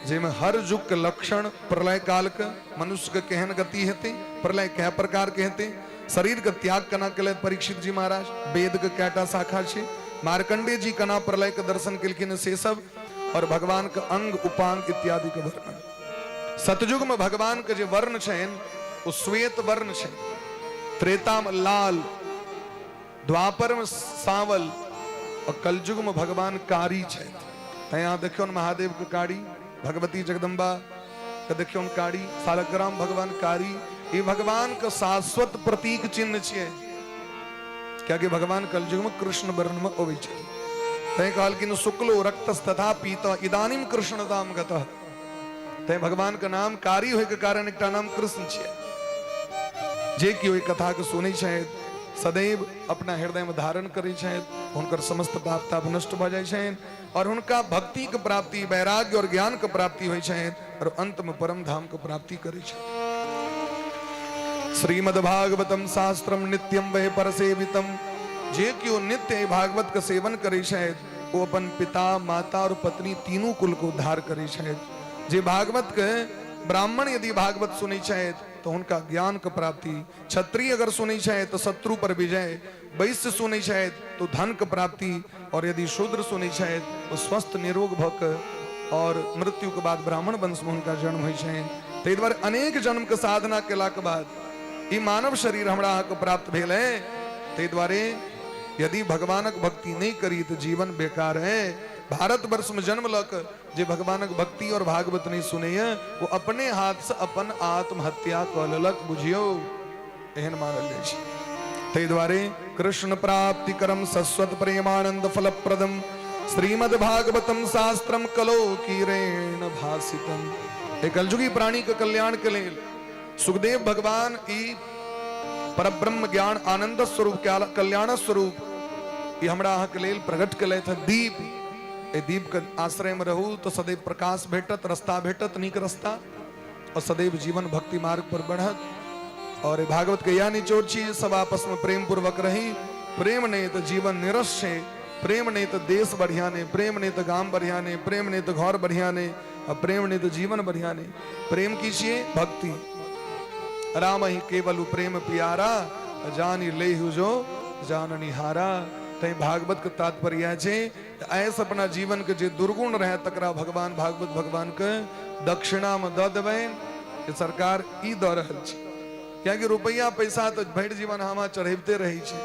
जाहिमे हर युग के लक्षण, प्रलय काल के मनुष्य के केहन गति हेतै, प्रलय कै प्रकार के हेतै, शरीर के त्याग केना केलथि परीक्षित जी महाराज, वेद के कैटा शाखा छै, मार्कंडेय जी केना प्रलय के दर्शन केलखिन से सब, और भगवान के अंग उपांग इत्यादि के वर्णन। सतयुग में भगवान के जे वर्ण छनि ओ श्वेत वर्ण छै, त्रेता में लाल, द्वापर में सावल, और कलयुग में भगवान कारी छथि। तैं अहाँ देखियौ महादेव के कारी, भगवती जगदम्बा के देखियौ कारी, सालग्राम भगवान कारी। ई भगवान के शाश्वत प्रतीक चिन्ह छियै, कियाकि भगवान कलयुग में कृष्ण वर्ण में अबै छथिन। तैं कहलखिन शुक्लो रक्तस्तथा पीत इदानीम कृष्णताम गतः। तैं भगवान के नाम कारी होय के कारण एकटा नाम कृष्ण छियै। जे केओ ई कथा के सुनै छथि, सदैव अपना हृदय में धारण करै छथि, हुनकर समस्त पाप ताप नष्ट भऽ जाइ छनि और हुनका भक्ति के प्राप्ति, वैराग्य और ज्ञान के प्राप्ति होइ छनि और अंत में परम धाम के प्राप्ति करै छथि। श्रीमद्भागवतम शास्त्रम नित्यम वह परसेवितम। जे केओ नित्य भागवत के सेवन करै छथि, ओ अपन पिता, माता और पत्नी तीनू कुल के उद्धार करै छथि। जे भागवत के ब्राह्मण यदि भागवत सुनै छथि तो हुनका ज्ञान के प्राप्ति, क्षत्रिय अगर सुनै छथि तो शत्रु पर विजय, वैश्य सुनै छथि तो धन के प्राप्ति, और यदि शूद्र सुनै छथि तो स्वस्थ निरोग भऽ के और मृत्यु के बाद ब्राह्मण वंश में हुनका जन्म होइ छनि। ताहि दुआरे अनेक जन्म के साधना केलाके बाद ई मानव शरीर हमरा अहाँके प्राप्त भेल है। ताहि दुआरे यदि भगवानक भक्ति नहीं करी तो जीवन बेकार है। भारतवर्ष में जन्म लऽ के जे भगवानक भक्ति और भागवत नहीं सुनैया, वो अपने हाथ से अपन आत्महत्या कऽ लेलक, बुझियौ, एहन मानल जाइ छै। ताहि दुआरे कृष्ण प्राप्ति करम सस्वत प्रेमानंद फलप्रदम श्रीमद् भागवतम शास्त्रम कलो कीरेण भासितम। एक कलयुगी प्राणी के कल्याण के लेल सुखदेव भगवान ई परब्रह्म ज्ञान आनंद स्वरूप कल्याण स्वरूप ई हमरा अहाँ के लेल प्रकट केलथि दीप। एहि दीपके आश्रयमे रहू तऽ सदैव प्रकाश भेटत, रास्ता भेटत, नीक रास्ता, और सदैव जीवन भक्ति मार्ग पर बढ़त। और भागवत के यह निचोड़ छी सब आपस में प्रेम पूर्वक रही। प्रेम नहीं तो जीवन निरस है, प्रेम नहीं तो देश बढ़िया नहीं, प्रेम नहीं तो गाम बढ़िया नहीं, प्रेम नहीं तो घर बढ़िया नहीं, और प्रेम नहीं तो जीवन बढ़िया नहीं। प्रेम कीजिए भक्ति, राम ही केवल प्रेम प्यारा, जानी लेहु जो जान निहारा। तैं भागवत के तात्पर्य यह छै ऐस अपना जीवन के जे दुर्गुण रहे तकरा भगवान भागवत भगवान के दक्षिणा में दऽ देबै कि सरकार ई दऽ रहल छै। कियाकि रुपैआ पैसा तऽ भरि जीवन हम चढ़बिते रहै छी,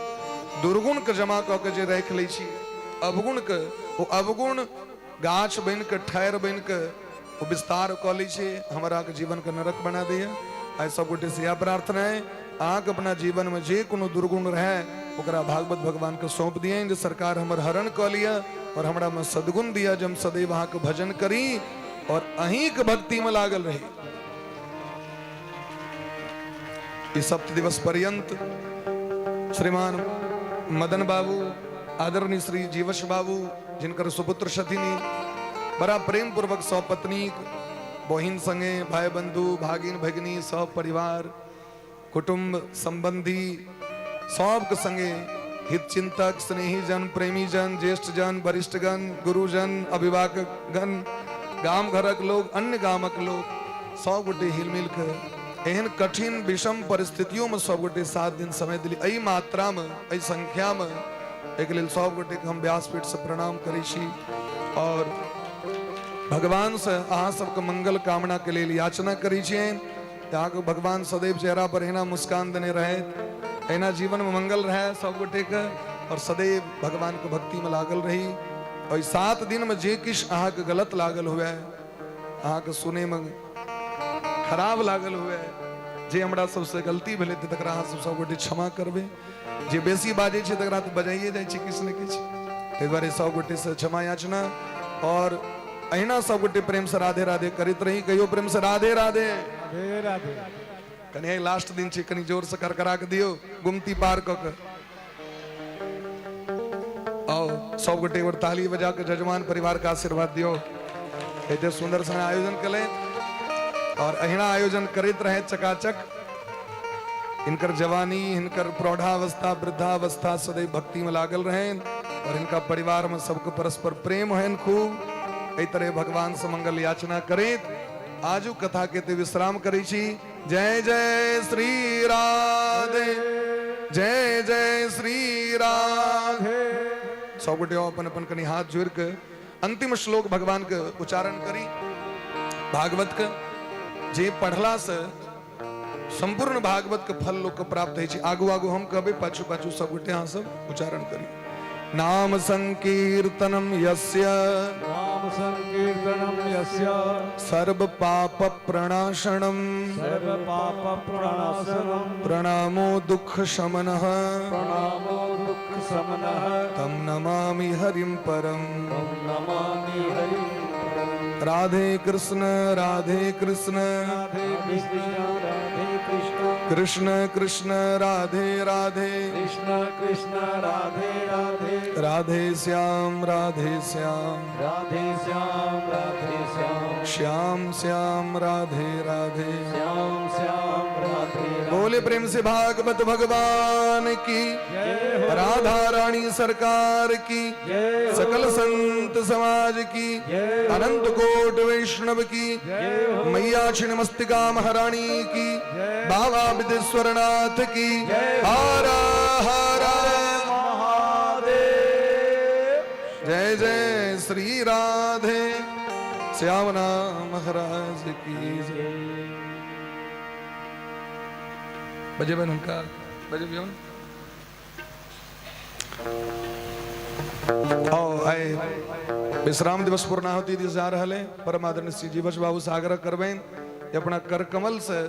दुर्गुण के जमा कऽ के जे राखि लै छी अवगुण के, ओ अवगुण गाछ बनि कऽ ठारि बनि कऽ ओ विस्तार कऽ लै छै, हमरा के जीवन के नरक बना दैया। आइ सब गोटे से इएह प्रार्थना है, अहाँके अपना जीवन में जे कोनो दुर्गुण रहे ओकरा भागवत भगवान के सौंप दियनि जे सरकार हमर हरण कऽ लिअ और हमरा में सद्गुण दिअ जे हम सदैव अहाँके भजन करी और अहींके भक्ति में लागल रही। ई सप्त दिवस पर्यंत श्रीमान मदन बाबू, आदरणीय श्री जीवश बाबू जिनकर सुपुत्र छथिन, बड़ा प्रेम पूर्वक सब पत्नी बहिन संगे भाई बंधु भागिन भगिनी सब परिवार कुटुंब संबंधी सबके संगे हित चिंतक स्नेही जन प्रेमी जन ज्येष्ठ जन वरिष्ठ गण गुरुजन अभिभावक गण गाम घरक लोग अन्य गामक लोग सब गोटे हिल मिल के एहन कठिन विषम परिस्थितियों में सब गोटे 7 दिन समय दिली। एहि मात्रा में एहि संख्या में एक लेल सब गोटे के हम व्यासपीठ से प्रणाम करै छी और भगवान से अहाँ सबके मंगल कामना के लेल याचना करै छियनि। अहाँके भगवान सदैव चेहरा पर एहिना मुस्कान देने रहे, एहिना जीवन में मंगल रहे सब गोटे के और सदैव भगवान के भक्ति में लागल रही। और 7 दिन में जे किछु अहाँके गलत लागल हुए, अहाँके सुने में खराब लागल हुए, जे हमरा सबसे गलती भेलै तऽ तकरा अहाँ सब सब गोटे क्षमा करबै। जे बेसी बाजै छै तकरा तऽ बजाइए जाइ छै किछु ने किछु, ताहि दुआरे सब गोटे से क्षमा याचना। और अहिना सब गोटे प्रेम से राधे राधे करैत रही। कहियो प्रेम से राधे राधे। राधे राधे। कनि लास्ट दिन छै, कनि जोर से करकरा के दियौ गुमती पार कऽ के। आओ सब गोटे एक बेर ताली बजा के जजमान परिवार के आशीर्वाद दियौ। एते सुंदर सन आयोजन केलथि और अहिना आयोजन करैत रहे चकाचक। इनकर जवानी, इनकर प्रौढ़ावस्था, वृद्धावस्था सदैव भक्ति में लागल रहें और इनका परिवार में सबके परस्पर प्रेम है खूब। एहि तरह भगवान से मंगल याचना करैत आजू कथा के ते विश्राम करै छी। जय जय श्री राधे, जय जय श्री राधे। सब गोटे अपन अपन कनि हाथ जोड़ के अंतिम श्लोक भगवान के उच्चारण करी भागवत के, जे पढ़ला से संपूर्ण भागवत के फल लोग के प्राप्त होइ छै। आगू आगू हम कहबै, पाछू पाछू सब गोटे अहाँ सब उच्चारण करी। नाम संकीर्तनम यस्य, नाम संकीर्तनम यस्य, सर्व पाप प्रणाशनम, सर्व पाप प्रणाशनम, प्रणामो दुख शमनः, प्रणामो दुख शमनः, तम नमामि हरिं परम, तम नमामि हरिं परम। राधे कृष्ण राधे कृष्ण, राधे कृष्ण राधे कृष्ण, कृष्ण कृष्ण राधे राधे, कृष्ण कृष्ण राधे राधे, राधे श्याम राधे श्याम, राधे श्याम राधे श्याम, श्याम श्याम राधे राधे, श्याम श्याम राधे राधे। बोले प्रेम से भागवत भगवान की, जय हो। राधा रानी सरकार की, जय हो। सकल संत समाज की, जय हो। अनंत कोट वैष्णव की, जय हो। मैया छिन्नमस्तिका महारानी की, जय। बाबा विदेश्वरनाथ की, जय हो। हरा हरा महादेव। जय जय श्री राधे श्याम नाम महाराज की जय। बजेबन हुनका बजेबियौन। आओ आइ विश्राम दिवस पूर्णाहुति दिस जा रहल है। परम आदरणीय श्री जीवश बाबू से आग्रह करबनि जे अपना कर कमल से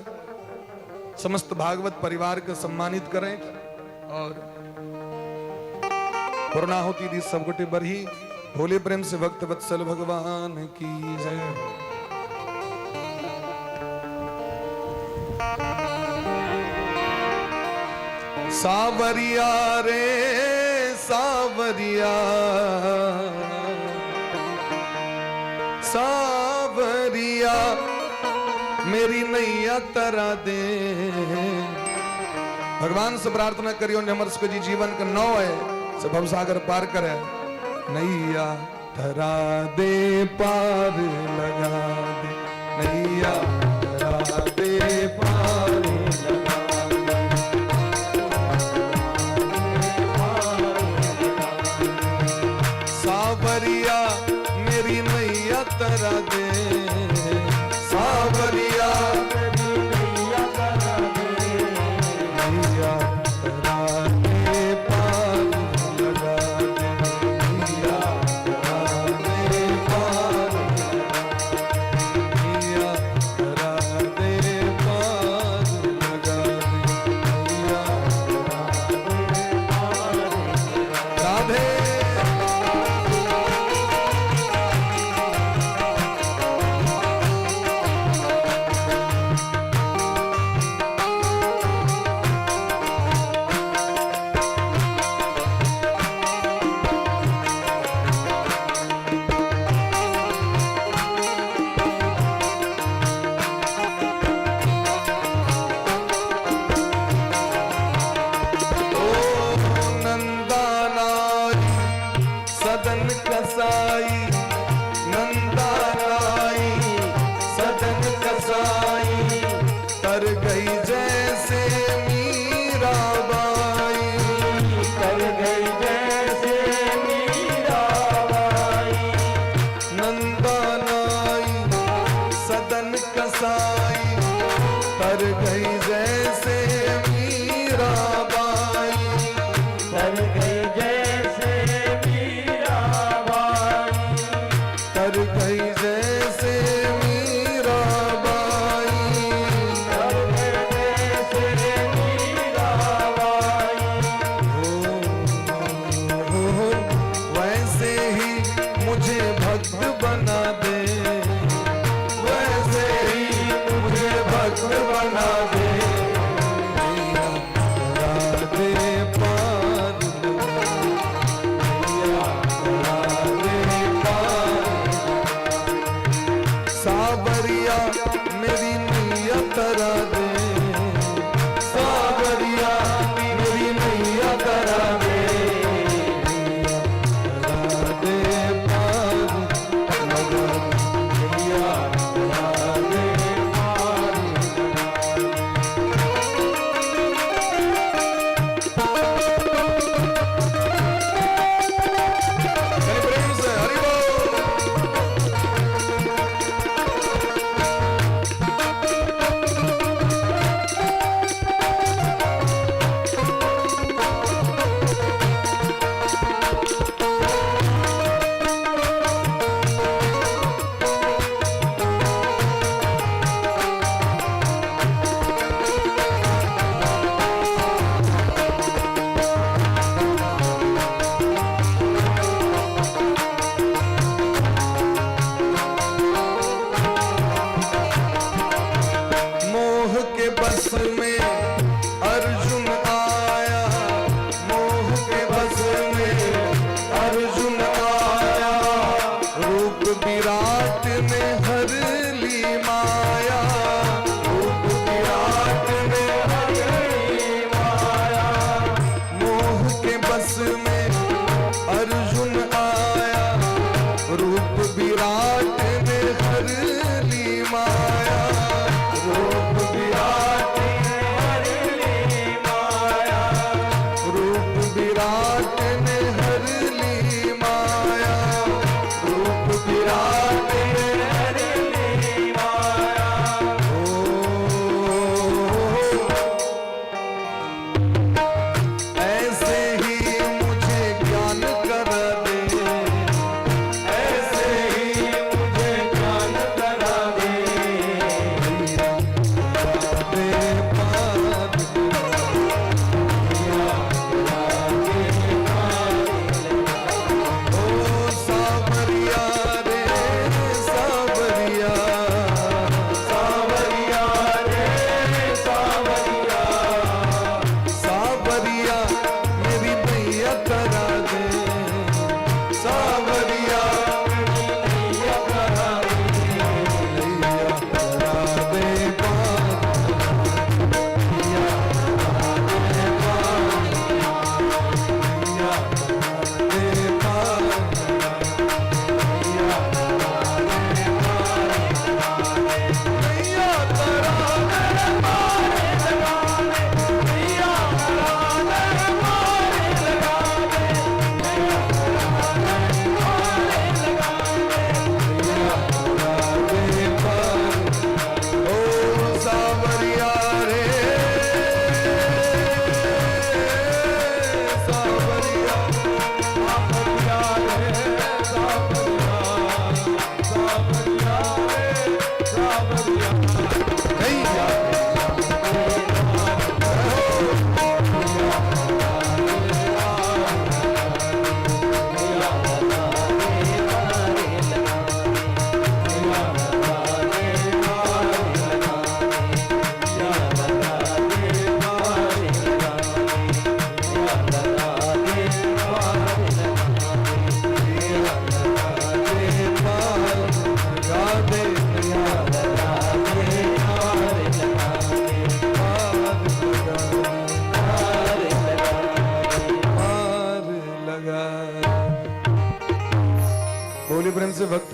समस्त भागवत परिवार के सम्मानित करें और पूर्णाहुति दिस सब गोटे बढ़ी। भोले प्रेम से भक्त वत्सल भगवान की जय। सावरिया रे सावरिया, सावरिया मेरी नैया तरा दे। भगवान से प्रार्थना करियो जे हमर सबके जे जीवन के नाव है से भवसागर पार करे। नैया तरा दे पार लगा दे, नैया तरा दे पार लगा दे। सावरिया मेरी नैया तरा दे, सावरिया मेरी नैया तरा दे, नैया तरा दे पार लगा दे, नैया तरा दे पार लगा दे, नैया तरा दे पार लगा दे, नैया तरा दे पार राधे। ओ नंदानाई सदन कसाई, नंदानाई सदन कसाई, तर गई जैसे मीरा बाई, तर गई जैसे मीरा बाई, नंदानाई सदन कसाई, तर गई जैसे मीरा बाई, तर गई जैसे मीरा बाई।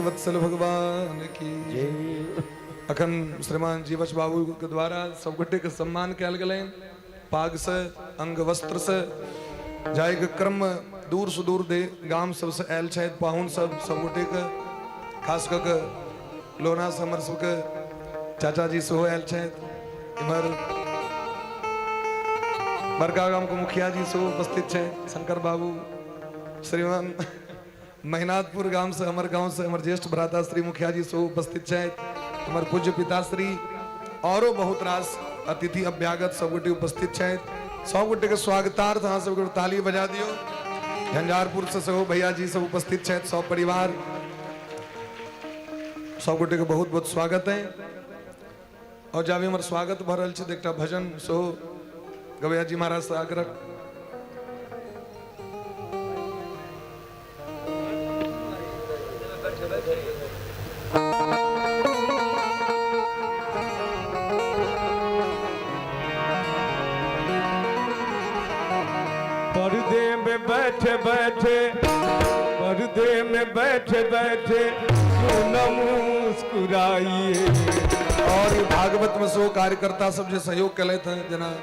भक्तवत्सल भगवान की जय। अखन श्रीमान जीवछ बाबू के द्वारा सब गोटे के सम्मान कयल गेलनि पाग से, अंग वस्त्र से। जायके क्रम दूर सुदूर दे गाम सबसे आयल छथि पाहुन सब, सब गोटे के खास कऽ के लोहना से हमर सबके चाचा जी सेहो आयल छथि। इम्हर बड़का गाम के मुखिया जी सेहो उपस्थित छथि, शंकर बाबू। श्रीमान महिनाथपुर गाम से, हमर गांव से हमर ज्येष्ठ भ्राता श्री मुखिया जी सेहो उपस्थित छथि, हमर पूज्य पिताश्री, औरो बहुत रास अतिथि अभ्यागत सब गोटे उपस्थित छथि। सब गोटे के स्वागतार्थ अहाँ सबके ताली बजा दियौ। झंझारपुर से सेहो भैया जी सब उपस्थित छथि, सब परिवार, सब गोटे के बहुत बहुत स्वागत है। और जाबे हमर स्वागत भऽ रहल छै तऽ एकटा भजन सेहो गवैया जी महाराज से आग्रह। पर्दे में बैठे बैठे, पर्दे में बैठे बैठे क्यों न मुस्कुराइए। और भागवत में सेहो कार्यकर्ता सब जे सहयोग केलथि हैं, जेना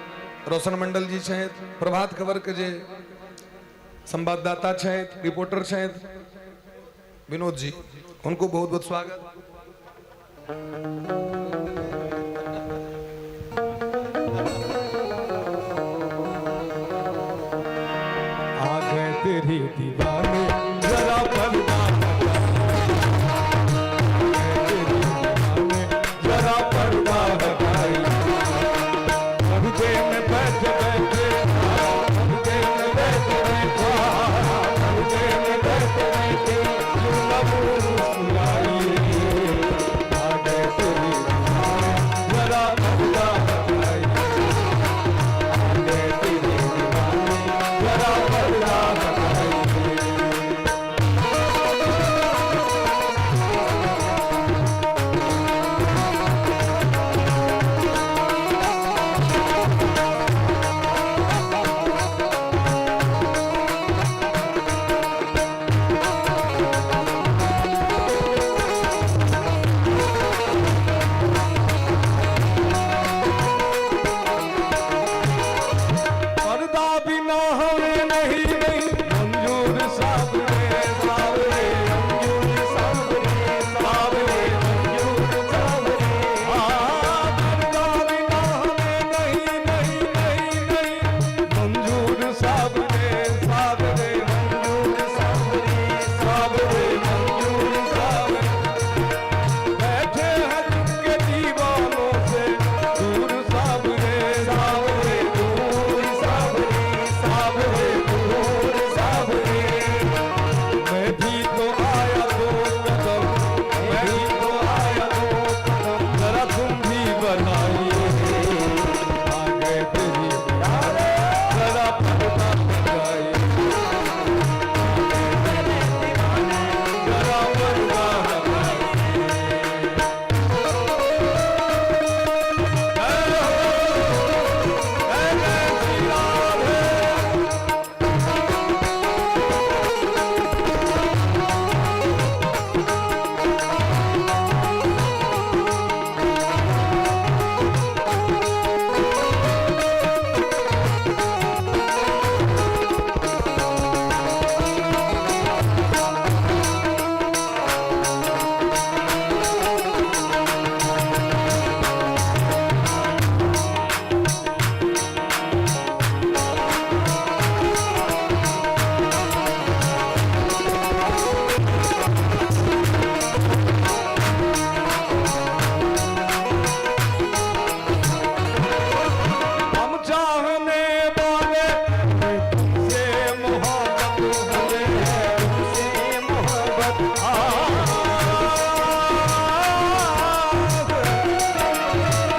रोशन मंडल जी छथि, प्रभात खबर के जे संवाददाता छथि, रिपोर्टर छथि विनोद जी, उनको बहुत बहुत स्वागत। आ गए तेरे दीवाने जरा पर्दा हटा, तेरे दीवाने जरा पर्दा हटाइए। पर्दे में बैठे बैठे, पर्दे में बैठे बैठे, पर्दे में बैठे बैठे क्यों न मुस्कुराइए। आ गए तेरे दीवाने जरा पर्दा हटाइए, आ गए तेरे दीवाने जरा पर्दा हटाइए। पर्दा बिना हमें नहीं नहीं मंजूर सावरे सावरे, मंजूर सावरे सावरे, मंजूर सावरे। हाँ, पर्दा बिना हमें नहीं नहीं नहीं नहीं मंजूर सावरे सावरे, मंजूर सावरे सावरे, मंजूर सावरे। बैठे हैं के दीवानों से दूर सावरे सावरे, दूर सावरे सावरे, दूर सावरे। मैं भी तो आया दो कदम, मैं भी तो आया दो कदम, जरा तुम भी बढ़ाइए। आ गए तेरी जरा पर्दा हटाइए, जरा पर्दा हटाइए। जय हो, जय जय श्री राधे। हम चाहने वाले तुमसे मोहब्बत हमें है, तुमसे मोहब्बत।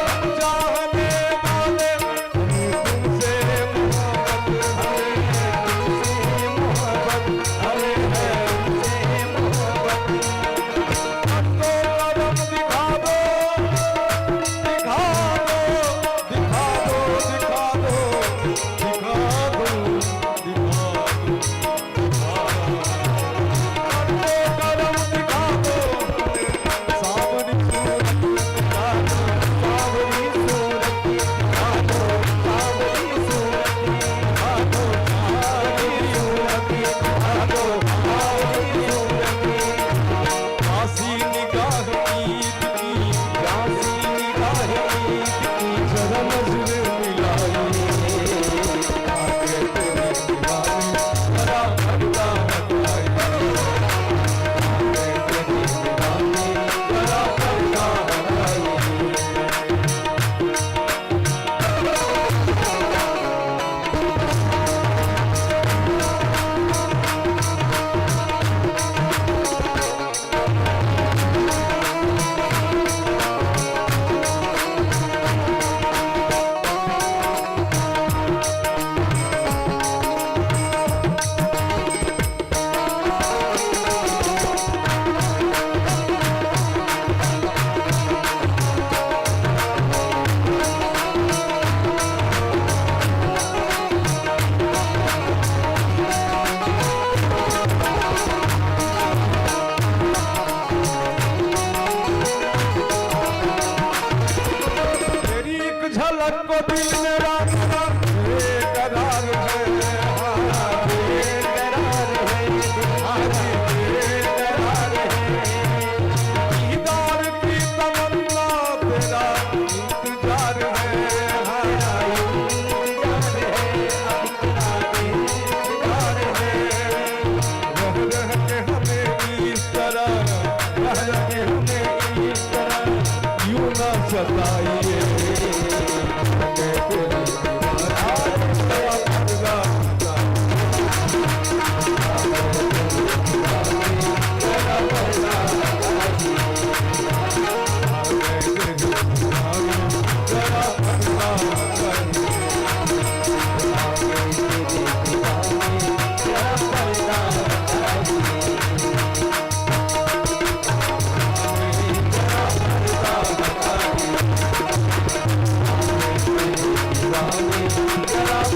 हम चाहने वाले तुमसे मोहब्बत हमें है, तुमसे मोहब्बत हमें है, तुमसे मोहब्बत। अब तो कदम दिखा दो, दिखा दो, दिखा दो, दिखा दो, दिखा दो, दिखा दो, दिखा दो। अब तो कदम दिखा दो,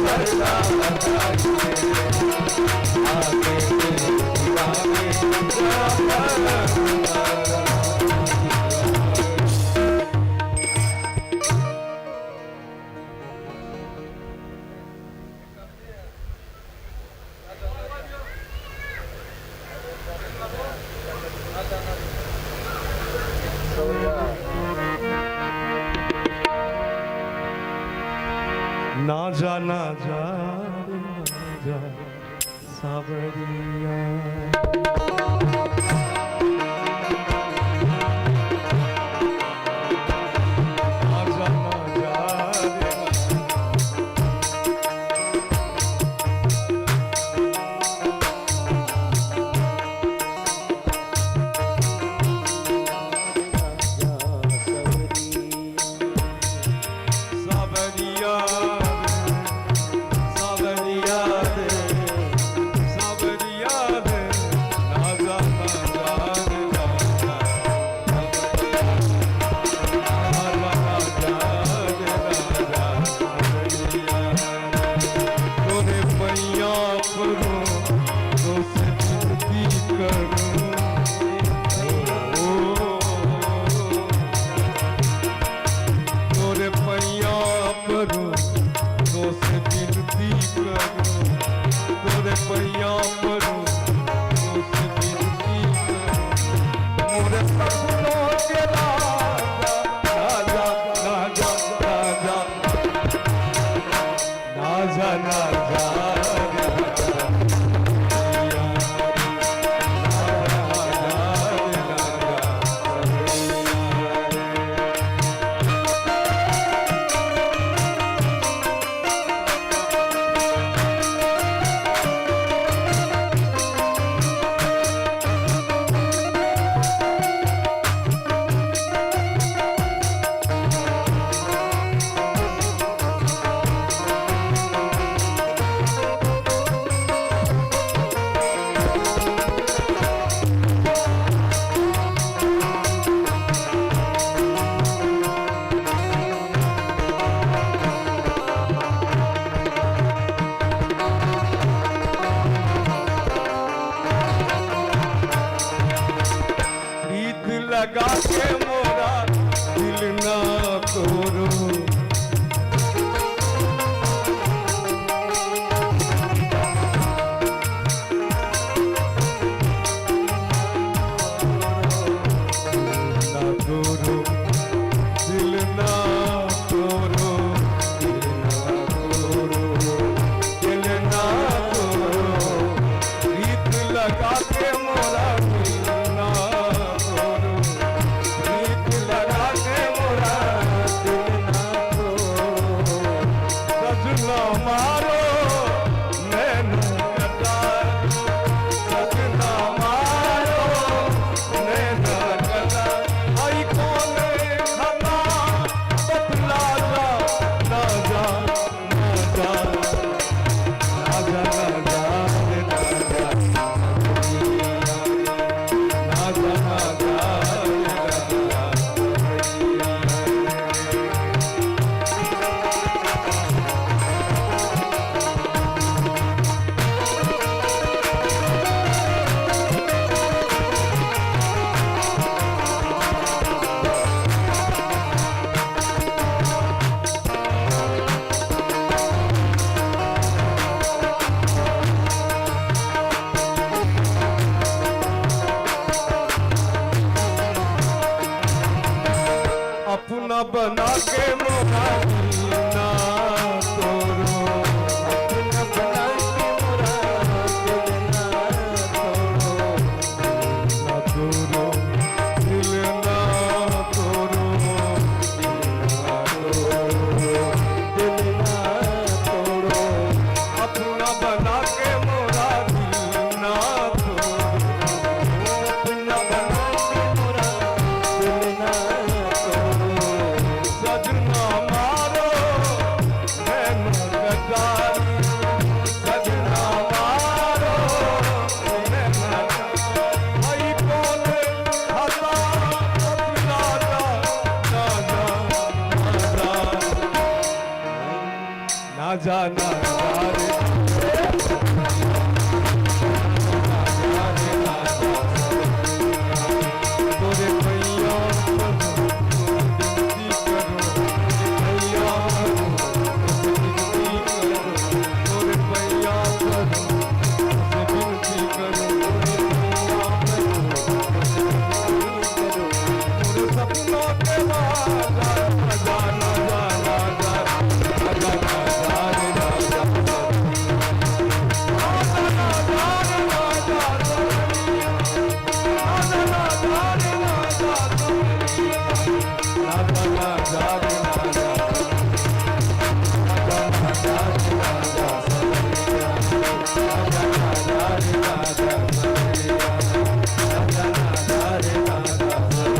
पर्दा हटाइए, आके तेरे दीवाने जरा पर्दा। ना जा ना जा रे ना जा सावरिया। ना जा ना जा रे ना। सावरिया सावरिया रे, सावरिया रे, ना जा ना जा रे ना जा, ना जा ना जा रे ना जा, सावरिया। तोरे पैया परो तोसे विनती करूं, ओ तोरे पैया परो तोसे विनती करूं, तोरे पैया परो तोसे विनती करूं, मोरे सपनों के राजा, राजा राजा राजा, ना जा ना जा रे ना जा, ना जा रे ना जा। प्रीत लगा के मोरा दिल ना तोड़ो, ना तोड़ो, दिल ना तोड़ो, दिल ना तोड़ो, दिल ना तोड़ो, प्रीत लगा के मोरा दिल ना तोड़ो, प्रीत लगा के मोरा दिल ना तोड़ो, सजना मारो नैन कटार, सजना मारो नैन कटार, आई कौन खता बतला जा, ना जा ना जा ना जा ना जा रे ना जा, ना जा ना जा रे ना जा। आजा ना जा रे। तोरे पैया करूं, विनती करूं, तोरे पैया करूं, विनती करूं, तोरे पैया करूं, विनती करूं, तोरे पैया करूं, विनती करूं, तोरे सपनों के राजा, आजा ना जा ना जा, आजा ना जा रे राजा, आजा ना जा रे राजा सवरिया, आजा ना जा रे राजा सवरिया, आजा ना जा रे राजा, आजा ना जा रे राजा सवरिया, आजा ना जा रे राजा सवरिया, आजा ना जा रे राजा सवरिया, आजा ना जा रे राजा सवरिया।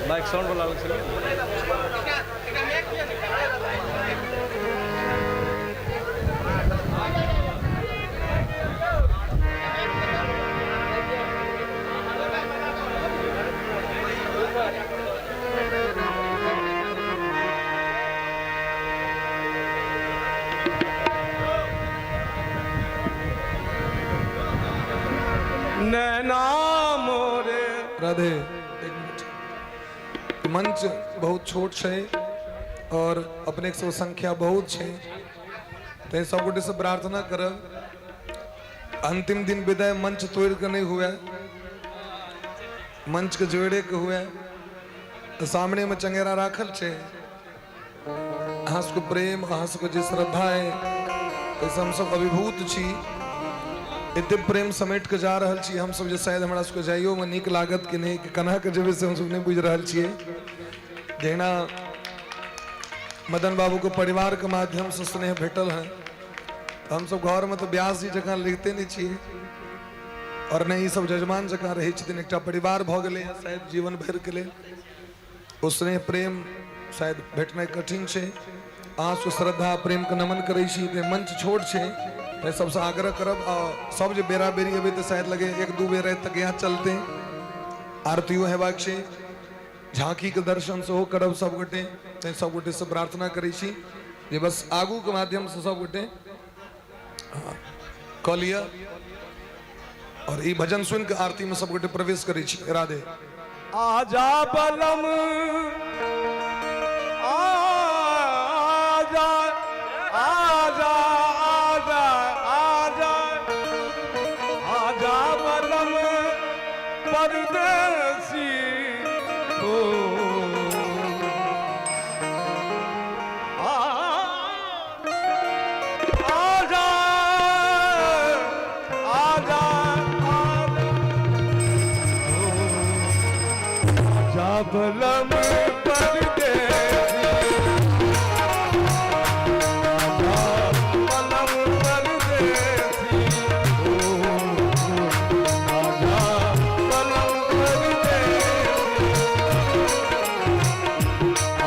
माइक साउंड वाला अलग चलिए। नैना मोरे राधे, एक मिनट। मंच बहुत छोट छै और अपने सब संख्या बहुत छै, तैं सब गोटे से प्रार्थना करब अंतिम दिन विदाई मंच तोड़ के नहीं हुए, मंच के जोड़े के हुए। तो सामने में चंगेरा राखल छै, अहाँ सबके प्रेम, अहाँ सबके जे श्रद्धा है, ताहिसँ हमसब अभिभूत छी। एते प्रेम समेट के जा रहल छी हमसब जे शायद हमरा सबके जाइयो में नीक लागत कि नहीं, कि केना के जेबै से हमसब नहीं बुझि रहल छियै। जहिना मदन बाबू के परिवार के माध्यम से स्नेह भेटल है, तऽ हमसब घर में तऽ व्यास जी जकाँ लिखते नहीं छियै और नहि ई सब जजमान जकाँ रहै छथिन। एकटा परिवार भऽ गेलै हँ शायद जीवन भरि के लेल। ओ स्नेह प्रेम शायद भेटनाइ कठिन छै। अहाँ सब श्रद्धा प्रेम के नमन करै छी। ते मंच छोट छै, तैं सबसँ आग्रह करब आ सब जे बेरा बेरी एबै तऽ शायद लगे एक दू बेर राति तक यहाँ चलते। आरतियो हेबाक छै, झांकी के दर्शन सेहो करब सब गोटे। तैं सब गोटे से प्रार्थना करै छी जे बस आगू के माध्यम से सब गोटे कऽ लिअ और ई भजन सुनि के आरती में सब गोटे प्रवेश करै छी। राधे। आजा बलम आजा, आजा आजा आजा, आजा बलम परदेसी हो, आजा आजा आजा, आजा बलम परदेसी, आजा बलम परदेसी हो, आजा बलम परदेसी,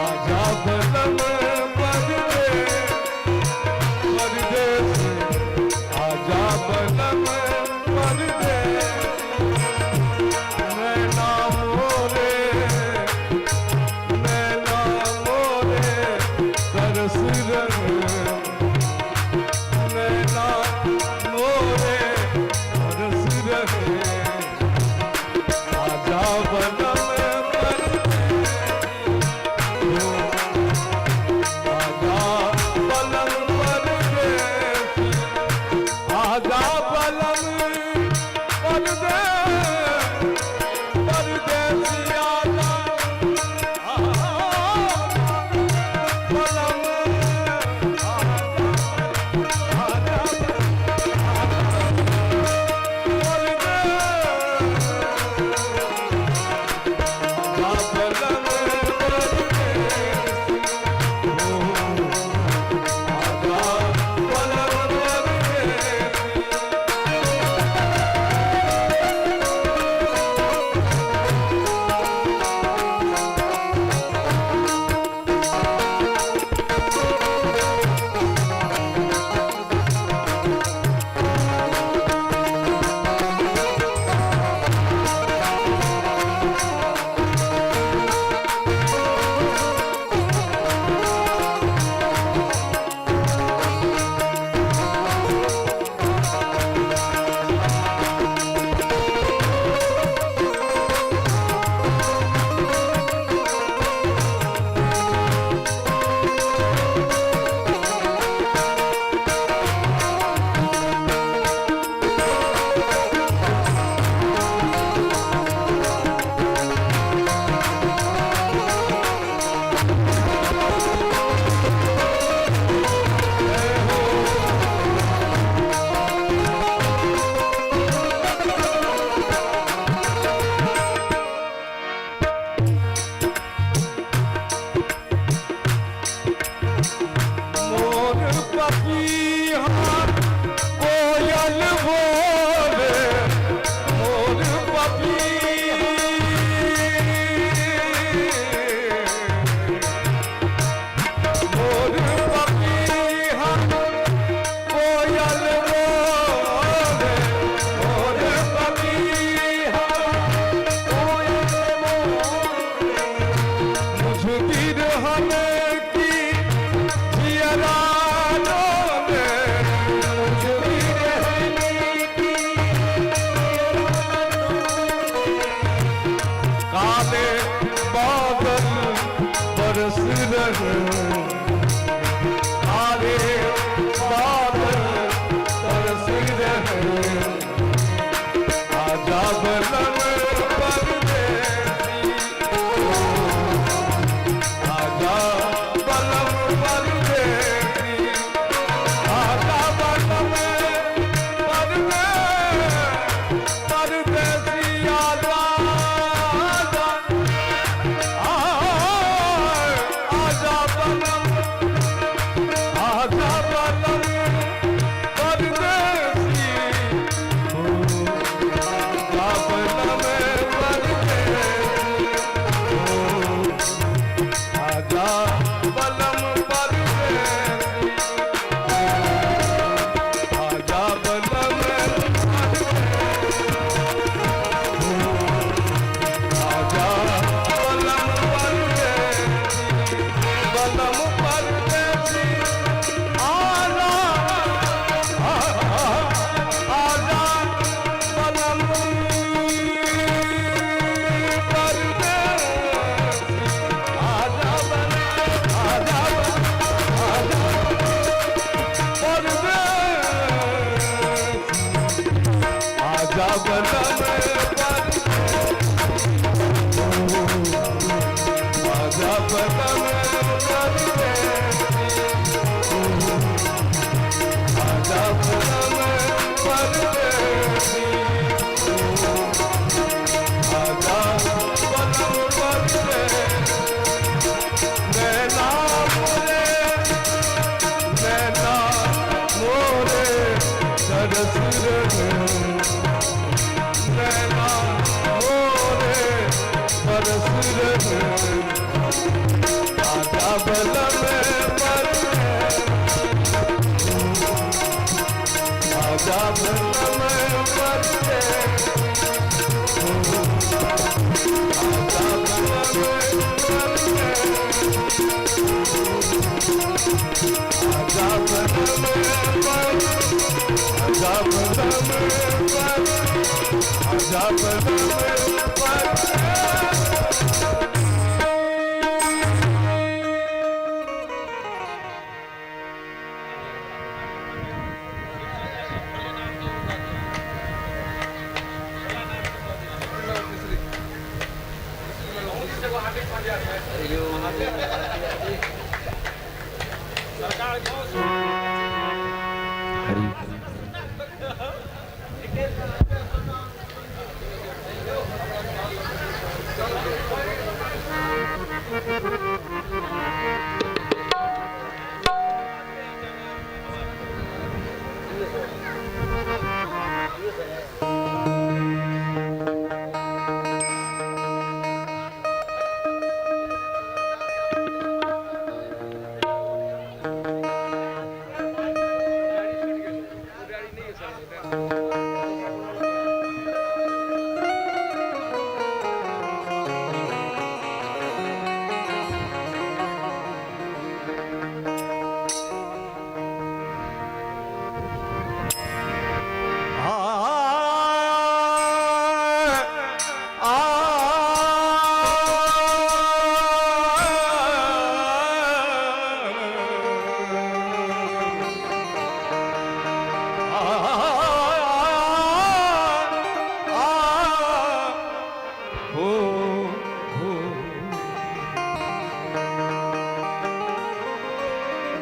आजा बलम परदेसी, परदेसी, आजा बलम परदेसी, नैना मोरे। बलम परदेसी, आजा बलम परदेसी, आजा बलम परदेसी, आजा बलम परदेसी। नैना मोरे, नैना मोरे तरस रहे, नैना मोरे तरस रहे, आजा बलम परदेसी, आजा बलम परदेसी, आजा बलम परदेसी, आजा बलम परदेसी, आजा बलम परदेसी, आजा बलम परदेसी।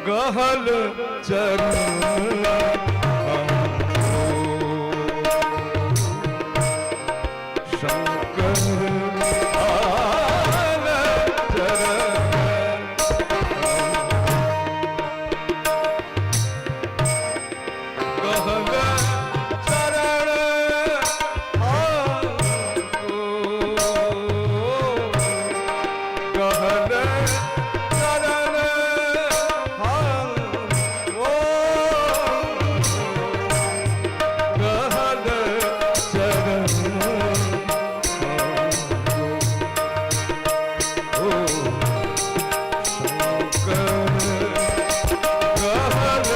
गहल चरण शंकर आल चरण गहल चरण हमको, गहल चरण हमको, गहल चरण हमको, ओ शंकर गहल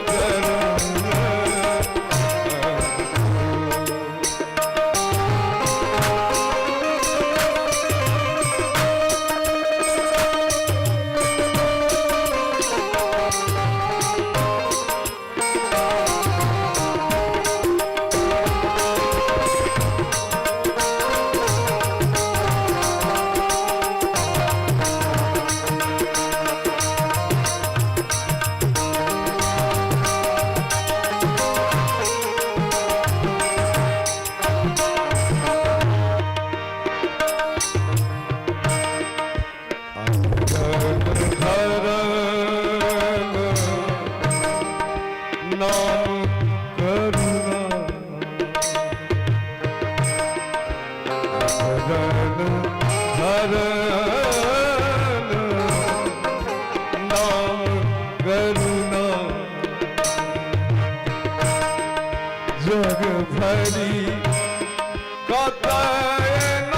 चरण हमको। नाम करुणा हरण हरण नाम करुणा जग भरी कतय न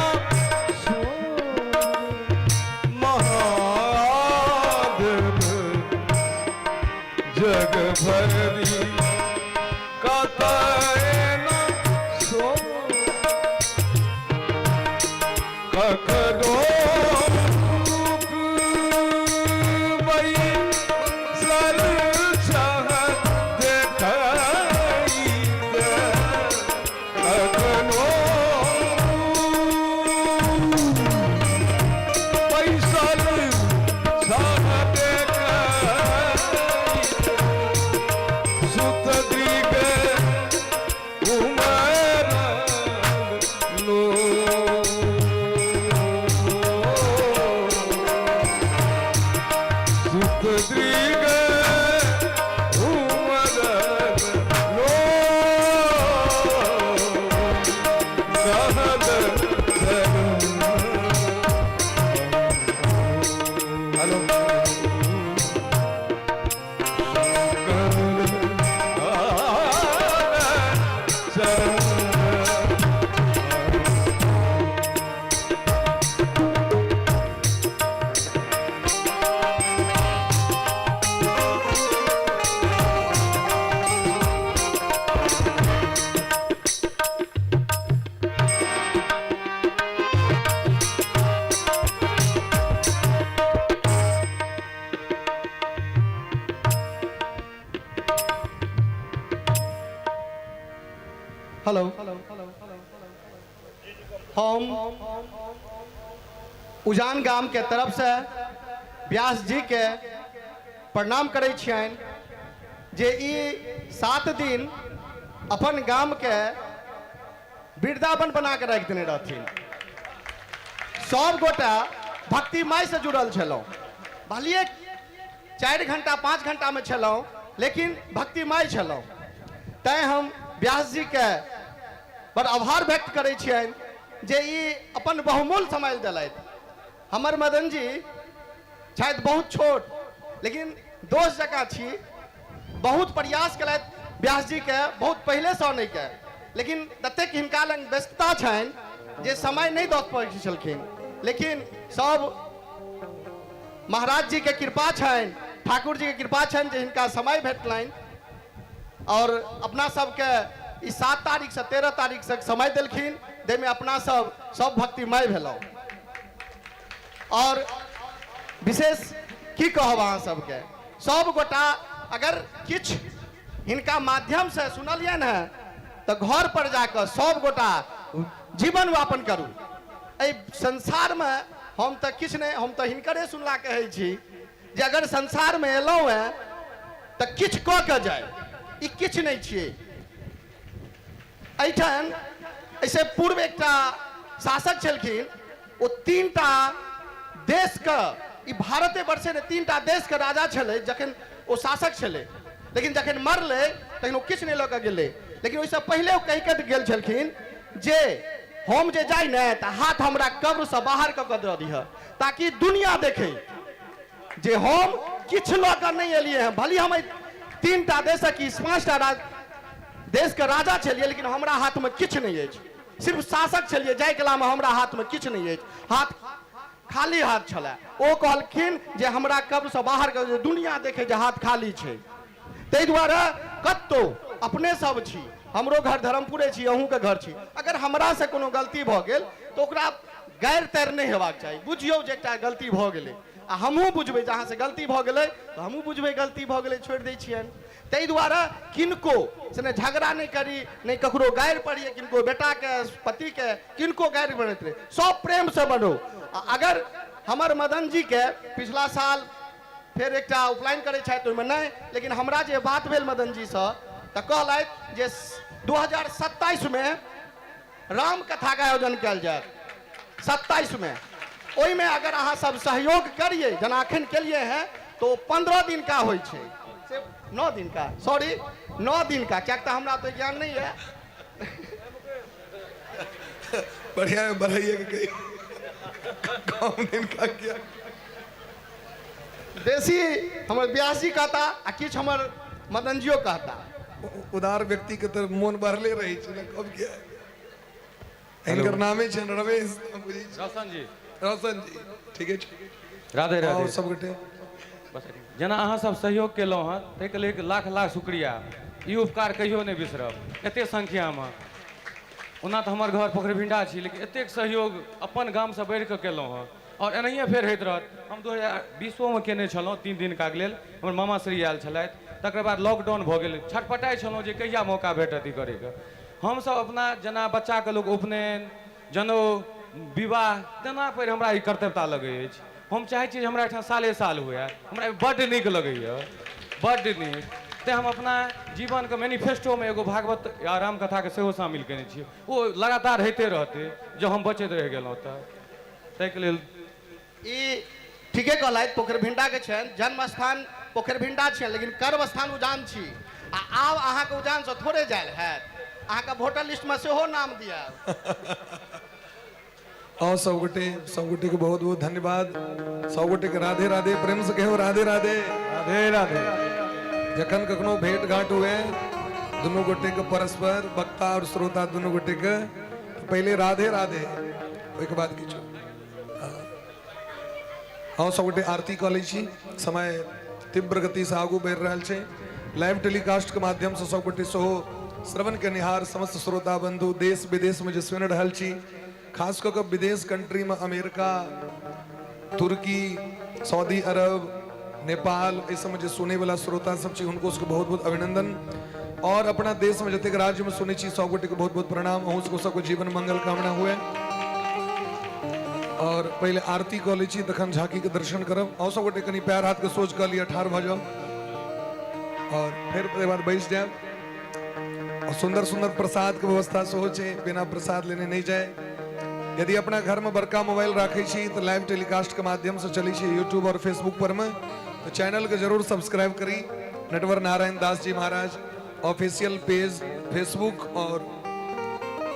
महादेव जग भरी कतय न सो ककरो मुख बई सर छह देखई ककरो हेलो। हम उजान गाम के तरफ से व्यास जी के प्रणाम करै छियनि जे ई 7 दिन अपन गाम के वृंदावन बना के राखि देने रहथिन। सब गोटा भक्तिमय से जुड़ल छलहुँ, भलिए 4 घंटा 5 घंटा में छलहुँ, लेकिन भक्तिमय छलहुँ। तैं हम व्यास जी के बड़ आभार व्यक्त करै छियनि जे ई अपन बहुमूल्य समय देलथि। हमर मदन जी छथि बहुत छोट, लेकिन दोस्त जकाँ छी, बहुत प्रयास केलथि व्यास जी के बहुत पहिलेसँ अनैके, लेकिन ततेक हिनका लग व्यस्तता छनि जे समय नहि दऽ पबै छलखिन। लेकिन सब महाराज जी के कृपा छनि, ठाकुर जी के कृपा छनि जे हिनका समय भेटलनि और अपना सबके ई 7 तारीख से 13 तारीख तक समय देलखिन, जाहिमे अपना सब सब भक्तिमय भेलहुँ। और विशेष की कहब अहाँ सबके, सब गोटा अगर किछु हिनका माध्यम से सुनलियनि हँ तऽ घर पर जाकऽ सब गोटा जीवन यापन करू। एहि संसारमे हम तऽ किछु नहि, हम तऽ हिनकरे सुनला कहै छी जे अगर संसारमे एलहुँ हेँ तऽ किछु कऽ के जाय, ई किछु नहि छियै। एहिठाम एहिसँ पूर्व एकटा शासक छलखिन, ओ 3टा देशके, ई भारते वर्षे नहि 3टा देशके राजा छलै जखन ओ शासक छलै, लेकिन जखन मरलै तखन ओ किछु नहि लऽ कऽ गेलै। लेकिन ओहिसँ पहिले ओ कहि कऽ गेल छलखिन जे हम जे जाइ ने तऽ हाथ हमरा कब्रसँ बाहर कऽ कऽ दऽ दिहऽ, ताकि दुनिया देखै जे हम किछु लऽ कऽ नहि एलियै हँ। भले हम 3टा देशक ई 5टा देशके राजा छलियै, लेकिन हमरा हाथमे किछु नहि अछि, सिर्फ शासक छलियै जाहि कलामे हमरा हाथमे किछु नहि अछि, हाथ खाली हाथ छलै। ओ कहलखिन जे हमरा कब्रसँ बाहर कर, दुनिया देखै जे हाथ खाली छै। ताहि दुआरे कतहु अपने सब छी, हमरो घर धर्मपुरे छी, अहूँके घर छी, अगर हमरासँ कोनो गलती भऽ गेल तऽ ओकरा गैर तैर नहि हेबाक चाही। बुझियौ जे एकटा गलती भऽ गेलै आ हमहूँ बुझबै जे अहाँसँ गलती भऽ गेलै तऽ हमहूँ बुझबै गलती भऽ गेलै, छोड़ि दै छियनि। ताहि दुआरे किनको से नहि झगड़ा नहि करी, नहि ककरो गारि पढ़िए, किनको बेटाके पतिके किनको गारि बनैत रहै, सब प्रेमसँ बढ़ो। आ अगर हमर मदन जीके पिछला साल फेर एकटा उपनयन करै छथि ओहिमे नहि, लेकिन हमरा जे बात भेल मदन जीसँ तऽ कहलथि जे 2027मे रामकथाके आयोजन कयल जायत 27मे। ओहिमे अगर अहाँ सब सहयोग करिए जेना अखन केलिए हैं तो 15 दिन का होइ छै, से 9 दिन का, सॉरी 9 दिन का, कियाक तऽ हमरा तऽ ज्ञान नहीं है। बढ़िया है, बढ़ाइए के कही कम दिन का किया। बेसी हमर व्यास जी कहता आ किछु हमर मदन जियो कहता। उदार व्यक्ति के तऽ मोन बढ़ले रहै छै ने, कब किया हिनकर नामे छनि रमेश, बुझै छी। रोशन जी। रोशन जी, ठीके छै। राधे राधे। और सब गोटे बस जेना अहाँ सब सहयोग केलहुँ हँ ताहिके लेल लाख लाख शुक्रिया। ई उपकार कहियो नहि बिसरब। एते संख्यामे ओना तऽ हमर घर पोखरिभिंडा छी, लेकिन एतेक सहयोग अपन गामसँ बढ़ि कऽ केलहुँ हँ और एनाहिए फेर होइत रहत। हम 2020मे केने छलहुँ 3 दिनका लेल, हमर मामाश्री आयल छलथि, तकर बाद लॉकडाउन भऽ गेल, छटपटाइ छलहुँ जे कहिया मौका भेटत ई करैके। हमसब अपना जेना बच्चाके लोक उपनयन जनउ विवाह तेना पर हमरा ई कर्तव्यता लगै अछि। हम चाहै छी जे हमरा एहिठाम साले साल हुए, हमरा बड्ड नीक लगैए, बड्ड नीक। तेँ हम अपना जीवनके मैनिफेस्टोमे एगो भागवत या रामकथाके सेहो शामिल केने छी, ओ लगातार होइते रहतै जँ हम बचैत रहि गेलहुँ तऽ। ताहिके लेल ई ठीके कहलथि, पोखरिभिंडाके छनि जन्म स्थान पोखरिभिंडा छियनि, लेकिन कर्म स्थान उजान छी। आ आब अहाँके उजानसँ थोड़े जायल हैत, अहाँके वोटर लिस्टमे सेहो नाम दियायब। और सब गोटे, सब गोटे के बहुत बहुत धन्यवाद। सब गोटे के राधे राधे, प्रेम से कहो राधे राधे। राधे राधे। जखन कखनो भेंट घाट हुए दोनों गोटे के परस्पर वक्ता और श्रोता दोनों गोटे के पहले राधे राधे, ओहिके बाद किछु। हाँ, सब गोटे आरती कऽ लै छी, समय तीव्र गति से आगू बढ़ि रहल छै। लाइव टेलीकास्ट के माध्यम से सब गोटे सेहो श्रवण केनिहार समस्त श्रोता बंधु देश विदेश में जे सुनि रहल छी, खास कऽ कऽ विदेश कंट्री में अमेरिका, तुर्की, सऊदी अरब, नेपाल, एहि सबमे जे सुनैवला श्रोता सब छी हुनको सबके बहुत बहुत अभिनंदन। और अपना देश में जतेक राज्य में सुनै छी सब गोटे के बहुत बहुत प्रणाम। अहूँ सबके सबके जीवन मंगल कामना हुए। और पहले आरती कऽ लै छी, तखन झांकी के दर्शन करब। अहूँ सब गोटे कनि पैर हाथ के सोच कऽ लिअ, ठाढ़ भऽ जाउ और फिर ओकर बाद बैस जायब। और सुंदर सुंदर प्रसाद के व्यवस्था सेहो छै, बिना प्रसाद लेने नहीं जाए। यदि अपना घर में बड़का मोबाइल राखै छी तऽ लाइव टेलीकास्ट के माध्यम से चलै छै यूट्यूब और फेसबुक पर में, तऽ चैनल के जरूर सब्सक्राइब करी। Natwar Narayan Das ji Maharaj official page Facebook और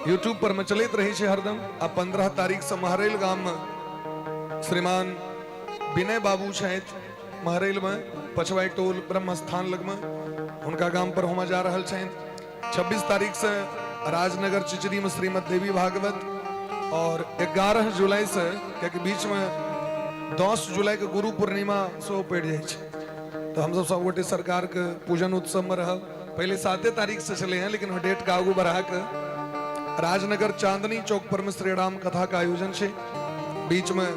यूट्यूब पर में चलैत रहै छै हरदम। आ 15 तारीख से महरैल गाम में श्रीमान विनय बाबू छथि, महरैल में पछवाई टोल ब्रह्मस्थान लग में हुनका गाम पर होमा जा रहल छनि। 26 तारीख से राजनगर चिचरी में श्रीमद देवी भागवत और 11 जुलाई से, कियाकि बीच में 10 जुलाई के गुरु पूर्णिमा सेहो पड़ि जाइ छै, तो हम सब गोटे सरकार के पूजन उत्सव में रहब। पहले 7 तारीख से चले हैं, लेकिन डेट के आगू बढ़ा के राजनगर चांदनी चौक पर में श्री राम कथा का आयोजन छै। बीच में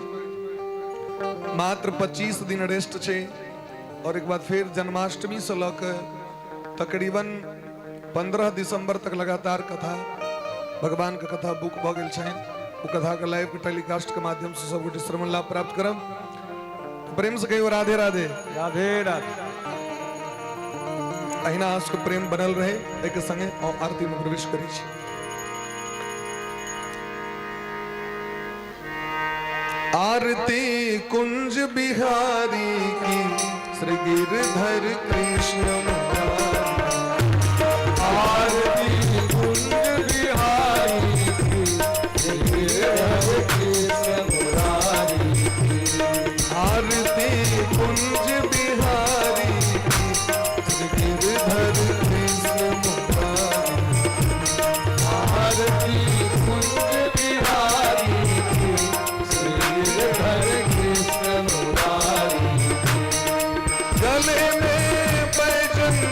मात्र 25 दिन रेस्ट छै और एक बाद फिर जन्माष्टमी से लऽ के तकरीबन 15 दिसंबर तक लगातार कथा, भगवान के कथा बुक भऽ गेल छनि। ओ कथा के लाइव टेलीकास्ट के माध्यम से सब गोटे श्रवण लाभ प्राप्त करब। प्रेम से कहियो राधे राधे। राधे राधे। अहिना अहाँ सबके प्रेम बनल रहे, एहिके संगे और आरती में प्रवेश करै छी। आरती कुंज बिहारी की, श्री गिरधर कृष्ण मुरारी। आरती कुंज बिहारी की, श्री गिरधर कृष्ण मुरारी की। आरती कुंज बिहारी की, श्री गिरधर कृष्ण मुरारी। आरती कुंज बिहारी की, श्री गिरधर कृष्ण मुरारी। गले में बैजंती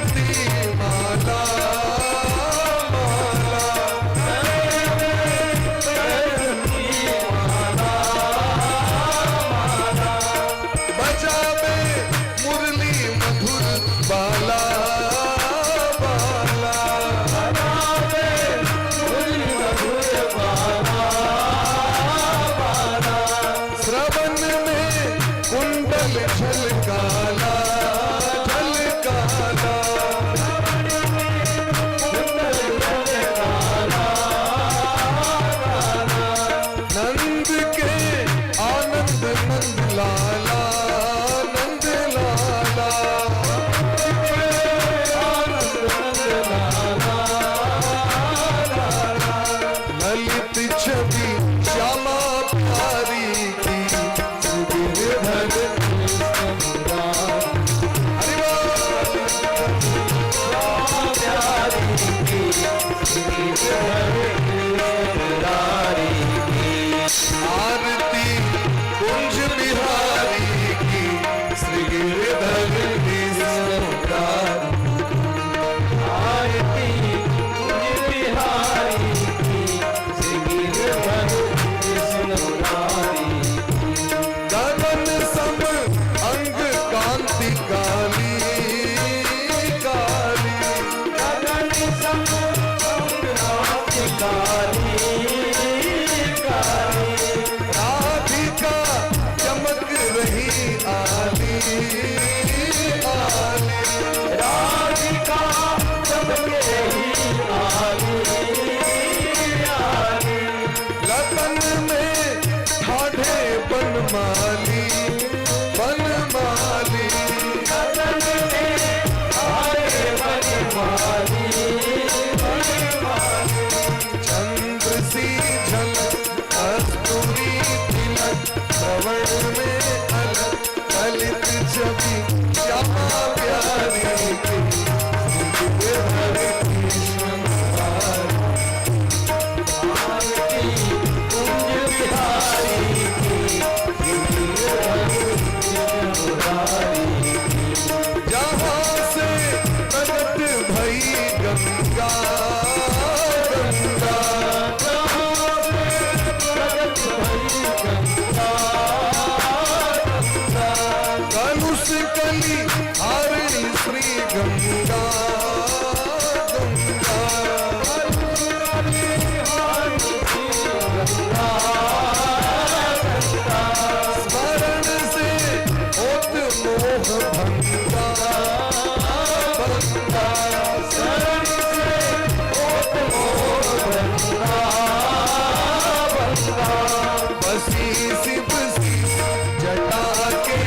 शिव शीश जटा के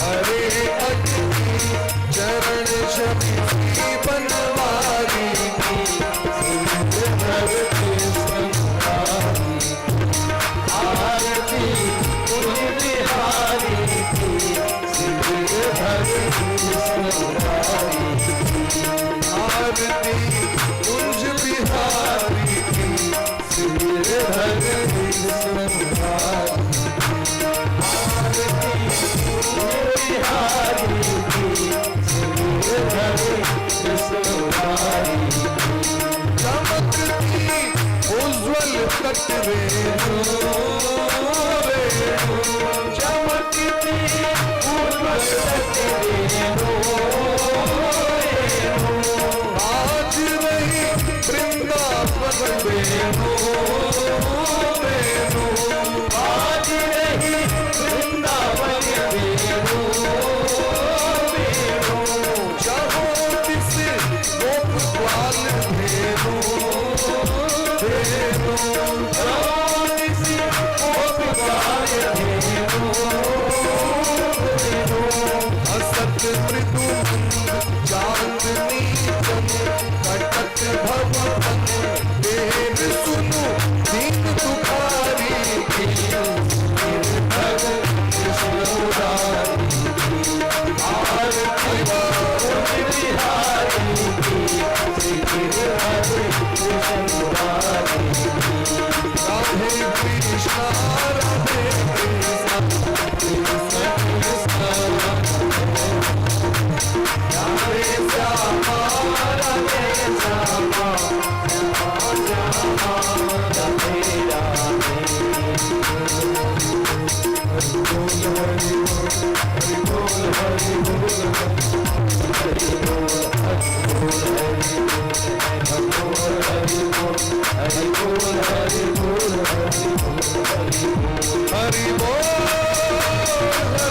हरे अग्नि चरण छवि श्री बनवारी की। हर कृष्ण मुरारी आरती कुंज बिहारी की गिरधर कृष्ण मुरारी आरती कुंज बिहारी की। गिरधर कृष्ण मुरारी आरती कुंज बिहारी की गिरधर कृष्ण मुरारी चमकती उज्ज्वल तट रेणु रेणु चमकती उज्ज्वल तट रेणु बाज रही वृंदावन वेणु वेणु बाज रही वृंदावन वेणु वेणु चाहो तिस गोप ग्वाल धेनु धेनु ज्योतिषी गोप ग्वाल धेनु धेनु असत मृदु चांदनी चन कटक भव देव सुनु दीन दुखारी की। गिरधर कृष्ण मुरारी आरती कुंज बिहारी की श्री गिरधर कृष्ण मुरारी राधे कृष्णा राधे कृष्णा कृष्ण कृष्ण राधे श्यामा राधे श्यामा श्यामा राधे राधे हरि बोल हरि बोल हरि बोल हरि बोल हरि बोल हरि बोल हरि बोल हरि बोल हरि बोल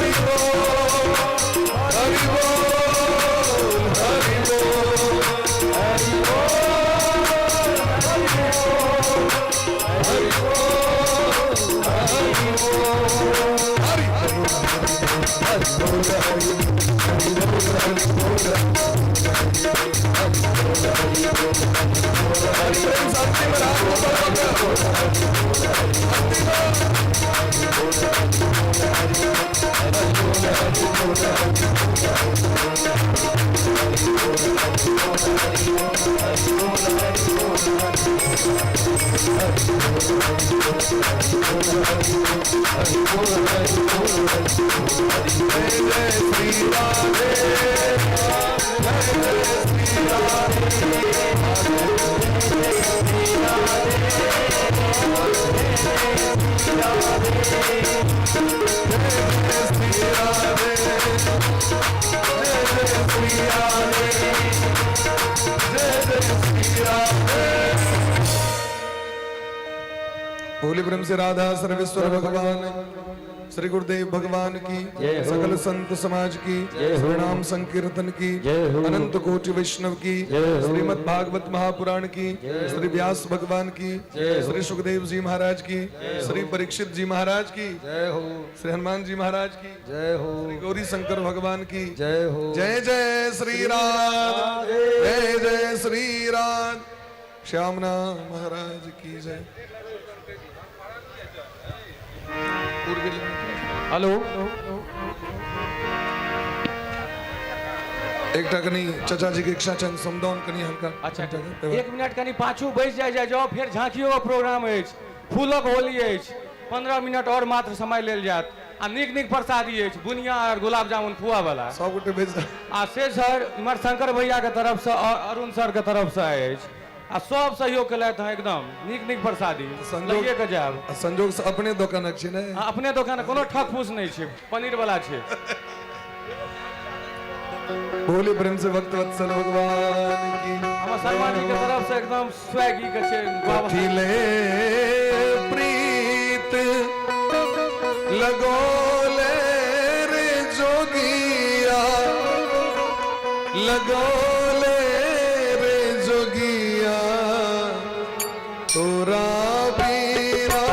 हरि बोल हरि बोल हरि बोल हरि बोल हरि बोल हरि बोल हरि बोल हरि हरि बोल हरि हरि बोल हरि बोल हरि प्रेम शांति में राम को पकड़ जय जय श्री राधे जय जय श्री राधे जय श्री राधे जय जय श्री राधे जय जय श्री राधे। बोले प्रेम से राधा सर्वेश्वर भगवान श्री गुरुदेव भगवान की, जय हो। सकल संत समाज की, जय हो। श्री नाम संकीर्तन की, जय हो। अनंत कोटि वैष्णव की, जय हो। श्रीमद् भागवत महापुराण की, जय हो। श्री व्यास भगवान की, जय हो। श्री सुखदेव जी महाराज की, श्री परीक्षित जी महाराज की, जय हो। श्री हनुमान जी महाराज की, जय हो। श्री गौरी शंकर भगवान की जय हो। जय जय श्री राम जय जय श्री राम श्यामना महाराज की जय। हेलो एकटा कनी चाचा जी के इच्छा छनि समदाउन कनी हल्का। अच्छा, एक मिनट कनी पाछू बैस जाय जाय जाओ, फेर झांकियो के प्रोग्राम अछि, फूलक होली अछि, 15 मिनट और मात्र समय लेल जायत आ नीक नीक प्रसादी अछि, बुनिया और गुलाब जामुन खुआ वाला सब गोटे बैस आ से सर इमहर शंकर भैया के तरफ से और अरुण सर के तरफ से अछि आ सब सहयोग केलथि हँ, एकदम नीक नीक प्रसादी संजोग- लइए के जायब। आ संजोग से अपने दोकानक छै ने? आ, अपने दोकान, कोनो ठक फूस नहि छै, पनीर वाला छै। बोले प्रेम से भक्त वत्सल भगवान की। हमर शर्मा जी के तरफ से एकदम स्वैगी के छै। कथिले प्रीत लगोले रे जोगिया, लगोले रे जोगिया, तोरा बीरा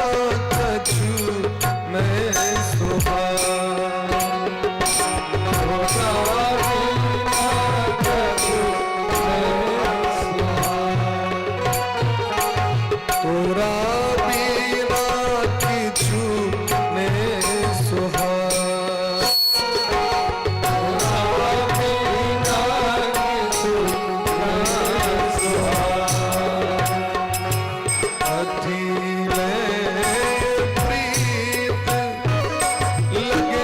कछु सुहाय। तोरा बिना किछु ने सुहाय। अथी ले प्रीत लगे।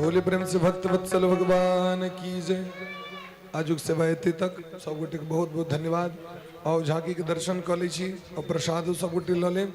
भोले प्रेम से भक्त वत्सल भगवान की जय। आजुक सेवा एते तक। सब गोटे के बहुत बहुत धन्यवाद। और झांकी के दर्शन कऽ लै छी और प्रसादो सब गोटे लऽ लेब।